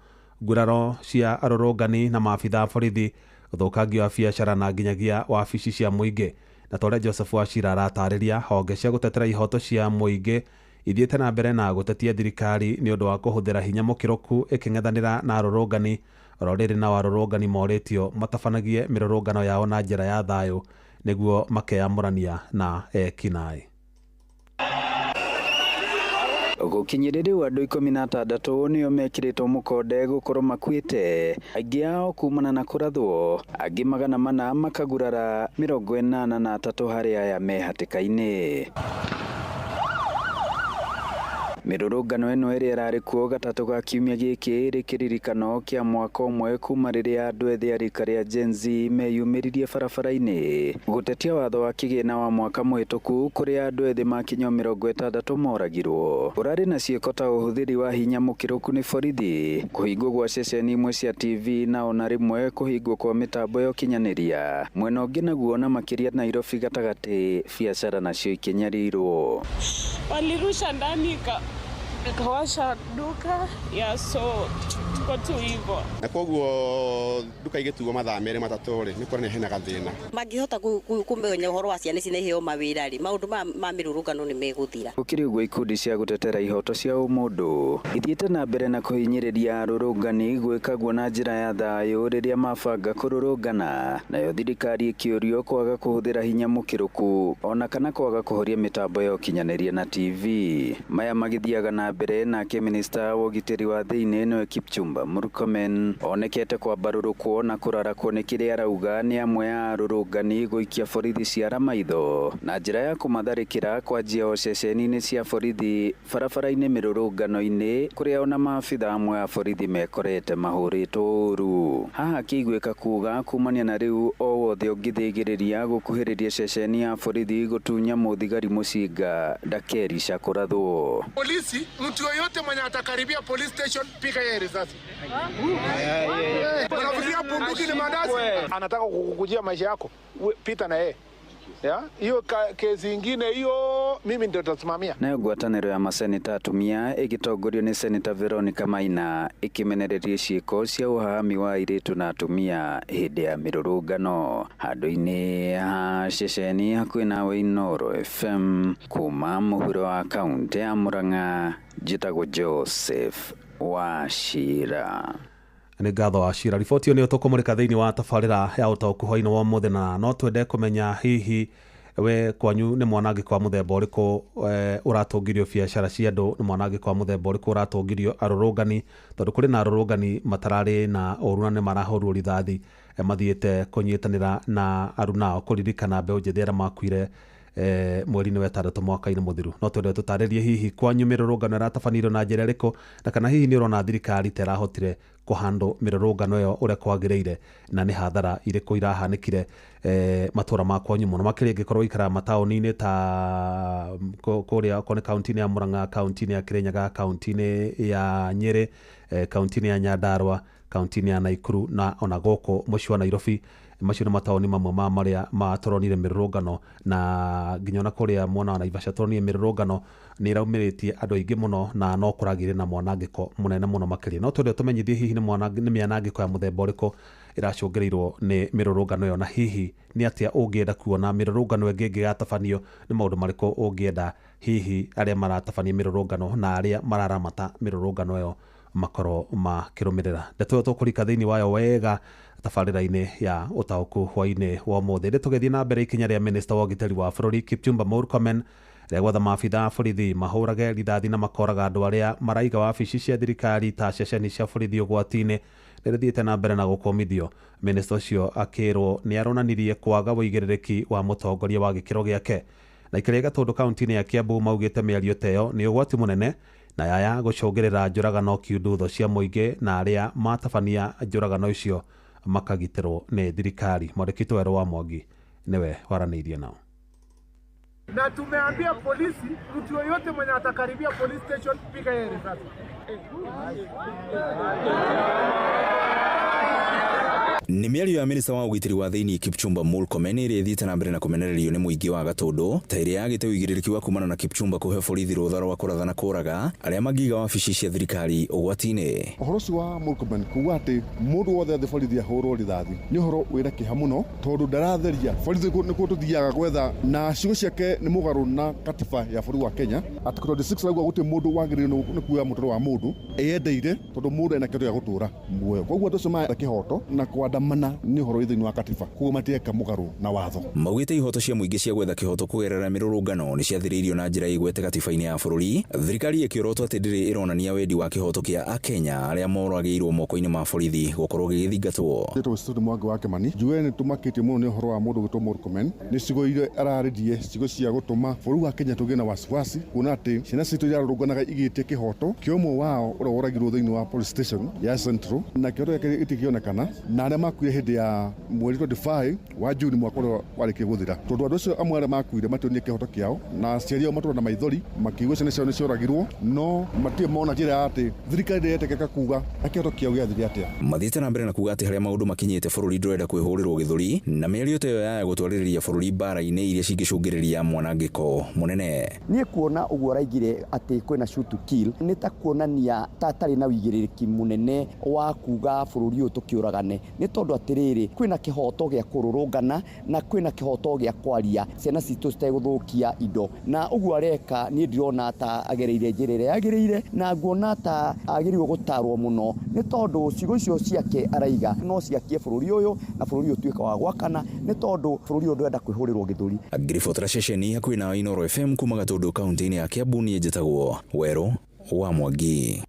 nguraro cia arũrũngani na maabitha a borithi, ũthũkangia wa biacara na nginyagia wabici cia mũingĩ. Na ta ũrĩa Joseph Wachira aratarĩria, honge cia gũtetera ihoto cia mũingĩ ithiĩte na mbere na gũtetia thirikari nĩ ũndũ wa kũhũthĩra hinya mũkĩrũku ĩkĩng'ethanĩra na arũrũngani. Oro rĩrĩ nao arũrũngani morĩtio matabanagie mĩrũrũngano yao na njĩra ya thayũ nĩguo makeyamũrania na ekinaĩ. Gũkinyĩria rĩu andũ 16 nĩo mekĩrĩtwo mũkonde gũkorwo makuĩte, aingĩ ao kumana na kũrathwo, angĩ 400 makagurara, 83 harĩ aya me hatĩka-inĩ. Mĩrũrũngano ĩno ĩrĩa ĩrarĩ kuo gatatũ ga kiumia gĩkĩ ĩrĩ kĩririkano kĩa mwaka ũmwe kuma rĩrĩa andũ ethĩ a rika rĩa Gen Z meyumĩririe barabara-inĩ gũtetia watho wa kĩgĩna wa mwaka mũhĩtũku kũrĩa andũ ethĩ makinya 60 moragirwo. Ũrarĩ na ciĩko ta ũhũthĩri wa hinya mũkĩrũku nĩ borithi, kũhingwo gwa ceceni imwe cia TV na ona rĩmwe kũhingwo kwa mĩtambo ya ũkinyanĩria. Mwena ũngĩ naguo na makĩria Nairobi gatagatĩ, biacara nacio ikĩnyarirwo. Walirusha ndani ikawasha duka ya so tuko tu hivyo. Na koguo duka igĩtuo mathaa merĩ matatũ rĩ nĩ kuonania hena gathĩna. Mangĩhota kũmenya ũhoro wa ciana ici na iheo mawĩra rĩ, maũndũ ma mĩrũrũngano nĩ megũthira. Gũkĩrĩ ũguo ikundi cia gũtetera ihoto cia ũmũndũ ithiĩte na mbere na kũhinyĩrĩria arũrũngani gwĩkagwo na njĩra ya thayũ rĩrĩa mabanga kũrũrũngana, nayo thirikari ĩkĩũrio kwaga kũhũthĩra hinya mũkĩrũku ona kana kwaga kũhoria mĩtambo ya ũkinyanĩria na TV. Maya magĩthiaga na mbere nake minista wa ũgitĩri wa thĩinĩ nĩwe Kipchumba Murkomen onekete kwambarũrũkwo na kũrarakwo nĩ kĩrĩa arauga nĩ amwe a arũrũngani gũikia borithi ciara maitho na njĩra ya kũmatharĩkĩra kwanjia o ceceni-inĩ cia borithi barabara-inĩ mĩrũrũngano-inĩ kũrĩa ona maabitha amwe a borithi mekorete mahũrĩtwo ũru. Haha akĩiguĩka kuga kumania na rĩu o wothe ũngĩthĩgĩrĩria gũkuhĩrĩria ceceni ya borithi gũtunya mũthigari mũcinga ndakerica kũrathwo. Polisi, mtu yoyote mwenye atakaribia police station, piga yeye risasi. Unafikiria bunduki ni mandazi? Anataka kukukujia maisha yako, pita na yeye. Hiyo kesi ingine hiyo mimi ndio nitasimamia. Nayo ngwatanĩro ya maseneta atumia ĩgĩtongorio nĩ Seneta Veronica Maina ĩkĩmenereria ciĩko cia ũhahami wa airĩtu na atumia hĩndĩ ya mĩrũrũngano. Handũ-inĩ ha ceceni hakuhĩ nawe Inooro FM kuma mũhuro wa kaũntĩ ya Murang'a, njĩtagwo Joseph Wachira. Nĩ ngatho Wachira. Riboti ĩyo nĩyo tũkũmũrĩka thĩinĩ wa tabarĩra ya ũtaũku hwaĩ-inĩ wa ũmũthĩ, na no twende kũmenya hihi we kwanyu nĩ mwanangĩko wa mũthemba ũrĩkũ ũratũngirio biacara cia andũ, nĩ mwanangĩko wa mũthemba ũrĩkũ ũratũngirio arũrũngani, tondũ kũrĩ na arũrũngani matararĩ na ũru na nĩ marahũrwo rithathi mathiĩte kũnyitanĩra na arunao kũririkana mbeũ njĩthĩ arĩa makuire mweri-inĩ wa ĩtandatũ mwaka-inĩ mũthiru. No twende tũtarĩrie hihi kwanyu mĩrũrũngano ĩratabanirio na njĩra ĩrĩkũ, na kana hihi nĩ ũrona thirikari ta ĩrahotire kũhandũ mĩrũrũngano ĩyo ũrĩa kwagĩrĩire, na nĩ hathara irĩkũ irahanĩkire matũra ma kwanyu mũno makĩria angĩkorwo ũikaraga mataũni-inĩ ta kũrĩa okorwo nĩ kaũntĩ-inĩ ya Murang'a, kaũntĩ-inĩ ya Kirinyaga, kaũntĩ-inĩ ya Nyĩrĩ, kaũntĩ-inĩ ya Nyandarua, kaũntĩ-inĩ ya Nakuru na ona gũkũ mũciĩ wa Nairobi. Macio nĩ mataũni mamwe ma marĩa matũronire mĩrũrũngano, na nginya ona kũrĩa mwena wa Naivasha tũronire mĩrũrũngano nĩ ĩraumĩrĩtie andũ aingĩ mũno na no kũragĩire na mwanangĩko mũnene mũno makĩria. No twende tũmenyithie hihi nĩ mĩanangĩko ya mũthemba ũrĩkũ ĩracũngĩrĩirwo nĩ mĩrũrũngano ĩyo, na hihi nĩ atĩa ũngĩenda kuona mĩrũrũngano ĩngĩ ĩngĩgatabanio, nĩ maũndũ marĩkũ ũngĩenda hihi arĩa maratabania mĩrũrũngano na arĩa mararamata mĩrũrũngano ĩyo makorwo makĩrũmĩrĩra. Ndeto ĩyo tũkũrika thĩinĩ wayo wega Tabarĩra-inĩ ya ũtaũku hwainĩ wa ũmũthĩ nĩ tũgĩthiĩ na mbere ikinya rĩa minista wa ũgitĩri wa bũrũri Kipchumba Murkomen rĩa gwatha maabitha a borithi mahũrage rithathi na makoraga andũ arĩa maraiga wabici cia thirikari ta ceceni cia borithi ũgwati-inĩ nĩ rĩthiĩte na mbere na gũkũmithio. Minista ũcio akĩrwo nĩ aronanirie kwaga ũigĩrĩrĩki wa mũtongoria wa gĩkĩro gĩake. Na ikerega tondũ kaunti-inĩ ya Kiambu maugĩte mĩario ta ĩyo nĩ ũgwati mũnene na yaya gũcũngĩrĩra njũragano kiundutho cia mũingĩ na arĩa matabania njũragano icio makagitĩrwo nĩ thirikari. Mwandĩki Werũ wa Mwangi nĩwe waranĩirie nao. Na tumeambia polisi, mtu yoyote mwenye atakaribia police station, piga yeye risasi. Nĩ mĩario ya minista wa ũgitĩri wa thĩinĩ Kipchumba Murkomen ĩrĩa ĩthiĩte na mbere na kũmenererio nĩ mũingĩ wa Gatũndũ ta ĩrĩa yagĩte ũigĩrĩrĩki wa kumana na Kipchumba kũhe borithi rũtha rwa kũratha na kũraga arĩa mangĩiga wabici cia thirikari ũgwati-inĩ. Ũhoro ũcio wa Murkomen kuuga atĩ mũndũ wothe athĩ borithi ahũrwo rithathi nĩ ũhoro wĩna kĩeha mũno tondũ ndaratheria borithi nĩkuo tũthiaga gwetha na ciugo ciake nĩ mũgarũ na katiba ya bũrũri wa Kenya. Article 26 rauga gũtirĩ mũndũ wagĩrĩirwo nĩ kuoya mũtũrĩre wa mũndũ eyendeire tondũ mũndũ ena kĩhooto gĩa gũtũra muoyo. Koguo andũ acio marenda kĩhooto na kwandamana nĩ ũhoro wĩ thĩinĩ wa katiba, koguo matieka mũgarũ na watho. Maugĩte ihoto cia mũingĩ cia gwetha kĩhoto kũgerera mĩrũrũngano nĩ ciathĩrĩirio na njĩra ĩgwete katiba-inĩ ya bũrũri. Thirikari ĩkĩorotwo atĩ ndĩrĩ ĩronania wendi wa kĩhoto kĩa Akenya arĩa moragĩirwo moko-inĩ ma borithi gũkorwo gĩgĩthingatwo. Ndeto Westwood Mwangi wa Kimani njuge nĩ tũmakĩtio mũno nĩ ũhoro wa mũndũ gwĩtwo Murkomen nĩ ciugo iria ararĩrie, ciugo cia gũtũma bũrũri wa Kenya tũgĩe na wasiwasi kuona atĩ ciana citũ irarũrũnganaga igĩtie kĩhoto kĩa ũmwe wao ũrĩa woragirwo thĩinĩ wa police station ya Central na kĩhoto gĩake gĩtikĩonekana na arĩa makuire hĩndĩ ya mweri 25 wa Juni mwaka ũrĩa warĩkia gũthira, tondũ andũ acio amwe arĩa makuire mationire kĩhoto kĩao na aciari ao matũra na maithori makiigua ciana ciao nĩ cioragirwo, no matirĩ mona njĩra ya atĩ thirikari ndĩretĩkĩka kuga na kĩhoto kĩao gĩathire atĩa. Mathiĩte na mbere na kuga atĩ harĩa maũndũ makinyĩte bũrũri ndũrenda kwĩhũrĩrwo gĩthũri na mĩario ta ĩyo yaya gũtwarĩrĩria bũrũri mbara-inĩ iria cingĩcũngĩrĩria mwanangĩko mũnene. Niĩ kuona ũguo araigire atĩ kwĩna shoot to kill nĩ ta kuonania ta atarĩ na ũigĩrĩrĩki mũnene wa kuga bũrũri ũyũ tũkĩũragane, nĩ tondũ atĩrĩrĩ kwĩna kĩhoto gĩa kũrũrũngana na kwĩna kĩhoto gĩa kwaria ciana citũ citegũthũkia indo, na ũguo areka niĩ ndirona ta agereire njĩra ĩrĩa yagĩrĩire na nguona ta agĩrĩirwo gũtarwo mũno nĩ tondũ ciugo icio ciake araiga no ciakie bũrũri ũyũ na bũrũri ũyũ ũtuĩka wa gwakana nĩ tondũ bũrũri ũyũ ndũrenda kwĩhũrĩrwo gĩthũri. Ngiribotera ceceni hakuhĩ na Inooro FM kuma Gatũndũ kaunti-inĩ ya Kiambu, niĩ njĩtagwo Werũ wa Mwangi.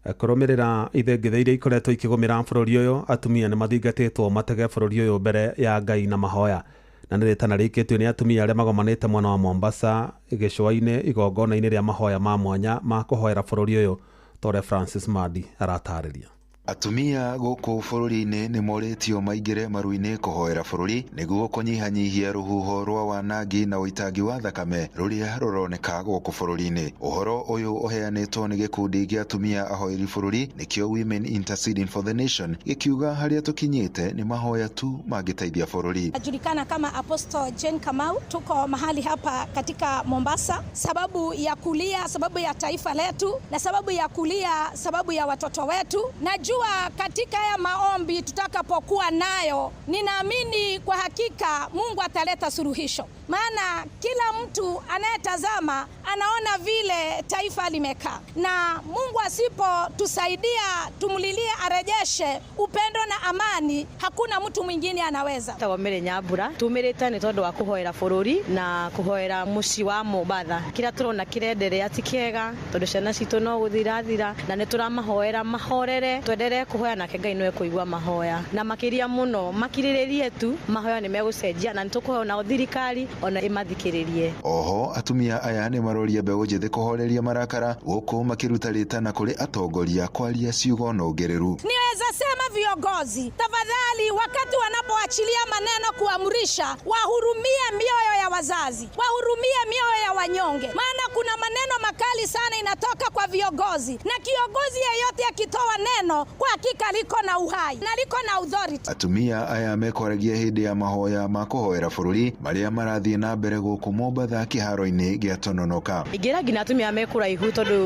Kũrũmĩrĩra ithengitha iria ikoretwo ikĩgũmĩra bũrũri ũyũ, atumia nĩ mathingatĩtwo matege bũrũri ũyũ mbere ya Ngai na mahoya, na nĩ rĩtana rĩikĩtio nĩ atumia arĩa magomanĩte mwena wa Mombasa gĩcũa-inĩ igongona-inĩ rĩa mahoya ma mwanya ma kũhoera bũrũri ũyũ ta ũrĩa Francis Madi aratarĩria. Atumia gũkũ bũrũri-inĩ nĩ morĩtio maingĩre maru-inĩ kũhoera bũrũri nĩguo kũnyihanyihia rũhuho rwa wanangi na ũitangi wa thakame rũrĩa rũroneka gũkũ bũrũri-inĩ. Ũhoro ũyũ ũheanĩtwo nĩ gĩkundi gĩa atumia ahoeri bũrũri nĩkĩo Women Interceding for the Nation gĩkiuga harĩa tũkinyĩte nĩ mahoya tu mangĩteithia bũrũri. Najulikana kama Apostle Jane Kamau, tuko mahali hapa katika Mombasa sababu ya kulia, sababu ya taifa letu na sababu ya kulia, sababu ya watoto wetu. Najua katika ya maombi tutakapokuwa nayo, ninaamini kwa hakika Mungu ataleta suluhisho. Maana kila mtu anayetazama anaona vile taifa limekaa, na Mungu asipotusaidia tumlilie arejeshe upendo na amani, hakuna mtu mwingine anaweza. Tawamere nyabura tumirite ni tondu wa kuhoera bũrũri na kuhoera muciĩ wa Mombatha. Kira turona kirenderea ti kiega tondu ciana citũ no guthirathira na nĩ turamahoera mahorere twenderee kuhoya nake Ngai nĩwe kũigua mahoya na makiria mũno makirĩrĩrie tu mahoya nĩ megũcenjia na nĩtũkũhoya nao thirikari ona ĩmathikĩrĩrie. Oho atumia aya nĩ maroria mbeũ njĩthĩ kũhoreria marakara gũkũ makĩruta rĩtana kũrĩ atongoria kwaria ciugo nũngĩrĩru. Niweza sema viongozi, tafadhali wakati wanapoachilia maneno kuamrisha, wahurumie mioyo ya wazazi, wahurumie mioyo ya wanyonge, maana kuna maneno makali sana inatoka kwa viongozi, na kiongozi yeyote akitoa neno kwa hakika liko na uhai na liko na authority. Atumia aya mekwaragia hĩndĩ ya mahoya ma kũhoera bũrũri marĩa marathiĩ na mbere gũkũ Mombatha kĩharo-inĩ gĩa Tononoka. Ingĩra nginya atumia me kũraihu tondũ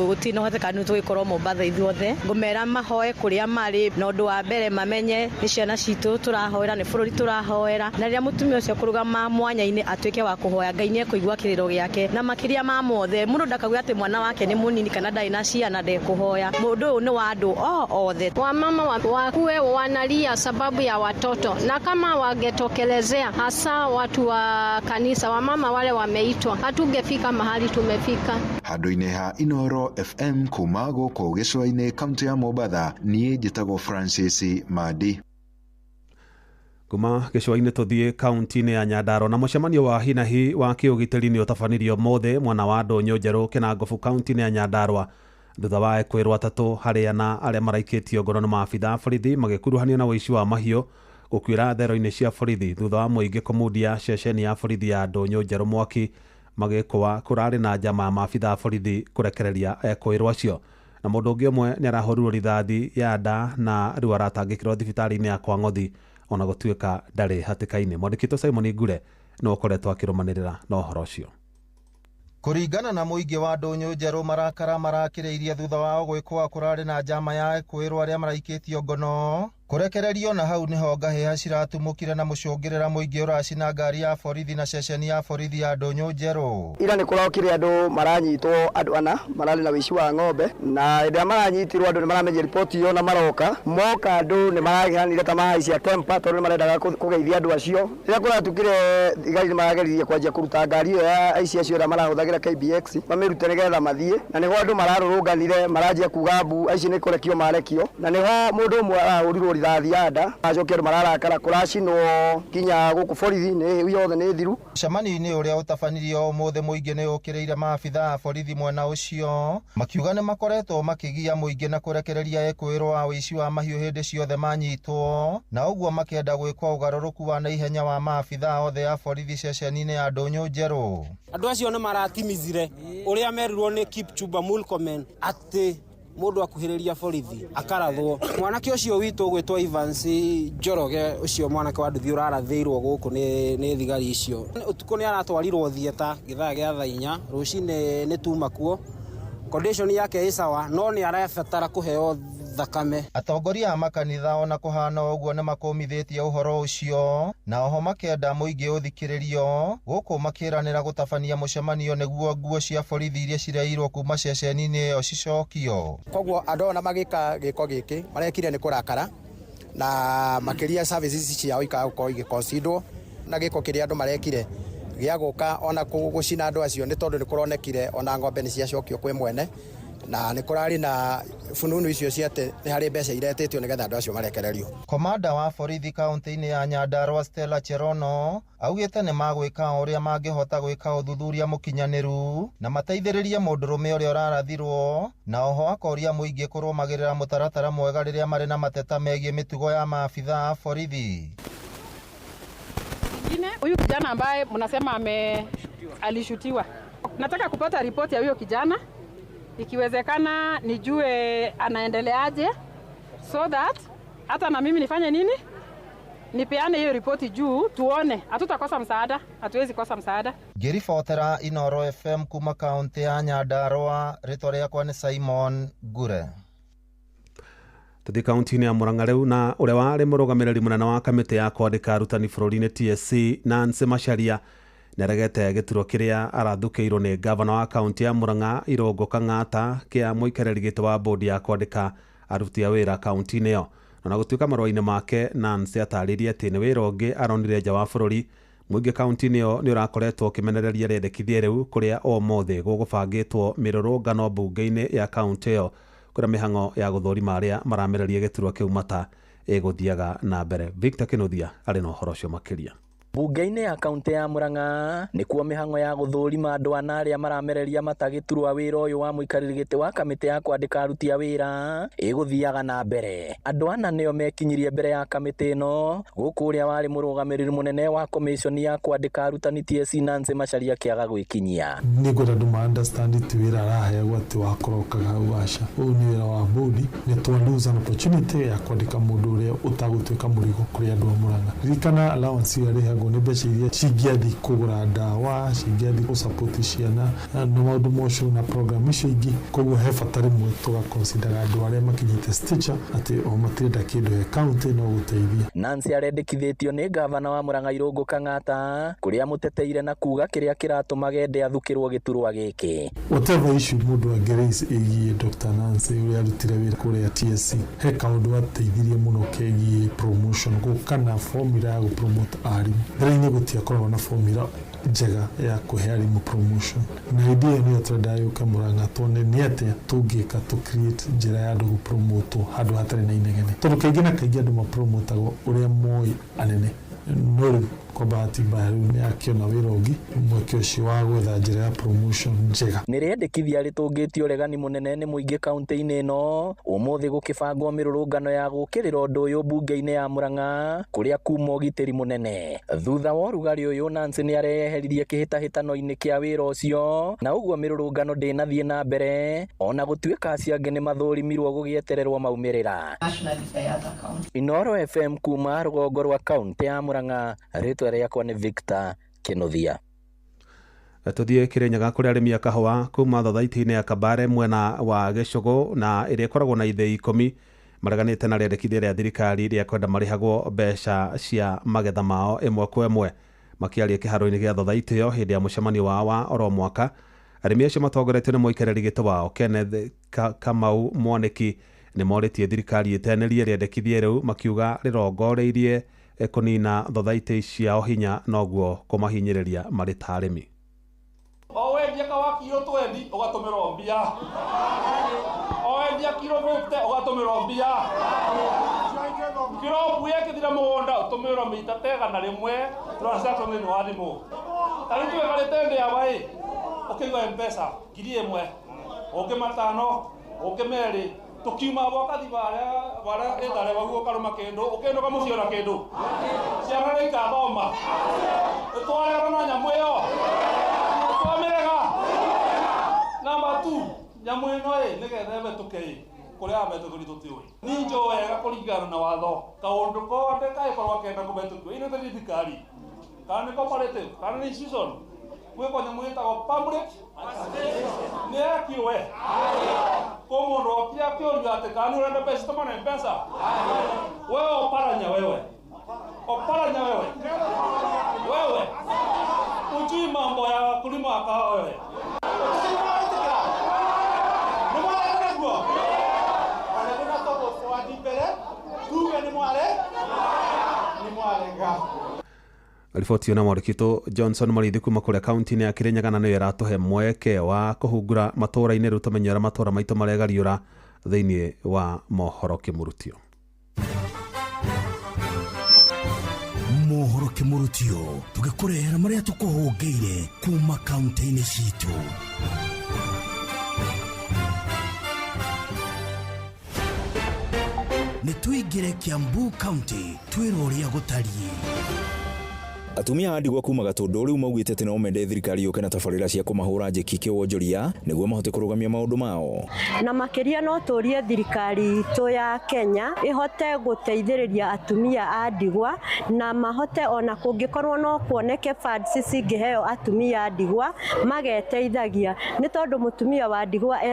gũtirĩ na ũhotekanu tũgĩkorwo Mombatha ithuothe, ngũmera mahoe kũrĩa marĩ na ũndũ wa mbere mamenye nĩ ciana citũ tũrahoera, nĩ bũrũri tũrahoera, na rĩrĩa mũtumia ũcio kũrũgama mwanya-inĩ atuĩke atuĩke wa kũhoya Ngai nĩ ekũigua kĩrĩro gĩake, na makĩria ma mothe mũndũ ndakauge atĩ mwana wake nĩ mũnini kana ndarĩ na ciana ndekũhoya. Mũndũ ũyũ nĩ wa andũ othe. Wamama wakuwe wanalia sababu ya watoto, na kama wangetokelezea hasa watu wa kanisa, wamama wale wameitwa, hatungefika mahali tumefika. Handũ-inĩ ha Inooro FM kuma gũkũ gĩcũa-inĩ kaũntĩ ya Mombatha, niĩ njĩtagwo Francis Mandi. Kuma gĩcũa-inĩ tũthiĩ kaunti-inĩ ya Nyandarua na mũcemanio wa hinahi wa kĩũgitĩri nĩ ũtabanirio mothe mwena wa Ndũnyũ Njerũ Kĩnangobu kaunti-inĩ ya Nyandarua thutha wa ekwĩrwo atatũ harĩa na arĩa maraikĩtio ngoro nĩ maabitha a borithi magĩkuruhanio na ũici wa mahiũ gũkuĩra thero-inĩ cia borithi thutha wa mũingĩ kũmundia ceceni ya borithi ya Ndũnyũ Njerũ mwaki magĩkũa kũrarĩ na njama ya maabitha a borithi kũrekereria ekwĩrwo acio. Na mũndũ ũngĩ ũmwe nĩ arahũrirwo rithathi ya nda na rĩu aratangĩkĩrwo thibitarĩ-inĩ ya Kwang'othi ona gũtuĩka ndarĩ hatĩka-inĩ. Mwandĩki Simon Ngure no ũkoretwo akĩrũmanĩrĩra na ũhoro ũcio. Kũringana na mũingĩ wa Ndũnyũ Njerũ, marakara marakĩrĩirie thutha wao gwĩkũa kũrarĩ na njama ya ekwĩrwo arĩa maraikĩtio ngono kũrekererio, na hau nĩho ngahĩha ciratumũkire na mũcũngĩrĩra mũingĩ ũracina ngari ya borithi na ceceni ya borithi ya Ndũnyũ Njerũ. Ira nĩ kũrokire andũ maranyitwo, andũ ana mararĩ na ũici wa ng'ombe, na hĩndĩ ĩrĩa maranyitirwo andũ nĩ maramenye riboti ĩyo na maroka moka, andũ nĩ maraheanire ta mahaicia temper tondũ nĩ marendaga kũgeithia andũ acio. Rĩrĩa kũratukire thigari nĩ marageririe kwanjia kũruta ngari ĩyo ya aici acio ĩrĩa marahũthagĩra KBX mamĩrute nĩgetha mathiĩ, na nĩho andũ mararũrũnganire maranjia kuga mbu aici nĩ kũrekio marekio, na nĩho mũndũ ũmwe arahũrirwo rithathi ya nda, acokia andũ mararakara kũracinwo nginya gũkũ borithi nĩ yothe nĩ thiru. Mũcemanio-inĩ ũrĩa ũtabanirio ũmũthĩ mũingĩ nĩ ũkĩrĩire maabitha a borithi mwena ũcio makiuga nĩ makoretwo makĩgia mũingĩ na kũrekereria ekwĩrwo wa ũici wa mahiũ hĩndĩ ciothe manyitwo, na ũguo makĩenda gwĩkwo ũgarũrũku wa naihenya wa maabitha othe a borithi ceceni-inĩ ya Ndũnyũ Njerũ. Andũ acio nĩ maratimizire ũrĩa merirwo nĩ Kipchumba Murkomen atĩ mũndũ akuhĩrĩria borithi akarathwo. Mwanake ũcio witũ ũgwĩtwo Evans Njoroge, ũcio mwanake wa nduthi ũrarathĩirwo gũkũ nĩ thigari icio, ũtukũ nĩ aratwarirwo thieta gĩthaa gĩa thaa inya, rũcinĩ nĩ tuma kuo, condition yake ĩ sawa no nĩ arabatara kũheo thakame. Atongoria a makanitha ona kũhana ũguo nĩ makũmithĩtie ũhoro ũcio, na oho makenda mũingĩ ũthikĩrĩrio gũkũ makĩranĩra gũtabania mũcemanio nĩguo nguo cia borithi iria cireirwo kuma ceceni-inĩ ĩyo cicokio. Koguo andũ ona magĩka gĩko gĩkĩ marekire nĩ kũrakara, na makĩria services ciao ikaga gũkorwo igĩconsiderwo, na gĩko kĩrĩa andũ marekire gĩa gũka ona gũcina andũ acio nĩ tondũ nĩ kũronekire ona ng'ombe nĩ ciacokio kwĩ mwene, na nĩ kũrarĩ na fununu icio cia atĩ nĩ harĩ mbeca iretĩtio nĩgetha andũ acio marekererio. Komanda wa borithi kaunti-inĩ ya Nyandarua Stella Cherono augĩte nĩ magwĩka o ũrĩa mangĩhota gwĩka ũthuthuria mũkinyanĩru na mateithĩrĩrie mũndũrũme ũrĩa ũrarathirwo, na oho akoria mũingĩ kũrũmagĩrĩra mũtaratara mwega rĩrĩa marĩ na mateta megiĩ mĩtugo ya maabitha a borithi. Huyu kijana ambaye mnasema alishutiwa, nataka kupata ripoti ya huyo kijana, ikiwezekana nijue anaendeleaje, so that hata na mimi nifanye nini, nipeane hiyo ripoti juu tuone hatutakosa msaada, hatuwezi kosa msaada. Ngĩribotera Inooro FM kuma kaunti ya Nyandarua, rĩtwa rĩakwa nĩ Simon Ngure. Tũthiĩ kaunti-inĩ ya Murang'a rĩu na ũrĩa warĩ mũrũgamĩrĩri mũnene wa kamĩtĩ ya kwandĩka arutani bũrũri-inĩ TSC Nancy Macharia nĩaregete gĩturwa kĩrĩa arathukĩirwo nĩ gavana wa kaunti ya Murang'a Irũngũ Kang'ata kĩa mũikarĩri gĩtĩ wa bodi ya kwandĩka aruti a wĩra kaunti-inĩ ĩyo. Na gũtuĩka marũa-inĩ make Nancy atarĩrie atĩ nĩ wĩra ũngĩ aronire nja wa bũrũri, mũingĩ kaunti-inĩ ĩyo nĩ ũrakoretwo ũkĩmenereria rĩendekithia rĩu kũrĩa ũmũthĩ gũgũbangĩtwo mĩrũrũngano mbunge-inĩ ya kaunti ĩyo kũrĩa mĩhang'o ya gũthũrima arĩa maramereria gĩturwa kĩu mata ĩgũthiaga na mbere. Victor Kĩnuthia arĩ na ũhoro ũcio makĩria. Bunge-inĩ ya kaunti ya Murang'a nĩkuo mĩhang'o ya gũthũrima andũ ana arĩa maramereria mata gĩturwa wĩra ũyũ wa mũikarĩri gĩtĩ wa kamĩtĩ ya kwandĩka aruti a wĩra ĩgũthiaga na mbere. Andũ ana nĩo mekinyirie mbere ya kamĩtĩ ĩno gũkũ ũrĩa warĩ mũrũgamĩrĩri mũnene wa commission ya kwandĩka arutani TSC Nancy Macharia akĩaga gwĩkinyia. Nĩngwenda andũ ma understand ti wĩra araheagwo atĩ wa kũrokaga hau, aca. Ũyũ nĩ wĩra wa bodi, nĩ twa lose an opportunity ya kwandĩka mũndũ ũrĩa ũtagũtuĩka mũrigo kũrĩ andũ a Murang'a. Ririkana allowance ĩyo ĩrĩhagwo Koguo nĩ mbeca iria cingĩathiĩ kũgũra ndawa, cingĩathiĩ gũ-support ciana na maũndũ mocio na program icio ingĩ. Koguo he bata rĩmwe tũgaconsidera andũ arĩa makinyĩte stature atĩ o matirenda kĩndũ he county no gũteithia. Nancy arendekithĩtio nĩ ngavana wa Murang'a Irũngũ Kang'ata kũrĩa amũteteire na kuga kĩrĩa kĩratũma gende athukĩrwo gĩturwa gĩkĩ. Whatever issue mũndũ angĩ-raise ĩgiĩ Dr. Nancy ũrĩa arutire wĩra kũrĩa TSC, he kaũndũ ateithirie mũno kegiĩ promotion, gũka na formula ya gũ-promote arimũ. Mbere-inĩ gũtiakoragwo na formula njega ya kũhe arimũ promotion, na hĩndĩ ĩyo nĩyo twendaga yũke Murang'a tuone nĩ atĩa tũngĩka tũ create njĩra ya andũ gũpromotwo handũ hatarĩ na inegene, tondũ kaingĩ na kaingĩ andũ mapromotagwo ũrĩa moĩ anene. No rĩu kwa bahati mbaya rĩu nĩ akĩona wĩra ũngĩ, mweke ũcio wa gwetha njĩra ya promotion njega. Nĩ rĩendekithia rĩtũngĩtie ũregani mũnene nĩ mũingĩ kaunti-inĩ ĩno ũmũthĩ gũkĩbangwo mĩrũrũngano ya gũkĩrĩra ũndũ ũyũ mbunge-inĩ ya Murang'a kũrĩa kuma ũgitĩri mũnene. Thutha wa ũrugarĩ ũyũ Nancy nĩ areyeheririe kĩhĩtahĩtano-inĩ kĩa wĩra ũcio na ũguo mĩrũrũngano ndĩnathiĩ na mbere ona gũtuĩka acio angĩ nĩ mathũrimirwo gũgĩetererwo maumĩrĩra. Inooro FM kuma rũgongo rwa kaunti ya Murang'a, rĩtwa rĩakwa nĩ Victor Kinuthia. Tũthiĩ Kĩrĩnyaga kũrĩa arĩmi a kahũa kuma thothaitĩ-inĩ ya Kabare mwena wa Gĩcũgũ na ĩrĩa ĩkoragwo na ithĩi 10 mareganĩte na rĩendekithia rĩa thirikari rĩa kwenda marĩhagwo mbeca cia magetha mao ĩmwe kwa ĩmwe. Makĩaria kĩharo-inĩ gĩa thothaitĩ ĩyo hĩndĩ ya mũcemanio wao wa oro mwaka, arĩmi acio matongoretio nĩ mũikarĩri gĩtĩ wao Kenneth Kamau Mwanĩki nĩ morĩtie thirikari ĩteanĩrie rĩendekithia rĩu, makiuga rĩrongoreirie kũnina thothaitĩ ciao hinya noguo kũmahinyĩrĩria marĩ ta arĩmi. O wendia kawa kiro 20 ũgatũmĩrwo mbia, o wendia kiro 50 ũgatũmĩrwo mbia, kiro mbuya ĩkĩthira mũgũnda ũtũmĩrwo mita ta 100 transaction thĩinĩ wa thimũ. Ta rĩu twĩkarĩte ndĩ aba ĩ ũkĩigua M-Pesa 1000 ũngĩ 5 ũngĩ 2 tukiuma abo ũkathi barĩa ĩthare waguo ũkarũma kĩndũ ũkĩinũka mũciĩ ona kĩndũ ciana nĩ ikathoma nĩtwaregana na nyamũ ĩyo twamĩrega. Namba 2 nyamũ ĩno ĩ nĩgetha ĩhetũke ĩ kũrĩa yabetũkĩrio tũtiũĩ. Niĩ njũĩ wega kũringana na watho kaũndũ kothe kangĩkorwo kenda kũhetũkio ĩno nĩ thirikari kana nĩ cooperative kana nĩ institution gwĩkwo nyamũ ĩtagwo public nĩ yakiwe kũ mũndũ okire akĩũrio atĩ kana nĩ ũrenda mbeca tũmane M-Pesa, wewe oparanya, wewe oparanya, wewe wewe ujui mambo ya kulima kahawa wewe. Riboti ĩyo na mwandĩki Johnson Marithi kuma kũrĩa kaunti-inĩ ya Kĩrĩnyaga na nĩyo ĩratũhe mweke wa kũhungura matũũra-inĩ rĩu tũmenye ũrĩa matũũra maitũ maregariũra thĩinĩ wa mohoro kĩmũrutio. Mohoro kĩmũrutio tũgĩkũrehera marĩa tũkũhũngĩire kuma kaunti-inĩ citũ. Nĩ tũingĩre Kiambu County twĩrwo ũrĩa gũtariĩ. Atumia a ndigwa kuma Gatũndũ rĩu maugĩte atĩ no mende thirikari yũke na tabarĩra cia kũmahũra njeki kĩwonjoria nĩguo mahote kũrũgamia maũndũ mao. Na makĩria no tũrie thirikari itũ ya Kenya ĩhote gũteithĩrĩria atumia a ndigwa na mahote ona kũngĩkorwo no kuoneke funds cingĩheo atumia a ndigwa mageteithagia, nĩ tondũ mũtumia wa ndigwa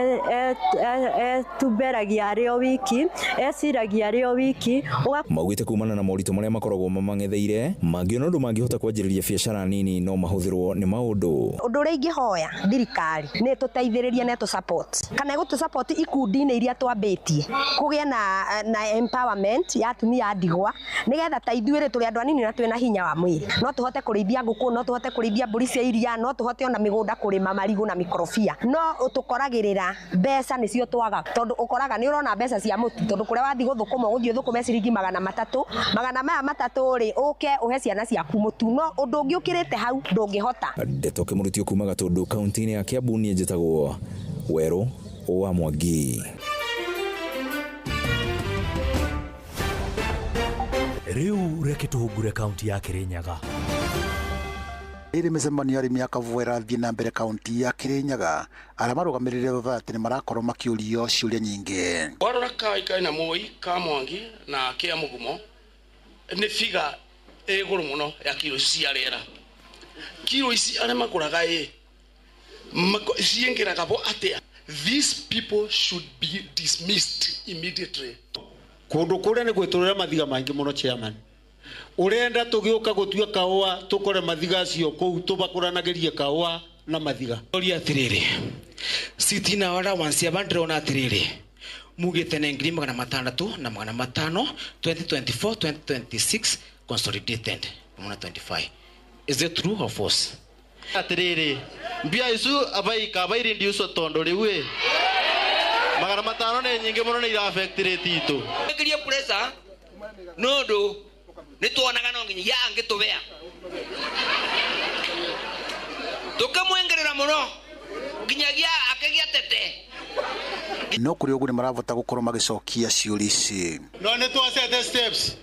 etumberagia arĩ o wiki, eciragia arĩ o wiki. Maugĩte kumana na moritũ marĩa makoragwo mamang'etheire mangĩona ũndũ mangĩhota kwanjĩrĩria biacara nini no mahũthĩrwo nĩ maũndũ. Ũndũ ũrĩa ingĩhoya thirikari nĩ ĩtũteithĩrĩrie na ĩtũ support kana ĩgũtũ support ikundi-inĩ iria twambĩtie kũgĩe na empowerment ya atumia a ndigwa nĩgetha ta ithuĩ rĩ tũrĩ andũ anini na twĩna hinya wa mwĩrĩ, no tũhote kũrĩithia ngũkũ, no tũhote kũrĩithia mbũri cia iria, no tũhote ona mĩgũnda kũrĩma marigũ na mĩkorobia, no tũkoragĩrĩra mbeca nĩcio twaga, tondũ ũkoraga nĩ ũrona mbeca cia mũtu, tondũ kũrĩa wathiĩ gũthũkũma ũgũthiĩ ũthũkũme ciringi 300 magana maya 300 rĩ ũke ũhe ciana ciaku mũtu, no ũndũ ũngĩ ũkĩrĩte hau ndũngĩhota. Ndeto kĩmũrutio kuma Gatũndũ kaunti-inĩ ya Kiambu niĩ njĩtagwo Werũ wa Mwangi. Rĩu reke tũhungure kaunti ya Kĩrĩnyaga. Ĩrĩ mĩcemanio ya arĩmi a Kavua ĩrathiĩ na mbere kaunti ya Kĩrĩnyaga, arĩa marũgamĩrĩire thothaitĩ nĩ marakorwo makĩũrio ciũria nyingĩ. Warora kaĩkaina Moi ka Mwangi na Kĩa Mũgumo nĩ figa Ĩ igũrũ mũno ya kiro ici cia rĩera. Kiro ici arĩa magũraga ĩ ciingĩraga bo atĩa? These people should be dismissed immediately. Kundu kuria ni gwiturira mathiga maingi muno, chairman. Urenda tugiuka gutua kaua tukore mathiga acio kuu tubakuranagirie kaua na mathiga. Oria atiriri, sitina wara wansia bandirona atiriri, mugite na 600,500 2024 2026 consolidated 25. Is it true or false? Atiriri, mbia icu abai kabairi ndiuco tondu riu ĩ 500 nĩ nyingĩ mũno, nĩ ira affect rate itũ. Ngirie pressure nondu nituonaga no nginyagia angĩtũbea tukimwingirira muno nginyagia akigia tete. No kũrĩ ũguo nĩ marabota gũkorwo magĩcokia ciũria ici. No nĩ twacete steps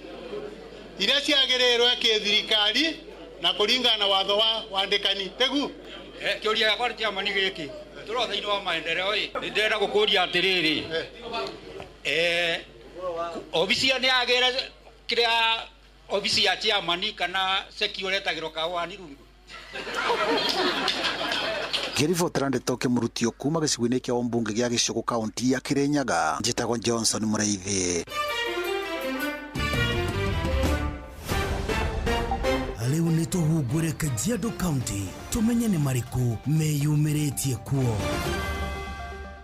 iria ciagĩrĩirwo kĩthirikari na kũringana na watho wa wandĩkani tegu. Kĩũria gĩakwa chairman gĩkĩ tũro thĩinĩ wa maendeleo ĩ nĩ ndĩrenda gũkũria atĩrĩrĩ, obici nĩ yagĩre kĩrĩa obici ya chairman kana secure etagĩrwo kahũa nĩ rungu. Ngĩribotera ndeto kĩmũrutio kuma gĩcigo-inĩ kĩa ũmbunge gĩa Gĩcũgũ, kaunti ya Kĩrĩnyaga, njĩtagwo Johnson Mũrĩithi. Rĩu nĩ tũhungure Kajiado County tũmenye nĩ marĩkũ meyumĩrĩtie kuo.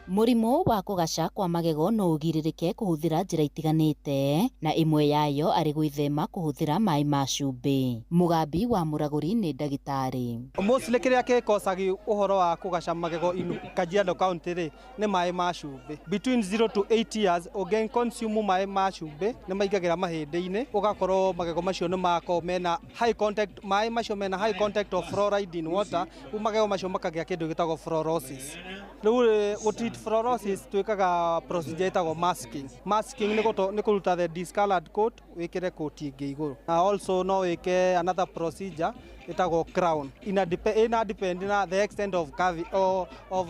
Mũrimũ wa kũgaca kwa magego no ũgirĩrĩke kũhũthĩra njĩra itiganĩte, na ĩmwe yayo arĩ gwĩthema kũhũthĩra maĩ ma cumbĩ. Mũgambi wa Mũragũri nĩ ndagĩtarĩ. Mostly kĩrĩa gĩkocagi ũhoro wa kũgaca magego in Kajiado County rĩ nĩ maĩ ma cumbĩ. Between 0 to 8 years ũngĩ consume maĩ ma cumbĩ nĩ maingagĩra mahĩndĩ-inĩ, ũgakorwo magego macio nĩ makorwo mena high contact, maĩ macio mena high contact of fluoride in water, rĩu magego macio makagĩa kĩndũ gĩtagwo fluorosis. Rĩu gũ fluorosis twĩkaga procedure ĩtagwo masking. Masking nĩ kũruta the discolored coat wĩkĩre coat ĩngĩ igũrũ. Na also no wĩke another procedure ĩtagwo crown. Ina depend na the extent of of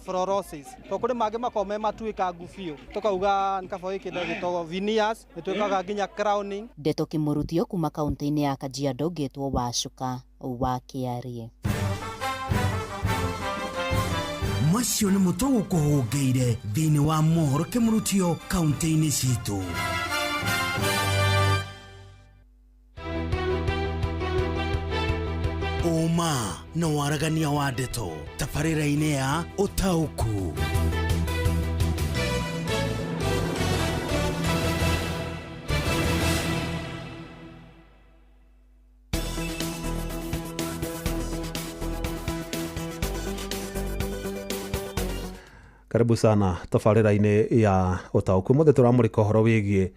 fluorosis. To kũrĩ mangĩ makoragwo me matuĩkangu biũ, tũkauga nĩ kaba wĩke kĩndũ gĩtagwo veneers, nĩ twĩkaga nginya crowning. Ndeto kĩmũrutio kuma kaunti-inĩ ya Kajiado ngĩtwo Wacuka wa Kĩarie. Macio nĩ mũtũgũkũhũngĩire thĩinĩ wa mohoro kĩmũrutio kaunti-inĩ citũ. Ũma na waragania wa ndeto tabarĩra-inĩ ya Ũtaũku. Karibu sana tabarĩra-inĩ ya Ũtaũku. Mũthĩ tũramũrĩka ũhoro wĩgiĩ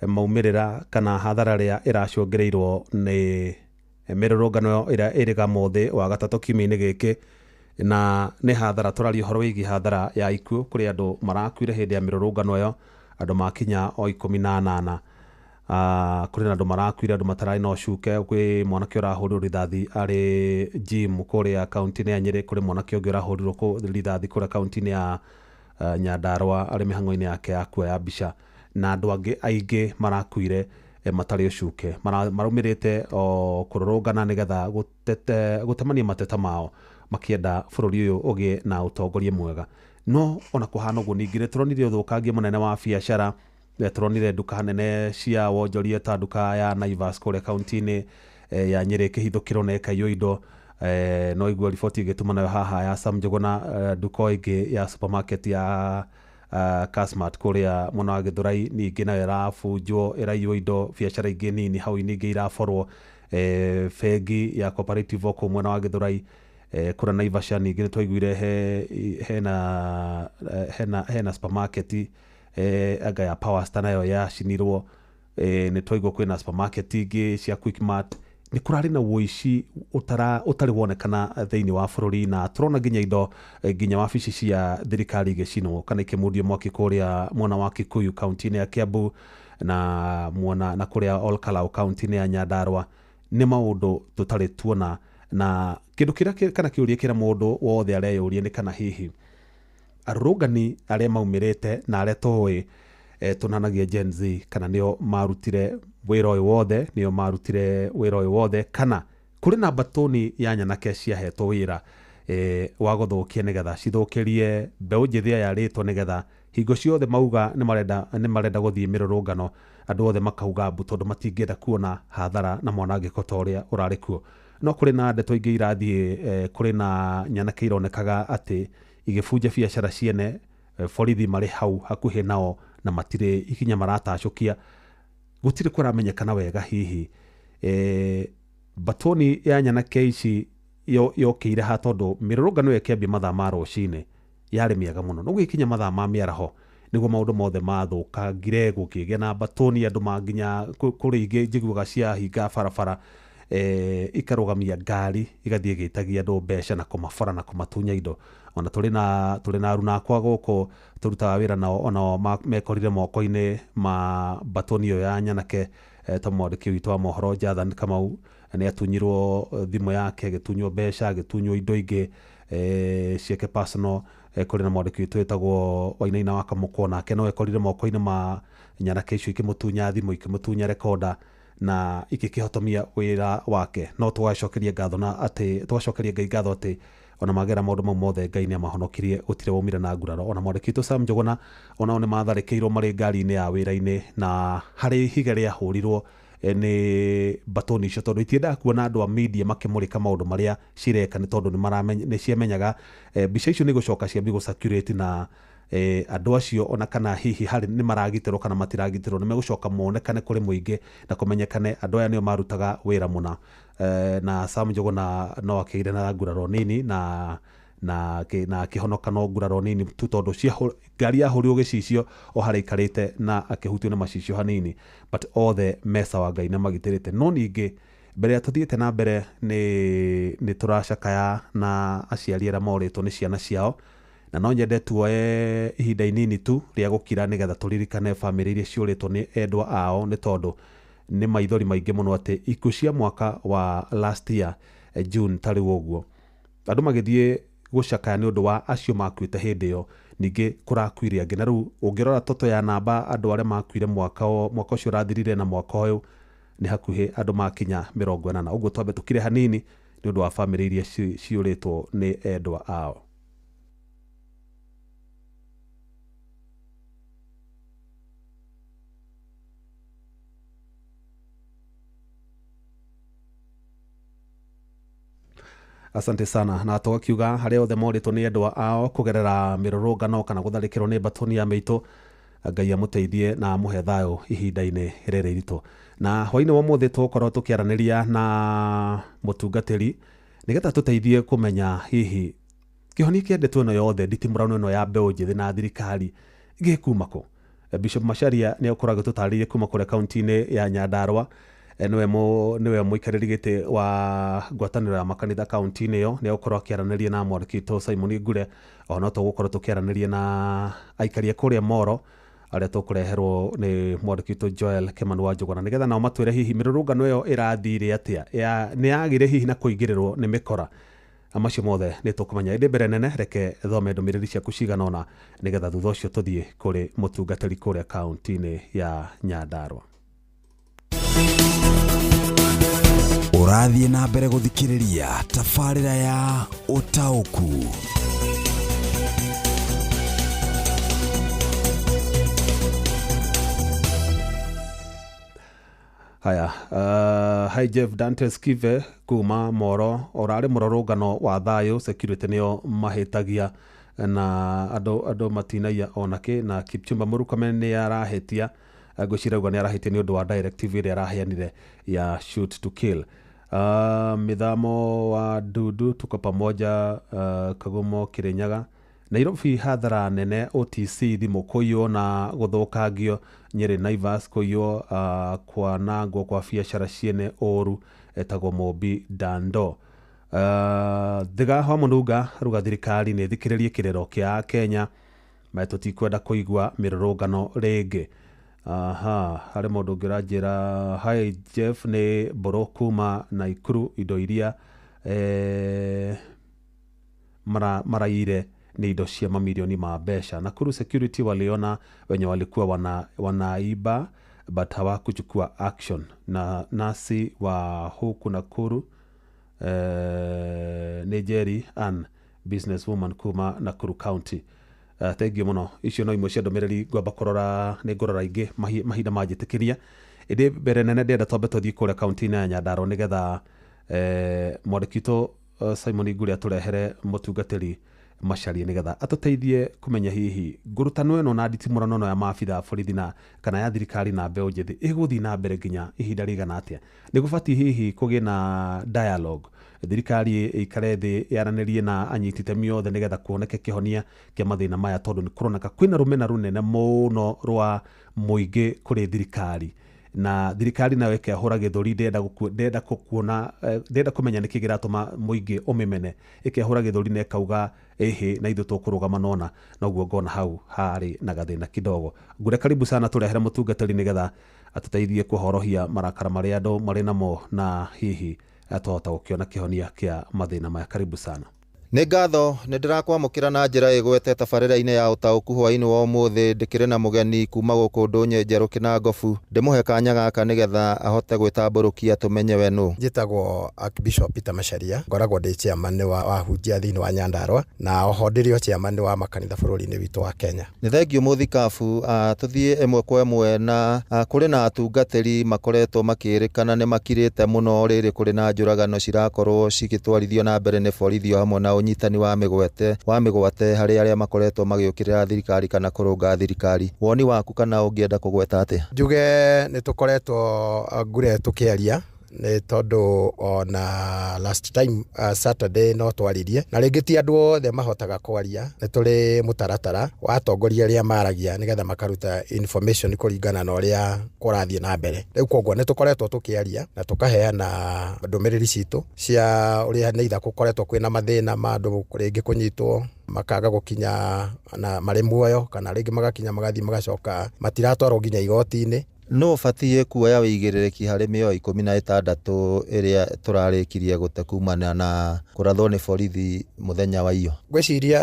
maumĩrĩra kana hathara ĩrĩa ĩracũngĩrĩirwo nĩ mĩrũrũngano ĩrĩa ĩrĩga mũthĩ wa gatatũ kiumia-inĩ gĩkĩ, na nĩ hathara tũraria ũhoro wĩgiĩ hathara ya ikuũ kũrĩ andũ marakuire hĩndĩ ya mĩrũrũngano ĩyo, andũ makinya o 18. Kũrĩ na andũ marakuire, andũ matararĩ na ũcuke. Kwĩ mwanake ũrahũrirwo rithathi arĩ gym kũrĩa kaunti-inĩ ya Nyĩrĩ, kũrĩ mwanake ũngĩ ũrahũrirwo rithathi kũrĩa kaunti-inĩ ya Nyandarũa arĩ mĩhang'o-inĩ yake ya kuoya mbica, na andũ angĩ aingĩ marakuire matarĩ ũcuke, maraumĩrĩte o kũrũrũngana nĩgetha gũtemania mateta mao makĩenda bũrũri ũyũ ũgĩe na ũtongoria mwega. No ona kũhana ũguo ningĩ nĩtũronire ũthũkangia mũnene wa biacara, tũronire nduka nene cia wonjoria ta nduka ya Naivas kũrĩa kaunti-inĩ ya Nyĩrĩ ĩkĩhithũkĩrwo na ĩkaiywo indo. No igua riboti ĩgĩtũma nayo haha ya Sam Njũgũna, nduka ĩngĩ ya supermarket ya Kasmart kũrĩa mwena wa Gĩthũrai ningĩ nayo ĩrabunjwo, ĩraiywo indo, biacara ingĩ nini hau ningĩ iraborwo. Bengi ya Cooperative kũu mwena wa Gĩthũrai, kũrĩa Naivasha ningĩ nĩtwaiguire hena supermarket anga ya Power Star nayo yacinirwo. Nĩtwaigua kwĩna supermarket ingĩ cia Quickmart. Nĩ kũrarĩ na ũici ũtarĩ wonekana thĩinĩ wa bũrũri, na tũrona nginya indo nginya wabici cia thirikari igĩcinwo kana ikĩmundio mwaki kũrĩa mwena wa Kikuyu kaunti-inĩ ya Kiambu na mwena na kũrĩa Olkalau kaunti-inĩ ya Nyandarũa. Nĩ maũndũ tũtarĩ tuona, na kĩndũ kĩrĩa kana kĩũria kĩrĩa mũndũ wothe areyũria nĩ kana hihi arũrũngani arĩa maumĩrĩte na arĩa tũĩ Tunanagia Gen Z kana nio marutire wĩra ũyũ wothe, nio marutire wĩra ũyũ wothe, kana kũrĩ na mbatũni ya nyanake ciahetwo wĩra wa gũthũkia nĩgetha cithũkĩrie mbeũ njĩthĩ aya rĩtwa, nĩgetha hingo ciothe mauga nĩ marenda gũthiĩ mĩrũrũngano andũ othe makauga mbu, tondũ matingĩenda kuona hathara na mwanangĩko ta ũrĩa ũrarĩ kuo. No kũrĩ na ndeto ingĩ irathiĩ, kũrĩ na nyanake ironekaga atĩ igĩbunja biacara ciene, borithi marĩ hau hakuhĩ nao na matirĩ ikinya maratacũkia. Gũtirĩ kũramenyekana wega hihi batoni ya nyanake ici yokĩire ha, tondũ mĩrũrũngano ĩyo ĩkĩambia mathaa ma rũcinĩ yarĩ mĩega mũno, no gũgĩkinya mathaa ma mĩaraho nĩguo maũndũ mothe mathũkangire, gũkĩgĩa na batoni andũ manginya kũrĩ ingĩ njiguaga ciahinga barabara, ikarũgamia ngari igathiĩ igĩtagia andũ mbeca na kũmabora na kũmatunya indo. Ona tũrĩ na aruna akwa gũkũ tũrutaga wĩra nao, onao mekorire moko-inĩ ma batoni ĩyo ya nyanake. Ta mwandĩki witũ wa mohoro Jathan Kamau nĩ atunyirwo thimũ yake, agĩtunywo mbeca, agĩtunywo indo ingĩ ciake personal. Kũrĩ na mwandĩki witũ wĩtagwo Wainaina wa Kamũkũ, nake no ekorire moko-inĩ ma nyanake icio, ikĩmũtunya thimũ, ikĩmũtunya rekoda na ikĩkĩhotomia wĩra wake. No tũgacokeria ngatho na atĩ tũgacokeria Ngai ngatho atĩ ona magera maũndũ mau mothe Ngai nĩ amahonokirie, gũtirĩ waumire na nguraro. Ona mwandĩki witũ Sam Njũgũna onao nĩ matharĩkĩirwo marĩ ngari-inĩ ya wĩra-inĩ, na harĩ ihiga rĩahũrirwo nĩ batoni icio, tondũ itiendaga kuona andũ a media makĩmũrĩka maũndũ marĩa cireka, nĩ tondũ nĩ ciamenyaga mbica icio nĩ gũcoka ciambie gũ-circulate na andũ acio ona kana hihi harĩ nĩ maragitĩrwo kana matiragitĩrwo, nĩ megũcoka monekane kũrĩ mũingĩ na kũmenyekane andũ aya nĩo marutaga wĩra mũna. Na Sam Njũgũna no akĩgĩire na nguraro nini na akĩhonoka no nguraro nini tu, tondũ ngari yahũrirwo gĩcicio o harĩa aikarĩte na akĩhutio nĩ macicio hanini, but othe mesa wa Ngai nĩ magitĩrĩte. No ningĩ mbere ya tũthiĩte na mbere nĩ tũracakaya na aciari arĩa morĩtwo nĩ ciana ciao, na no nyende tuoe ihinda inini tu rĩa gũkira nĩgetha tũririkane bamĩrĩ iria ciũrĩtwo nĩ endwa ao, nĩ tondũ nĩ maithori maingĩ mũno atĩ ikuũ cia mwaka wa last year June tarĩ ũguo andũ magĩthiĩ gũcakaya nĩ ũndũ wa acio makuĩte hĩndĩ ĩyo, ningĩ kũrakuire angĩ. Na rĩu ũngĩrora toto ya namba andũ arĩa makuire mwaka ũcio ũrathirire na mwaka ũyũ nĩ hakuhĩ andũ makinya 80. Ũguo twambe tũkire hanini nĩ ũndũ wa bamĩrĩ iria ciũrĩtwo nĩ endwa ao. Asante sana. Na tũgakiuga harĩa othe morĩtwo nĩ endwa ao kũgerera mĩrũrũngano kana gũtharĩkĩrwo nĩ batoni ya mĩitũ, Ngai amũteithie na amũhe thayũ ihinda-inĩ rĩrĩ iritũ. Na hwaĩ-inĩ wa ũmũthĩ tũgũkorwo tũkĩaranĩria na mũtungatĩri nĩgetha tũteithie kũmenya hihi kĩhonia kĩa ndeto ĩno yothe, nditimũrano ĩno ya mbeũ njĩthĩ na thirikari gĩkuma kũ. Bishop Macharia nĩ akoragwo tũtarĩirie kuma kũrĩa kaunti-inĩ ya Nyandarua, nĩwe mũikarĩri gĩtĩ wa ngwatanĩro ya makanitha kaunti-inĩ ĩyo, nĩ egũkorwo akĩaranĩria na mwandĩki witũ Simon Ngure. Ona tũgũkorwo tũkĩaranĩria na aikaria kũrĩa Moro arĩa tũkũreherwo nĩ mwandĩki witũ Joel Kimani wa Njũgũna, nĩgetha nao matwĩre hihi mĩrũrũngano ĩyo ĩrathire atĩa, nĩ yagĩire hihi na kũingĩrĩrwo nĩ mĩkora. Macio mothe nĩ tũkũmenya. Ĩndĩ mbere nene reke thome ndũmĩrĩri ciaku cigana ũna nĩgetha thutha ũcio tũthiĩ kũrĩ mũtungatĩri kũrĩa kaunti-inĩ ya Nyandarua. Ũrathiĩ na mbere gũthikĩrĩria tabarĩra ya Ũtaũku. Haya, hi Jeff Dante Skive kuma Moro, orarĩ mũrũrũngano wa thayũ, security nĩo mahĩtagia na andũ matinaia onakĩ, na Kipchumba Murkomen nĩ arahĩtia, ngwĩciria ũguo nĩ arahĩtia nĩ ũndũ wa directive ĩrĩa araheanire ya shoot to kill. Mithamo wa Dudu tuko pamoja, Kagumo Kirinyaga. Nairobi hathara nene OTC thimũ kũiywo na gũthũkangio, Nyeri Naivas kũiywo, kwanangwo kwa biacara ciene ũru, etagwo Mobi Dando. Thiga wa Mũnunga ruga thirikari nĩ ĩthikĩrĩrie kĩrĩro kĩa Kenya, tũtikwenda kũigua mĩrũrũngano rĩngĩ. Aha, harĩ mũndũ ũngĩ ũranjĩra hi Jeff nĩ mbũrũ kuma Naikuru, indo iria maraiyire Nĩ indo cia mamilioni ma mbeca. Nakuru security waliona wenye walikuwa wanaiba but hawakuchukua action. Na nasi wa huku Nakuru nĩ Jerry Ann, businesswoman kuma Nakuru County. Thengiũ mũno. Icio no imwe cia ndũmĩrĩri ngwamba kũrora, nĩ ngũrora ingĩ mahinda manjĩtĩkĩria, ĩndĩ mbere nene ndĩrenda twambe tũthiĩ kũrĩa kaunti-inĩ ya Nyandarua nĩgetha mwandĩki witũ Simon Ngure atũrehere mũtungatĩri Macharia nĩgetha atũteithie kũmenya hihi ngurutano ĩno na nditimũrano ĩno ya maabitha a borithi na kana ya thirikari na mbeũ njĩthĩ ĩgũthiĩ na mbere nginya ihinda rĩigana atĩa. Nĩ gũbatiĩ hihi kũgĩe na dialogue, thirikari ĩikare thĩ yaranĩrie na anyiti itemi othe nĩgetha kuoneke kĩhonia kĩa mathĩna maya, tondũ nĩ kũroneka kwĩna rũmena rũnene mũno rwa mũingĩ kũrĩ thirikari, na thirikari nayo ĩkehũra gĩthũri, ndĩrenda kuona, ndĩrenda kũmenya nĩkĩ kĩratũma mũingĩ ũmĩmene, ĩkehũra gĩthũri na ĩkauga ĩhĩ na ithuĩ tũkũrũgama nona. Noguo ngona hau harĩ na gathĩna kidogo. Ngure karibu sana tũrehere mũtungatĩri nĩgetha atũteithie kũhorohia marakara marĩa andũ marĩ namo na hihi twahota gũkĩona kĩhonia kĩa mathĩna maya. Karibu sana. Nĩ ngatho, nĩ ndĩrakwamũkĩra na njĩra ĩgwete tabarĩra-inĩ ya ũtaũku hwaĩ-inĩ wa ũmũthĩ. Ndĩkĩrĩ na mũgeni kuma gũkũ Ndũnyũ Njerũ Kĩnangobu. Ndĩmũhe kanya gaka nĩgetha ahote gwĩtambũrũkia tũmenye we nũ. Njĩtagwo Archbishop Peter Macharia, ngoragwo ndĩ chairman wa ahunjia thĩinĩ wa Nyandarua, na oho ndĩrĩ o chairman wa makanitha bũrũri-inĩ witũ wa Kenya. Nĩ thengiũ mũthikabu. Tũthiĩ ĩmwe kwa ĩmwe na kũrĩ na atungatĩri makoretwo makĩrĩkana nĩ makirĩte mũno rĩrĩ kũrĩ na njũragano cirakorwo cigĩtwarithio na mbere nĩ borithi o hamwe na ũnyitani wa mĩgwate harĩ arĩa makoretwo magĩũkĩrĩra thirikari kana kũrũnga thirikari. Woni waku kana ũngĩenda kũgweta atĩa? Njuge nĩ tũkoretwo Ngure tũkĩaria, nĩ tondũ ona last time Saturday no twaririe, na rĩngĩ ti andũ othe mahotaga kwaria. Nĩ tũrĩ mũtaratara wa atongoria arĩa maragia nĩgetha makaruta information kũringana na ũrĩa kũrathiĩ na mbere. Rĩu koguo nĩ tũkoretwo tũkĩaria na tũkaheana ndũmĩrĩri citũ cia ũrĩa nĩ itha gũkoretwo kwĩna mathĩna ma andũ rĩngĩ kũnyitwo makaga gũkinya na marĩ muoyo, kana rĩngĩ magakinya magathiĩ magacoka matiratwarwo nginya igoti-inĩ. No ũbatiĩ kuoya wĩigĩrĩrĩki harĩ mĩoyo 16 ĩrĩa tũrarĩkirie gũte kumana na kũrathwo nĩ borithi mũthenya wa iyo? Ngwĩciria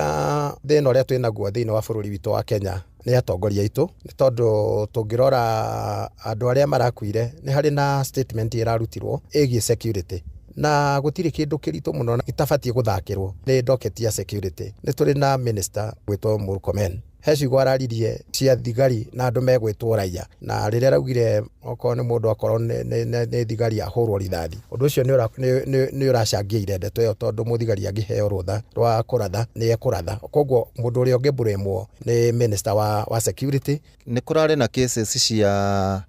thĩna ũrĩa twĩnaguo thĩinĩ wa bũrũri witũ wa Kenya nĩ atongoria aitũ, nĩ tondũ tũngĩrora andũ arĩa marakuire nĩ harĩ na statement ĩrarutirwo ĩgiĩ security, na gũtirĩ kĩndũ kĩritũ mũno gĩtabatiĩ gũthakĩrwo nĩ docket ya security. Nĩ tũrĩ na minister gwĩtwo Murkomen, he ciugo araririe cia thigari na andũ megwĩtwo raia, na rĩrĩa araugire okorwo nĩ mũndũ akorwo nĩ thigari ahũrwo rithathi, ũndũ ũcio nĩ ũracangĩire ndeto ĩyo, tondũ mũthigari angĩheo rũtha rwa kũratha nĩ ekũratha. Koguo mũndũ ũrĩa ũngĩmburĩmwo nĩ minister wa security. Nĩ kũrarĩ na cases cia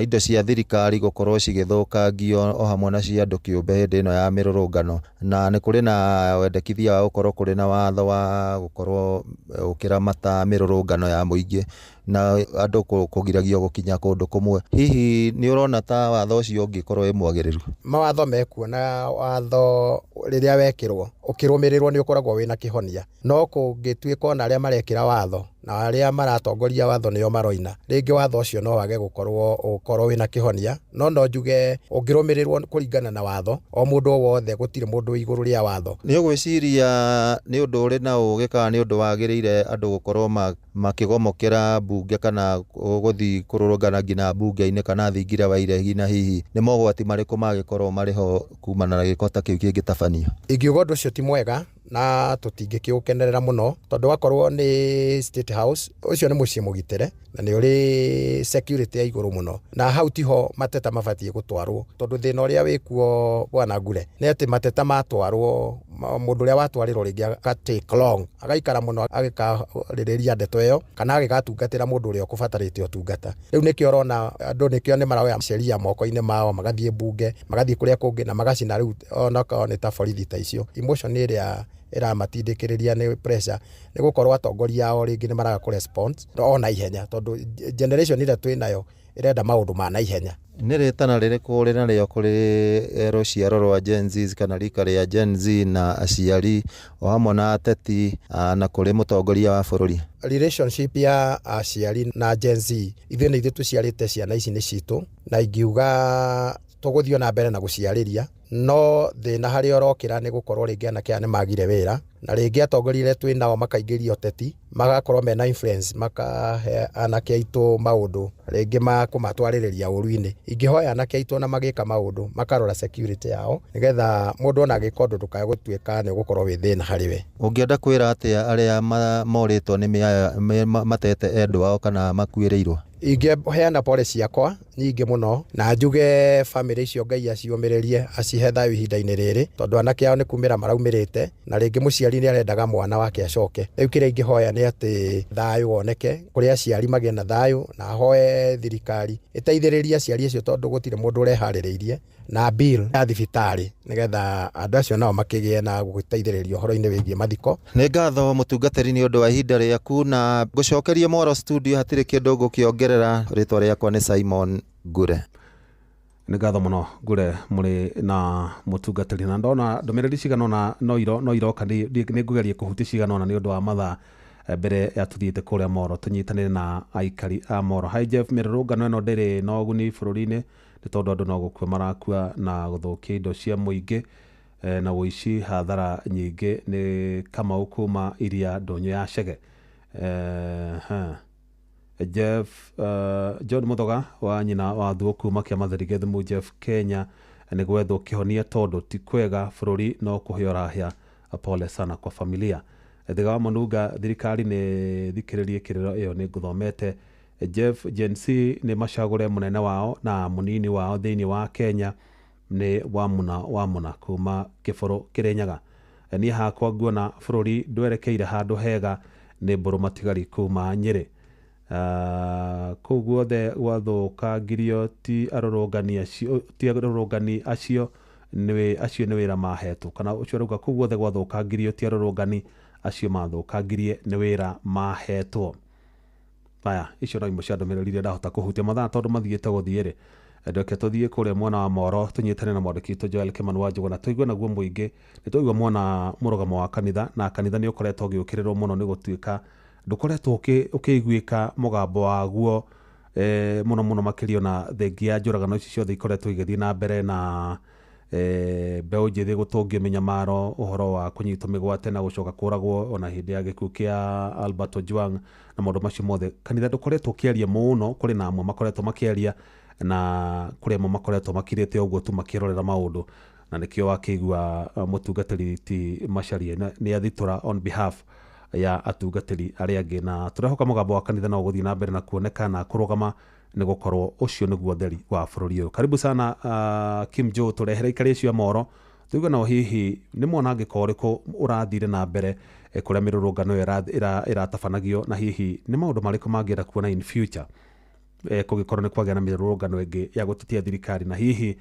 indo cia thirikari gũkorwo cigĩthũkangio o hamwe na cia andũ kĩũmbe hĩndĩ ĩno ya mĩrũrũngano, na nĩ kũrĩ na wendekithia wa gũkorwo kũrĩ na watho wa gũkorwo ũkĩramata mĩrũrũngano ya mũingĩ na andũ kũgiragio gũkinya kũndũ kũmwe. Hihi nĩ ũrona ta watho ũcio ũngĩkorwo wĩ mwagĩrĩru? Mawatho mekuo, na watho rĩrĩa wekĩrwo ũkĩrũmĩrĩrwo nĩ ũkoragwo wĩna kĩhonia, no kũngĩtuĩka ona arĩa marekĩra watho na arĩa maratongoria watho nĩo maroina, rĩngĩ watho ũcio no wage gũkorwo ũkorwo wĩna kĩhonia. No njuge ũngĩrũmĩrĩrwo kũringana na watho, o mũndũ o wothe, gũtirĩ mũndũ igũrũ rĩa watho. Nĩ ũgwĩciria nĩ ũndũ ũrĩ na ũgĩ kana nĩ ũndũ wagĩrĩire andũ gũkorwo makĩgomokera mbunge kana gũthiĩ kũrũrũngana nginya mbunge-inĩ kana thingira wa iregi, na hihi nĩ mogwati marĩkũ mangĩkorwo marĩ ho kumana na gĩko ta kĩu kĩngĩtabanio? Ingiuga ũndũ ũcio ti mwega na tũtingĩkĩũkenerera mũno, tondũ wakorwo nĩ State House, ũcio nĩ mũciĩ mũgitĩre na nĩ ũrĩ security ya igũrũ mũno, na hau tiho mateta mabatiĩ gũtwarwo, tondũ thĩna ũrĩa wĩkuo bwana Ngure nĩ atĩ mateta matwarwo, mũndũ ũrĩa watwarĩrwo rĩngĩ aka take long, agaikara mũno agĩkarĩrĩria ndeto ĩyo kana agĩgatungatĩra mũndũ ũrĩa ũkũbatarĩte ũtungata. Rĩu nĩkĩo ũrona andũ nĩkĩo nĩ maroya sheria moko-inĩ mao, magathiĩ mbunge, magathiĩ kũrĩa kũngĩ na magacina rĩu onakorwo nĩ ta borithi ta icio. Emotion ĩrĩa ĩramatindĩkĩrĩria nĩ pressure, nĩ gũkorwo atongoria ao rĩngĩ nĩ maraga kũ respond o na ihenya, tondũ generation ĩrĩa twĩ nayo ĩrenda maũndũ ma naihenya. Nĩ rĩtana rĩrĩkũ ũrĩ narĩo kũrĩ rũciaro rwa Gen Z kana rika rĩa Gen Z na aciari o hamwe na ateti na kũrĩ mũtongoria wa bũrũri? Relationship ya aciari na Gen Z, ithuĩ nĩ ithuĩ tũciarĩte ciana ici nĩ citũ, na ingiuga Tũgũthiĩ na mbere na gũciarĩria, no thĩna harĩa ũrokĩra nĩ gũkorwo rĩngĩ anake aya nĩ magire wĩra, na rĩngĩ atongoria arĩa twĩ nao makaingĩria ũteti, magakorwo mena influence, makahe anake aitũ maũndũ rĩngĩ ma kũmatwarĩrĩria ũru-inĩ. Ingĩhoya anake aitũ ona magĩka maũndũ makarora security yao, nĩgetha mũndũ ona agĩka ũndũ ndũkae gũtuĩka nĩ ũgũkorwo wĩ thĩna harĩ we. Ũngĩenda kwĩra atĩa arĩa morĩtwo nĩ mĩaya matete endwa ao kana makuĩrĩirwo? Ingĩheana pole ciakwa nyingĩ mũno, na njuge bamĩrĩ icio Ngai aciũmĩrĩrie, acihe thayũ ihinda-inĩ rĩrĩ, tondũ anake ao nĩ kumĩra maraumĩrĩte, na rĩngĩ mũciari nĩ arendaga mwana wake acoke. Rĩu kĩrĩa ingĩhoya nĩ atĩ thayũ woneke kũrĩ aciari magĩe na thayũ, na hoe thirikari ĩteithĩrĩrie aciari acio, tondũ gũtirĩ mũndũ ũreharĩrĩirie na bill ya thibitarĩ, nĩgetha andũ acio nao makĩgĩe na gũteithĩrĩrio ũhoro-inĩ wĩgiĩ mathiko. Nĩ ngatho mũtungatĩri nĩ ũndũ wa ihinda rĩaku, na ngũcokerie Mwaro studio, hatirĩ kĩndũ ngũkĩongerera. Rĩtwa rĩakwa nĩ Simon Ngure. Nĩ ngatho mũno Ngure mũrĩ na mũtungatĩri, na ndona ndũmĩrĩri cigana ũna no iroka, nĩ ngũgeria kũhutia cigana ũna nĩ ũndũ wa mathaa mbere ya tũthiĩte kũrĩa Moro tũnyitanĩre na aikari a Moro. Hi Jeff, mĩrũrũngano ĩno ndĩrĩ na ũguni bũrũri-inĩ nĩ tondũ andũ no gũkua marakua na gũthũkia indo cia mũingĩ na ũici hathara nyingĩ. Nĩ Kamau kuma iria ndũnyũ ya Chege. Jeff John Muthoga wa nyina wa thuo kuma kĩa Matheri Gĩthumu. Jeff, Kenya nĩ gwethwo kĩhonia tondũ ti kwega, bũrũri no kũhĩa ũrahĩa. Pole sana kwa familia. Thiga wa Mũnunga, thirikari nĩ thikĩrĩrie kĩrĩro ĩyo nĩ ngũthomete. Jeff, Gen Z nĩ macagũre mũnene wao na mũnini wao thĩinĩ wa Kenya. Nĩ Wamuna kuma Kĩbũrũ Kĩrĩnyaga. Niĩ hakwa nguona bũrũri ndwerekeire handũ hega. Nĩ Mbũrũ Matigari kuma Nyĩrĩ. Kũu guothe gwathũkangirio ti arũrũngani acio nĩ wĩra mahetwo, kana ũcio arauga kũu guothe gwathũkangirio ti arũrũngani acio mathũkangirie nĩ wĩra mahetwo. Aya, icio no imwe cia ndũmĩrĩri iria ndahota kũhutia mathaa tondũ mathiĩte gũthiĩ rĩ. Ndeke tũthiĩ kũrĩa mwena wa Moro tũnyitane na mwandĩki witũ Joel Kimani wa Njũgũna, tũigue naguo mũingĩ. Nĩ twaigua mwena mũrũgamo wa kanitha, na kanitha nĩ ũkoretwo ũgĩũkĩrĩrwo mũno nĩ gũtuĩka ndũkoretwo ũkĩiguĩka mũgambo waguo mũno mũno makĩria na thengia ya njũragano ici ciothe ikoretwo igĩthiĩ na mbere na mbeũ njĩthĩ gũtũngio mĩnyamaro ũhoro wa kũnyitwo mĩgwate na gũcoka kũragwo ona hĩndĩ ya gĩkuũ kĩa Albert Ojwang na maũndũ macio mothe. Kanitha ndũkoretwo ũkĩaria mũno, kũrĩ na amwe makoretwo makĩaria na kũrĩ amwe makoretwo makirĩte ũguo tu makĩrorera maũndũ, na nĩkĩo wakĩigua mũtungatĩri ti Macharia nĩ athitũra on behalf ya atungatĩri arĩa angĩ, na tũrehoka mũgambo wa kanitha no ũgũthiĩ na mbere na kuoneka na kũrũgama nĩ gũkorwo ũcio nĩguo ũtheri wa bũrũri ũyũ. Karibu sana Kim Joe, tũrehere ikari icio Moro tuigue nao hihi nĩ mwanangĩko ũrĩkũ ũrathire na mbere kũrĩa mĩrũrũngano ĩyo ĩratabanagio, na hihi nĩ maũndũ marĩkũ mangĩenda kuona in future kũngĩkorwo nĩ kwagĩa na mĩrũrũngano ĩngĩ ya gũtetia thirikari, na hihi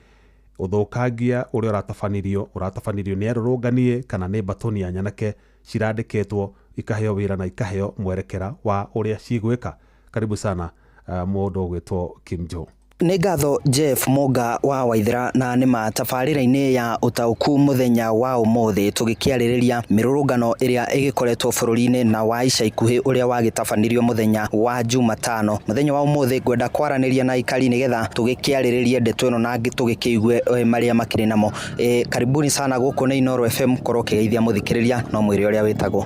ũthũkangia ũrĩa ũratabanirio nĩ arũrũnganie kana nĩ mbatoni ya nyanake cirandĩkĩtwo ikaheo wĩra na ikaheo mwerekera wa ũrĩa cigwĩka. Karibu sana mũndũ ũgwĩtwo Kim Joe. Nĩ ngatho Jeff Monga wa Waithera, na nĩ ma tabarĩra-inĩ ya ũtaũku mũthenya wa ũmũthĩ tũgĩkĩarĩrĩria mĩrũrũngano ĩrĩa ĩgĩkoretwo bũrũri-inĩ na wa ica ikuhĩ ũrĩa wagĩtabanirio mũthenya wa Jumatano. Mũthenya wa ũmũthĩ ngwenda kwaranĩria na aikari nĩgetha tũgĩkĩarĩrĩrie ndeto ĩno na tũgĩkĩigue marĩa makĩrĩ namo. Karibuni sana gũkũ nĩ Inooro FM, korwo ũkĩgeithia mũthikĩrĩria no mwĩre ũrĩa wĩtagwo.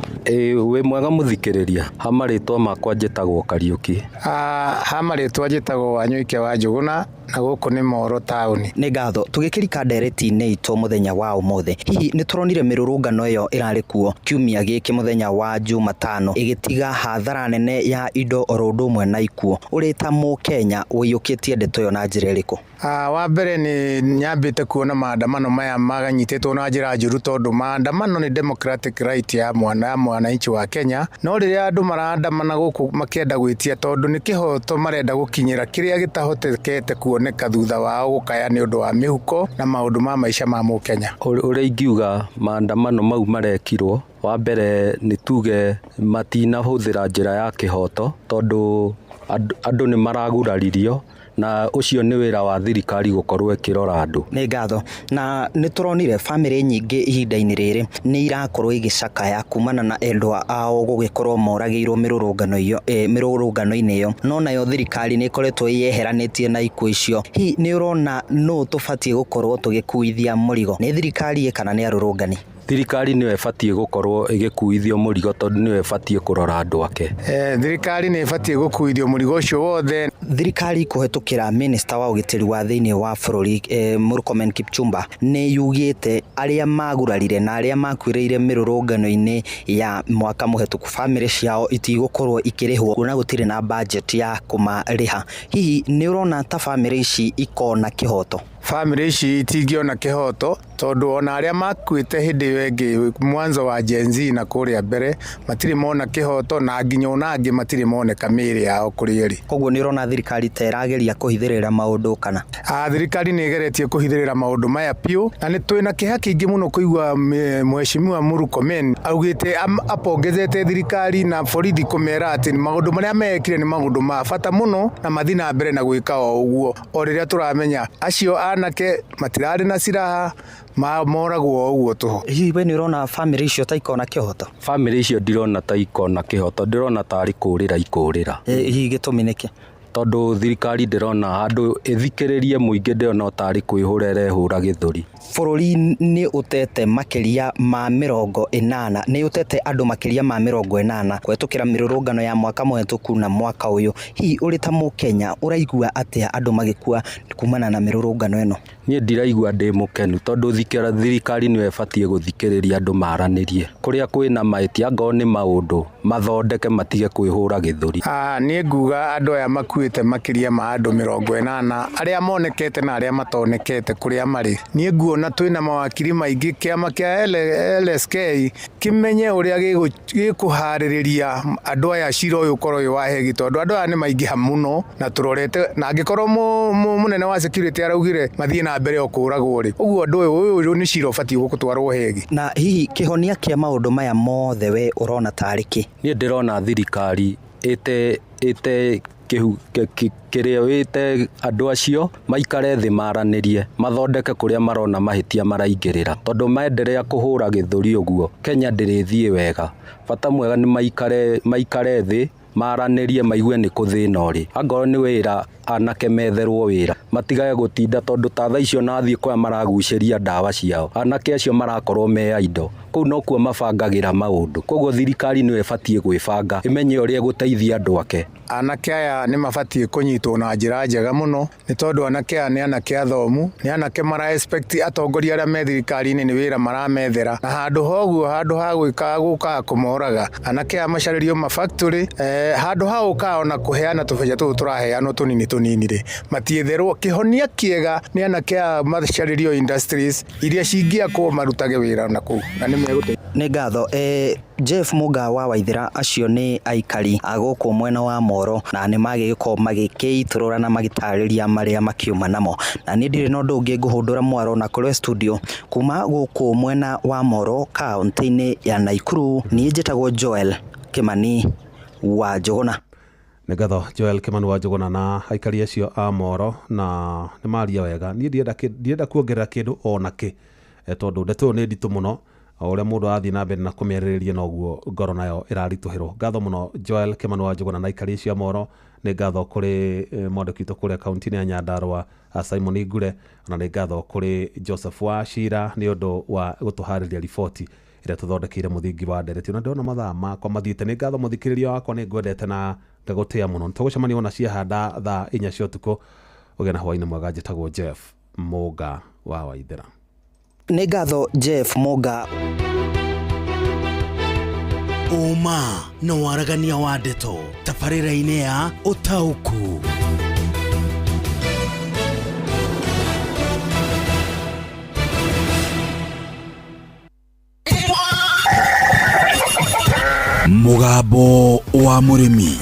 Wĩ mwega mũthikĩrĩria, ha marĩtwa makwa njĩtagwo Kariũki. Ha marĩtwa njĩtagwo Wanyũike wa Njũgũna, na gũkũ nĩ Moro taũni. Nĩ ngatho. Tũgĩkĩrika ndereti-inĩ itũ mũthenya wa ũmũthĩ, hihi nĩ tũronire mĩrũrũngano ĩyo ĩrarĩ kuo kiumia gĩkĩ mũthenya wa Jumatano ĩgĩtiga hathara nene ya indo oro ũndũ ũmwe na ikuũ. Ũrĩ ta mũkenya ũiyũkĩtie ndeto ĩyo na njĩra ĩrĩkũ? Wa mbere nĩ nyambĩte kuona maandamano maya maganyitĩtwo na njĩra njũru, tondũ maandamano nĩ democratic right ya mwananchi wa Kenya, no rĩrĩa andũ maraandamana gũkũ makĩenda gwĩtia tondũ nĩ kĩhoto marenda gũkinyĩra kĩrĩa gĩtahotekete kuoneka thutha wao gũkaya nĩ ũndũ wa mĩhuko na maũndũ ma maica ma mũkenya. Ũrĩa ingiuga maandamano mau marekirwo, wa mbere nĩ tuge matinahũthĩra njĩra ya kĩhoto, tondũ andũ nĩ maraguraririo Na ũcio nĩ wĩra wa thirikari gũkorwo ĩkĩrora andũ. Nĩ ngatho. Na nĩ tũronire bamĩrĩ nyingĩ ihinda-inĩ rĩrĩ nĩ irakorwo igĩcakaya kumana na endwa ao gũgĩkorwo moragĩirwo mĩrũrũngano iyo, mĩrũrũngano-inĩ ĩyo, no nayo thirikari nĩ ĩkoretwo ĩyeheranĩtie na ikuũ icio. Hihi nĩ ũrona nũ tũbatiĩ gũkorwo tũgĩkuithia mũrigo, nĩ thirikari kana nĩ arũrũngani? Thirikari nĩyo ĩbatiĩ gũkorwo ĩgĩkuithio mũrigo tondũ nĩyo ĩbatiĩ kũrora andũ ake. Thirikari nĩ ĩbatiĩ gũkuithio mũrigo ũcio wothe. Thirikari kũhetũkĩra minista wa ũgitĩri wa thĩinĩ wa bũrũri Murkomen Kipchumba nĩ yugĩte arĩa magurarire na arĩa makuĩrĩire mĩrũrũngano-inĩ ya mwaka mũhetũku bamĩrĩ ciao itigũkorwo ikĩrĩhwo kuona gũtirĩ na budget ya kũmarĩha. Hihi nĩ ũrona ta bamĩrĩ ici ikona kĩhoto? Bamĩrĩ ici itingĩona kĩhoto tondũ ona arĩa makuĩte hĩndĩ ĩyo ĩngĩ mwanzo wa Gen Z na kũrĩa mbere matirĩ mona kĩhoto na nginya ona angĩ matirĩ moneka mĩĩrĩ yao kũrĩa ĩrĩ. Koguo nĩ ũrona thirikari ta ĩrageria kũhithĩrĩra maũndũ kana? Thirikari nĩ ĩgeretie kũhithĩrĩra maũndũ maya piũ na nĩ twĩna kĩeha kĩingĩ mũno kũigua Mheshimiwa Murkomen augĩte apongezete thirikari na borithi kũmera atĩ maũndũ marĩa mekire nĩ maũndũ ma bata mũno na mathiĩ na mbere na gwĩka o ũguo. O rĩrĩa tũramenya acio anake matirarĩ na silaha moragwo o ũguo tũhũ. Hihi we nĩ ũrona bamĩrĩ icio ta ikona kĩhoto? Bamĩrĩ icio ndirona ta ikona kĩhoto, ndĩrona tarĩ kũrĩra ikũrĩra. Hihi gĩtũmi nĩkĩ? Tondũ thirikari ndĩrona handũ ĩthikĩrĩrie mũingĩ, ndĩrona tarĩ kwĩhũra ĩrehũra gĩthũri. Bũrũri nĩ ũtete makĩria ma 80, nĩ ũtete andũ makĩria ma 80 kũhetũkĩra mĩrũrũngano ya mwaka mũhetũku na mwaka ũyũ. Hihi ũrĩ ta mũkenya ũraigua atĩa andũ magĩkua kumana na mĩrũrũngano ĩno? Niĩ ndiraigua ndĩ mũkenu tondũ thirikari nĩyo ĩbatiĩ gũthikĩrĩria andũ maranĩrie. Kũrĩa kwĩna mahĩtia angorwo nĩ maũndũ mathondeke matige kwĩhũra gĩthũri. Niĩ nguga andũ aya makuĩte makĩria ma andũ 80 arĩa monekete na arĩa matonekete kũrĩa marĩ. Niĩ nguona twĩna mawakiri maingĩ, kĩama kĩa LSK kĩmenye ũrĩa gĩkũharĩrĩria andũ aya cira ũyũ ũkorwo wĩ wa hegi tondũ andũ aya nĩ maingĩha mũno na tũrorete, na angĩkorwo mũnene wa security araugire mathiĩ na mbere o kũragwo rĩ, ũguo ũndũ ũyũ nĩ cira ũbatiĩ gũtwarwo hegi. Na hihi kĩhonia kĩa maũndũ maya mothe we ũrona tarĩ kĩ? Niĩ ndĩrona thirikari ĩte kĩrĩa wĩte andũ acio maikare thĩ maranĩrie mathondeke kũrĩa marona mahĩtia maraingĩrĩra tondũ maenderea kũhũra gĩthũri ũguo Kenya ndĩrĩthiĩ wega. Bata mwega nĩ maikare thĩ maranĩrie maigue nĩ kũ thĩna ũrĩ. Angorwo nĩ wĩra anake metherwo wĩra matigage gũtinda tondũ ta thaa icio nathiĩ kũrĩa maragucĩria ndawa ciao anake acio marakorwo me indo kũu nokuo mabangagĩra maũndũ. Koguo thirikari nĩyo ĩbatiĩ gwĩbanga ĩmenye ũrĩa ĩgũteithia andũ ake. Anake aya nĩ mabatiĩ kũnyitwo na njĩra njega mũno nĩ tondũ anake aya nĩ anake athomu, nĩ anake mara expect atongoria arĩa me thirikari-inĩ nĩ wĩra maramethera, na handũ ha ũguo handũ ha gwĩka gũkaga kũmoraga anake aya macarĩrio ma factory, handũ ha gũkaga ona kũheana tũbeca tũtũ tũraheanwo tũnini tũnini rĩ matietherwo. Kĩhonia kĩega nĩ anake aya macarĩrio industries iria cingĩakwo marutage wĩra na kũu na nĩ megũteithia. Nĩ ngatho. Jeff Mũga wa Waithera acio nĩ aikari a gũkũ mwena wa Moro na nĩ magĩgĩkorwo magĩkĩitũrũra na magĩtarĩria marĩa makiuma namo. Na niĩ ndirĩ na ũndũ ũngĩ ngũhũndũra mwaro na kũrĩ studio kuma gũkũ mwena wa Moro kaunti-inĩ ya Naikuru. Niĩ njĩtagwo Joel Kimani wa Njũgũna. Nĩ ngatho Joel Kimani wa Njũgũna na aikari acio a Moro na nĩ maria wega. Niĩ ndirenda kuongerera kĩndũ ona kĩ tondũ ndeto ĩyo nĩ nditũ mũno. O ũrĩa mũndũ athiĩ na mbere na kũmĩarĩrĩria noguo ngoro nayo ĩraritũhĩrwo. Ngatho mũno Joel Kimani wa Njũgũna na aikari acio a Moro. Nĩ ngatho kũrĩ mwandĩki witũ kũrĩa kaunti-inĩ ya Nyandarũa Simon Ngure, na nĩ ngatho kũrĩ Joseph Wachira nĩ ũndũ wa gũtũharĩria riboti ĩrĩa tũthondekeire mũthingi wa ndereti. Na ndĩrona mathaa makwa mathiĩte. Nĩ ngatho mũthikĩrĩria wakwa, nĩ ngwendete na ngagũtĩa mũno. Nĩtũgũcemania ona ciahanda thaa 4 cia ũtukũ. Ũgĩe na hwaĩ-inĩ mwega. Njĩtagwo Jeff Mũga wa Waithera. Nĩ ngatho Jeff Mũga. Ũma na waragania wa ndeto tabarĩra-inĩ ya Ũtaũku. Mũgambo wa mũrĩmi.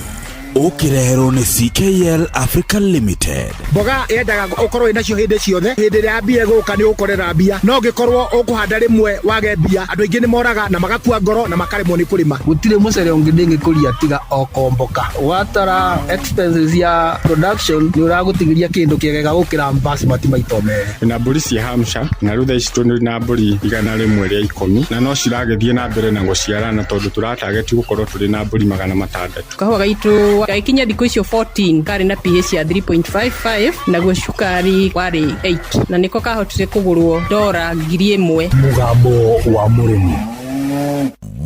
Ũkĩreherwo nĩ CKL Africa Limited. Mboga yendaga ũkorwo wĩ nacio hĩndĩ ciothe. Hĩndĩ ĩrĩa mbia ĩgũka nĩ ũgũkorera mbia, no ũngĩkorwo ũkũhanda rĩmwe wage mbia, andũ aingĩ nĩ moraga na magakua ngoro na makaremwo nĩ kũrĩma. Gũtirĩ mũcere ũngĩ ndĩngĩkũria tiga o komboka. Watara expenses ya production nĩ ũragũtigĩria kĩndũ kĩegega gũkĩra basmati maita merĩ. Na mbũri cia Hampshire na rĩu thaa ici tũrĩ na mbũri 110 na no ciragĩthiĩ na mbere na gũciarana tondũ tũratageti gũkorwo tũrĩ na mbũri 600. Kahũa gaitũ gagĩkinya thikũ icio 14 karĩ na pH ya 3.55 naguo cukari warĩ 8 na nĩko kahotire kũgũrwo dora 1000. Mũgambo wa mũrĩmi.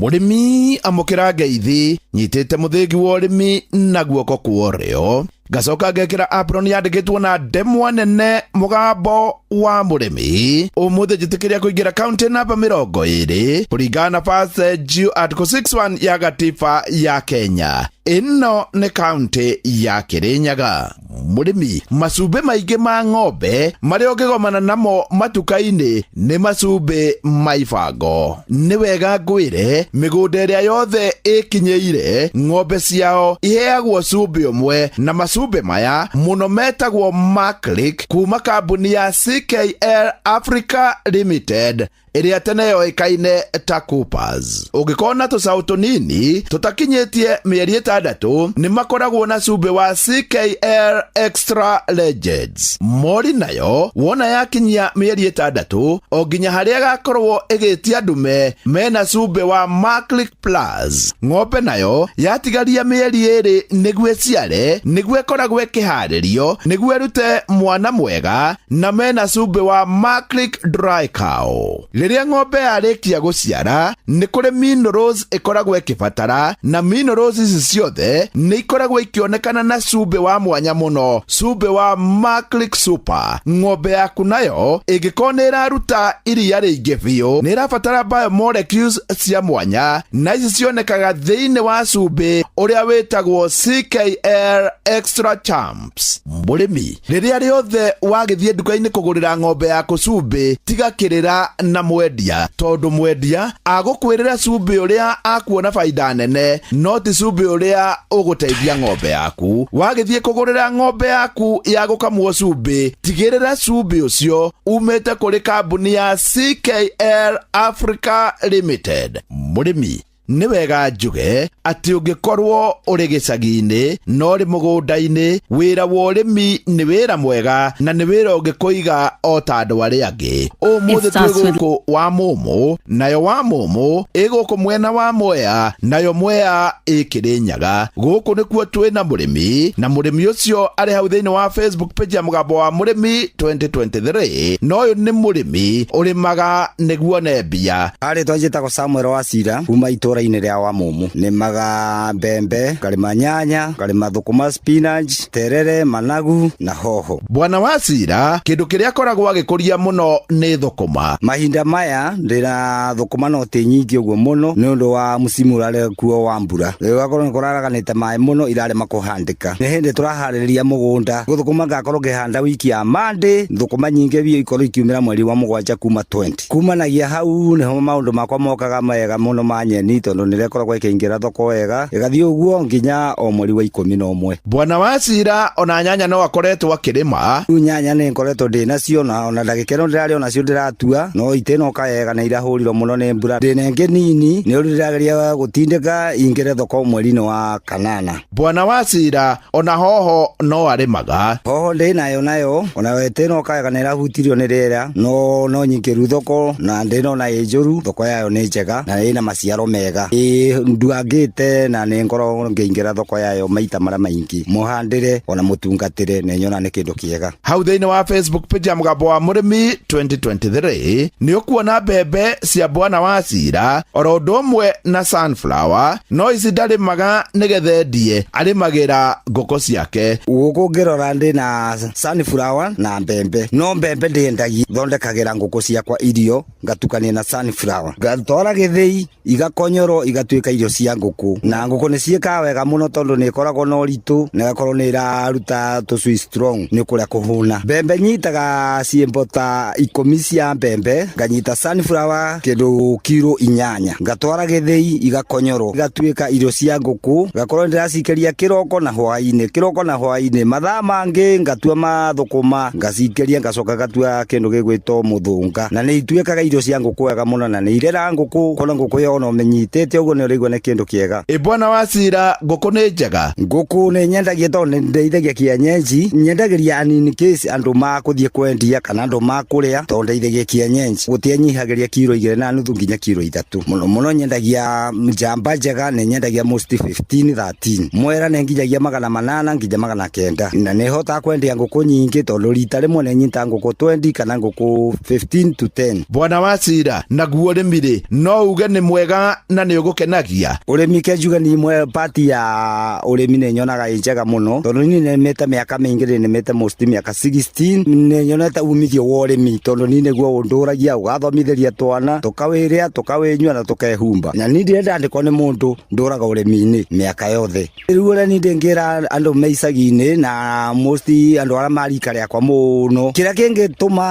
Mũrĩmi amũkĩra ngeithi nyitĩte mũthĩgi wa ũrĩmi na guoko kwa ũrĩo, ngacoka ngekĩra apron yandĩkĩtwo na ndemwa nene mũgambo wa mũrĩmi. Ũmũthĩ njĩtĩkĩria kũingĩra kaunti namba 20 kũringana na passage article 61 ya gatiba ya Kenya. Ĩno nĩ kaunti ya Kĩrĩnyaga. Mũrĩmi, macumbĩ maingĩ ma ng'ombe marĩa ũngĩgomana namo matuka-inĩ nĩ macumbĩ ma ibango. Nĩ wega ngwĩre mĩgũnda ĩrĩa yothe ĩkinyĩire ng'ombe ciao iheagwo cumbĩ ũmwe, na macumbĩ maya mũno metagwo Maclick kuma kambuni ya CKL Africa Limited ĩrĩa tene yoĩkaine ta Coopers. Ũngĩkorwo na tũcaũ tũnini tũtakinyĩtie mĩeri 6 nĩ makoragwo na cumbĩ wa CKL Extra Legends. Mori nayo wona yakinyia mĩeri 6 o nginya harĩa ĩgakorwo ĩgĩtia ndume mena cumbĩ wa Maclick Plus. Ng'ombe nayo yatigaria mĩeri 2 nĩguo ĩciare, nĩguo ĩkoragwo ĩkĩharĩrio nĩguo ĩrute mwana mwega, na mena cumbĩ wa Maclick Dry Cow. Rĩrĩa ng'ombe yarĩkia gũciara nĩ kũrĩ minerals ĩkoragwo ĩkĩbatara, na minerals ici ciothe nĩ ikoragwo ikĩonekana na cumbĩ wa mwanya mũno, cumbĩ wa Maclick Super. Ng'ombe yaku nayo ĩngĩkorwo nĩ ĩraruta iria rĩingĩ biũ, nĩ ĩrabatara biomolecules cia mwanya, na ici cionekaga thĩinĩ wa cumbĩ ũrĩa wĩtagwo CKL Extra Champs. Mũrĩmi, rĩrĩa rĩothe wagĩthiĩ nduka-inĩ kũgũrĩra ng'ombe yaku cumbĩ, tiga kĩrĩra na mwendia, tondũ mwendia agũkwĩrĩra cumbĩ ũrĩa akuona baida nene, no ti cumbĩ ũrĩa ũgũteithia ng'ombe yaku. Wagĩthiĩ kũgũrĩra ng'ombe yaku ya gũkamwo cumbĩ, tigĩrĩra cumbĩ ũcio umĩte kũrĩ kambuni ya CKL Africa Limited. Mũrĩmi, nĩ wega njuge atĩ ũngĩkorwo ũrĩ gĩcagi-inĩ na ũrĩ mũgũnda-inĩ, wĩra wa ũrĩmi nĩ wĩra mwega na nĩ wĩra ũngĩkũiga o ta andũ arĩa angĩ. Ũmũthĩ twĩ gũkũ wa Mũmũ, nayo wa Mũmũ ĩ gũkũ mwena wa Mwea, nayo Mwea ĩ Kĩrĩnyaga. Gũkũ nĩkuo twĩ na mũrĩmi, na mũrĩmi ũcio arĩ hau thĩinĩ wa Facebook page ya Mũgambo wa Mũrĩmi 2023, na ũyũ nĩ mũrĩmi ũrĩmaga nĩguo one mbia. Arĩtwa njĩtagwo Samuel Wacira kuma itũra inĩ rĩa Wamumu. Nĩmaga mbembe, ngarĩma nyanya, ngarĩma thũkũma, spinach, terere, managu na hoho. Bwana Wacira, kĩndũ kĩrĩa akoragwo agĩkũria mũno nĩ thũkũma. Mahinda maya ndĩna thũkũma no ti nyingĩ ũguo mũno nĩ ũndũ wa mũcimu ũrarĩ kuo wa mbura. Rĩu ũgakorwo nĩ kũraraganĩte maĩ mũno irarema kũhandĩka. Nĩ hĩndĩ tũraharĩrĩria mũgũnda. Thũkũma ngakorwo ngĩhanda wiki ya Monday, thũkũma nyingĩ biũ ikorwo ikiumĩra mweri wa 7 kuma 20. Kumanagia hau nĩho maũndũ makwa mokaga mega mũno ma nyeni, tondũ nĩrĩkoragwo ĩkĩingĩra thoko wega, ĩgathiĩ ũguo nginya o mweri wa 11. Bwana Wacira ona nyanya no akoretwo akĩrĩma. Rĩu nyanya nĩ ngoretwo ndĩ nacio, na ona ndagĩka ĩno ndĩrarĩ onacio ndĩratua, no itĩnoka wega na irahũrirwo mũno nĩ mbura. Ndĩna ĩngĩ nini, nĩ ũndũ ndĩrageria gũtindĩka ingĩre thoko mweri-inĩ wa 8. Bwana Wacira ona hoho no arĩmaga. Hoho ndĩ nayo nayo, ona ĩtĩnoka wega na ĩrahutirio nĩ rĩera, no nyingĩru thoko na ndĩnona ĩ njũru, thoko yayo nĩ njega na ĩna maciaro mega. Ĩ nduangĩte na nĩ ngoragwo ngĩingĩra thoko yayo maita marĩa maingĩ. Mũhandĩre ona mũtungatĩre nĩ nyona nĩ kĩndũ kĩega. Hau thĩinĩ wa Facebook page ya Mũgambo wa Mũrĩmi 2023 nĩ ũkuona mbembe cia Bwana Wacira oro ũndũ ũmwe na sunflower, no ici ndarĩmaga nĩgetha endie, arĩmagĩra ngũkũ ciake. Gũkũ ngĩrora ndĩ na sunflower na mbembe, no mbembe ndĩendagia, thondekagĩra ngũkũ ciakwa irio ngatukania na sunflower, ngatwara gĩthĩi igakonyorwo. Ngakonyoro igatuĩka irio cia ngũkũ, na ngũkũ nĩ ciĩkaga wega mũno tondũ nĩ ĩkoragwo na ũritũ na ĩgakorwo nĩ ĩraruta tũcui strong nĩ kũrĩa kũhũna. Mbembe nyitaga ciĩmbo ta 10 cia mbembe, nganyita sunflower kĩndũ kiro 8, ngatwara gĩthĩi igakonyorwo igatuĩka irio cia ngũkũ, ngakorwo ndĩracikĩria kĩroko na hwaĩ-inĩ, kĩroko na hwaĩ-inĩ. Mathaa mangĩ ngatua mathũkũma ngacikĩria, ngacoka ngatua kĩndũ gĩgwĩtwo mũthũnga, na nĩ ituĩkaga irio cia ngũkũ wega mũno na nĩ ireraga ngũkũ. Kona ngũkũ ĩyo ona ũmĩnyitĩte ũguo nĩ ũraigua nĩ kĩndũ kĩega. Ĩ bwana wa Cira, ngũkũ nĩ njega? Ngũkũ nĩ nyendagia tondũ nĩ ndeithagia kienyeji, nyendagĩria anini case andũ makũthiĩ kwendia kana andũ makũrĩa, tondũ ndeithagia kienyeji. Gũtianyihagĩria kiro 2.5 nginya kiro 3. Mũno mũno nyendagia njamba njega, nĩ nyendagia most 15 13. Mwera nĩ nginyagia 800 nginya 900, na nĩ hotaga kwendia ngũkũ nyingĩ tondũ rita rĩmwe nĩ nyita ngũkũ 20 kana ngũkũ 15 to 10. Bwana wa Cira, naguo ũrĩmi rĩ, no uge nĩ mwega na nĩ ũgũkenagia? Ũrĩmi ke njuge ni imwe part ya ũrĩmi nĩ nyonaga ĩ njega mũno tondũ niĩ nĩmĩte mĩaka mĩingĩ, nĩmĩte most mĩaka 16, nĩ nyonete umithio wa ũrĩmi tondũ niĩ nĩguo ũndũragia, ũgathomithĩria twana, tũkawĩrĩa, tũkawĩnyua na tũkehumba. Na niĩ ndirĩ ndandĩkwo nĩ mũndũ, ndũraga ũrĩmi-inĩ mĩaka yothe. Rĩu ũrĩa niĩ ndĩngĩra andũ me icagi-inĩ na most andũ arĩa ma rika rĩakwa mũno, kĩrĩa kĩngĩtũma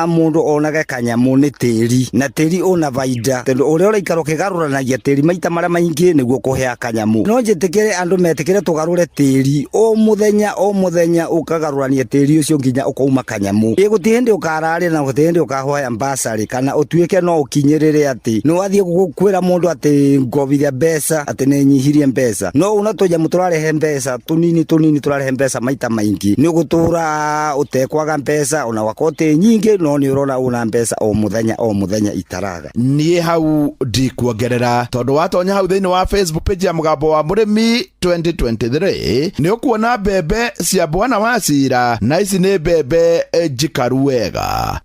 mũndũ onage kanyamũ nĩ tĩri, na tĩri ũna baida tondũ ũrĩa ũraikara ũkĩgarũranagia tĩri maita marĩa maingĩ nĩguo kũhea kanyamũ. No njĩtĩkĩre andũ metĩkĩre tũgarũre tĩri o mũthenya o mũthenya, ũkagarũrania tĩri ũcio nginya ũkauma kanyamũ. Ĩ gũtirĩ hĩndĩ ũkararia na gũtirĩ hĩndĩ ũkahoya mbasarĩ kana ũtuĩke no ũkinyĩrĩre atĩ nĩ wathiĩ kwĩra mũndũ atĩ ngobithia mbeca, atĩ nĩ nyihirie mbeca. No una tũnyamũ tũrarehe mbeca tũnini tũnini, tũrarehe mbeca maita maingĩ, nĩ ũgũtũra ũtekwaga mbeca ona wakorwo ti nyingĩ, no nĩ ũrona una mbeca o mũthenya o mũthenya itaraga. Niĩ hau ndikuongerera tondũ watonya hau thĩinĩ wa Facebook page ya Mũgambo wa Mũrĩmi 2023 nĩ ũkuona mbembe cia Bwana wa Cira, na ici nĩ mbembe njikaru wega.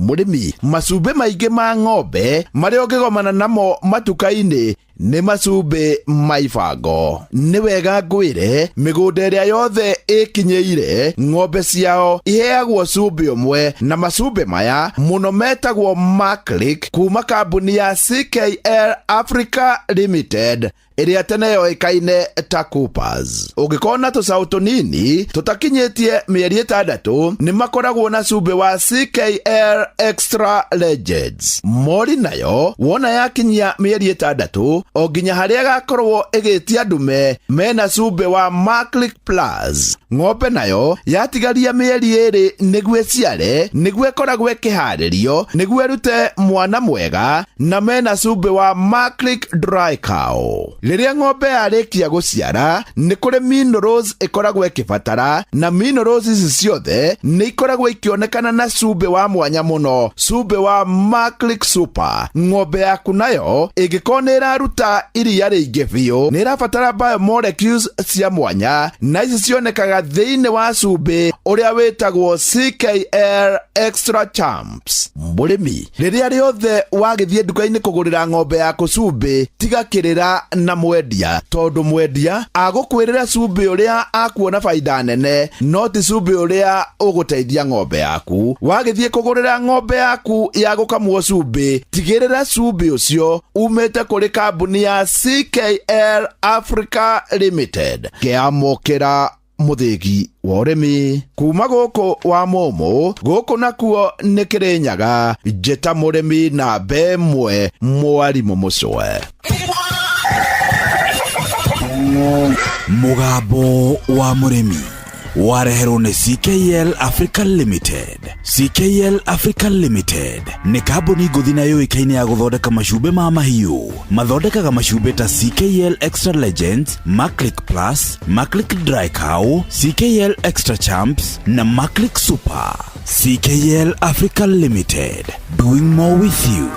Mũrĩmi, macumbĩ maingĩ ma ng'ombe marĩa ũngĩgomana namo matuka-inĩ nĩ macumbĩ ma ibango. Nĩ wega ngwĩre mĩgũnda ĩrĩa yothe ĩkinyĩire ng'ombe ciao iheagwo cumbĩ ũmwe, na macumbĩ maya mũno metagwo Maclick kuma kambuni ya CKL Africa Limited ĩrĩa tene yoĩkaine ta Coopers. Ũngĩkorwo na tũcaũ tũnini tũtakinyĩtie mĩeri 6, nĩ makoragwo na cumbĩ wa CKL Extra Legends. Mori nayo wona yakinyia mĩeri 6 o nginya harĩa ĩgakorwo ĩgĩtia ndume, mena cumbĩ wa Maclick Plus. Ng'ombe nayo yatigaria mĩeri 2 nĩguo ĩciare, nĩguo ĩkoragwo ĩkĩharĩrio nĩguo ĩrute mwana mwega, na mena cumbĩ wa Maclick Dry Cow. Rĩrĩa ng'ombe yarĩkia gũciara nĩ kũrĩ minerals ĩkoragwo ĩkĩbatara, na minerals ici ciothe nĩ ikoragwo ikĩonekana na cumbĩ wa mwanya mũno, cumbĩ wa Maclick Super. Ng'ombe yaku nayo ĩngĩkorwo nĩ ĩraruta iria rĩingĩ biũ, nĩ ĩrabatara biomolecules cia mwanya, na ici cionekaga thĩinĩ wa cumbĩ ũrĩa wĩtagwo CKL Extra Champs. Mũrĩmi, rĩrĩa rĩothe wagĩthiĩ nduka-inĩ kũgũrĩra ng'ombe yaku cumbĩ, tiga kĩrĩra na mwendia, tondũ mwendia agũkwĩrĩra cumbĩ ũrĩa akuona baida nene, no ti cumbĩ ũrĩa ũgũteithia ng'ombe yaku. Wagĩthiĩ kũgũrĩra ng'ombe yaku ya gũkamwo cumbĩ, tigĩrĩra cumbĩ ũcio umĩte kũrĩ kambuni ya CKL Africa Limited. Kĩamũkĩra mũthĩgi wa ũrĩmi kuma gũkũ wa mũmũ, gũkũ nakuo nĩ Kĩrĩnyaga. Njĩta mũrĩmi namba 1, mwarimũ mũcwe. Mũgambo wa mũrĩmi wareherwo nĩ CKL Africa Limited. CKL Africa Limited nĩ kambuni ngũthi na yũĩkaine ya gũthondeka macumbĩ ma mahiũ. Mathondekaga macumbĩ ta CKL Extra Legends, Maclick Plus, Maclick Dry Cow, CKL Extra Champs na Maclick Super. CKL Africa Limited, doing more with you.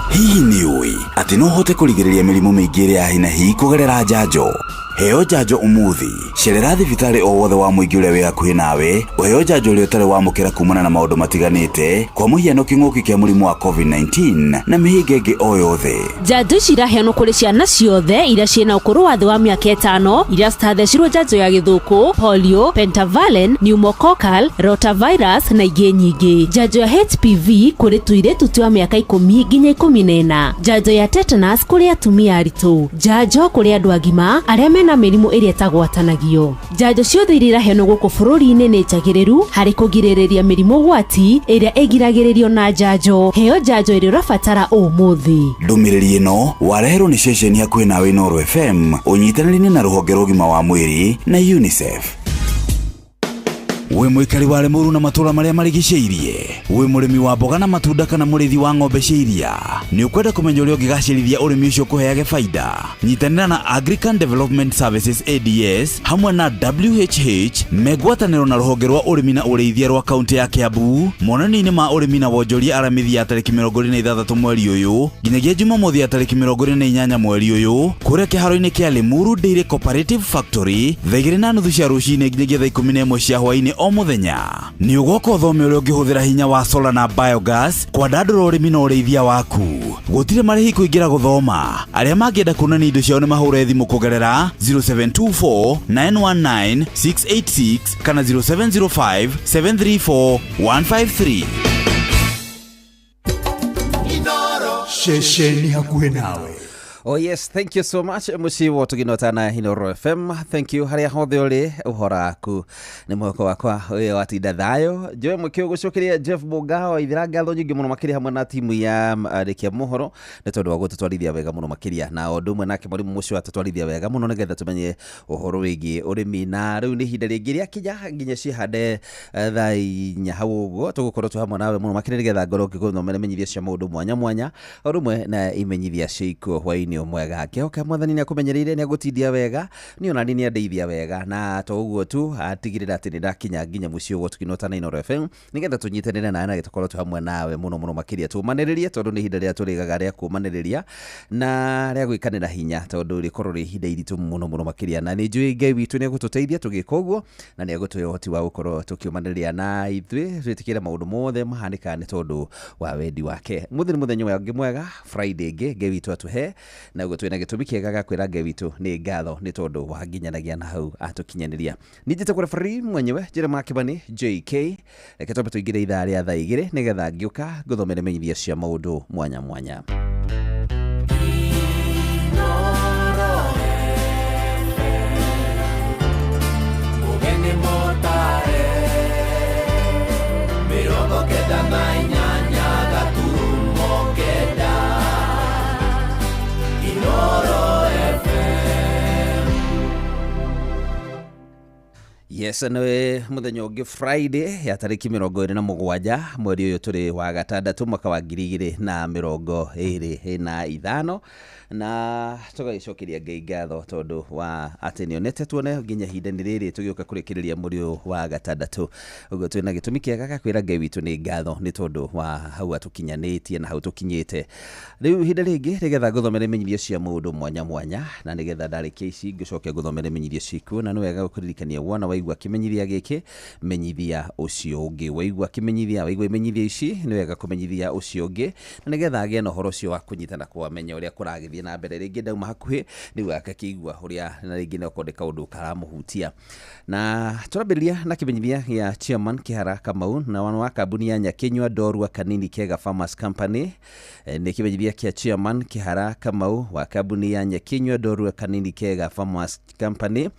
Hihi nĩ ũĩ atĩ no ũhote kũrigĩrĩria mĩrimũ mĩingĩ ĩrĩa ya hi na hi kũgerera njanjo? Heo njanjo ũmũthĩ. Cerera thibitarĩ o wothe wa mũingĩ ũrĩa wĩ hakuhĩ nawe ũheo njanjo ũrĩa ũtarĩ wamũkĩra kumana na maũndũ matiganĩte, kwa mũhiano kĩng'ũki kĩa mũrimũ wa COVID-19 na mĩhĩnga ĩngĩ o yothe. Njanjo ici iraheanwo kũrĩ ciana ciothe iria ciĩna ũkũrũ wa thĩ wa mĩaka 5, iria citathecirwo njanjo ya gĩthũkũ, polio, pentavalent, pneumococcal, rotavirus na ingĩ nyingĩ. Njanjo ya HPV kũrĩ tũirĩtu twa mĩaka 10 nginya 14. Njanjo ya tetanus kũrĩ atumia aritũ. Njanjo kũrĩ andũ agima arĩa mena mĩrimũ ĩrĩa ĩtagwatanagio. Njanjo ciothe iria iraheanwo gũkũ bũrũri-inĩ nĩ njagĩrĩru harĩ kũgirĩrĩria mĩrimũ gwati ĩrĩa ĩgiragĩrĩrio na njanjo. Heo njanjo ĩrĩa ũrabatara ũmũthĩ. Ndũmĩrĩri ĩno wareherwo nĩ ceceni hakuhĩ nawe Inooro FM ũnyitanĩri-inĩ na rũhonge rwa ũgima wa mwĩrĩ na UNICEF. Wĩ mũikari wa Limuru na matũũra marĩa marigicĩirie, wĩ mũrĩmi wa mboga na matunda kana mũrĩithi wa ng'ombe cia iria, nĩ ũkwenda kũmenya ũrĩa ũngĩgacĩrithia ũrĩmi ũcio ũkũheage baida? Nyitanĩra na Agrican Development Services ADS hamwe na WHH me ngwatanĩro na rũhonge rwa ũrĩmi na ũrĩithia rwa kaunti ya Kiambu monanio-inĩ ma ũrĩmi na wonjoria Aramithi ya tarĩki 26 mweri ũyũ nginyagia Jumamothi ya tarĩki 28 mweri ũyũ kũrĩa kĩharo-inĩ kĩa Limuru Dairy Cooperative Factory thaa 2:30 cia rũcinĩ nginyagia thaa 11 cia hwaĩ-inĩ o mũthenya. Nĩ ũgoka ũthome ũrĩa ũngĩhũthĩra hinya wa solar na biogas kwandandũra ũrĩmi na ũrĩithia waku. Gũtirĩ marĩhi kũingĩra gũthoma. Arĩa mangĩenda kuonania indo ciao nĩ mahũre thimũ kũgerera 0724 919 686 kana 0705 734 153. Ceceni hakuhĩ nawe. Oh yes, thank you so much muciĩ wa tũginotana Inooro FM. Thank you harĩa hothe ũrĩ ũhoro waku nĩ mwĩhoko wakwa ũyũ watinda thayũ. Njoe mwĩkĩ gũcokeria Jeff Mũnga wa Ithira ngatho nyingĩ mũno makĩria hamwe na timu ya Andĩki a Mohoro nĩ tondũ wa gũtũtwarithia wega mũno makĩria, na o ũndũ ũmwe nake mwarimu mũcio atũtwarithia wega mũno nĩgetha tũmenye ũhoro wĩgiĩ ũrĩmi. Na rĩu nĩ ihinda rĩngĩ rĩakinya nginya ciĩhande thaa 4 hau ũguo tũgũkorwo twĩ hamwe nawe mũno makĩria nĩgetha ngorwo ngĩgũthomera imenyithia cia maũndũ mwanya mwanya o ũndũ ũmwe na imenyithia cia ikuũ hwaĩ-inĩ mwega. Ngĩhoka mwathani nĩ akũmenyereire, nĩ agũtindia wega, niĩ ona niĩ nĩ andeithia wega, na to ũguo tu atigĩrĩra atĩ nĩ ndakinya nginya mũciĩ ũguo tũkinota na Inooro FM nĩgetha tũnyitanĩre nawe na gĩtũkorwo twĩ hamwe nawe mũno mũno makĩria, tũmanĩrĩrie tondũ nĩ ihinda rĩrĩa tũrĩgaga rĩa kũmanĩrĩria na rĩa gwĩkanĩra hinya tondũ rĩkorwo rĩ ihinda iritũ mũno mũno makĩria, na nĩ njũĩ Ngai witũ nĩ egũtũteithia tũgĩka ũguo na nĩ egũtũhe ũhoti wa gũkorwo tũkĩũmanĩrĩria na ithuĩ twĩtĩkĩre maũndũ mothe mahanĩkaga nĩ tondũ wa wendi wake. Mũthĩ nĩ mũthenya ũngĩ mwega, Friday ĩngĩ Ngai witũ atũhe, na ũguo twĩna gĩtũmi kĩega gĩa kwĩra Ngai witũ nĩ ngatho nĩ tondũ wa nginyanagia na hau atũkinyanĩria. Niĩ njĩtagwo referee mwenyewe Jeremiah Kĩbani JK. Reke twambe tũingĩre ithaa rĩa thaa 2 nĩgetha ngĩũka ngũthomere menyithia cia maũndũ mwanya mwanya. Yes, nĩ mũthenya ũngĩ Friday ya tarĩki 27 mweri ũyũ tũrĩ wa gatandatũ mwaka wa 2025, na tũgagĩcokeria Ngai ngatho tondũ wa atĩ nĩonete tuone nginya ihinda-inĩ rĩrĩ tũgĩũka kũrĩkĩrĩria mweri ũyũ wa gatandatũ. Ũguo twĩna gĩtũmi kĩega gĩa kwĩra Ngai witũ nĩ ngatho nĩ tondũ wa hau atũkinyanĩtie na hau tũkinyĩte. Rĩu ihinda rĩngĩ nĩgetha ngũthomere imenyithia cia maũndũ mwanya mwanya, na nĩgetha ndarĩkia ici ngĩcoke ngũthomere imenyithia ciikuo, na nĩ wega gũkũririkania wona waigua kĩmenyithia gĩkĩ menyithia ũcio ũngĩ, waigua kĩmenyithia, waigua imenyithia ici nĩ wega kũmenyithia ũcio ũngĩ, na nĩgetha agĩe na ũhoro ũcio wa kũnyita na kũmenya ũrĩa kũragĩthiĩ na mbere. Rĩngĩ ndauma hakuhĩ nĩguo akakĩigua ũrĩa, na rĩngĩ no okorwo nĩ kaũndũ karamũhutia. Na tũrambĩrĩria na kĩmenyithia gĩa Chairman Kĩhara Kamau na wa kambuni ya Nyakinyua Ndorua Kanini Kega Farmers Company. Nĩ kĩmenyithia kĩa Chairman Kĩhara Kamau wa kambuni ya Nyakinyua Ndorua Kanini Kega Farmers Company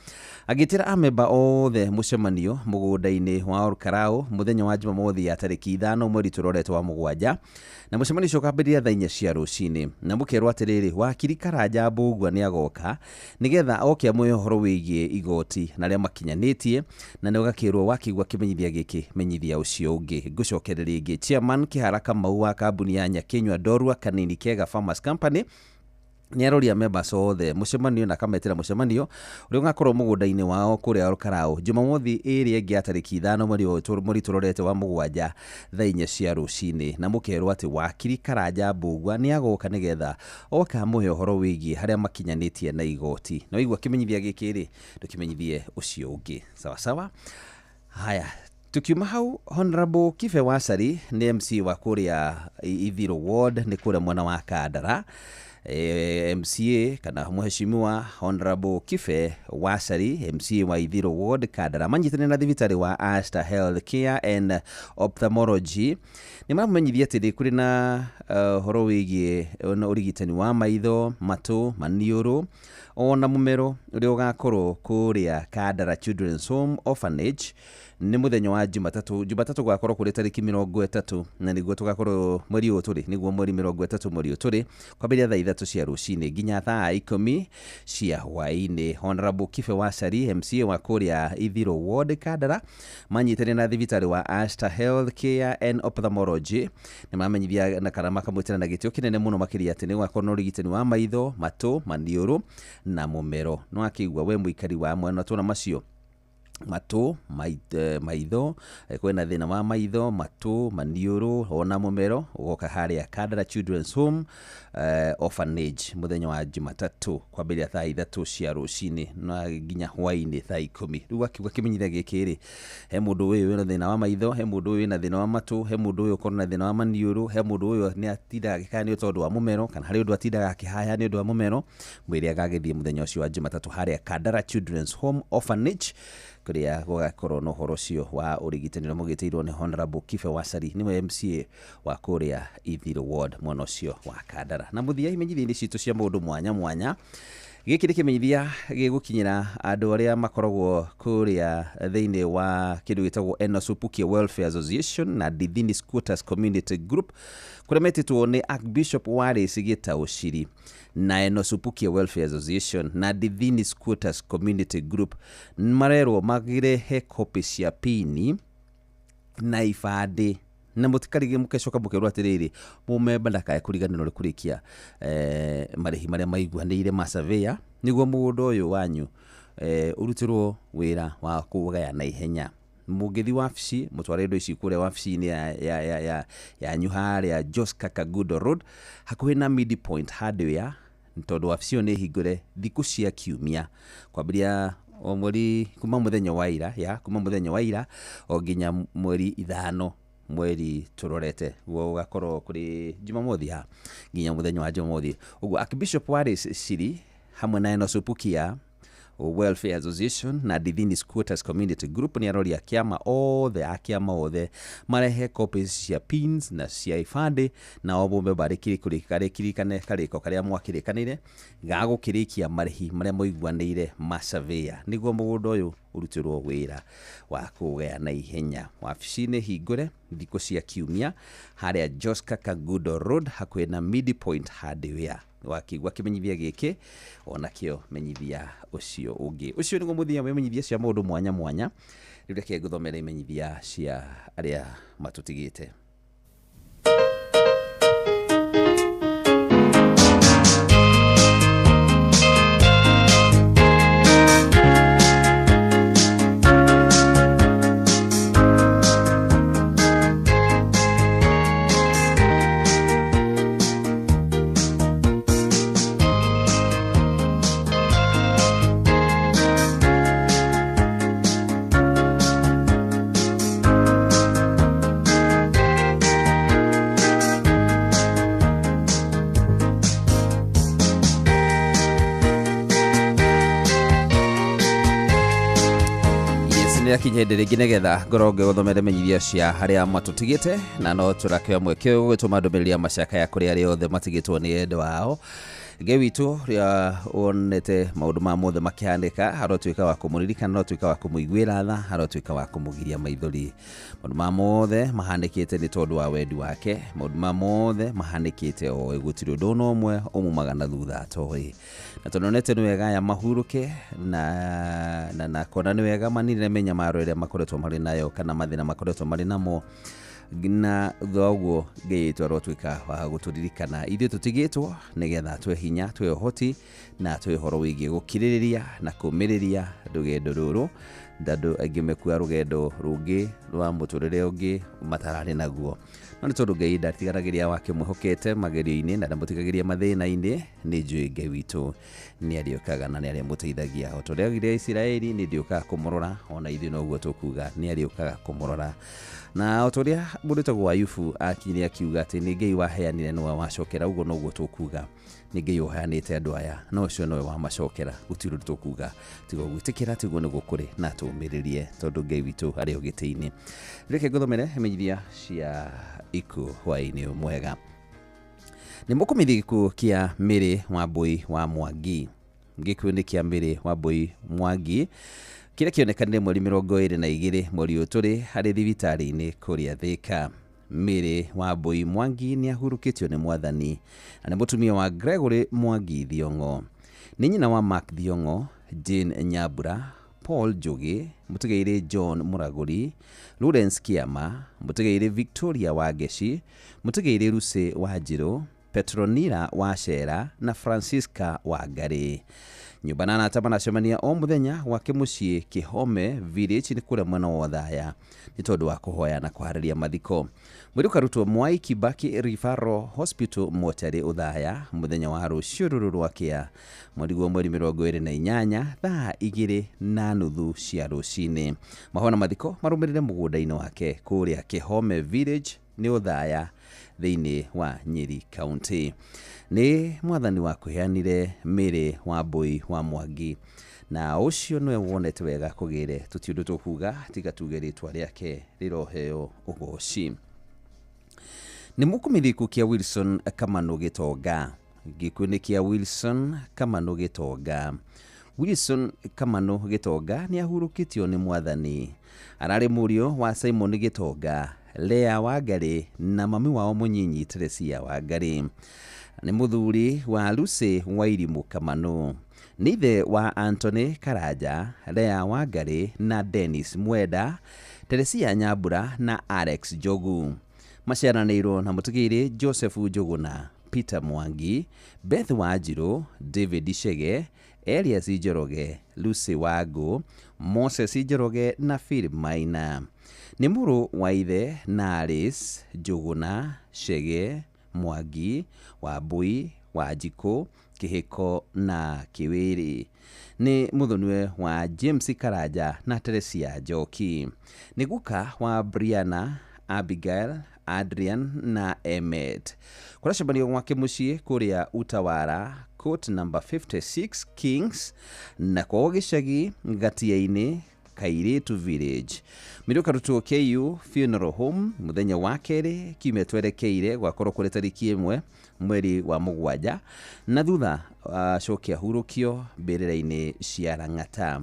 agĩtĩra amemba othe mũcemanio mũgũnda-inĩ wa Olkarau mũthenya wa Jumamothi ya tarĩki 5 mweri tũroretwo wa 7, na mũcemanio ũcio ũkambĩrĩria thaa 4 cia rũcinĩ, na mũkerwo atĩrĩrĩ, wakiri Karanja Mbũgua nĩ agoka nĩgetha oke amũhe ũhoro wĩgiĩ igoti na arĩa makinyanĩtie, na nĩ ũgakĩrwo wakĩigua kĩmenyithia gĩkĩ menyithia ũcio ũngĩ. Ngũcokere rĩngĩ, Chairman Kĩhara Kamau wa kambuni ya Nyakinyua Ndorua Kanini Kega Farmers Company Nĩ aroria members othe mũcemanio na akametĩra mũcemanio ũrĩa ũgakorwo mũgũnda-inĩ wao kũrĩa Olkalau Jumamothi ĩrĩa ĩngĩ ya tarĩki 5 mweri ũyũ mweri tũrorete wa 7 thaa 4 cia rũcinĩ, na mũkerwo atĩ wakiri Karanja Mbugua nĩ agoka nĩgetha oka amũhe ũhoro wĩgiĩ harĩa makinyanĩtie na igoti. Na waigua kĩmenyithia gĩkĩ rĩ, ndũkĩmenyithie ũcio ũngĩ. Sawa sawa. Haya, tukiuma hau, Honorable Kibe Wacari nĩ MC wa kũrĩa Ithiro Ward, nĩ kũrĩa mwena wa Kandara. MCA kana Mheshimiwa Honorable Kibe Wacari, MCA wa Ithiro Ward Kandara, manyitanĩire na thibitarĩ wa Aster Health Care and Ophthalmology nĩ maramũmenyithia atĩ nĩ kũrĩ na ũhoro wĩgiĩ ũrigitani wa maitho, matũ, maniũrũ ona mũmero ũrĩa ũgakorwo kũrĩa Kandara Children's Home Orphanage nĩ mũthenya wa Jumatatũ. Jumatatũ gũgakorwo kũrĩ tarĩki 30, na nĩguo tũgakorwo mweri ũyũ tũrĩ, nĩguo mweri 30 mweri ũyũ tũrĩ, kwambĩrĩria thaa 3 cia rũcinĩ nginya thaa 10 cia hwaĩ-inĩ. Honorable Kibe Wacari, MCA wa kũrĩa Ithiro Ward Kandara, manyitanĩire na thibitarĩ wa Aster Health Care and Ophthalmology nĩ mamenyithia na kana makamwĩtĩra na gĩtĩo kĩnene mũno makĩria atĩ nĩ gũgakorwo na ũrigitani wa maitho, matũ, maniũrũ na mũmero. Nĩ wakĩigua we mũikari wa mwena tũna macio matũ, maitho, kwĩna thĩna wa maitho, matũ, maniũrũ ona mũmero, ũgoka harĩa Kandara Children's Home Orphanage mũthenya wa Jumatatũ kwambĩrĩria thaa 3 cia rũcinĩ na nginya hwaĩ-inĩ thaa 10. Rĩu akiuga kĩmenyithia gĩkĩ rĩ, he mũndũ ũyũ wĩna thĩna wa maitho, he mũndũ ũyũ wĩna thĩna wa matũ, he mũndũ ũyũ ũkorwo na thĩna wa maniũrũ, he mũndũ ũyũ nĩ atindaga agĩkaya nĩ tondũ wa mũmero, kana harĩ ũndũ atindaga akĩhaya nĩ ũndũ wa mũmero, mwĩre agagĩthiĩ mũthenya ũcio wa Jumatatũ harĩa Kandara Children's Home Orphanage kũrĩa gũgakorwo na ũhoro ũcio wa ũrigitani ũrĩa mũgĩtĩirwo nĩ Honorable Kibe Wacari, nĩwe MCA wa kũrĩa Ithiro Ward mwena ũcio wa Kandara. Na mũthia imenyithia-inĩ citũ cia maũndũ mwanya mwanya, gĩkĩ nĩ kĩmenyithia gĩgũkinyĩra andũ arĩa makoragwo kũrĩa thĩinĩ wa kĩndũ gĩtagwo Enosupukia Welfare Association na Dithini Squatters Community Group, kũrĩa metĩtwo nĩ Archbishop Wallace Gĩtaũciri na Enosupukia Welfare Association na Dithini Squatters Community Group marerwo magirehe kopi cia pini na ibandĩ, na mũtikarige mũkecoka mũkerwo atĩrĩrĩ, mũmemba ndakae kũriganĩrwo nĩ kũrĩkia marĩhi marĩa maiguanĩire ma surveyor, nĩguo mũgũnda ũyũ wanyu ũrutĩrwo wĩra wa kũgaya na ihenya. Mũngĩthiĩ wabici mũtware indo ici kũrĩa wabici-inĩ yanyu harĩa Joska Kagudo Road hakuhĩ na Midpoint Hardware, tondũ wabici ĩyo nĩ hingũre thikũ cia kiumia kwambĩrĩria o mweri kuma mũthenya wa ira, ya kuma mũthenya wa ira o nginya mweri 5 mweri tũrorete, guo gũgakorwo kũrĩ Jumamothi ha nginya mũthenya wa Jumamothi. Ũguo Archbishop Wallace Ciri hamwe na Enosupukia Welfare Association na Dithini Squatters Community Group nĩ aroria kĩama othe a kĩama othe marehe copies cia pins na cia ibandĩ, na o mũmemba arĩkirikane karĩko karĩa mwakĩrĩkanĩire ga gũkĩrĩkia marĩhi marĩa moiguanĩire ma surveyor, nĩguo mũgũnda ũyũ ũrutĩrwo wĩra wa kũgaya na ihenya. Wabici-inĩ hingũre thikũ cia kiumia harĩa Joska Kagudo Road hakuhĩ na Midpoint Hardware. Wakĩigua kĩmenyithia gĩkĩ onakĩo menyithia ũcio ũngĩ. Ũcio nĩguo mũthia wa imenyithia cia maũndũ mwanya mwanya. Rĩu reke ngũthomere imenyithia cia arĩa matũtigĩte. Nĩrakinya hĩndĩ rĩngĩ nĩgetha ngorwo ngĩgũthomera imenyithia cia harĩa matũtigĩte, na no tũrakĩoya mweke ũyũ gũtũma ndũmĩrĩri ya macakaya kũrĩ arĩa othe matigĩtwo nĩ endwa ao. Ngai witũ ũrĩa wonete maũndũ ma mothe makĩhanĩka, arotuĩka wa kũmũririkana, arotuĩka wa kũmũiguĩra tha, arotuĩka wa kũmũgiria maithori. Maũndũ ma mothe mahanĩkĩte nĩ tondũ wa wendi wake, maũndũ ma mothe mahanĩkĩte oĩ, gũtirĩ ũndũ ona ũmwe umumaga na thutha atoĩ. Na tondũ nonete nĩ wega aya mahurũke na kona nĩ wega maninire mĩnyamaro ĩrĩa makoretwo marĩ nayo kana mathĩna makoretwo marĩ namo. Na thutha wa ũguo Ngai witũ arotwĩka wa gũtũririkana ithuĩ tũtigĩtwo, nĩgetha twĩ hinya, twĩ ũhoti na twĩ ũhoro wĩgiĩ gũkirĩrĩria na kũmĩrĩria rũgendo rũrũ, tondũ aingĩ mekua rũgendo rũngĩ rwa mũtũrĩre ũngĩ matararĩ naguo. No nĩ tondũ Ngai ndatiganagĩria wake mwĩhokete magerio-inĩ na ndamũtigagĩria mathĩna-inĩ, nĩ njũĩ Ngai witũ nĩ arĩũkaga na nĩ arĩmũteithagia. O ta ũrĩa augire Isiraeli, nĩ ndĩũkaga kũmũrora, ona ithuĩ noguo tũkuga, nĩ arĩũkaga kũmũrora. Na o ta ũrĩa mũndũ wĩtagwo Ayubu akinyire akiuga atĩ nĩ Ngai waheanire nĩwe wacokera, ũguo noguo tũkuga, nĩ Ngai ũheanĩte andũ aya na ũcio nĩwe wamacokera. Gũtirĩ ũndũ tũkuga tiga gwĩtĩkĩra atĩ ũguo nĩguo kũrĩ, na tũmĩrĩrie tondũ Ngai witũ arĩ o gĩtĩ-inĩ. Reke ngũthomere imenyithia cia ikuũ hwaĩ-inĩ mwega. Nĩ mũkũmithia gĩkuũ kĩa Mary Wambui wa Mwangi. Gĩkuũ nĩ kĩa Mary Wambui Mwangi kĩrĩa kĩonekanire mweri 22 mweri ũyũ tũrĩ harĩ thibitarĩ-inĩ kũrĩa Thĩka. Mary Wambui Mwangi nĩ ahurũkĩtio nĩ Mwathani na nĩ mũtumia wa Gregory Mwangi Thiong'o. Nĩ nyina wa Mark Thiong'o, Jane Nyambura, Paul Njũgĩ, mũtigairĩ John Mũragũri, Lawrence Kĩama, mũtigairĩ Victoria Wangeci, mũtigairĩ Lucy Wanjirũ, Petronila Wacera na Francisca Wangarĩ. Nyũmba na arata maracemania o mũthenya gwake mũciĩ Kĩhome Village nĩ kũrĩa mwena wa Othaya nĩ tondũ wa kũhoya na kũharĩria mathiko. Mwĩrĩ ũkarutwo Mwai Kibaki Referral Hospital mocarĩ Othaya mũthenya wa rũciũ rũrũ rwakĩa mweri guo mweri 28 thaa 2:30 cia rũcinĩ. Mahoya na mathiko marũmĩrĩre mũgũnda-inĩ wake kũrĩa Kĩhome Village nĩ Othaya thĩinĩ wa Nyeri County. Nĩ Mwathani wakũheanire Mary Wambui wa Mwangi, na ũcio nĩwe wonete wega kũgĩre, tũti ũndũ tũkuga tiga tuge rĩtwa rĩake rĩroheo ũgoci. Nĩ mũkũmithia gĩkuũ kĩa Wilson Kamanu Gĩtonga. Gĩkuũ nĩ kĩa Wilson Kamanu Gĩtonga. Wilson Kamanu Gĩtonga nĩ ahurũkĩtio nĩ Mwathani. Ararĩ mũriũ wa Simon Gĩtonga, Lea Wangarĩ na mami wao mũnyinyi Teresia Wangarĩ. Nĩ mũthuri wa Lucy Wairimũ Kamanu. Nĩ ithe wa Anthony Karanja, Lea Wangarĩ na Dennis Mwenda, Teresia Nyambura na Alex Njogu. Maciaranĩirwo na mũtigĩrĩ Joseph Njũgũna, Peter Mwangi, Beth Wanjirũ, David Chege, Elias Njoroge, Lucy Wangũ, Moses Njoroge na Philip Maina. Nĩ mũrũ wa ithe na Alice Njũgũna, Chege, Mwangi, Wambui, Wanjikũ, Kĩhĩko na Kĩwĩrĩ. Nĩ mũthoniwe wa James Karanja na Teresia Njoki. Nĩ guka wa Brianna, Abigail, Adrian na Emmet. Kũracemanio gwake mũciĩ kũrĩa Utawara, court number 56 Kings, na kwao gĩcagi Gatia-inĩ, Kairĩtu Village. Mwĩrĩ ũkarutwo KU Funeral Home mũthenya wa kerĩ kiumia twerekeire gwakorwo kũrĩ tarĩki 1 mweri wa 7, na thutha acoke ahurũkio mbĩrĩra-inĩ cia Lang'ata.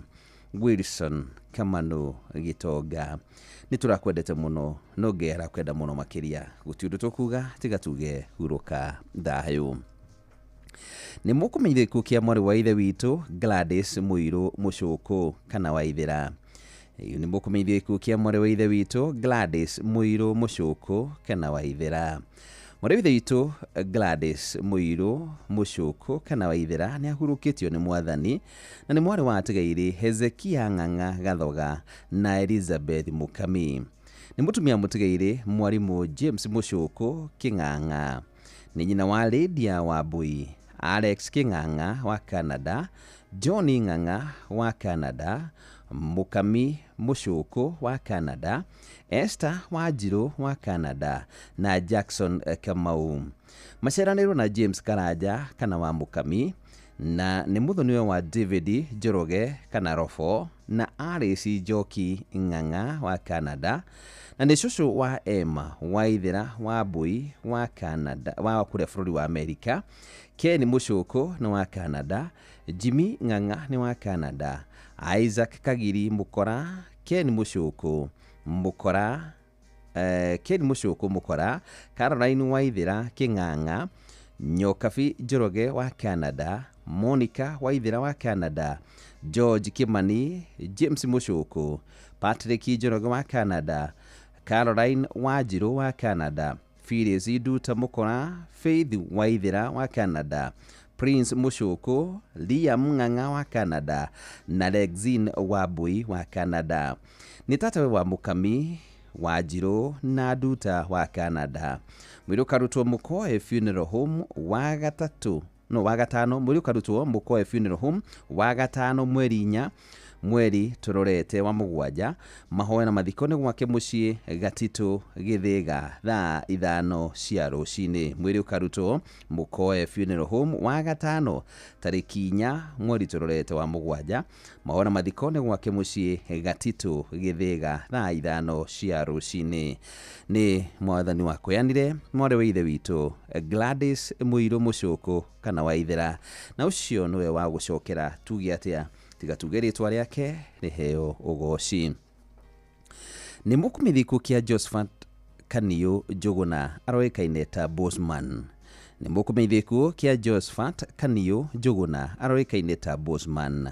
Wilson Kamanu Gĩtonga, nĩ tũrakwendete mũno no Ngai arakwenda mũno makĩria. Gũtirĩ ũndũ tũkuga tiga tuge hurũka thayũ. Nĩ mũkũmenyithia gĩkuũ kĩa mwarĩ wa ithe witũ Gladys Mũirũ Mũcũkũ kana Waithĩra. Nĩ mũkũmenyithia gĩkuũ kĩa mwarĩ wa ithe witũ Gladys Mũirũ Mũcũkũ kana Waithĩra. Mwarĩ wa ithe witũ Gladys Mũirũ Mũcũkũ kana Waithĩra nĩ ahurũkĩtio nĩ Mwathani na nĩ mwarĩ wa atigairĩ Hezekia Ng'ang'a Gathoga na Elizabeth Mũkami. Nĩ mũtumia mũtigairĩ mwarimũ James Mũcũkũ Kĩng'ang'a. Nĩ nyina wa Lydia Wambui, Alex Kĩng'ang'a wa Canada, John Ng'ang'a wa Canada, Mũkami Mũcũkũ wa Canada, Esther Wanjirũ wa Canada na Jackson Kamau. Maciaranĩirwo na James Karanja kana wa Mũkami, na nĩ mũthoniwe wa David Njoroge kana Robo na Alice Njoki Ng'ang'a wa Canada, na nĩ cũcũ wa Emma Waithĩra Wambui wa Canada, wa kũrĩa bũrũri wa Amerika, Ken Mũcũkũ nĩ wa Canada, Jimmy Ng'ang'a nĩ wa Canada, Isaac Kagiri Mũkora, Ken Mũcũkũ Mũkora, Ken Mũcũkũ Mũkora, Caroline Waithĩra Kĩng'ang'a, Nyokabi Njoroge wa Canada, Monica Waithĩra wa Canada, George Kimani, James Mũcũkũ, Patrick Njoroge wa Canada, Caroline Wanjiru wa Canada, Phyllis Nduta Mukora, Faith Waithera wa Canada, Prince Mushuku, Liam Ng'ang'a wa Canada na Lexine Wambui wa Canada. Nĩ tatawe wa Mukami Wanjiru na Nduta wa Canada. Mwĩrĩ ũkarutwo Mũkoe Funeral Home wa gatatũ no wa gatano, mwĩrĩ ũkarutwo Mũkoe Funeral Home wa gatano mweri 4 mweri tũrorete wa 7. Mahoya na mathiko nĩ gwake mũciĩ Gatitũ Gĩthĩga thaa 5 cia rũcinĩ. Mwĩrĩ ũkarutwo Mũkoe Funeral Home wa gatano tarĩki 4 mweri tũrorete wa 7. Mahoya na mathiko nĩ gwake mũciĩ Gatitũ Gĩthĩga thaa 5 cia rũcinĩ. Nĩ mwathani wakũyanire mwarĩ wa ithe witũ Gladys Mũirũ Mũcũkũ kana Waithera, na ũcio nĩwe wa gũcokera tuge atĩa tiga tuge rĩtwa rĩake rĩheo ũgoci. Nĩ mũkumithiku kĩa Josephat Kaniũ Njũgũna aroĩkaine ta Bosman. Nĩ mũkumithiku kĩa Josephat Kaniũ Njũgũna aroĩkaine ta Bosman.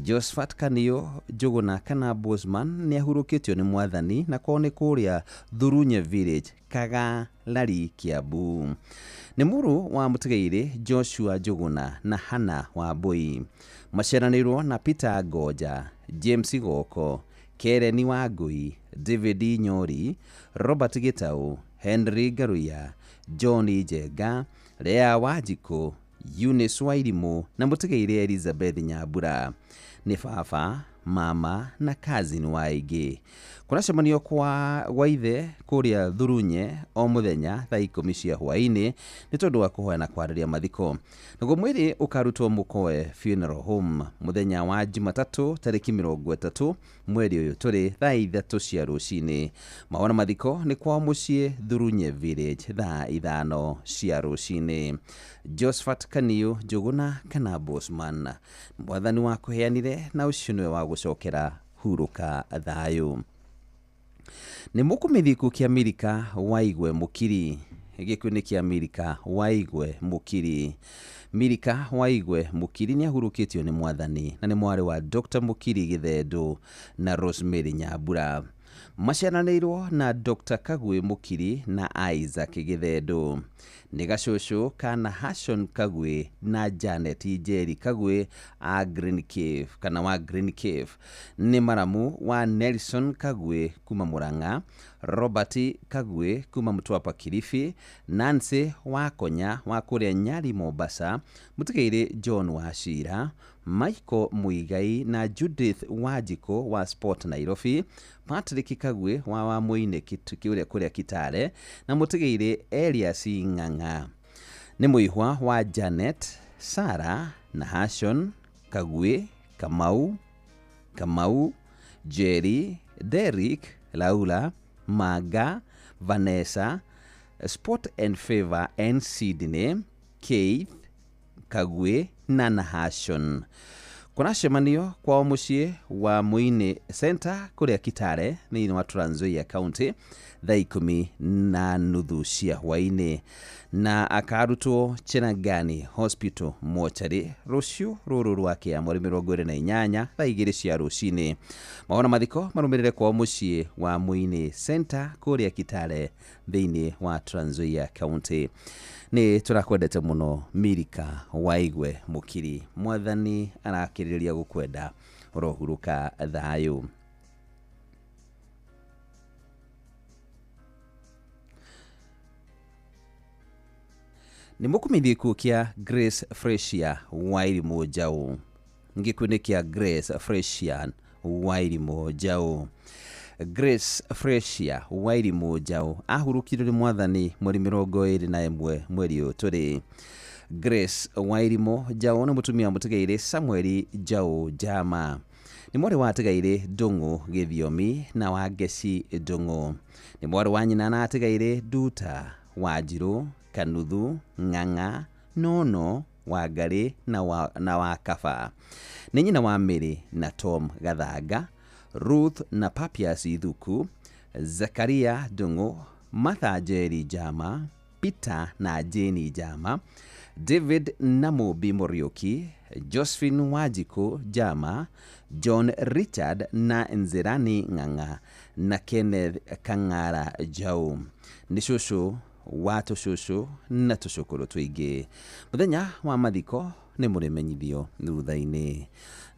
Josephat Kaniũ Njũgũna kana Bosman nĩ ahurũkĩtio nĩ mwathani na kwao nĩ kũrĩa Thurunye Village, Kagalari, Kiambu. Nĩ mũrũ wa mũtigairĩ Joshua Njũgũna na Hannah Wambui. Maciaranĩirwo na Peter Ngoja, James Goko, Kereni Wangui, David Nyori, Robert Gitau, Henry Ngaruiya, John Njenga, Lea Wanjikũ, Eunice Wairimũ na mũtigairĩ Elizabeth Nyambura. Nĩ baba, mama na cousin wa aingĩ. Kũracemanio kwa ithe kũrĩa Thurunye o mũthenya thaa 10 cia hwaĩ-inĩ nĩ tondũ wa kũhoya na kwarĩria mathiko. Naguo mwĩrĩ ũkarutwo Mũkoe Funeral Home mũthenya wa Jumatatũ tarĩki 30 mweri ũyũ tũrĩ thaa 3 cia rũcinĩ. Mahoya na mathiko nĩ kwao mũciĩ Thurunye Village thaa 5 cia rũcinĩ. Josephat Kaniũ Njũgũna kana Bosman, mwathani wakũheanire na ũcio nĩwe wa gũcokera hurũka thayũ. Nĩ mũkumithiku kĩa Milika Waigwe Mũkiri. Gĩkuũ nĩ kĩa Milika Waigwe Mũkiri. Milika Waigwe Mũkiri nĩ ahurũkĩtio nĩ mwathani na nĩ mwarĩ wa Dr. Mũkiri Gĩthendũ na Rosemary Nyambura. Maciaranĩirwo na Dr. Kagwe Mũkiri na Isaac Gĩthendũ. Nĩ gacũcũ kana Hashon Kagwe na Janet Njeri Kagwe a Green Cave kana wa Green Cave. Nĩ maramu wa Nelson Kagwe kuma Murang'a, Robert Kagwe kuma Mtwapa Kilifi, Nancy Wakonya wa kũrĩa Nyali Mombasa, mũtigairĩ John Wachira, Michael Muigai na Judith Wanjikũ wa Sport Nairobi, Patrick Kagwe wa Wamũinĩ kũrĩa Kitale na mũtigairĩ Elias Ng'ang'a. Nĩ mũihwa wa Janet, Sarah na Hashon Kagwe, Kamau, Jerry, Derrick, Laura, Maga, Vanessa, Sport and Favor and Sydney, Keith Kagwe na Nahashon. Kũracemanio kwao mũciĩ wa Mũinĩ Center kũrĩa Kitale thĩinĩ wa Trans Nzoia County thaa 10:30 cia hwaĩ-inĩ, na akarutwo Cherangani Hospital mochari rũciũ rũrũ rwa kĩa mweri 28 thaa 2 cia rũcinĩ. Mawona mathiko marũmĩrĩre kwao mũciĩ wa Mũinĩ Center kũrĩa Kitale thĩinĩ wa Trans Nzoia County. Nĩ tũrakwendete mũno Milika Waigwe Mũkiri, mwathani arakĩrĩrĩria gũkwenda, ũrohurũka thayũ. Nĩ mũkumithiku kĩa Grace Fresia Wairimũ Njaũ. Gĩkuũ nĩ kĩa Grace Fresia Wairimũ Njaũ. Grace Fresia Wairimũ Njaũ ahurũkirio nĩ mwathani mweri 21 mweri ũyũ tũrĩ. Grace Wairimũ Njaũ nĩ mũtumia mũtigairĩ Samuel Njaũ Njama. Nĩ mwarĩ wa atigairĩ Ndũng'ũ Gĩthiomi na wa Ngeci Ndũng'ũ. Nĩ mwarĩ wa nyina na atigairĩ Nduta Wanjirũ, Kanuthu, Ng'ang'a, Nono, Wangarĩ na wa Kaba. Nĩ nyina wa Mary na Tom Gathanga, Ruth na Papias Ithuku, Zakaria Ndũng'ũ, Martha Njeri Njama, Peter na Jane Njama, David na Mũmbi Mũriũki, Josephine Wanjikũ Njama, John Richard na Nzĩrani Ng'ang'a na Kenneth Kang'ara Njaũ. Nĩ cũcũ wa tũcũcũ na tũcũkũrũ tũingĩ. Mũthenya wa mathiko nĩ mũrĩmenyithio thutha-inĩ.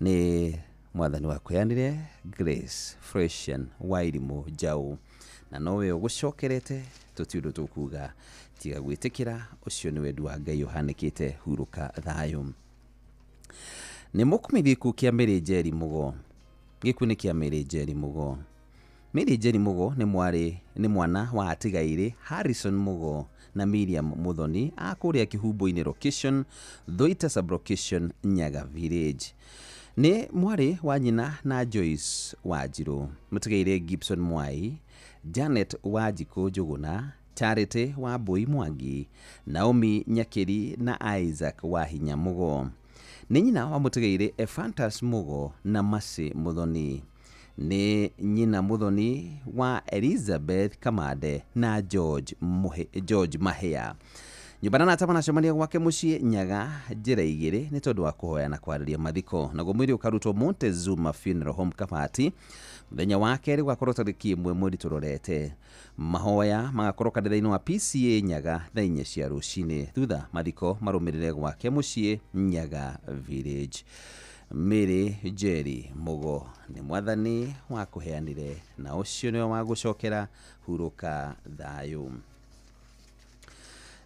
Nĩ mwathani wakũheanire Grace Fresian Wairimũ Njaũ, na nowe ũgũcokerete tũti ũndũ tũkuga tiga gwĩtĩkĩra ũcio nĩ wendi wa Ngai ũhanĩkĩte. Hurũka thayũ. Nĩ mũkũmithia gĩkuũ kĩa Mary Njeri Mũgo. Gĩkuũ nĩ kĩa Mary Njeri Mũgo. Mary Njeri Mũgo nĩ mwarĩ nĩ mwana wa atigairĩ Harrison Mũgo na Miriam Muthoni a kũrĩa Kĩhumbu-inĩ location, Thuita sublocation, Nyaga village. Nĩ mwarĩ wa nyina na Joyce Wanjirũ, mũtigairĩ Gibson Mwai, Janet Wanjikũ Njũgũna, Charity Wambui Mwangi, Naomi Nyakĩri na Isaac Wahinya Mũgo. Nĩ nyina wa mũtigairĩ Ephantus Mũgo na Mercy Muthoni. Nĩ nyina Muthoni wa Elizabeth Kamande na George, George Mahĩa. Nyũmba na atamana gwake mũciĩ Nyaga njĩra igĩrĩ nĩ tondũ wa kũhoya na kwarĩria mathiko. Naguo mwĩrĩ ũkarutwo Montezuma Funeral Home Kabati mũthenya wa kerĩ gũgakorwo tarĩki 1 mweri tũrorete. Mahoya magakorwo kanitha-inĩ wa PCA Nyaga thaa 4 cia rũcinĩ. Thutha mathiko marũmĩrĩre gwake mũciĩ Nyaga village. Mary Njeri Mũgo nĩ mwathani wakũheanire na ũcio nĩwe wa gũcokera. Hurũka thayũ.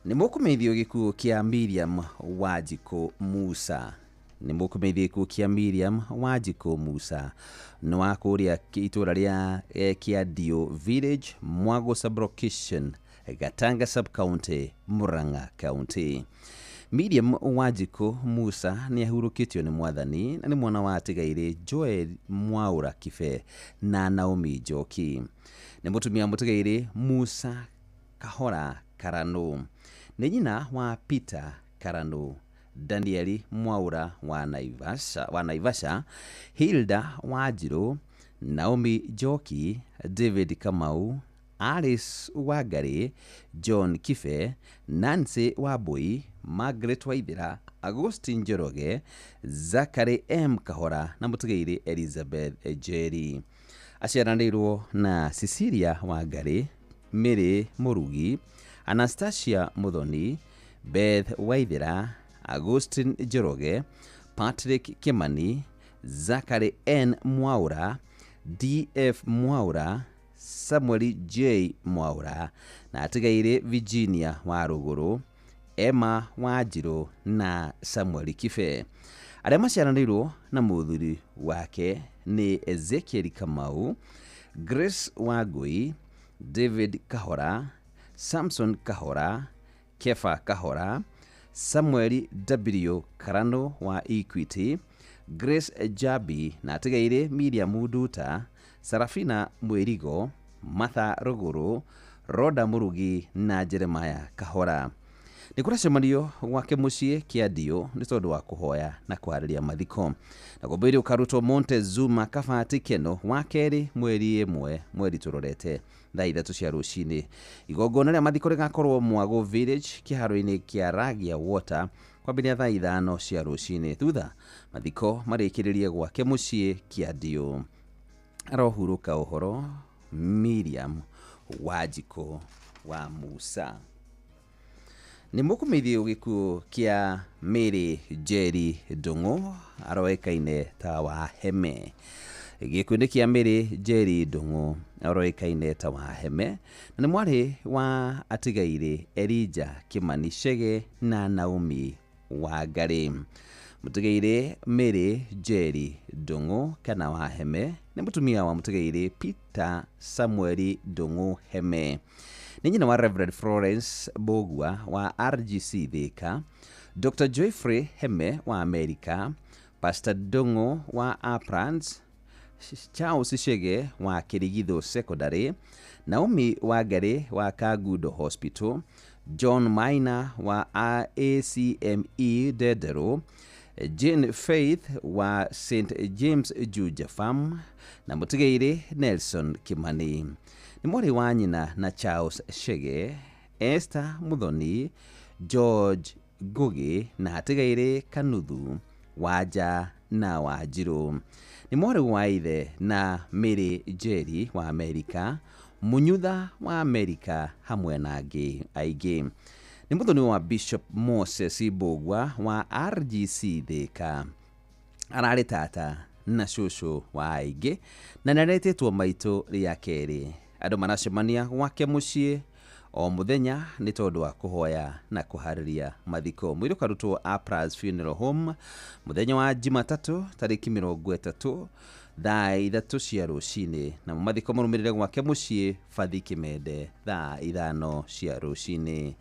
Nĩ mũkũmenyithio gĩkuũ kĩa Miriam Wanjikũ Musa. Nĩ mũkũmenyithio gĩkuũ kĩa Miriam Wanjikũ Musa nĩ wa kũrĩa itũũra rĩa Kĩandio village, Mwago sublocation, Gatanga sub-county, Murang'a county. Miriam Wanjikũ Musa nĩ ahurũkĩtio nĩ mwathani na nĩ mwana wa atigairĩ Joel Mwaũra Kibe na Naomi Njoki. Nĩ mũtumia mũtigairĩ Musa Kahora Karanu. Nĩ nyina wa Peter Karanu, Danieli Mwaũra wa Naivasha, Hilda Wanjirũ, Naomi Njoki, David Kamau, Alice Wangari, John Kibe, Nancy Wambui, Margaret Waithera, Augustine Njoroge, Zachary M Kahora na mũtigairĩ Elizabeth Njeri. Aciaranĩirwo na Cecilia Wangari, Mary Mũrugi, Anastasia Muthoni, Beth Waithera, Augustine Njoroge, Patrick Kimani, Zachary N Mwaura, DF Mwaura, Samuel J Mwaura na atigairĩ Virginia wa Rũgũrũ, Emma Wanjirũ na Samuel Kibe. Arĩa maciaranĩirwo na mũthuri wake nĩ Ezekiel Kamau, Grace Wangui, David Kahora, Samson Kahora, Kefa Kahora, Samuel W Karano wa Equity, Grace Jabi na atigairĩ Miriam Nduta, Sarafina Mwĩrigo, Martha Rũgũrũ, Roda Mũrugi na Jeremiah Kahora. Nĩ kũracemanio gwake mũciĩ Kĩandio nĩ tondũ wa kũhoya na kwarĩria mathiko. Naguo mwĩrĩ ũkarutwo Montezuma Kabati Keno wa kerĩ mweri 1 mweri tũrorete thaa 3 cia rũcinĩ. Igongona rĩa mathiko rĩgakorwo Mwago village kĩharo-inĩ kĩa Ragia Water kwambĩrĩria thaa 5 cia rũcinĩ. Thutha mathiko marĩkĩrĩrie gwake mũciĩ Kĩandio. Arohurũka ũhoro Miriam Wanjikũ wa Musa. Nĩ mũkũmenyithio gĩkuũ kĩa Mary Njeri Ndũng'ũ aroĩkaine ta Waheme. Gĩkuũ nĩ kĩa Mary Njeri Ndũng'ũ aroĩkaine ta Waheme na nĩ mwarĩ wa atigairĩ Elijah Kimani Chege na Naomi Wangari. Mũtigairĩ Mary Njeri Ndũng'ũ kana Waheme nĩ mũtumia wa mũtigairĩ Peter Samuel Ndũng'ũ Heme. Nĩ nyina wa Reverend Florence Mbũgua wa RGC Thika, Dr. Joyfrey Heme wa America, Pastor Ndũng'ũ wa Aprans, Charles Chege wa Kĩrigitho Secondary, Naomi Wangari wa Kangundo Hospital, John Maina wa ACME Ndenderũ, Jane Faith wa St James Juja Farm na mũtigairĩ Nelson Kimani. Nĩ mwarĩ wa nyina na Charles Chege, Esther Muthoni, George Ngugi na hatigaire Kanuthu, Wanja na Wanjiru. Nĩ mwarĩ wa ithe na Mary Njeri wa Amerika, Munyutha wa Amerika hamwe na angĩ aingĩ. Nĩ mũthoni wa Bishop Moses Mbũgua wa RGC Thika. Ararĩ tata na cũcũ wa aingĩ na nĩaretĩtwo maitũ rĩa kerĩ. Andũ maracemania gwake mũciĩ o mũthenya nĩ tondũ wa kũhoya na kũharĩria mathiko. Mwĩrĩ ũkarutwo Apras Funeral Home mũthenya wa Jumatatũ tarĩki 30 thaa 3 cia rũcinĩ, namo mathiko marũmĩrĩre gwake mũciĩ Bathi Kĩmende thaa 5 cia rũcinĩ.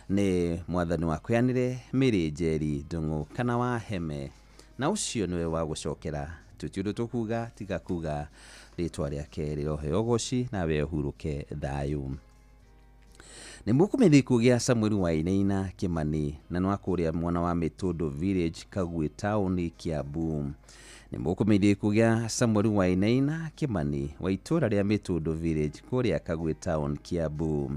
Nĩ mwathani wakweanire Mary Njeri Ndung'u kana wa Heme, na ũcio nĩwe wa gũcokera. Tũti ũndũ tũkuga tiga kuga rĩtwa rĩake rĩroheo ũgoci nawe ũhurũke thayũ. Nĩ mũkũmenya gĩkuũ gĩa Samuel Wainaina Kimani na nĩ wa kũrĩa mwena wa Mĩtũndũ Village, Kagwe Town, Kiambu. Nĩ mũkũmenya gĩkuũ gĩa Samuel Wainaina Kimani wa itũũra rĩa Mĩtũndũ Village kũrĩa Kagwe Town, Kiambu.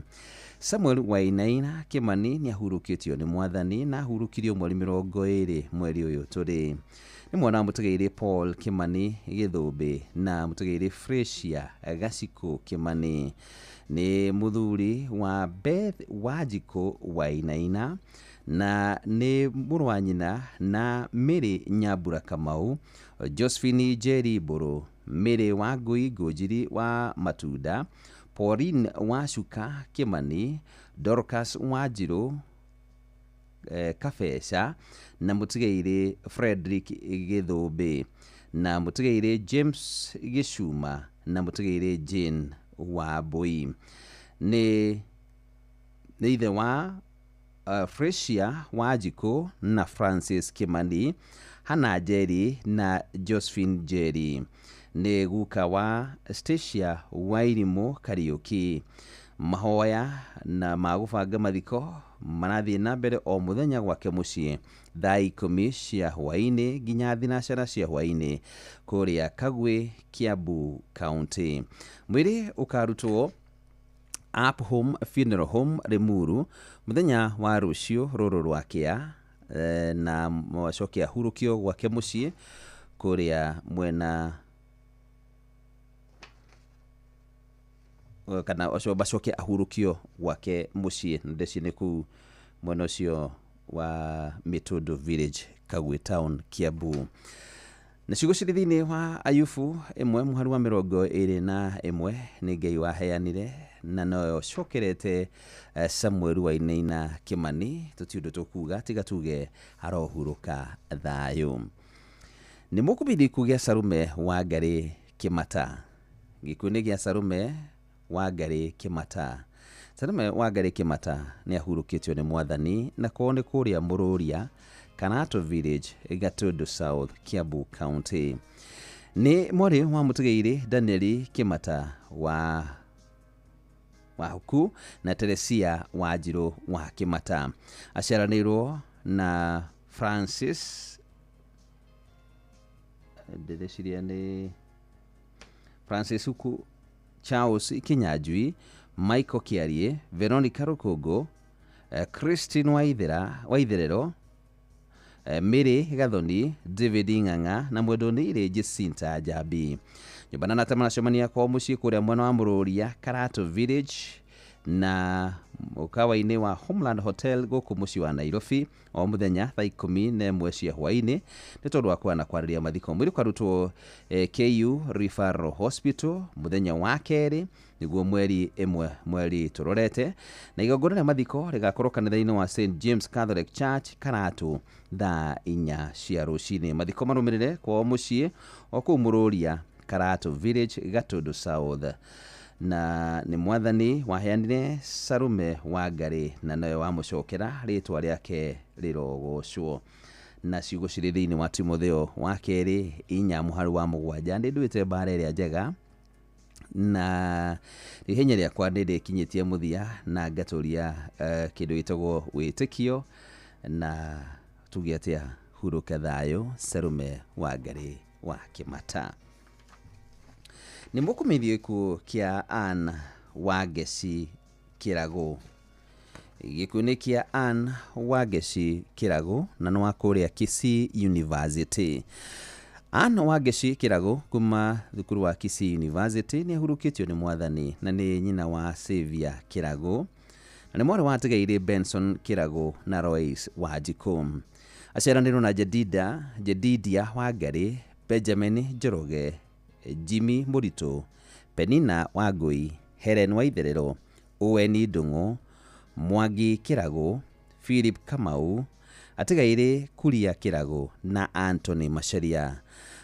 Samuel Wainaina Kimani nĩ ahurũkĩtio nĩ mwathani na ahurũkirio mweri 20 mweri ũyũ tũrĩ. Nĩ mwana wa mũtigairĩ Paul Kimani Gĩthũmbĩ na mũtigairĩ Fresia Gacikũ Kimani. Nĩ mũthuri wa Beth Wanjikũ Wainaina na nĩ mũrũ wa nyina na Mary Nyambura Kamau, Josephine Njeri Mbũrũ, Mary Wangui Ngũnjiri wa Matunda, Pauline Wacuka Kimani, Dorcas Wanjirũ Kabeca na mũtigairĩ Frederick Gĩthũmbĩ na mũtigairĩ James Gĩcuma na mũtigairĩ Jane Wambui. Nĩ ithe wa Fresia Wanjikũ na Francis Kimani, Hannah Njeri na Josephine Njeri. Nĩ guka wa Stacia Wairimũ Kariũki. Mahoya na ma gũbanga mathiko marathiĩ na mbere o mũthenya gwake mũciĩ thaa 10 cia hwaĩ-inĩ nginya 4 cia hwaĩ-inĩ kũrĩa Kagwe, Kiambu County. Mwĩrĩ ũkarutwo Up Home Funeral Home Limuru mũthenya wa rũciũ rũrũ rwa kĩa, na acoke ahurũkio gwake mũciĩ kũrĩa mwena kana bacoke ahurũkio gwake mũciĩ ndeci-inĩ kũu mwena ũcio wa Mĩtũndũ Village, Kagwe Town, Kiambu. Na ciugo cirĩ thĩinĩ wa Ayubu 1 mũhari wa 21 nĩ Ngai waheanire na noyo cokerete Samuel Wainaina Kimani. Tũti ũndũ tũkuga tiga tuge arohurũka thayũ. Nĩ mũkũmenya gĩkuũ gĩa Sarume Wangarĩ Kĩmata. Gĩkuũ nĩ gĩa Sarume Wangarĩ Kĩmata. Sarume Wangarĩ Kĩmata nĩ ahurũkĩtio nĩ mwathani na kwao nĩ kũrĩa Mũrũria, Kanato Village, Gatundu South, Kiambu County. Nĩ mwarĩ wa mũtigairĩ Danieli Kĩmata wa Huku na Teresia Wanjirũ wa Kĩmata. Aciaranĩirwo na Francis, ndĩreciria nĩ Francis Huku, Charles Kinyanjui, Michael Kĩarie, Veronica Rũkũngũ, Christine Waitherero, Mary Gathoni, David Ng'ang'a na mwendwo nĩ Irĩ Jacinta Njambi. Nyũmba na nata maracemania kwao mũciĩ kũrĩa mwena wa Mũrũria, Karato Village na mũkawa-inĩ wa Homeland Hotel gũkũ mũciĩ wa Nairobi o mũthenya thaa 11 cia hwaĩ-inĩ nĩ tondũ wa kwana kwarĩria mathiko. Mwĩrĩ ũkarutwo KU Referral Hospital mũthenya wa kerĩ nĩguo mweri 1 mweri tũrorete, na igongona rĩa mathiko rĩgakorwo kanitha-inĩ wa St James Catholic Church Karatu thaa 4 cia rũcinĩ. Mathiko marũmĩrĩre kwao mũciĩ o kũu Mũrũria, Karatu Village, Gatundu South. Na nĩ mwathani waheanire Sarume Wangarĩ na nowe wamũcokera rĩtwa rĩake rĩrogocwo. Na ciugo cirĩ thĩinĩ wa Timotheo wa kerĩ 4 mũhari wa 7 nĩ nduĩte mbara ĩrĩa njega na ihenya rĩakwa nĩ ndĩkinyĩtie mũthia na ngatũria kĩndũ gĩtagwo wĩtĩkio na tuge atĩa, hurũka thayũ Sarume Wangarĩ wa Kĩmata. Nĩ mũkũmenya gĩkuũ kĩa Ann Wangeci Kĩragũ. Gĩkuũ nĩ kĩa Ann Wangeci Kĩragũ na nĩ wa kũrĩa Kisii University. Ann Wangeci Kĩragũ kuma thukuru wa Kisii University nĩ ahurũkĩtio nĩ mwathani na nĩ nyina wa Xavier Kĩragũ na nĩ mwarĩ wa Atigaire Benson Kĩragũ na Royce Wanjikũ. Aciaranĩirwo na Jedidia Wangari, Benjamin Njoroge, Jimmy Mũritũ, Penina Wangũi, Helen Waitherero, Owen Ndung'u, Mwangi Kĩragũ, Philip Kamau, Atigaire Kuria Kĩragũ na Anthony Macharia.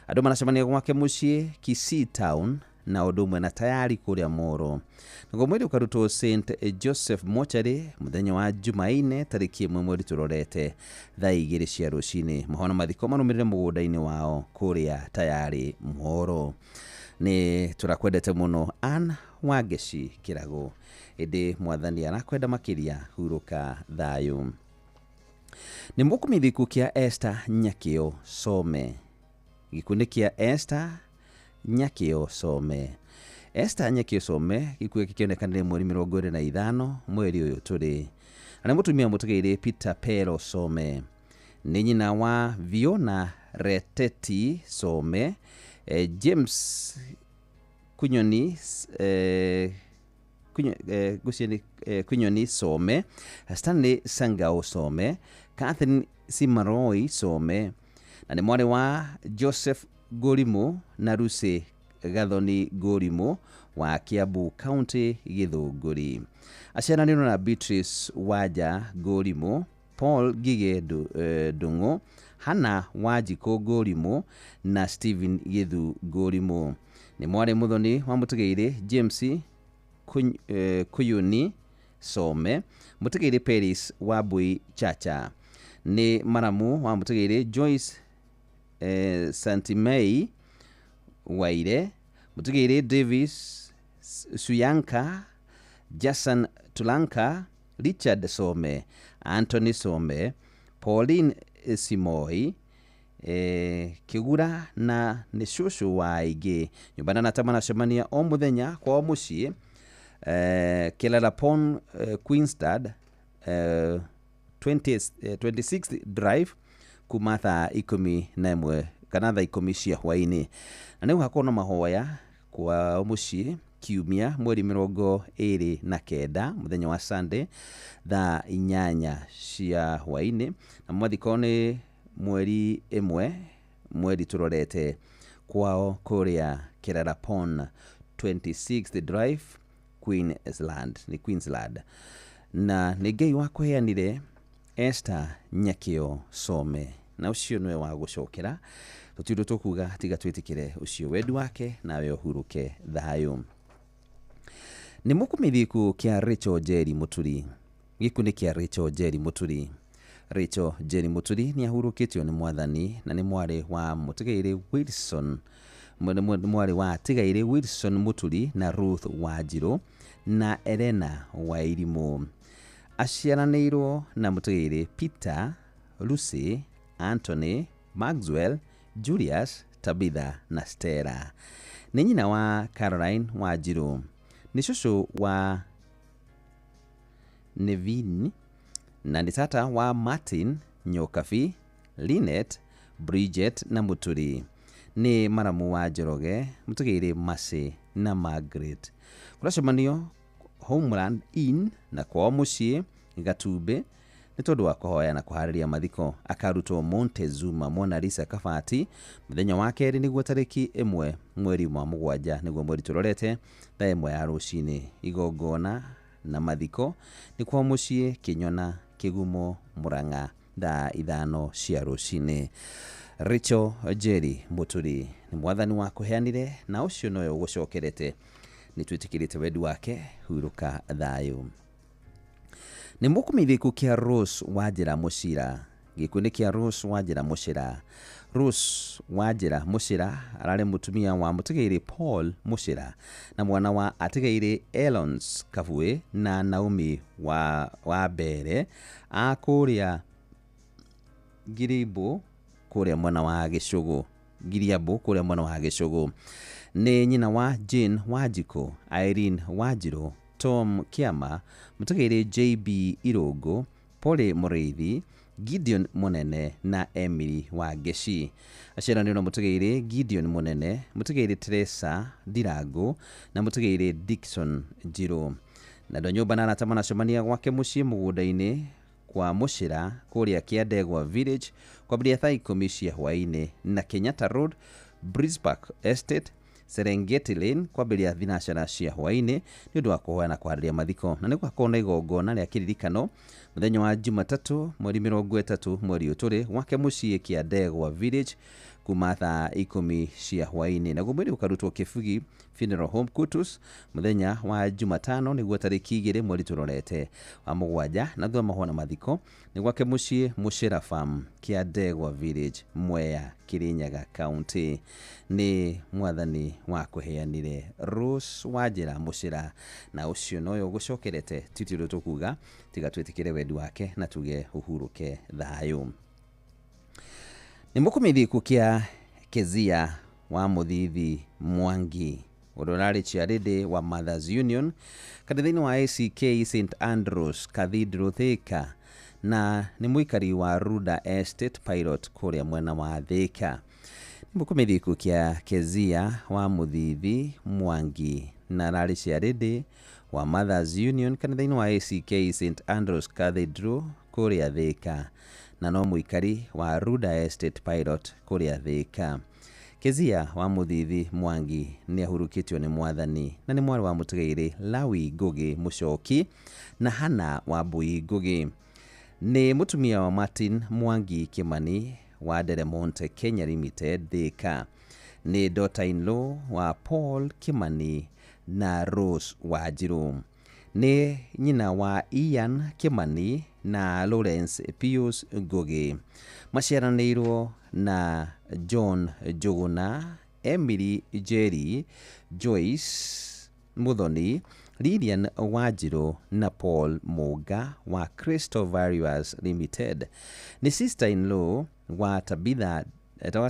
Andũ maracemania gwake mũciĩ Kisii Town na ũndũ ũmwe na tayari kũrĩa Moro. Naguo mwĩrĩ ũkarutwo St Joseph Mochari mũthenya wa Jumaine tarĩki 1 mweri tũrorete thaa 2 cia rũcinĩ. Mahono mathiko marũmĩrĩre mũgũnda-inĩ wao kũrĩa tayari Moro. Nĩ tũrakwendete mũno Ann Wangeci Kĩragũ, ĩndĩ mwathani arakwenda makĩria, hurũka thayũ. Nĩ mũkũmithia gĩkuũ kĩa Esther Nyakĩo Some. Gĩkuũ nĩ kĩa Esther Nyakĩo Some. Esther Nyakĩo Some gĩkuũ gĩkĩ kĩonekanire mweri 25 mweri ũyũ tũrĩ. Na nĩ mũtumia mũtigairĩ Peter Pero Some. Nĩ nyina wa Fiona Reteti Some, James Kunyoni Kunyoni Some, Stanley Sangao Some, Catherine Simaroi Some, na nĩ mwarĩ wa Joseph Ngũrimũ na Lucy Gathoni Ngũrimũ wa Kiambu County Gĩthũngũri. Aciaranĩirwo na Beatrice Wanja Ngũrimũ, Paul Ngige Ndung'u, Hannah Wanjikũ Ngũrimũ na Stephen Gĩthu Ngũrimũ. Nĩ mwarĩ mũthoni wa mũtigairĩ James Kuyuni Some, mũtigairĩ Peris Wambui Chacha. Nĩ maramu wa mũtigairĩ Joyce Santimei Waire, mũtigairĩ Davis Suyanka, Jason Tulanka, Richard Some, Anthony Some, Pauline Simoi, Kĩgura na nĩ cũcũ wa aingĩ. Nyũmba na tamanacemania o mũthenya kwao mũciĩ Kelalapon Queenstad 26th Drive kuma thaa 11 kana thaa 10 cia hwaĩ-inĩ. Na nĩ gũgakorwo na mahoya kwao mũciĩ kiumia mweri 29 mũthenya wa Sunday thaa 8 cia hwaĩ-inĩ, na mathiko nĩ mweri 1 mweri tũrorete kwao kũrĩa Kelalapon 26th Drive Queensland, nĩ Queensland. Na nĩ Ngai wakũheanire Esther Nyakĩo Some, na ũcio nĩwe wa gũcokera. Tũtirĩ tũkuga tiga twĩtĩkĩre ũcio wendi wake, nawe ũhurũke thayũ. Nĩ mũkũmithia gĩkuũ kĩa Rachel Njeri Mũturi. Gĩkuũ nĩ kĩa Rachel Njeri Mũturi. Rachel Njeri Mũturi nĩ ahurũkĩtio nĩ mwathani na nĩ mwarĩ wa mũtigairĩ Wilson, nĩ mwarĩ wa atigairĩ Wilson Mũturi na Ruth Wanjirũ na Elena Wairimũ. Aciaranĩirwo na mũtigairĩ Peter, Lucy, Anthony, Maxwell, Julius, Tabitha na Stella. Nĩ nyina wa Caroline Wanjirũ. Nĩ cũcũ wa Nevin na nĩ tata wa Martin Nyokabi, Linet, Bridget na Mũturi. Nĩ maramu wa Njoroge, mũtigairĩ Mercy na Margaret. Kũracemanio Homeland Inn na kwao mũciĩ Gatumbĩ nĩ tondũ wa kũhoya na kũharĩria mathiko. Akarutwo Montezuma Mona Lisa Kabati mũthenya wa kerĩ nĩguo tarĩki 1 mweri wa 7 nĩguo mweri tũrorete thaa 1 ya rũcinĩ. Igongona na mathiko nĩ kwao mũciĩ Kĩnyona Kĩgumo Mũrang'a thaa 5 cia rũcinĩ. Rachel Njeri Mũturi nĩ mwathani wa kũheanire na ũcio nowe ũgũcokerete. Nĩ twĩtĩkĩrĩte wendi wake, hurũka thayũ. Nĩ mũkũmithia gĩkuũ kĩa Rose Wanjĩra Mũcira. Gĩkuũ nĩ kĩa Rose Wanjĩra Mũcira. Rose Wanjĩra Mũcira ararĩ mũtumia wa mũtigairĩ Paul Mũcira na mwana wa atigairĩ Elons Kabue na Naomi wa Mbere a kũrĩa Ngirimbũ kũrĩa mwena wa Gĩcũgũ. Ngiriambu kũrĩa mwena wa Gĩcũgũ. Nĩ nyina wa Jane Wanjikũ, Irene Wanjirũ, Tom Kĩama, mũtũgĩire JB Irũngũ, Polly Mũrĩithi, Gideon Mũnene na Emily Wangeci. Aciaranĩirwo na mũtũgĩire Gideon Mũnene, mũtũgĩire Teresa Ndirangu na mũtũgĩire Dickson Njirũ. Na andũ a nyũmba na arata maracemania gwake mũciĩ mũgũnda-inĩ kwa Mũcĩra kũrĩa Kĩandegwa Village kwambĩrĩria thaa 10 cia hwaĩ-inĩ na Kenyatta Road, Breeze Park Estate, Serengeti Lane kwambĩrĩria thinacara cia hwaĩ-inĩ nĩ ũndũ wa kũhoya na kũharĩria mathiko. Na nĩ gũgakorwo na igongona rĩa kĩririkano mũthenya wa Jumatatũ mweri 30 mweri ũyũ tũrĩ gwake mũciĩ Kĩandegwa Village kuma thaa 10 cia hwaĩ-inĩ. Naguo mwĩrĩ ũkarutwo Kĩbugi Funeral Home Kutus mũthenya wa Jumatano nĩguo tarĩki 2 mweri tũrorete wa 7, na thutha wa mahoya na mathiko nĩ gwake mũciĩ Mũcĩra Farm, Kĩandegwa Village, Mwea, Kirinyaga County. Nĩ mwathani wa kũheanire Rose Wanjĩra Mũcĩra, na ũcio noyo ũgũcokerete titi ũrĩa tũkuga tiga twĩtĩkĩre wendi wake na tuge ũhurũke thayũ. Nĩ mũkũmĩthi gĩkuũ Kezia wa Mũthithi Mwangi ũrĩa ũrarĩ chairlady wa Mothers Union kanitha-inĩ wa ACK St Andrews Cathedral Thika, na nĩ mũikari wa Ruda Estate Pilot kũrĩa mwena wa Thika. Nĩ mũkũmĩthi gĩkuũ kĩa Kezia wa Mũthithi Mwangi na ararĩ chairlady wa Mothers Union kanitha-inĩ wa ACK St Andrews Cathedral kũrĩa Thika, na no mũikari wa Ruda Estate Pilot kũrĩa Thika. Kezia wa Mũthithi Mwangi nĩ ahurũkĩtio nĩ mwathani na nĩ mwarĩ wa mũtũgĩire Lawi Ngugi Mũcoki na Hana wa Mbui Ngugi. Nĩ mũtumia wa Martin Mwangi Kimani wa Deremonte Kenya Limited Thika. Nĩ daughter-in-law wa Paul Kimani na Rose Wanjiru. Nĩ nyina wa Ian Kimani na Lawrence Pius Ngugi. Maciaranĩirwo na John Njuguna, Emily Njeri, Joyce Muthoni, Lilian Wanjiru na Paul Muga wa Crystal Valuers Limited. Nĩ sister-in-law wa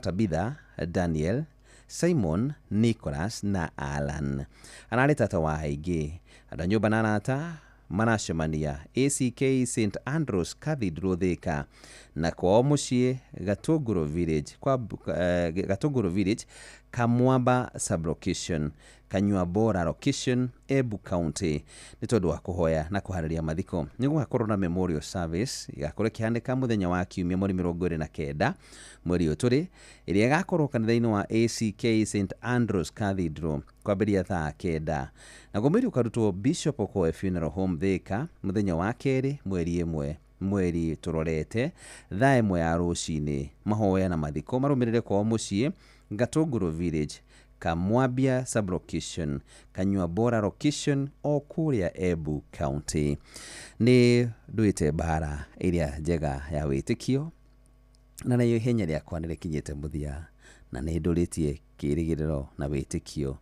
Tabitha Daniel, Simon, Nicholas na Alan. Ararĩ tata wa aingĩ. Andũ a nyũmba na arata maracemania ACK St Andrews Cathedral Thika na kwao mũciĩ Gatũngũrũ Village, Gatũngũrũ Village, Kamwamba Sublocation, Kanyua Bora Location, Embu County, nĩ tondũ wa kũhoya na kũharĩria mathiko. Nĩ gũgakorwo na memorial service ĩgakorwo ĩkĩhanĩka mũthenya wa Kiumia mweri 29 mweri ũyũ tũrĩ, ĩrĩa ĩgakorwo kanitha-inĩ wa ACK St Andrews Cathedral kwambĩrĩria thaa 9. Naguo mwĩrĩ ũkarutwo Bishop Okoe Funeral Home Thika mũthenya wa kerĩ mweri 1 mweri tũrorete thaa 1 ya rũcinĩ. Mahoya na mathiko marũmĩrĩre kwao mũciĩ Gatũngũrũ Village, Kamwambia Sublocation, Kanyua Bora Location o kũrĩa Embu County. Nĩ nduĩte mbara ĩrĩa njega ya wĩtĩkio, na nayo ihenya rĩakwa nĩ rĩkinyĩte mũthia, na nĩ ndũrĩtie kĩĩrĩgĩrĩro na wĩtĩkio.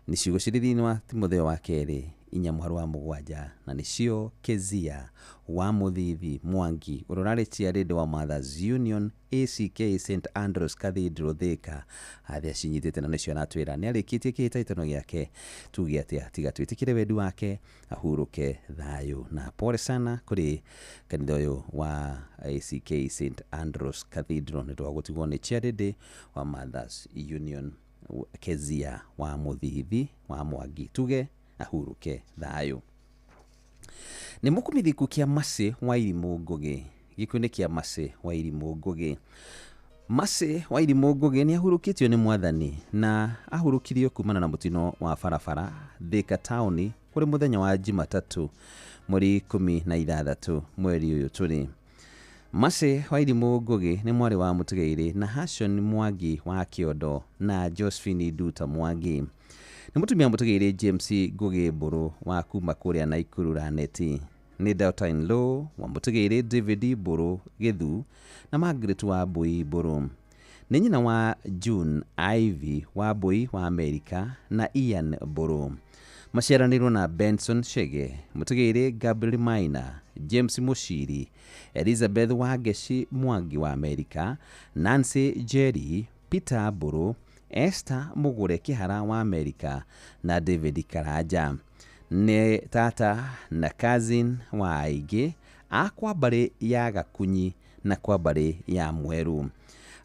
Nĩ ciugo cirĩ thĩinĩ wa Timotheo wa kerĩ 4:7, na nĩcio Kezia wa Mũthithi Mwangi ũrĩa ũrarĩ chairlady wa Mothers Union ACK St Andrews Cathedral Thika harĩa cinyitĩte, na nĩcio aratwĩra nĩ arĩkĩtie kĩhĩtahĩtano gĩake. Tuge atĩa tiga twĩtĩkĩre wendi wake ahurũke thayũ. Na pole sana kũrĩ kanitha ũyũ wa ACK St Andrews Cathedral nĩ ũndũ wa gũtigwo nĩ chairlady wa Mothers Union Kezia wa Mũthithi wa Mwangi. Tuge ahurũke thayũ. Nĩ mũkũmĩthi gĩkuũ kĩa Mercy Wairimũ Ngugi. Gĩkuũ nĩ kĩa Mercy Wairimũ Ngugi. Mercy Wairimũ Ngugi nĩ ahurũkĩtio nĩ mwathani na ahurũkirio kumana na mũtino wa barabara Thika taũni kũrĩ mũthenya wa Jumatatũ mweri 16 mweri ũyũ tũrĩ. Mercy Wairimũ Ngugi nĩ mwarĩ wa mũtũgĩire na Hashon Mwangi wa Kĩondo na Josephine Nduta Mwangi. Nĩ mũtumia mũtũgĩire James Ngugi Mbũrũ wa kuma kũrĩa Naikuru Raneti. Nĩ daughter-in-law wa mũtũgĩire David Mbũrũ Gĩthu na Margaret wa Mbui Mbũrũ. Nĩ nyina wa June Ivy wa Mbui wa Amerika na Ian Mbũrũ. Maciaranĩirwo na Benson Chege, mũtũgĩire Gabriel Maina, James Mushiri, Elizabeth Wangeci Mwangi wa Amerika, Nancy Jerry, Peter Mbũrũ, Esther Mugure Kĩhara wa Amerika na David Karanja. Nĩ tata na cousin wa aingĩ a kwa mbarĩ ya Gakunyi na kwa mbarĩ ya Mweru.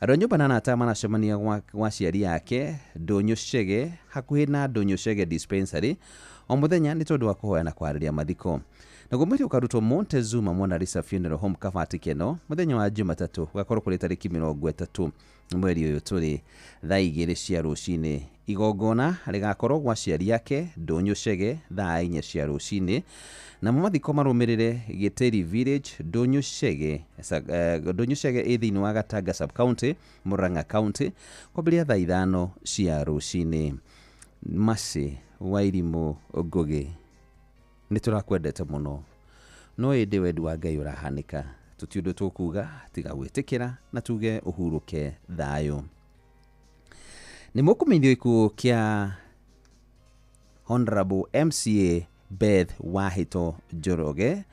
Andũ a nyũmba na arata maracemania gwa aciari ake Ndũnyũ Chege, hakuhĩ na Ndũnyũ Chege Dispensary, o mũthenya nĩ tondũ wa kũhoya na kũharĩria mathiko. Naguo mwĩrĩ ũkarutwo Montezuma Mona Lisa Funeral Home Kabati Keno mũthenya wa Jumatatũ, gũgakorwo kũrĩ tarĩki 30 mweri ũyũ tũrĩ, thaa 2 cia rũcinĩ. Igongona rĩgakorwo gwa aciari ake Ndũnyũ Chege thaa 4 cia rũcinĩ, namo mathiko marũmĩrĩre Gĩtĩri Village, Ndũnyũ Chege, Ndũnyũ Chege ĩ thĩinĩ wa Gatanga Sub-County, Murang'a County, kwambĩrĩria thaa 5 cia rũcinĩ. Mercy Wairimũ Ngũgĩ, nĩ tũrakwendete mũno, no ĩndĩ wendi wa Ngai ũrahanĩka, tũti ũndũ tũkuga tiga gwĩtĩkĩra na tuge ũhurũke thayũ. Nĩ mũkũmenyithio gĩkuũ kĩa Honorable MCA Beth Wahito Njoroge,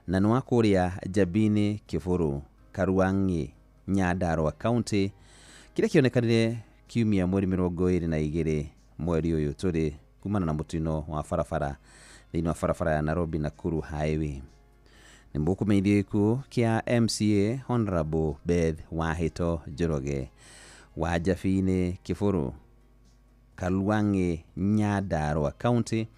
na nĩ wa kũrĩa Njabini Kĩbũrũ, Karuang'i, Nyandarua County, kĩrĩa kĩonekanire kiumia mweri 22 mweri ũyũ tũrĩ, kumana na mũtino wa barabara thĩinĩ wa barabara ya Nairobi Nakuru Highway. Nĩ mũkũmenyithio gĩkuũ kĩa MCA Honorable Beth Wahito Njoroge wa Njabini Kĩbũrũ, Karuang'i, Nyandarua County,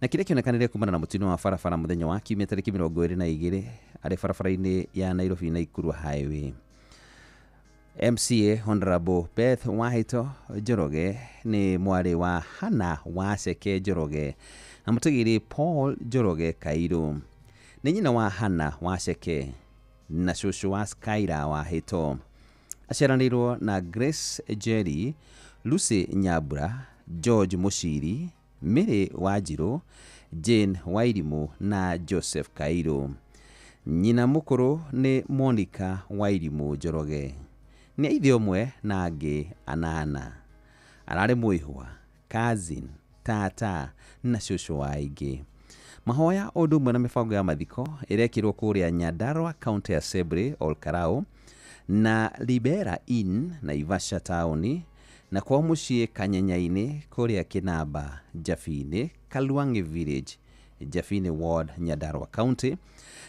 na kĩrĩa kĩonekanire kumana na mũtino wa barabara mũthenya wa kiumia tarĩki 22 arĩ barabara-inĩ ya Nairobi Nakuru Highway. MCA Honorable Beth Wahito Njoroge nĩ mwarĩ wa Hannah Waceke Njoroge na mũtũgĩri Paul Njoroge Kairũ. Nĩ nyina wa Hannah Waceke na cũcũ wa Skyla Wahito. Aciaranĩirwo na Grace Jerry, Lucy Nyambura, George Mũciri, Mary Wanjirũ, Jane Wairimũ na Joseph Kairũ. Nyina mũkũrũ nĩ Monica Wairimũ Njoroge. Nĩ ithe ũmwe na angĩ 8. Ararĩ mũihwa, cousin, tata na cũcũ wa aingĩ. Mahoya ũndũ ũmwe na mĩbango ya mathiko ĩrekĩrwo kũrĩa Nyandarua County Assembly Olkarau na Libera Inn Naivasha taũni, na kwao mũciĩ Kanyenya-inĩ kũrĩa Kĩnamba Njabini, Kaluang'i Village, Njabini Ward, Nyandarua County,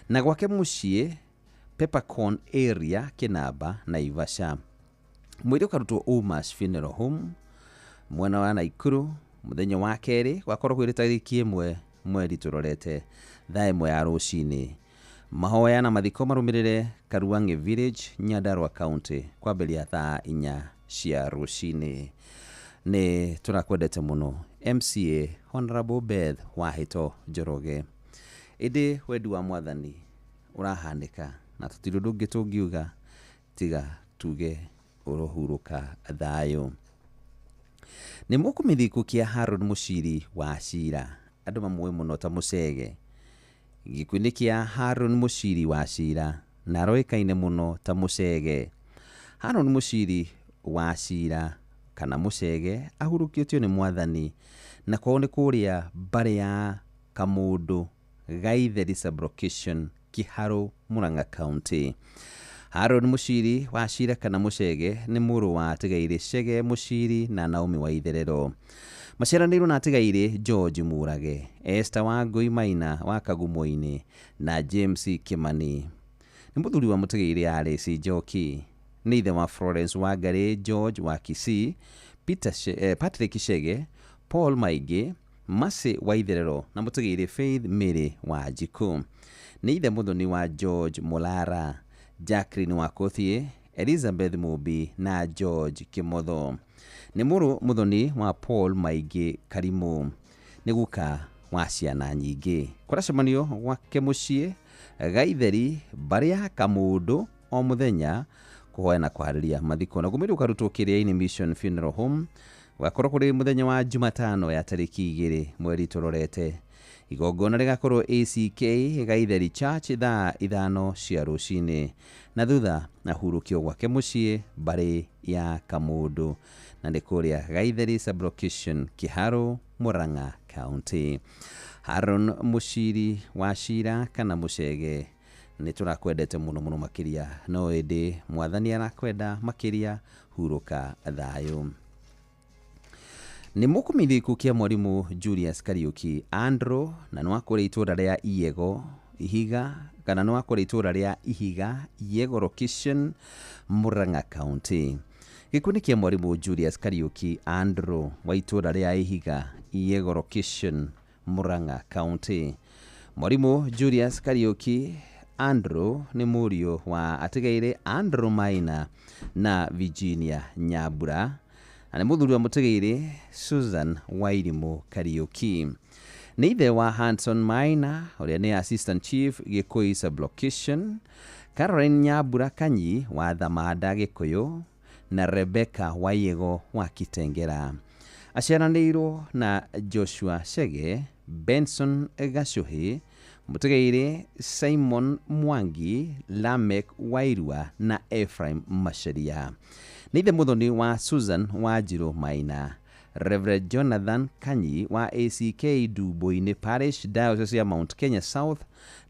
na gwake mũciĩ Peppercorn Area, Kĩnamba, Naivasha. Mwĩrĩ ũkarutwo Umas Funeral Home mwena wa Naikuru mũthenya wa kerĩ, gwakorwo kwĩrĩ tarĩki 1 mweri tũrorete thaa 1 ya rũcinĩ. Mahoya na mathiko marũmĩrĩre Karuang'i Village, Nyandarua County, kwambĩrĩria thaa 4 cia rũcinĩ. Nĩ tũrakwendete mũno MCA Honorable Beth Wahito Njoroge. Ĩndĩ wendi wa Mwathani ũrahanĩka na tũtirĩ ũndũ ũngĩ tũngiuga tiga tuge ũrohurũka thayũ. Nĩ mũkũmenyithio gĩkuũ kĩa Harold Mũciri wa Cira, andũ mamũĩ mũno ta Mũcege. Gĩkuũ-inĩ kĩa Harold Mũciri wa Cira, na aroĩkaine mũno ta Mũcege. Harold Mũciri wa Cira kana Mũcege ahurũkĩtio nĩ Mwathani, na kwao nĩ kũrĩa mbarĩ ya Kamũndũ, Gaitheri Sub-Location, Kiharu, Murang'a County. Harold Mũciri wa Cira kana Mũcege nĩ mũrũ wa Atigaire Chege Mũciri na Naomi Waitherero. Maciaranĩirwo na Atigaire George Mũrage, Esther Wangũi Maina wa Kagumo-inĩ na James Kimani. Nĩ mũthuri wa mũtigaire Alice Njoki. Nĩ ithe wa Florence Wangari, George wa Kisii, Patrick Chege, Paul Maingĩ, Mercy Waitherero na mũtigaire Faith Mary wa Njikũ. Nĩ ithe mũthoni wa George Mũlara, Jacqueline wa Kothie, Elizabeth Mũmbi na George Kĩmotho. Nĩ mũrũ mũthoni wa Paul Maingĩ Karimũ. Nĩ guka wa ciana nyingĩ. Kũracemanio gwake mũciĩ Gaitheri mbarĩ ya Kamũndũ o mũthenya kũhoya na kũharĩria mathiko. Na gũmĩrĩ ũkarutwo Kĩrĩa-inĩ Mission Funeral Home, gũgakorwo kũrĩ mũthenya wa Jumatano ya tarĩki 2 mweri tũrorete. Igongona rĩgakorwo ACK Gaitheri Church thaa 5 cia rũcinĩ, na thutha ahurũkio gwake mũciĩ mbarĩ ya Kamũndũ, na nĩ kũrĩa Gaitheri Sub-Location, Kiharu, Murang'a County. Haron Mũciri wa Cira kana Mũcege, nĩ tũrakwendete mũno mũno makĩria, no ĩndĩ Mwathani arakwenda makĩria. Hurũka thayũ. Nĩ mũkũmenyithio gĩkuũ kĩa mwarimũ Julius Kariuki Andrew, na nĩ wa kũrĩa itũũra rĩa Iyego Ihiga, kana nĩ wa kũrĩa itũũra rĩa Ihiga Iyego location, Murang'a County. Gĩkuũ nĩ kĩa mwarimũ Julius Kariuki Andrew wa itũũra rĩa Ihiga Iyego location, Murang'a County. Mwarimũ Julius Kariuki Andrew nĩ mũriũ wa atigaire Andrew Maina na Virginia Nyambura, na nĩ mũthuri wa mũtigaire Susan Wairimũ Kariuki. Nĩ ithe wa Hanson Maina ũrĩa nĩ Assistant Chief Gĩkũyũ Sublocation, Caroline Nyambura Kanyi wa Thamanda Gĩkũyũ, na Rebecca Waiego wa Kitengera. Aciaranĩirwo na Joshua Chege, Benson Gacuhi, mũtigaire Simon Mwangi, Lamek Wairua na Ephraim Macharia. Nĩ ithe mũthoni wa Susan Wanjirũ Maina, Reverend Jonathan Kanyi wa ACK Ndumbo-inĩ Parish, Diocese ya Mount Kenya South,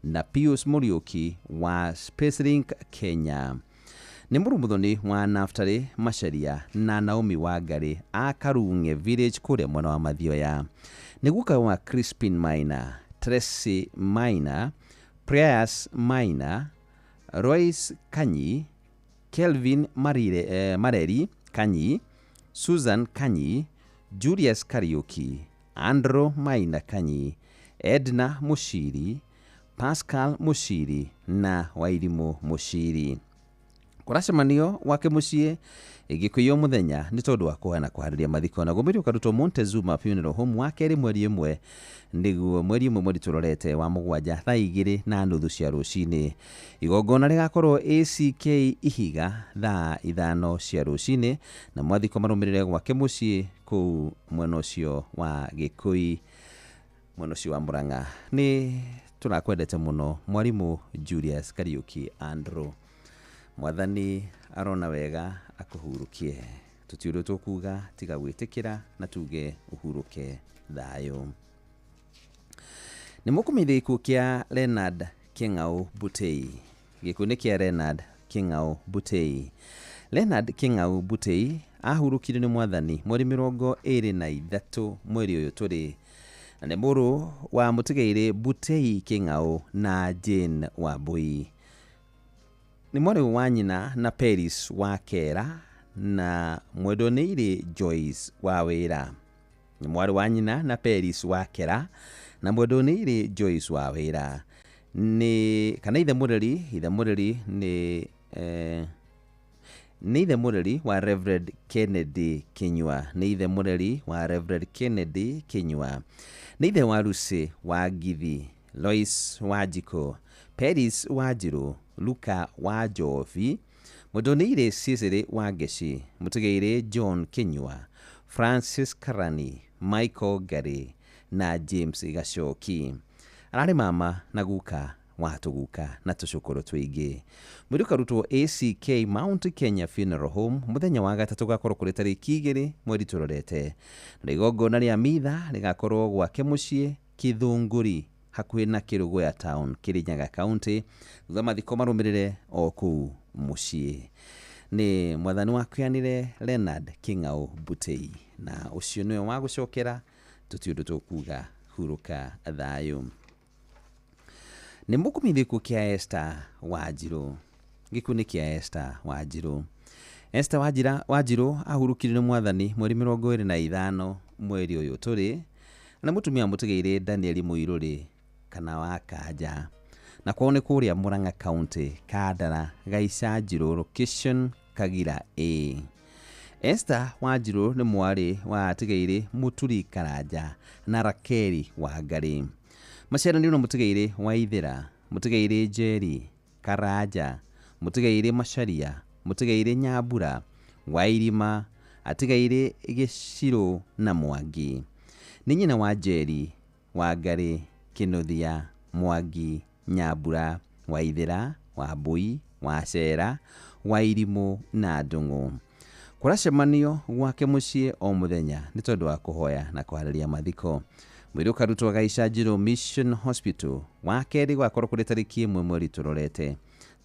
na Pius Mũriũki wa Spacelink Kenya. Nĩ mũrũ mũthoni wa Naftali Macharia na Naomi Wangari a Karung'e Village kũrĩa mwena wa Mathioya. Nĩ guka wa Crispin Maina, Tracy Maina, Prayers Maina, Royce Kanyi, Kelvin Mareri Kanyi, Susan Kanyi, Julius Kariuki, Andrew Maina Kanyi, Edna Mushiri, Pascal Mushiri na Wairimũ Mushiri. Kũracemanio gwake mũciĩ Gĩkũyũ mũthenya nĩ tondũ wa kũhana kũharĩria mathiko, na gũmĩrio ũkarutwo Montezuma Funeral Home wa kerĩ mweri ĩmwe, nĩguo mweri ĩmwe mweri tũrorete wa mũgwanja thaa igĩrĩ na nuthu cia rũcinĩ. Igongona rĩgakorwo ACK Ihiga thaa 5 cia rũcinĩ, na mwathiko marũmĩrĩre gwake mũciĩ kũu mwena ũcio wa Gĩkũi, mwena ũcio wa Murang'a. Nĩ tũrakwendete mũno mwarimũ Julius Kariuki Andrew. Mwathani arona wega akũhurũkie. Tũtiũĩ ũndũ tũkuga tiga gwĩtĩkĩra na tuge ũhurũke thayũ. Nĩ mũkũmenyithio gĩkuũ kĩa Leonard Kĩng'aũ Butei. Gĩkuũ nĩ kĩa Leonard Kĩng'aũ Butei. Leonard Kĩng'aũ Butei ahurũkirio nĩ mwathani mweri 23 mweri ũyũ tũrĩ, na nĩ mũrũ wa mũtigairĩ Butei Kĩng'aũ na Jane Wambui. Nĩ mwarĩ wa nyina na Peris wa Kera na mwendonĩire Joyce wa Wĩra. Nĩ mwarĩ wa nyina na Peris wa Kera na mwendonĩire Joyce wa Wĩra. Nĩ kana ithe mũreri, ithe mũreri nĩ nĩ ithe mũreri wa Reverend Kennedy Kinyua. Nĩ ithe mũreri wa Reverend Kennedy Kinyua. Nĩ ithe wa Lucy wa Ngithi, Lois wa Njiko, Peris wa Njirũ, Luka wa Njobi, mwendonĩire Cicely wa Ngeci, mũtigairĩ John Kinyua, Francis Karani, Michael Ngari na James Gacoki. Ararĩ mama na guka wa tũguka na tũcũkũrũ tũingĩ. Mwĩrĩ ũkarutwo ACK Mount Kenya Funeral Home mũthenya wa gatatũ gakorwo kũrĩ tarĩki 2 mweri tũrorete. Na igongona rĩa mitha rĩgakorwo gwake mũciĩ Kithunguri hakuhĩ na Kĩrũgũya Town, Kirinyaga County, thutha mathiko marũmĩrĩre o kũu mũciĩ. Nĩ mwathani wakĩanire Leonard Kĩng'aũ Butei, na ũcio nĩwe wa gũcokera tũtiũndũ tũkuga hurũka thayũ. Nĩ mũkũmenyithio gĩkuũ kĩa Esther Wanjirũ. Gĩkuũ nĩ kĩa Esther Wanjirũ. Esther Wanjirũ ahurũkirio nĩ mwathani mweri 25 mweri ũyũ tũrĩ, na mũtumia mũtigairĩ Daniel Mũirũrĩ kana wa Kanja, na kwao nĩ kũrĩa Murang'a County, Kandara, Gaicanjirũ location, Kagira A. Esther Wanjirũ nĩ mwarĩ wa atigairĩ Mũturi Karanja na Rakeli Wangari. Maciaranĩirwo na mũtigairĩ Waithĩra, mũtigairĩ Njeri Karanja, mũtigairĩ Macharia, mũtigairĩ Nyambura, Wairima, atigairĩ Gĩcirũ na Mwangi. Nĩ nyina wa Njeri Wangari, Kĩnuthia, Mwangi, Nyambura, Waithĩra, Wambui, Wacera, Wairimũ na Ndung'u. Kũracemanio gwake mũciĩ o mũthenya nĩ tondũ wa kũhoya na kũharĩria mathiko. Mwĩrĩ ũkarutwo Gaicanjirũ Mission Hospital wa kerĩ gwakorwo kũrĩ tarĩki 1 mweri tũrorete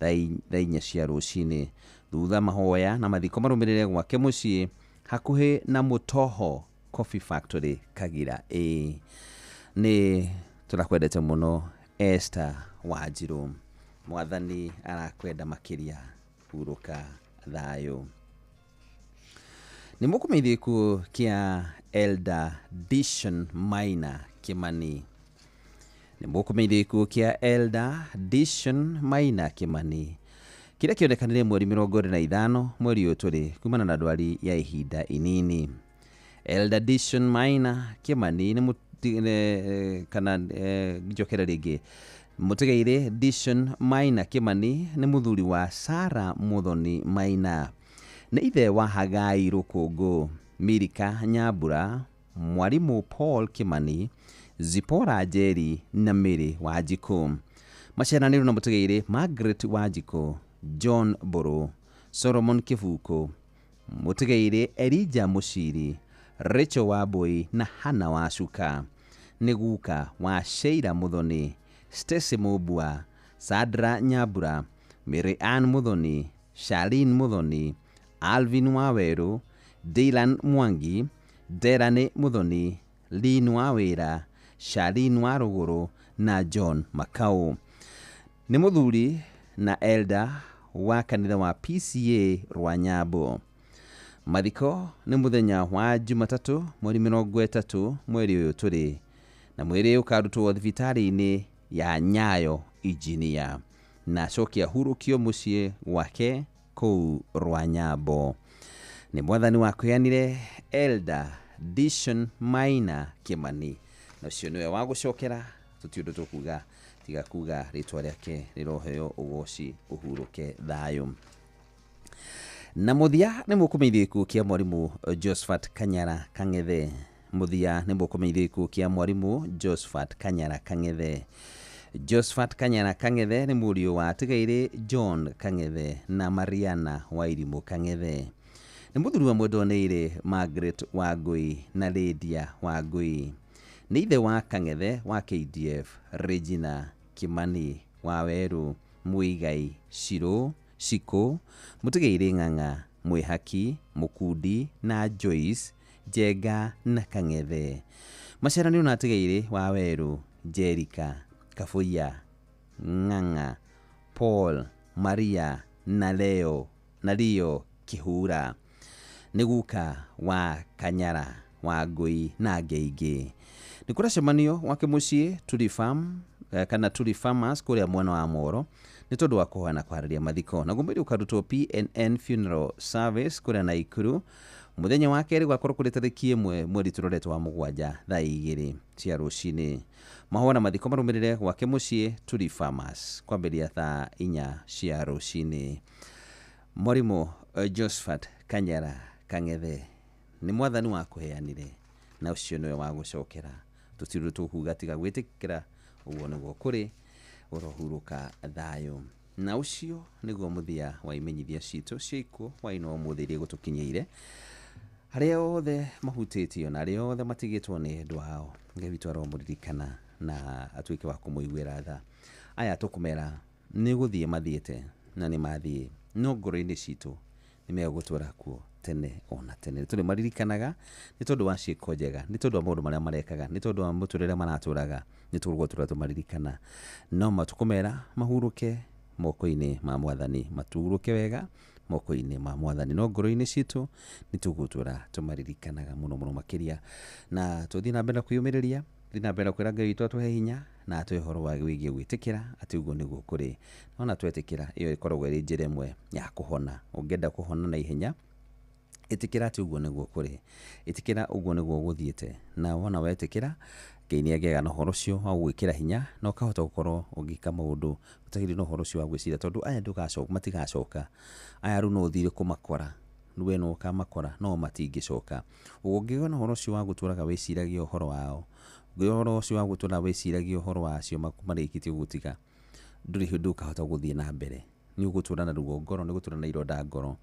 thaa 4 cia rũcinĩ. Thutha mahoya na mathiko marũmĩrĩre gwake mũciĩ hakuhĩ na Mũtoho Coffee Factory Kagira A. Nĩ tũrakwendete mũno Esther Wanjirũ, mwathani arakwenda makĩria, hurũka thayũ. Nĩ mũkũmenyithia gĩkuũ kĩa Elder Dishon Maina Kimani. Nĩ mũkũmenyithia gĩkuũ kĩa Elder Dishon Maina Kimani kĩrĩa kĩonekanire mweri 25 mweri ũyũ tũrĩ kumana na ndwari ya ihinda inini. Elder Dishon Maina Kimani nĩ kana njokere rĩngĩ, mũtigairĩ Dishon Maina Kimani nĩ mũthuri wa Sarah Muthoni Maina, nĩ ithe wa Hagai Rũkũngũ, Milika Nyambura, mwarimũ Paul Kimani, Zipporah Njeri na Mary Wanjikũ. Maciaranĩirwo na mũtigairĩ Margaret Wanjikũ, John Mbũrũ, Solomon Kĩbukũ, mũtigairĩ Elijah Mũciri, Rachel Wambui na Hannah Wacuka. Nĩ guka wa Sheila Muthoni, Stacy Mũmbua, Sandra Nyambura, Mary Ann Muthoni, Charlene Muthoni, Alvin Wawerũ, Dylan Mwangi, Derani Muthoni, Lynn Wawĩra, Charlene Warũgũrũ na John Makau. Nĩ mũthuri na elder wa kanitha wa PCA Rwanyambo. Mathiko nĩ mũthenya wa Jumatatũ mweri 30 mweri ũyũ tũrĩ, na mwĩrĩ ũkarutwo thibitarĩ-inĩ ya Nyayo Engineer na acoke ahurũkio mũciĩ gwake kũu Rwanyambo. Nĩ mwathani wakũheanire Elder Dishon Maina Kimani, na ũcio nĩwe wa gũcokera. Tũti ũndũ tũkuga tiga kuga rĩtwa rĩake rĩroheo ũgoci, ũhurũke thayũ. Na mũthia nĩ mũkũmenyithia gĩkuũ kĩa mwarimũ Josephat Kanyara Kang'ethe. Mũthia nĩ mũkũmenyithia gĩkuũ kĩa mwarimũ Josephat Kanyara Kang'ethe. Josephat Kanyara Kang'ethe nĩ mũriũ wa Tigairĩ John Kang'ethe na Mariana Wairimũ Kang'ethe. Nĩ mũthuri wa mwendwa-nĩirĩ Margaret Wangui na Lydia Wangui. Nĩ ithe wa Kang'ethe wa KDF, Regina Kimani Wawerũ, Muigai Shiro Shiko, Mũtigairĩ Ng'ang'a, Mwĩhaki, Mũkundi na Joyce Njenga na Kang'ethe. Maciaranĩirwo na Atigairĩ Wawerũ, Jerica, Kabuya, Ng'ang'a, Paul, Maria na Leo na Leo Kihura. Nĩ guka wa Kanyara Wangui na angĩ aingĩ. Nĩ kũracemanio gwake mũciĩ Tuli Farm kana Tuli Farmers kũrĩa mwena wa Moro nĩ tondũ wa kũhoya na kwarĩria mathiko. Naguo mwĩrĩ ũkarutwo PNN Funeral Service kũrĩa Naikuru mũthenya wa kerĩ gwakorwo kũrĩ tarĩki 1 mweri tũroretwo wa 7 thaa 2 cia rũcinĩ. Mahoya na mathiko marũmĩrĩre gwake mũciĩ Tuli Farmers kwambĩrĩria thaa 4 cia rũcinĩ. Mwarimũ Josephat Kanyara Kang'ethe nĩ mwathani wakũheanire na ũcio nĩwe wa gũcokera. Tũtirĩ tũkuga tiga gwĩtĩkĩra ũguo nĩguo kũrĩ, ũrohurũka thayũ. Na ũcio nĩguo mũthia wa imenyithia citũ cia ikuũ hwaĩ-inĩ wa ũmũthĩ iria igũtũkinyĩire. Arĩa othe mahutĩtio na arĩa othe matigĩtwo nĩ endwa ao, Ngai witũ aromũririkana na atuĩke wa kũmũiguĩra tha. Aya tũkũmera nĩ gũthiĩ mathiĩte na nĩ mathiĩ, no ngoro-inĩ citũ nĩ megũtũũra kuo tene ona tene. Tũrĩ maririkanaga nĩ tondũ wa ciĩko njega, nĩ tondũ wa maũndũ marĩa marekaga, nĩ tondũ wa mũtũrĩre maratũraga, nĩ tũgũtũra tũmaririkana. No matũkũmera mahurũke moko-inĩ ma mwathani, maturũke wega moko-inĩ ma mwathani, no ngoro-inĩ citũ nĩ tũgũtũra tũmaririkanaga mũno mũno makĩria. Na tũthiĩ na mbere na kwĩyũmĩrĩria, tũthiĩ na mbere na kwĩra Ngai witũ atũhe hinya na atũhe ũhoro wa wĩgiĩ gwĩtĩkĩra atĩ ũguo nĩguo kũrĩ. Ona twetĩkĩra, ĩyo ĩkoragwo ĩrĩ njĩra ĩmwe ya kũhona. Ũngĩenda kũhona na ihenya, ĩtĩkĩra atĩ ũguo nĩguo kũrĩ, ĩtĩkĩra ũguo nĩguo gũthiĩte, na wona wetĩkĩra Ngai nĩ agĩaga na ũhoro ũcio wa gũgwĩkĩra hinya na ũkahota gũkorwo ũgĩka maũndũ ũtagĩrĩire na ũhoro ũcio wa gwĩciria, tondũ aya ndũgacoka, matigacoka. Aya rĩu no ũthire kũmakora, we no ũkamakora, no matingĩcoka. Ũguo ũngĩgĩa na ũhoro ũcio wa gũtũraga wĩciragia ũhoro wao, ũngĩgĩa ũhoro ũcio wa gũtũra wĩciragia ũhoro wa acio marĩkĩtie gũgũtiga, ndũrĩ hĩndĩ ũkahota gũthiĩ na mbere. Nĩ ũgũtũra na ruo ngoro, nĩ ũgũtũra na ironda ngoro.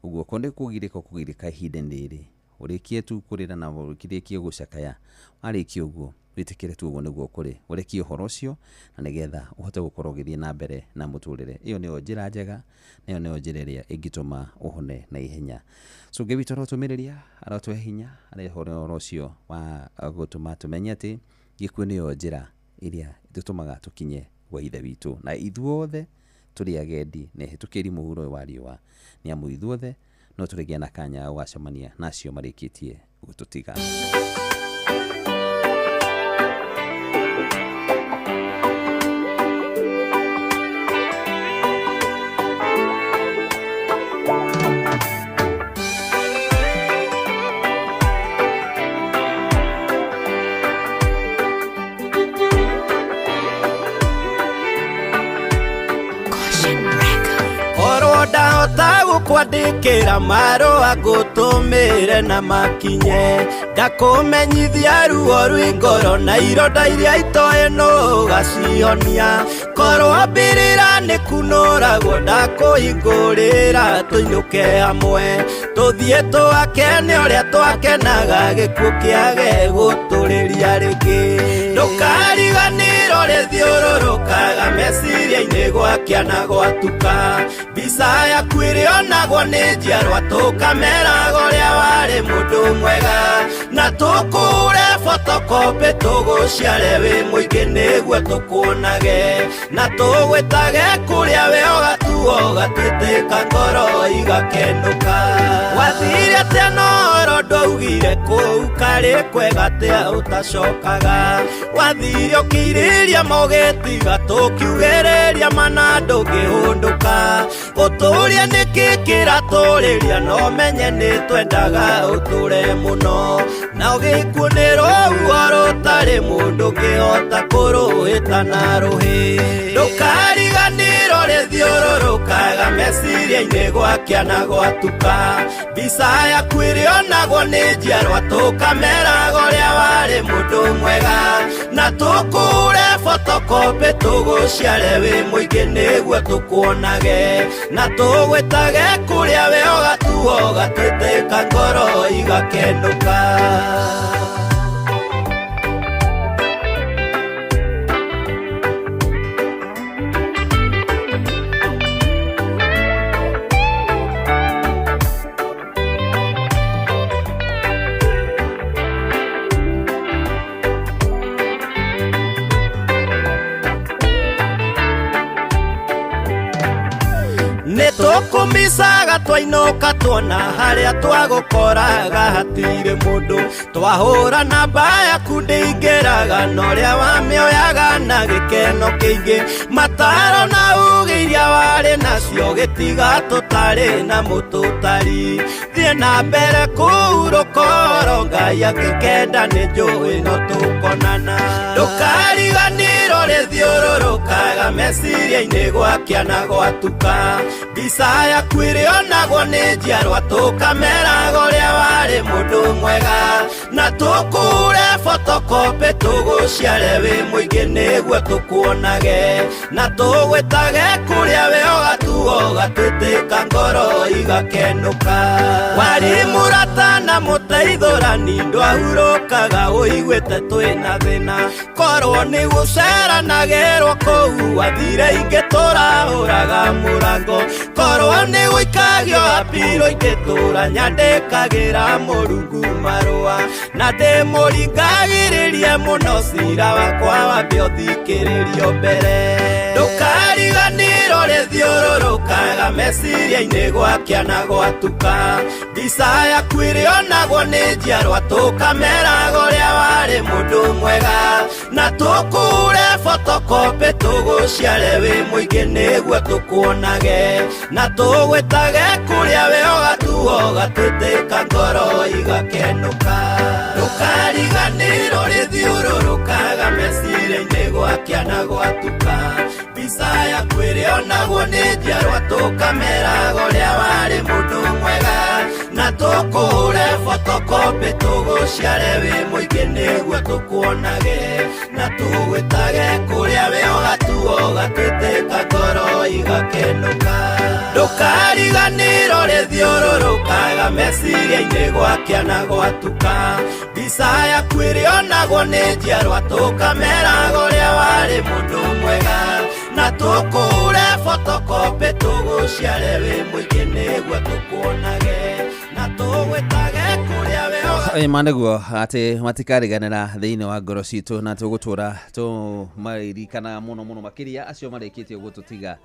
Ũguo okorwo nĩ kũgirĩka ũkũgirĩka ihinda-inĩ rĩrĩ, ũrĩkie tu kũrĩra na ũrĩkie gũcakaya, warĩkia ũguo Wĩtĩkĩre tu ũguo nĩguo kũrĩ, ũrekie ũhoro ũcio na nĩgetha ũhote gũkorwo ũgĩthiĩ na mbere na mũtũrĩre. Ĩyo nĩyo njĩra njega na ĩyo nĩyo njĩra ĩrĩa ĩngĩtũma ũhone na ihenya. So Ngai witũ arotũmĩrĩria, arotũhe hinya, arehe ũhoro ũcio wa gũtũma tũmenye atĩ gĩkuũ nĩyo njĩra ĩrĩa ĩtũtũmaga tũkinye gwa Ithe witũ. Na ithuothe tũrĩ agendi na ehĩtũkĩri mũhuro ũyũ wa riũa, nĩ amu ithuothe no tũrĩgĩa na kanya ga gũgacemania na acio marĩkĩtie gũtũtiga. Korwo ndahota gũkwandĩkĩra marũa ngũtũmĩre na makinye, ndakũmenyithia ruo rwĩ ngoro na ironda iria itoĩ nũgacihonia. Korwo mbĩrĩra nĩ kunũragwo ndakũhingũrĩra tũinũke hamwe, tũthiĩ twakene ũrĩa twakenaga gĩkuũ kĩage gũtũrĩria rĩngĩ. Ndũkariganĩrwo rĩthiũrũrũkaga meciria-inĩ gwakĩa na gwatuka, mbica yaku ĩrĩonagwo nĩ njiarwa tũkameraga ũrĩa warĩ mũndũ mwega, na tũkũre photocopy tũgũciare wĩ mũingĩ nĩguo tũkuonage, na tũgwĩtage kũrĩa we ũgatuo ũgatwĩtĩka ngoro igakenũka. Wathire atĩa noro ndwaugire kũu karĩ kwega atĩa ũtacokaga, wathire ũkĩirĩria mogĩtiga tũkiugĩrĩria mana ndũngĩhũndũka, ũtũrie nĩkĩ kĩratũrĩria no menye nĩ twendaga ũtũre mũno, na ũgĩkuũ nĩ rũhuho rũtarĩ mũndũ ũngĩhota kũrũhĩta na rũhĩ. Ndũkariganĩrwo rĩthiũrũrũkaga meciria-inĩ gwakĩa na gwatuka, mbica yaku ĩrĩonagwo nĩ njiarwa tũkameraga ũrĩa warĩ mũndũ mwega, na tũkũre photocopy tũgũciare wĩ mũingĩ nĩguo tũkuonage, na tũgwĩtage kũrĩa we ũgatuo ũgatwĩtĩka ngoro igakenũka. Nĩtũkũmicaga twainũka tuona harĩa twagũkoraga hatirĩ mũndũ, twahũra namba yaku ndĩingĩraga na ũrĩa wamĩoyaga na gĩkeno kĩingĩ, mataro na ũgĩ iria warĩ nacio gĩtiga tũtarĩ na mũtũtari, thiĩ na mbere kũhurũka oro Ngai angĩkenda nĩ njũĩ no tũkonana. Ndũkariganĩrwo rĩthiũrũrũkaga meciria-inĩ gwakĩa na gwatuka, mbica yaku ĩrĩonagwo nĩ njiarwa tũkameraga ũrĩa warĩ mũndũ mwega, na tũkũre photocopy tũgũciare wĩ mũingĩ nĩguo tũkuonage, na tũgwĩtage kũrĩa we ũgatuo ũgatwĩtĩka ngoro igakenũka. Warĩ mũrata na mũteithũrani ndwahurũkaga ũiguĩte twĩna thĩna, korwo nĩ gũceranagĩrwo kũu wathire ingĩ tũrahũraga mũrango, korwo nĩ gũikagio apiro ingĩtũra nyandĩkagĩra Mũrungu marũa, na ndĩmũringagĩrĩrie mũno cira wakwa wambe ũthikĩrĩrio mbere. Ndũkariganĩrwo rĩthiũrũrũkaga meciria-inĩ gwakĩa na gwatuka, mbica yaku ĩrĩonagwo nĩ njiarwa tũkameraga ũrĩa warĩ mũndũ mwega, na tũkũre photocopy tũgũciare wĩ mũingĩ nĩguo tũkuonage, na tũgwĩtage kũrĩa we ũgatuo ũgatwĩtĩka ngoro igakenũka. Ndũkariganĩrwo rĩthiũrũrũkaga meciria-inĩ gwakĩa na gwatuka, mbica yaku ĩrĩonagwo nĩ njiarwa tũkameraga ũrĩa warĩ mũndũ mwega, na tũkũre photocopy tũgũciare wĩ mũingĩ nĩguo tũkuonage, na tũgwĩtage kũrĩa we ũgatuo ũgatwĩtĩka ngoro igakenũka. Ndũkariganĩrwo rĩthiũrũrũkaga meciria-inĩ gwakĩa na gwatuka, mbica Mbica yaku ĩrĩonagwo nĩ njiarwa tũkameraga ũrĩa warĩ mũndũ mwega na tũkũre photocopy tũgũciare wĩ mũingĩ nĩguo tũkuonage na tũgwĩtage kũrĩa we Ĩ, ma nĩguo atĩ matikariganĩra thĩinĩ wa ngoro citũ na tũgũtũra tũmaririkana mũno mũno makĩria acio marĩkĩtie gũtũtiga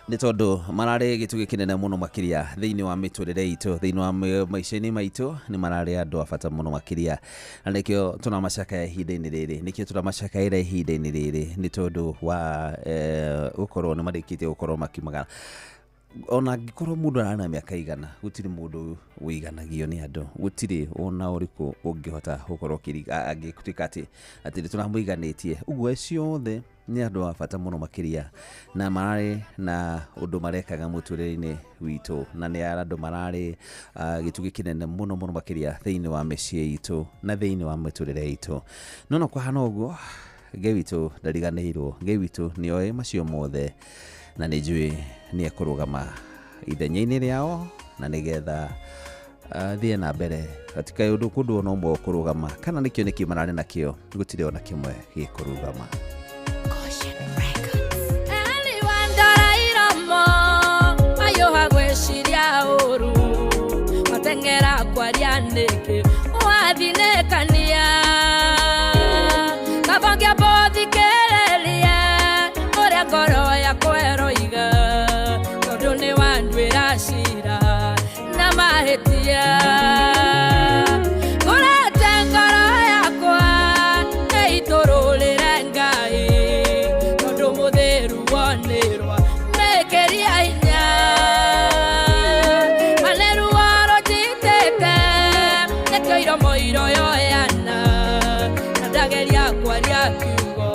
nĩ tondũ mararĩ gĩtugĩ kĩnene mũno makĩria thĩinĩ wa mĩtũrĩre itũ, thĩinĩ wa maica-inĩ maitũ. Nĩ mararĩ andũ a bata mũno makĩria na nĩkĩo tũramacakaya ihinda-inĩ rĩrĩ, nĩkĩo tũramacakaĩra ihinda-inĩ rĩrĩ nĩ tondũ wa gũkorwo nĩ marĩkĩtie gũkorwo makiumagara. Ona angĩkorwo mũndũ ararĩ na mĩaka igana, gũtirĩ mũndũ wĩiganagio nĩ andũ, gũtirĩ ona ũrĩkũ ũngĩhota gũkorwo angĩtuĩka atĩ nĩ tũramũiganĩtie ũguo. Acio othe nĩ andũ a bata mũno makĩria na mararĩ na ũndũ marekaga mũtũrĩre-inĩ witũ na nĩ andũ mararĩ gĩtugĩ kĩnene mũno mũno makĩria thĩinĩ wa mĩciĩ itũ na thĩinĩ wa mĩtũrĩre itũ. No kwahana ũguo, Ngai witũ ndariganĩirwo, Ngai witũ nĩoĩ macio mothe na nĩ njũĩ nĩ ekũrũgama ithenya-inĩ rĩao na nĩgetha thiĩ na mbere gatikaĩ ũndũ kũndũ ona ũmwe ũkũrũgama kana nĩkĩo nĩkĩ mararĩ nakĩo, gũtirĩ ona kĩmwe gĩkũrũgama. Eliwandora iromo mayũha gwĩciria ũru mateng'era kwaria nĩkĩ wathinĩkania kaba ngĩambothikĩrĩrie ũrĩa ngoro yakwa ĩroiga tondũ nĩ wanduĩra cira na mahĩtia ngũrete ngoro yakwa ĩitũrũrĩre Ngai tondũ mũthĩru wonĩrwa mĩkĩria hinya maneruo rũnjitĩte nĩkĩo iromo iroyoyana na ndageria kwaria kiugo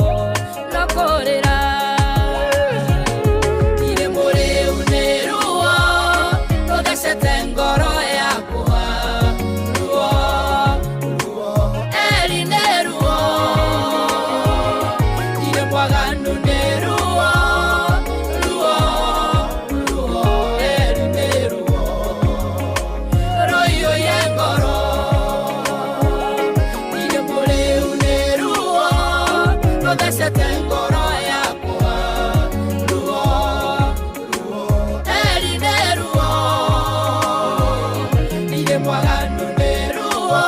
no kũrĩra irĩ mũrĩu nĩ ruo rũthecete ngoro yakwa ruo ruo eri nĩ ruo irĩ mwaganu nĩ ruo ruo ruo eri nĩ ruo rũiyũire ngoro irĩ mũrĩu nĩ ruo rũthecete ngoro yakwa ruo ruo eri nĩ ruo irĩ mwaganu nĩ ruo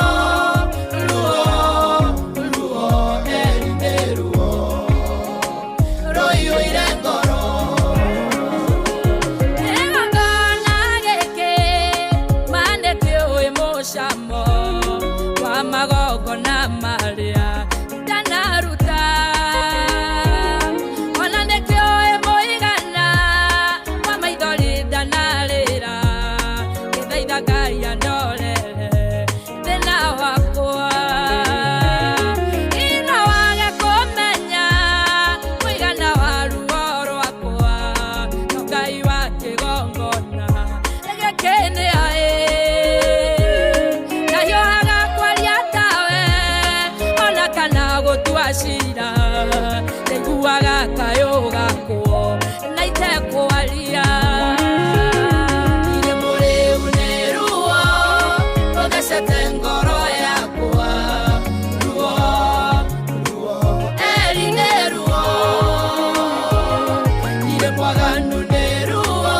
ruo ruo eri nĩ ruo rũiyũire ngoro. Igongona gĩkĩ ma nĩkĩũĩ mũcamo wa magongona marĩa ndanaruta ona nĩkĩũĩ mũigana wa maithori ndanarĩra ngĩthaitha Ngai andorere thĩna wakwa ino wage kũmenya mũigana wa ruo rwakwa no Ngai wa kĩgongona gĩkĩ nĩ aĩ ndahiũhaga kwaria tawe ona kana gũtua cira ndaiguaga kayũ gakwo na itekwaria irĩ mũrĩu nĩ ruo rũthecete ngoro yakwa ruo ruo eri nĩ ruo irĩ mwaganu nĩ ruo.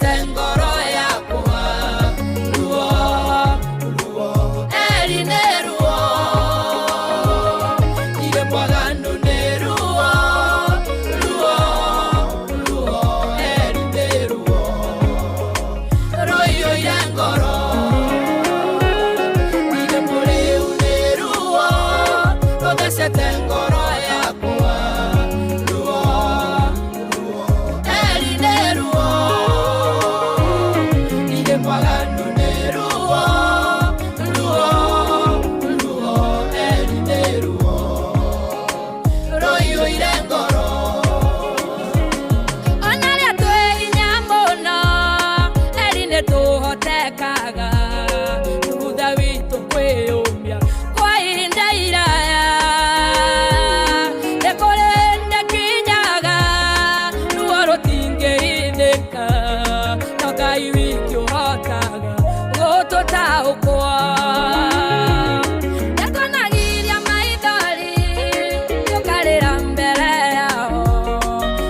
Rũthecete ngoro yakwa ruo ruo eri nĩ ruo Ire mwaganu nĩ ruo ruo ruo eri nĩ ruo Rũiyũire ngoro Ire mũrĩu nĩ ruo Rũthecete ngoro yakwa ruo ruo eri nĩ ruo Ire mwaganu nĩ ruo ruo ruo eri nĩ ruo Rũiyũire ngoro Ona rĩa twĩ hinya mũno eri nĩ tũhotekaga thutha witũ kwĩyũmia kwa ihinda iraya nĩ kũrĩ ndekinyaga ruo rũtingĩithĩka no Ngai wiki ũhotaga gũtũtaũkwo Nĩtuonagiria maithori tũkarĩra mbere yao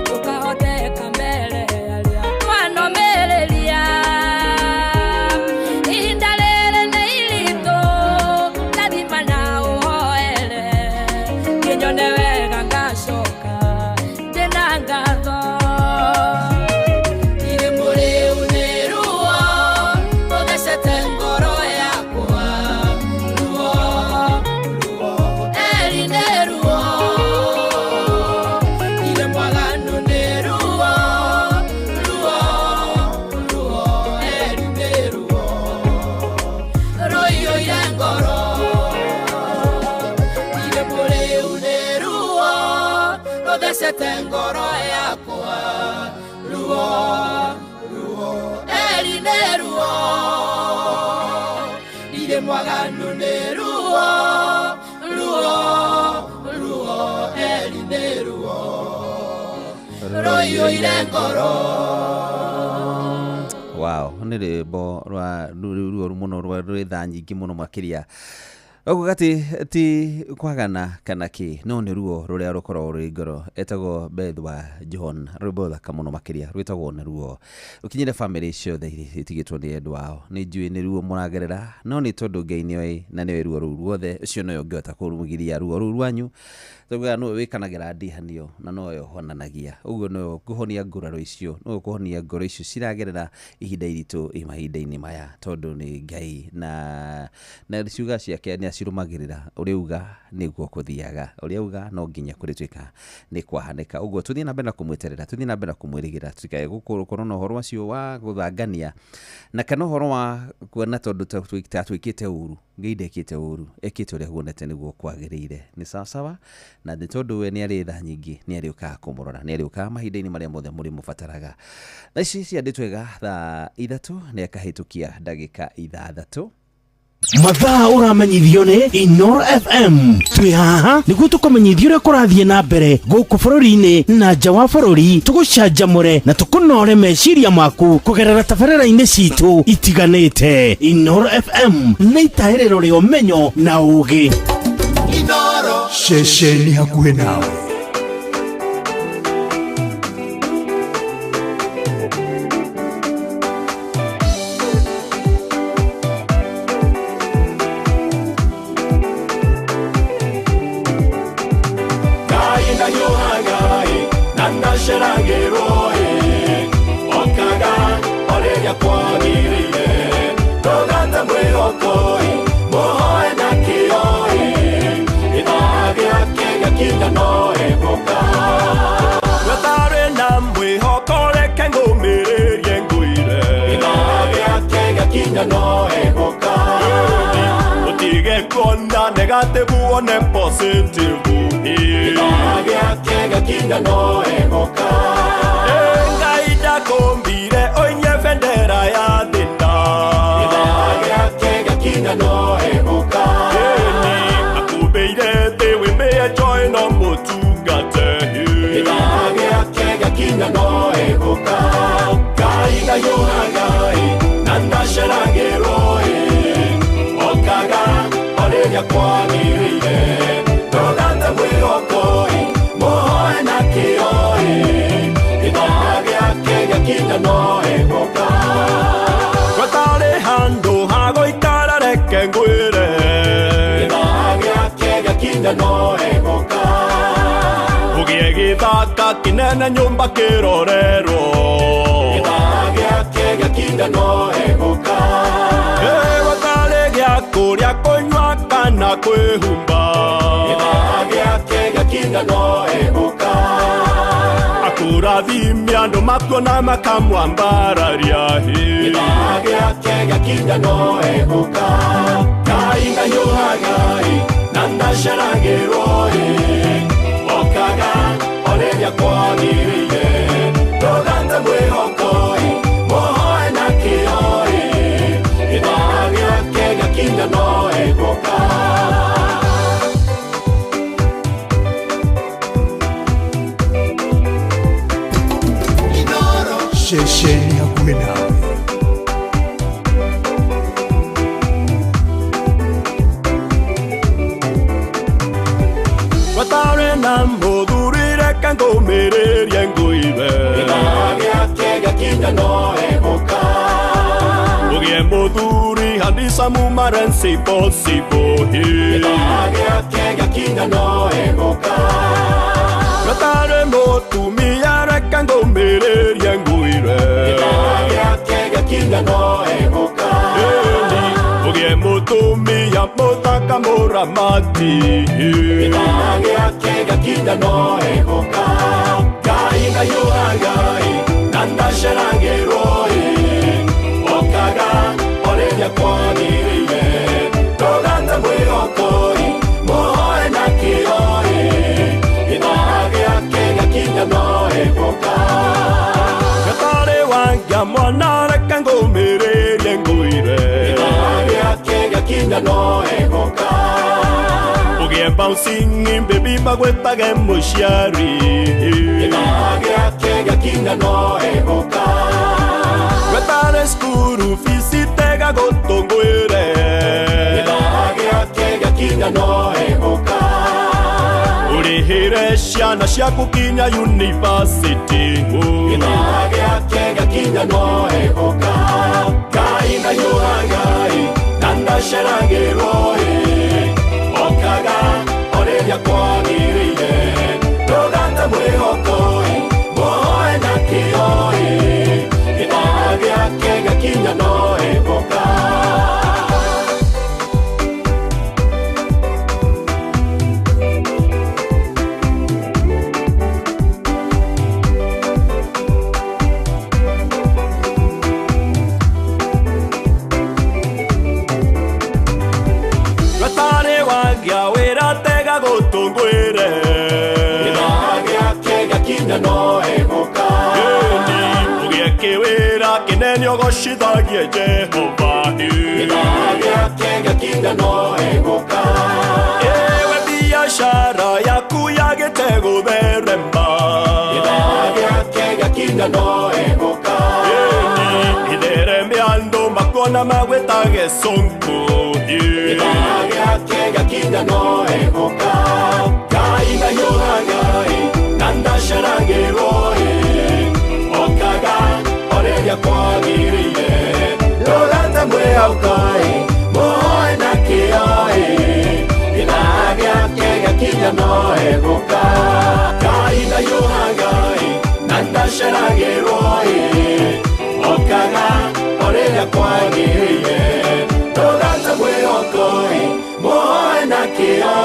tũkahoteka mbere arĩa twanomĩrĩria ihinda rĩrĩ nĩ iritũ ndathima na ũhoere kĩnyone wega ngacoka ndĩna ngatho Irĩ mũrĩu nĩ ruo rũthecete ngoro yakwa ruo ruo eri nĩ ruo Irĩ mwaganu nĩ ruo ruo ruo eri nĩ ruo Rũiyũire ngoro Irĩ mũrĩu nĩ ruo rũthecete ngoro yakwa ruo ruo eri nĩ ruo Irĩ mwaganu nĩ ruo ruo ruo eri nĩ ruo Rũiyũire ngoro Wow, nĩ rwĩmbo rwa ruo mũno rwa rwĩ tha nyingĩ mũno makĩria ũguo gati ti kwagana kana kĩ no nĩ ruo rũrĩa rũkoragwo rwĩ ngoro etagwo Beth wa John rwĩmbo rũthaka mũno makĩria rwĩtagwo nĩ ruo rũkinyĩre bamĩrĩ ciothe iria itigĩtwo nĩ endwa ao nĩ njũĩ nĩ ruo mũragerera no nĩ tondũ Ngai nĩoĩ na nĩoĩ ruo rũu ruothe ũcio nowe ũngĩhota kũrũgiria ruo rũu rwanyu taugaga nĩwe wĩkanagĩra ndihanio na nowe ũhonanagia ũguo nowe ũkũhonia nguraro icio nowe ũkũhonia ngoro icio ciragerera ihinda iritũ mahinda-inĩ maya tondũ nĩ Ngai na ciuga ciake nĩ acirũmagĩrĩra ũrĩa uga nĩguo kũthiaga ũrĩa uga no nginya kũrĩtuĩka nĩ kwahanĩka ũguo tũthiĩ na mbere na kũmweterera tũthiĩ na mbere na kũmwĩrĩgĩra tũtikae gũkorwo na ũhoro ũcio wa gũthangania na kana ũhoro wa kuona tondũ tatwĩkĩte ũru Ngai ndekĩte ũru ekĩte ũrĩa huonete nĩguo kwagĩrĩire nĩ sawasawa na nĩ tondũ we nĩ arĩ tha nyingĩ nĩ arĩũkaga kũmũrora nĩ arĩũkaga mahinda-inĩ marĩa mothe mũrĩmũbataraga thaa ici ciandĩtwo wega thaa 3 nĩ akahĩtũkia ndagĩka 6 Mathaa ũramenyithio nĩ Inoro FM twĩ haha nĩguo tũkũmenyithia ũrĩa kũrathiĩ na mbere gũkũ bũrũri-inĩ na nja wa bũrũri tũgũcanjamũre na tũkũnore meciria maku kũgerera tabarĩra-inĩ citũ itiganĩte. Inoro FM nĩ itahĩrĩro rĩa ũmenyo na ũũgĩ. Inoro ceceni hakuhĩ nawe. Negative one positive Ngai ndakombire oinye bendera ya thĩna Akũmbĩire thĩ wĩmĩe joy no mũtungate Ngai ndayũraga na ndaceragĩrwo okaga orĩrĩa kwagĩrĩire ndũgate mwĩhoko mũhoe na kĩo gĩthomo gĩake gĩakinya gĩakinya no egũka. Gũtarĩ handũ ha gũikara reke ngwĩre, gĩthaa gĩake gĩakinya no egũka. Ũgĩe gĩthaka kĩnene nyũmba kĩrorerwo, gĩthaa gĩake gĩakinya no egũka. Gũtarĩ gĩa kũrĩa kũnyua kana kwĩhumba, gĩthaa gĩake gĩakinya no egũka. Akũrathime andũ makuona makamwambararia, gĩthaa gĩake gĩakinya no egũka. Ngai ndahiũhaga na ndaceragĩrwo, okaga o rĩrĩa kwagĩrĩire. Ndũgate mwĩhoko, mũhoe na kĩyo, gĩthaa gĩake gĩakinya no egũka. Ceceni hakuhĩ nawe. Gũtarĩ na mũthuri reke ngũmĩrĩrie ngũibe, gĩthaa gĩake gĩakinya no egũka. Ũgĩe mũthuri handicamu marensiposibo, gĩthaa gĩake gĩakinya no egũka. Gũtarĩ mũtumia reke ngũmĩrĩrie ngũire, gĩthaa gĩake gĩakinya no egũka. Ũgĩe mũtumia mũthaka mũramati, gĩthaa gĩake gĩakinya no egũka. Ngai ndahiũhaga na ndaceragĩrwo, okaga o rĩrĩa kwagĩrĩire. Ndũgate mwĩhoko, mũhoe na kĩyo, gĩthaa gĩake gĩakinya no egũka. Gatarĩ wangĩa mwana reke ngũmĩrĩrie ngũire, gĩthaa gĩake gĩakinya no egũka. Ũgĩe bouncing baby magwĩtage mũciari, gĩthaa gĩake gĩakinya no egũka. Gũtarĩ cukuru bici tega gũtũ ngwĩre, gĩthaa gĩake gĩakinya no egũka. Ũrĩhĩre ciana ciaku kinya yunivasĩtĩ, gĩthaa gĩake gĩakinya no egũka. Ngai ndahiũhaga na ndaceragĩrwo, okaga o rĩrĩa kwagĩrĩire. Ndũgate mwĩhoko, mũhoe na kĩyo, gĩthaa gĩake gĩakinya no egũka. Gũtarĩ wagĩa wĩra tega gũtũ ngwĩre, gĩthaa gĩake gĩakinya no egũka. Ũgĩe kĩwĩra kĩnene ũgocithagie Jehova, gĩthaa gĩake gĩakinya no egũka. Ewe biacara yaku yagĩte gũtherema, gĩthaa gĩake gĩakinya no egũka. Ithereme andũ makuona magwĩtage sonko, gĩthaa gĩake gĩakinya no egũka. Ngai ndahiũhaga na ndaceragĩrwo, okaga o rĩrĩa kwagĩrĩire. Ndũgate mwĩhoko, mũhoe na kĩyo, gĩthaa gĩake gĩakinya no egũka. Ngai ndahiũhaga na ndaceragĩrwo, okaga o rĩrĩa kwagĩrĩire. Ndũgate mwĩhoko, mũhoe na kĩyo,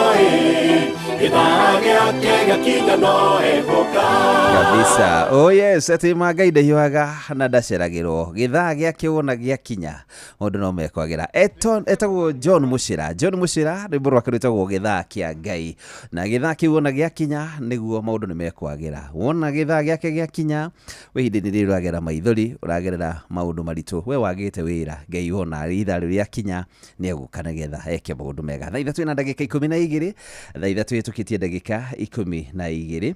gĩthaa gĩake gĩakinya no egũka. Kabisa. Oh yes, atĩ ma Ngai ndahiũhaga na ndaceragĩrwo. Gĩthaa gĩake wona gĩakinya maũndũ no mekwagĩra. Etagwo John Mũcĩra. John Mũcĩra rwĩmbo rwake rwĩtagwo Gĩthaa kĩa Ngai. Na gĩthaa kĩu wona gĩakinya nĩguo maũndũ nĩ mekwagĩra. Wona gĩthaa gĩake gĩakinya we ihinda-inĩ rĩrĩ ũragera maithori, ũragerera maũndũ maritũ, we wagĩte wĩra, Ngai wona ithaa rĩu rĩakinya nĩ egũka nĩgetha eke maũndũ mega. Thaa 3 na ndagĩka 12, thaa 3 ĩhĩtũkĩtie ndagĩka 12.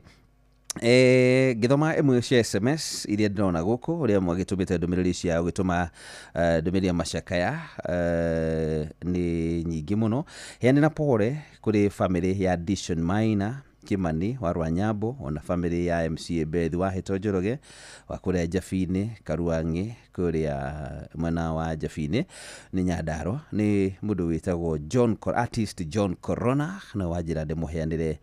Ngĩthoma ĩmwe cia SMS iria ndĩrona gũkũ ũrĩa mwagĩtũmĩte ndũmĩrĩri cia ũgĩtũma ndũmĩrĩri ya macakaya nĩ nyingĩ mũno. Heanĩra pole kũrĩ family ya Dishon Maina Kimani wa Rwanyambo, ona family ya MCA Beth wa Hĩto Njoroge wa kũrĩa Njabinĩ Karuang'ĩ kũrĩa mwena wa Njabinĩ nĩ Nyandarua. Nĩ mũndũ wĩtagwo John artist John Corona na wanjĩra ndĩmũheanĩre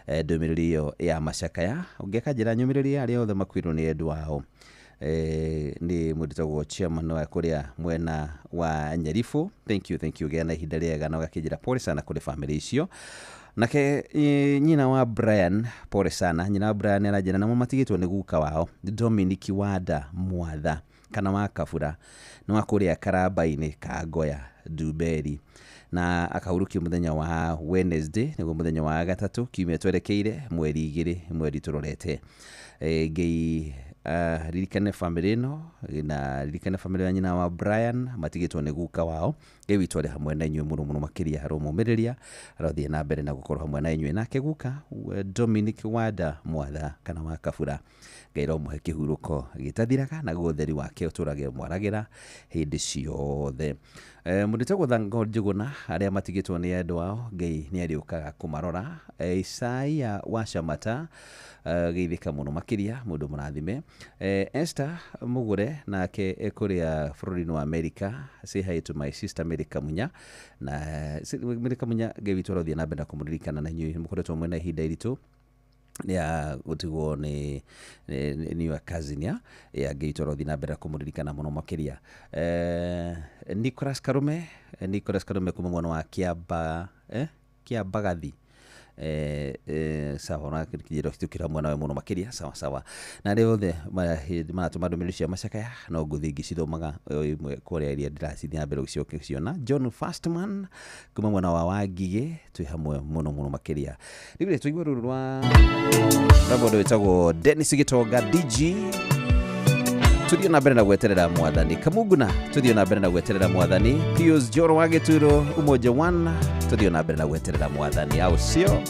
ndũmĩrĩri ĩyo ya macakaya. Ũngĩ akanjĩra nyũmĩrĩrie arĩa othe makuĩrwo nĩ endwa ao. Nĩ mũndũ wĩtagwo chairman wa kũrĩa mwena wa Nyaribũ. Thank you, thank you. Gĩa na ihinda rĩega na ũgakĩnjĩra pole sana kũrĩ family icio. Nake nyina wa Brian, pole sana. Nyina wa Brian aranjĩra namo matigĩtwo nĩ guka wao Dominic Wanda Mwatha kana wa Kabura, nĩ wa kũrĩa Karamba-inĩ ka Ngoya Ndumberi, na akahurũkio mũthenya wa Wednesday, nĩguo mũthenya wa gatatũ kiumia twerekeire, mweri 2 mweri tũrorete. Ngai ririkane family ĩno na ririkane family ya nyina wa Brian matigĩtwo nĩ guka wao. Ngai witũ arĩ hamwe na inyuĩ mũno mũno makĩria, aromũmĩrĩria, arothiĩ na mbere na gũkorwo hamwe na inyuĩ. Nake guka Dominic Wanda Mwatha kana wa Kabura, Ngai romũhe kĩhurũko gĩtathiraga, naguo ũtheri wake ũtũrage mwaragĩra hĩndĩ ciothe. Mũndũ wĩtagwo Thango Njũgũna, arĩa matigĩtwo nĩ endwa ao, Ngai nĩ arĩũkaga kũmarora. Isaia wa Shamata, geithĩka mũno makĩria, mũndũ mũrathime. Esther Mũgũre nake kũrĩa bũrũri-inĩ wa America, say hi to my sister Mary Kamunya. Na Mary Kamunya, Ngai witũ arothiĩ na mbere na kũmũririkana, na inyuĩ mũkoretwo mwĩna ihinda iritũ ya gũtigwo nĩ your cousin ya Ngai witũ arothiĩ na mbere na kũmũririkana mũno makĩria. Nicholas Karume, Nicholas Karume kuma mwena wa Kĩamba, Kĩambagathi. Sawa, na kijiro kitukira mwana we muno makiria, sawa sawa. Na arĩa othe maratũma ndũmĩrĩri cia macakaya, no ngũthiĩ ngĩcithomaga imwe kũrĩa iria ndĩracithiĩ na mbere gũciona. John Fastman kuma mwena wa Wangigĩ, twĩ hamwe mũno mũno makĩria. Rĩu rĩ, tũigue rũrũ rwa mũndũ wĩtagwo Dennis Gĩtonga DG. Tuthiĩ na mbere na gweterera mwathani. Kamuguna, tuthiĩ na mbere na gweterera mwathani. Pius Joro wa Gĩturo, Umoja 1, tuthiĩ na mbere na gweterera mwathani. Au sio?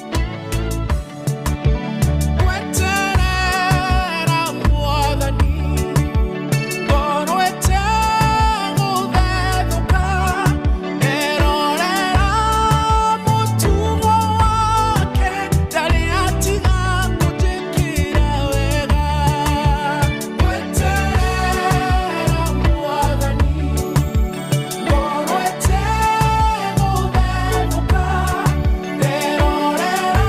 Gweterera mwathani, ngoro ĩtegũthethũka, erorera mũtugo wake, ndarĩ atiga kũnjĩkĩra wega. Gweterera mwathani, ngoro ĩtegũthethũka, erorera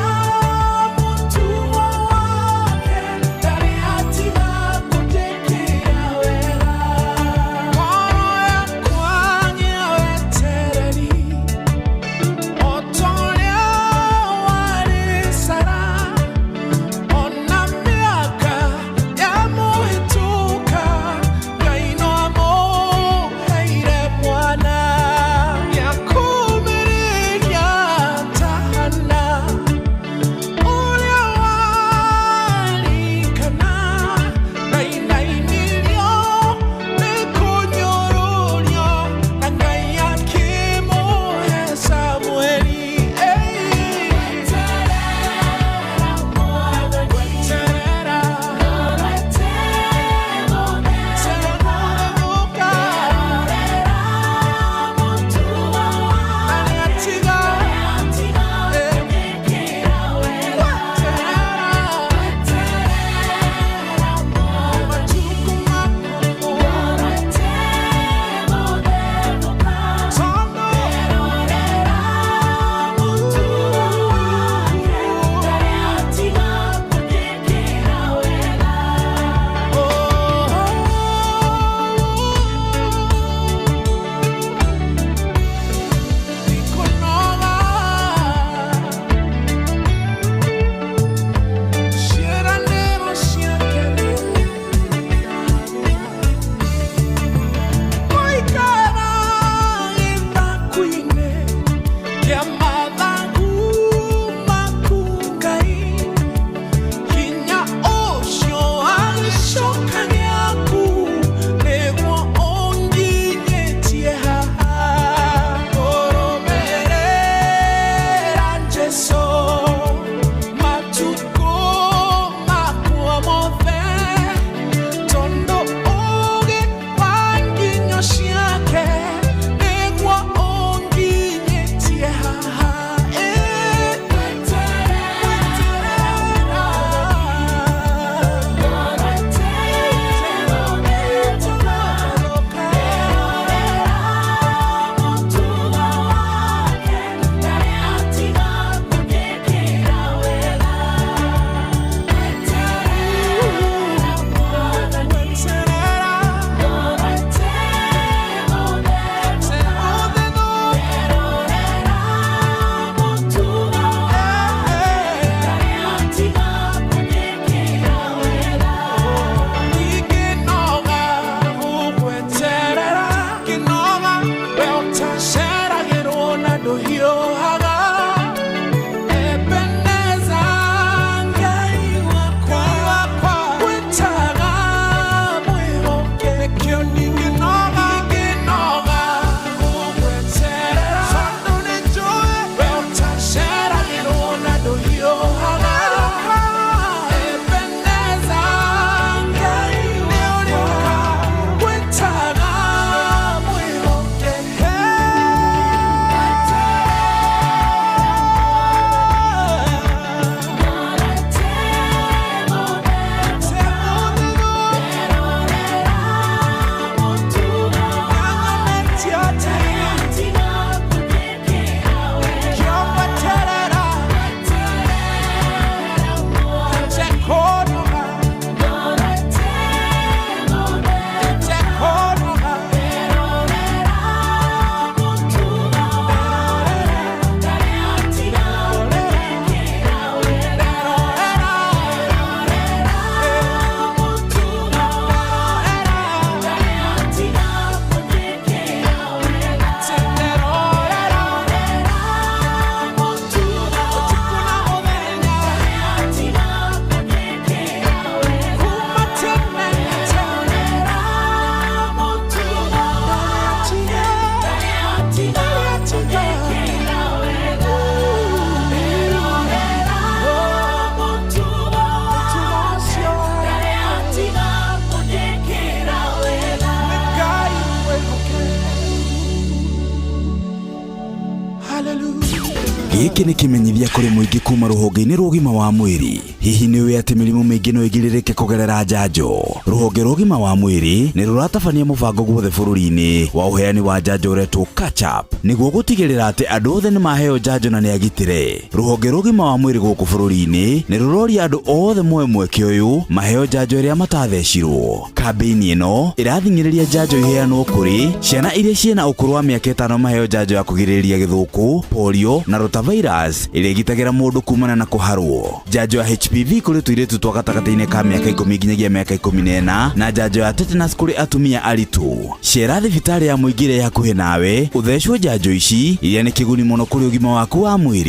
Gĩkĩ nĩ kĩmenyithia kũrĩ mũingĩ kuma rũhonge-inĩ rwa ũgima wa mwĩrĩ. Hihi nĩ ũĩ atĩ mĩrimũ mĩingĩ no ĩgirĩrĩke kũgerera njanjo? Rũhonge rwa ũgima wa mwĩrĩ nĩ rũratabania mũbango guothe bũrũri-inĩ wa ũheani wa njanjo ũretwo Catch Up nĩguo gũtigĩrĩra atĩ andũ othe nĩ maheo njanjo na nĩ agitĩre. Rũhonge rwa ũgima wa mwĩrĩ gũkũ bũrũri-inĩ nĩ rũroria andũ othe moe mweke ũyũ maheo njanjo ĩrĩa matathecirwo. Kambĩini ĩno ĩrathing'ĩrĩria njanjo iheanwo kũrĩ ciana iria ciĩna ũkũrũ wa mĩaka 5 maheo njanjo ya kũgirĩrĩria gĩthũkũ, polio na rotavirus ĩrĩa ĩgitagĩra mũndũ kumana na kũharwo, njanjo ya HPV kũrĩ tũirĩtu twa gatagatĩ-inĩ ka mĩaka 10 nginyagia mĩaka 14 na njanjo ya tetanus kũrĩ atumia aritũ. Cera thibitarĩ ya mũingĩ ĩrĩa ĩ hakuhĩ nawe ũthecwo njanjo ici iria nĩ kĩguni mũno kũrĩ ũgima waku wa mwĩrĩ.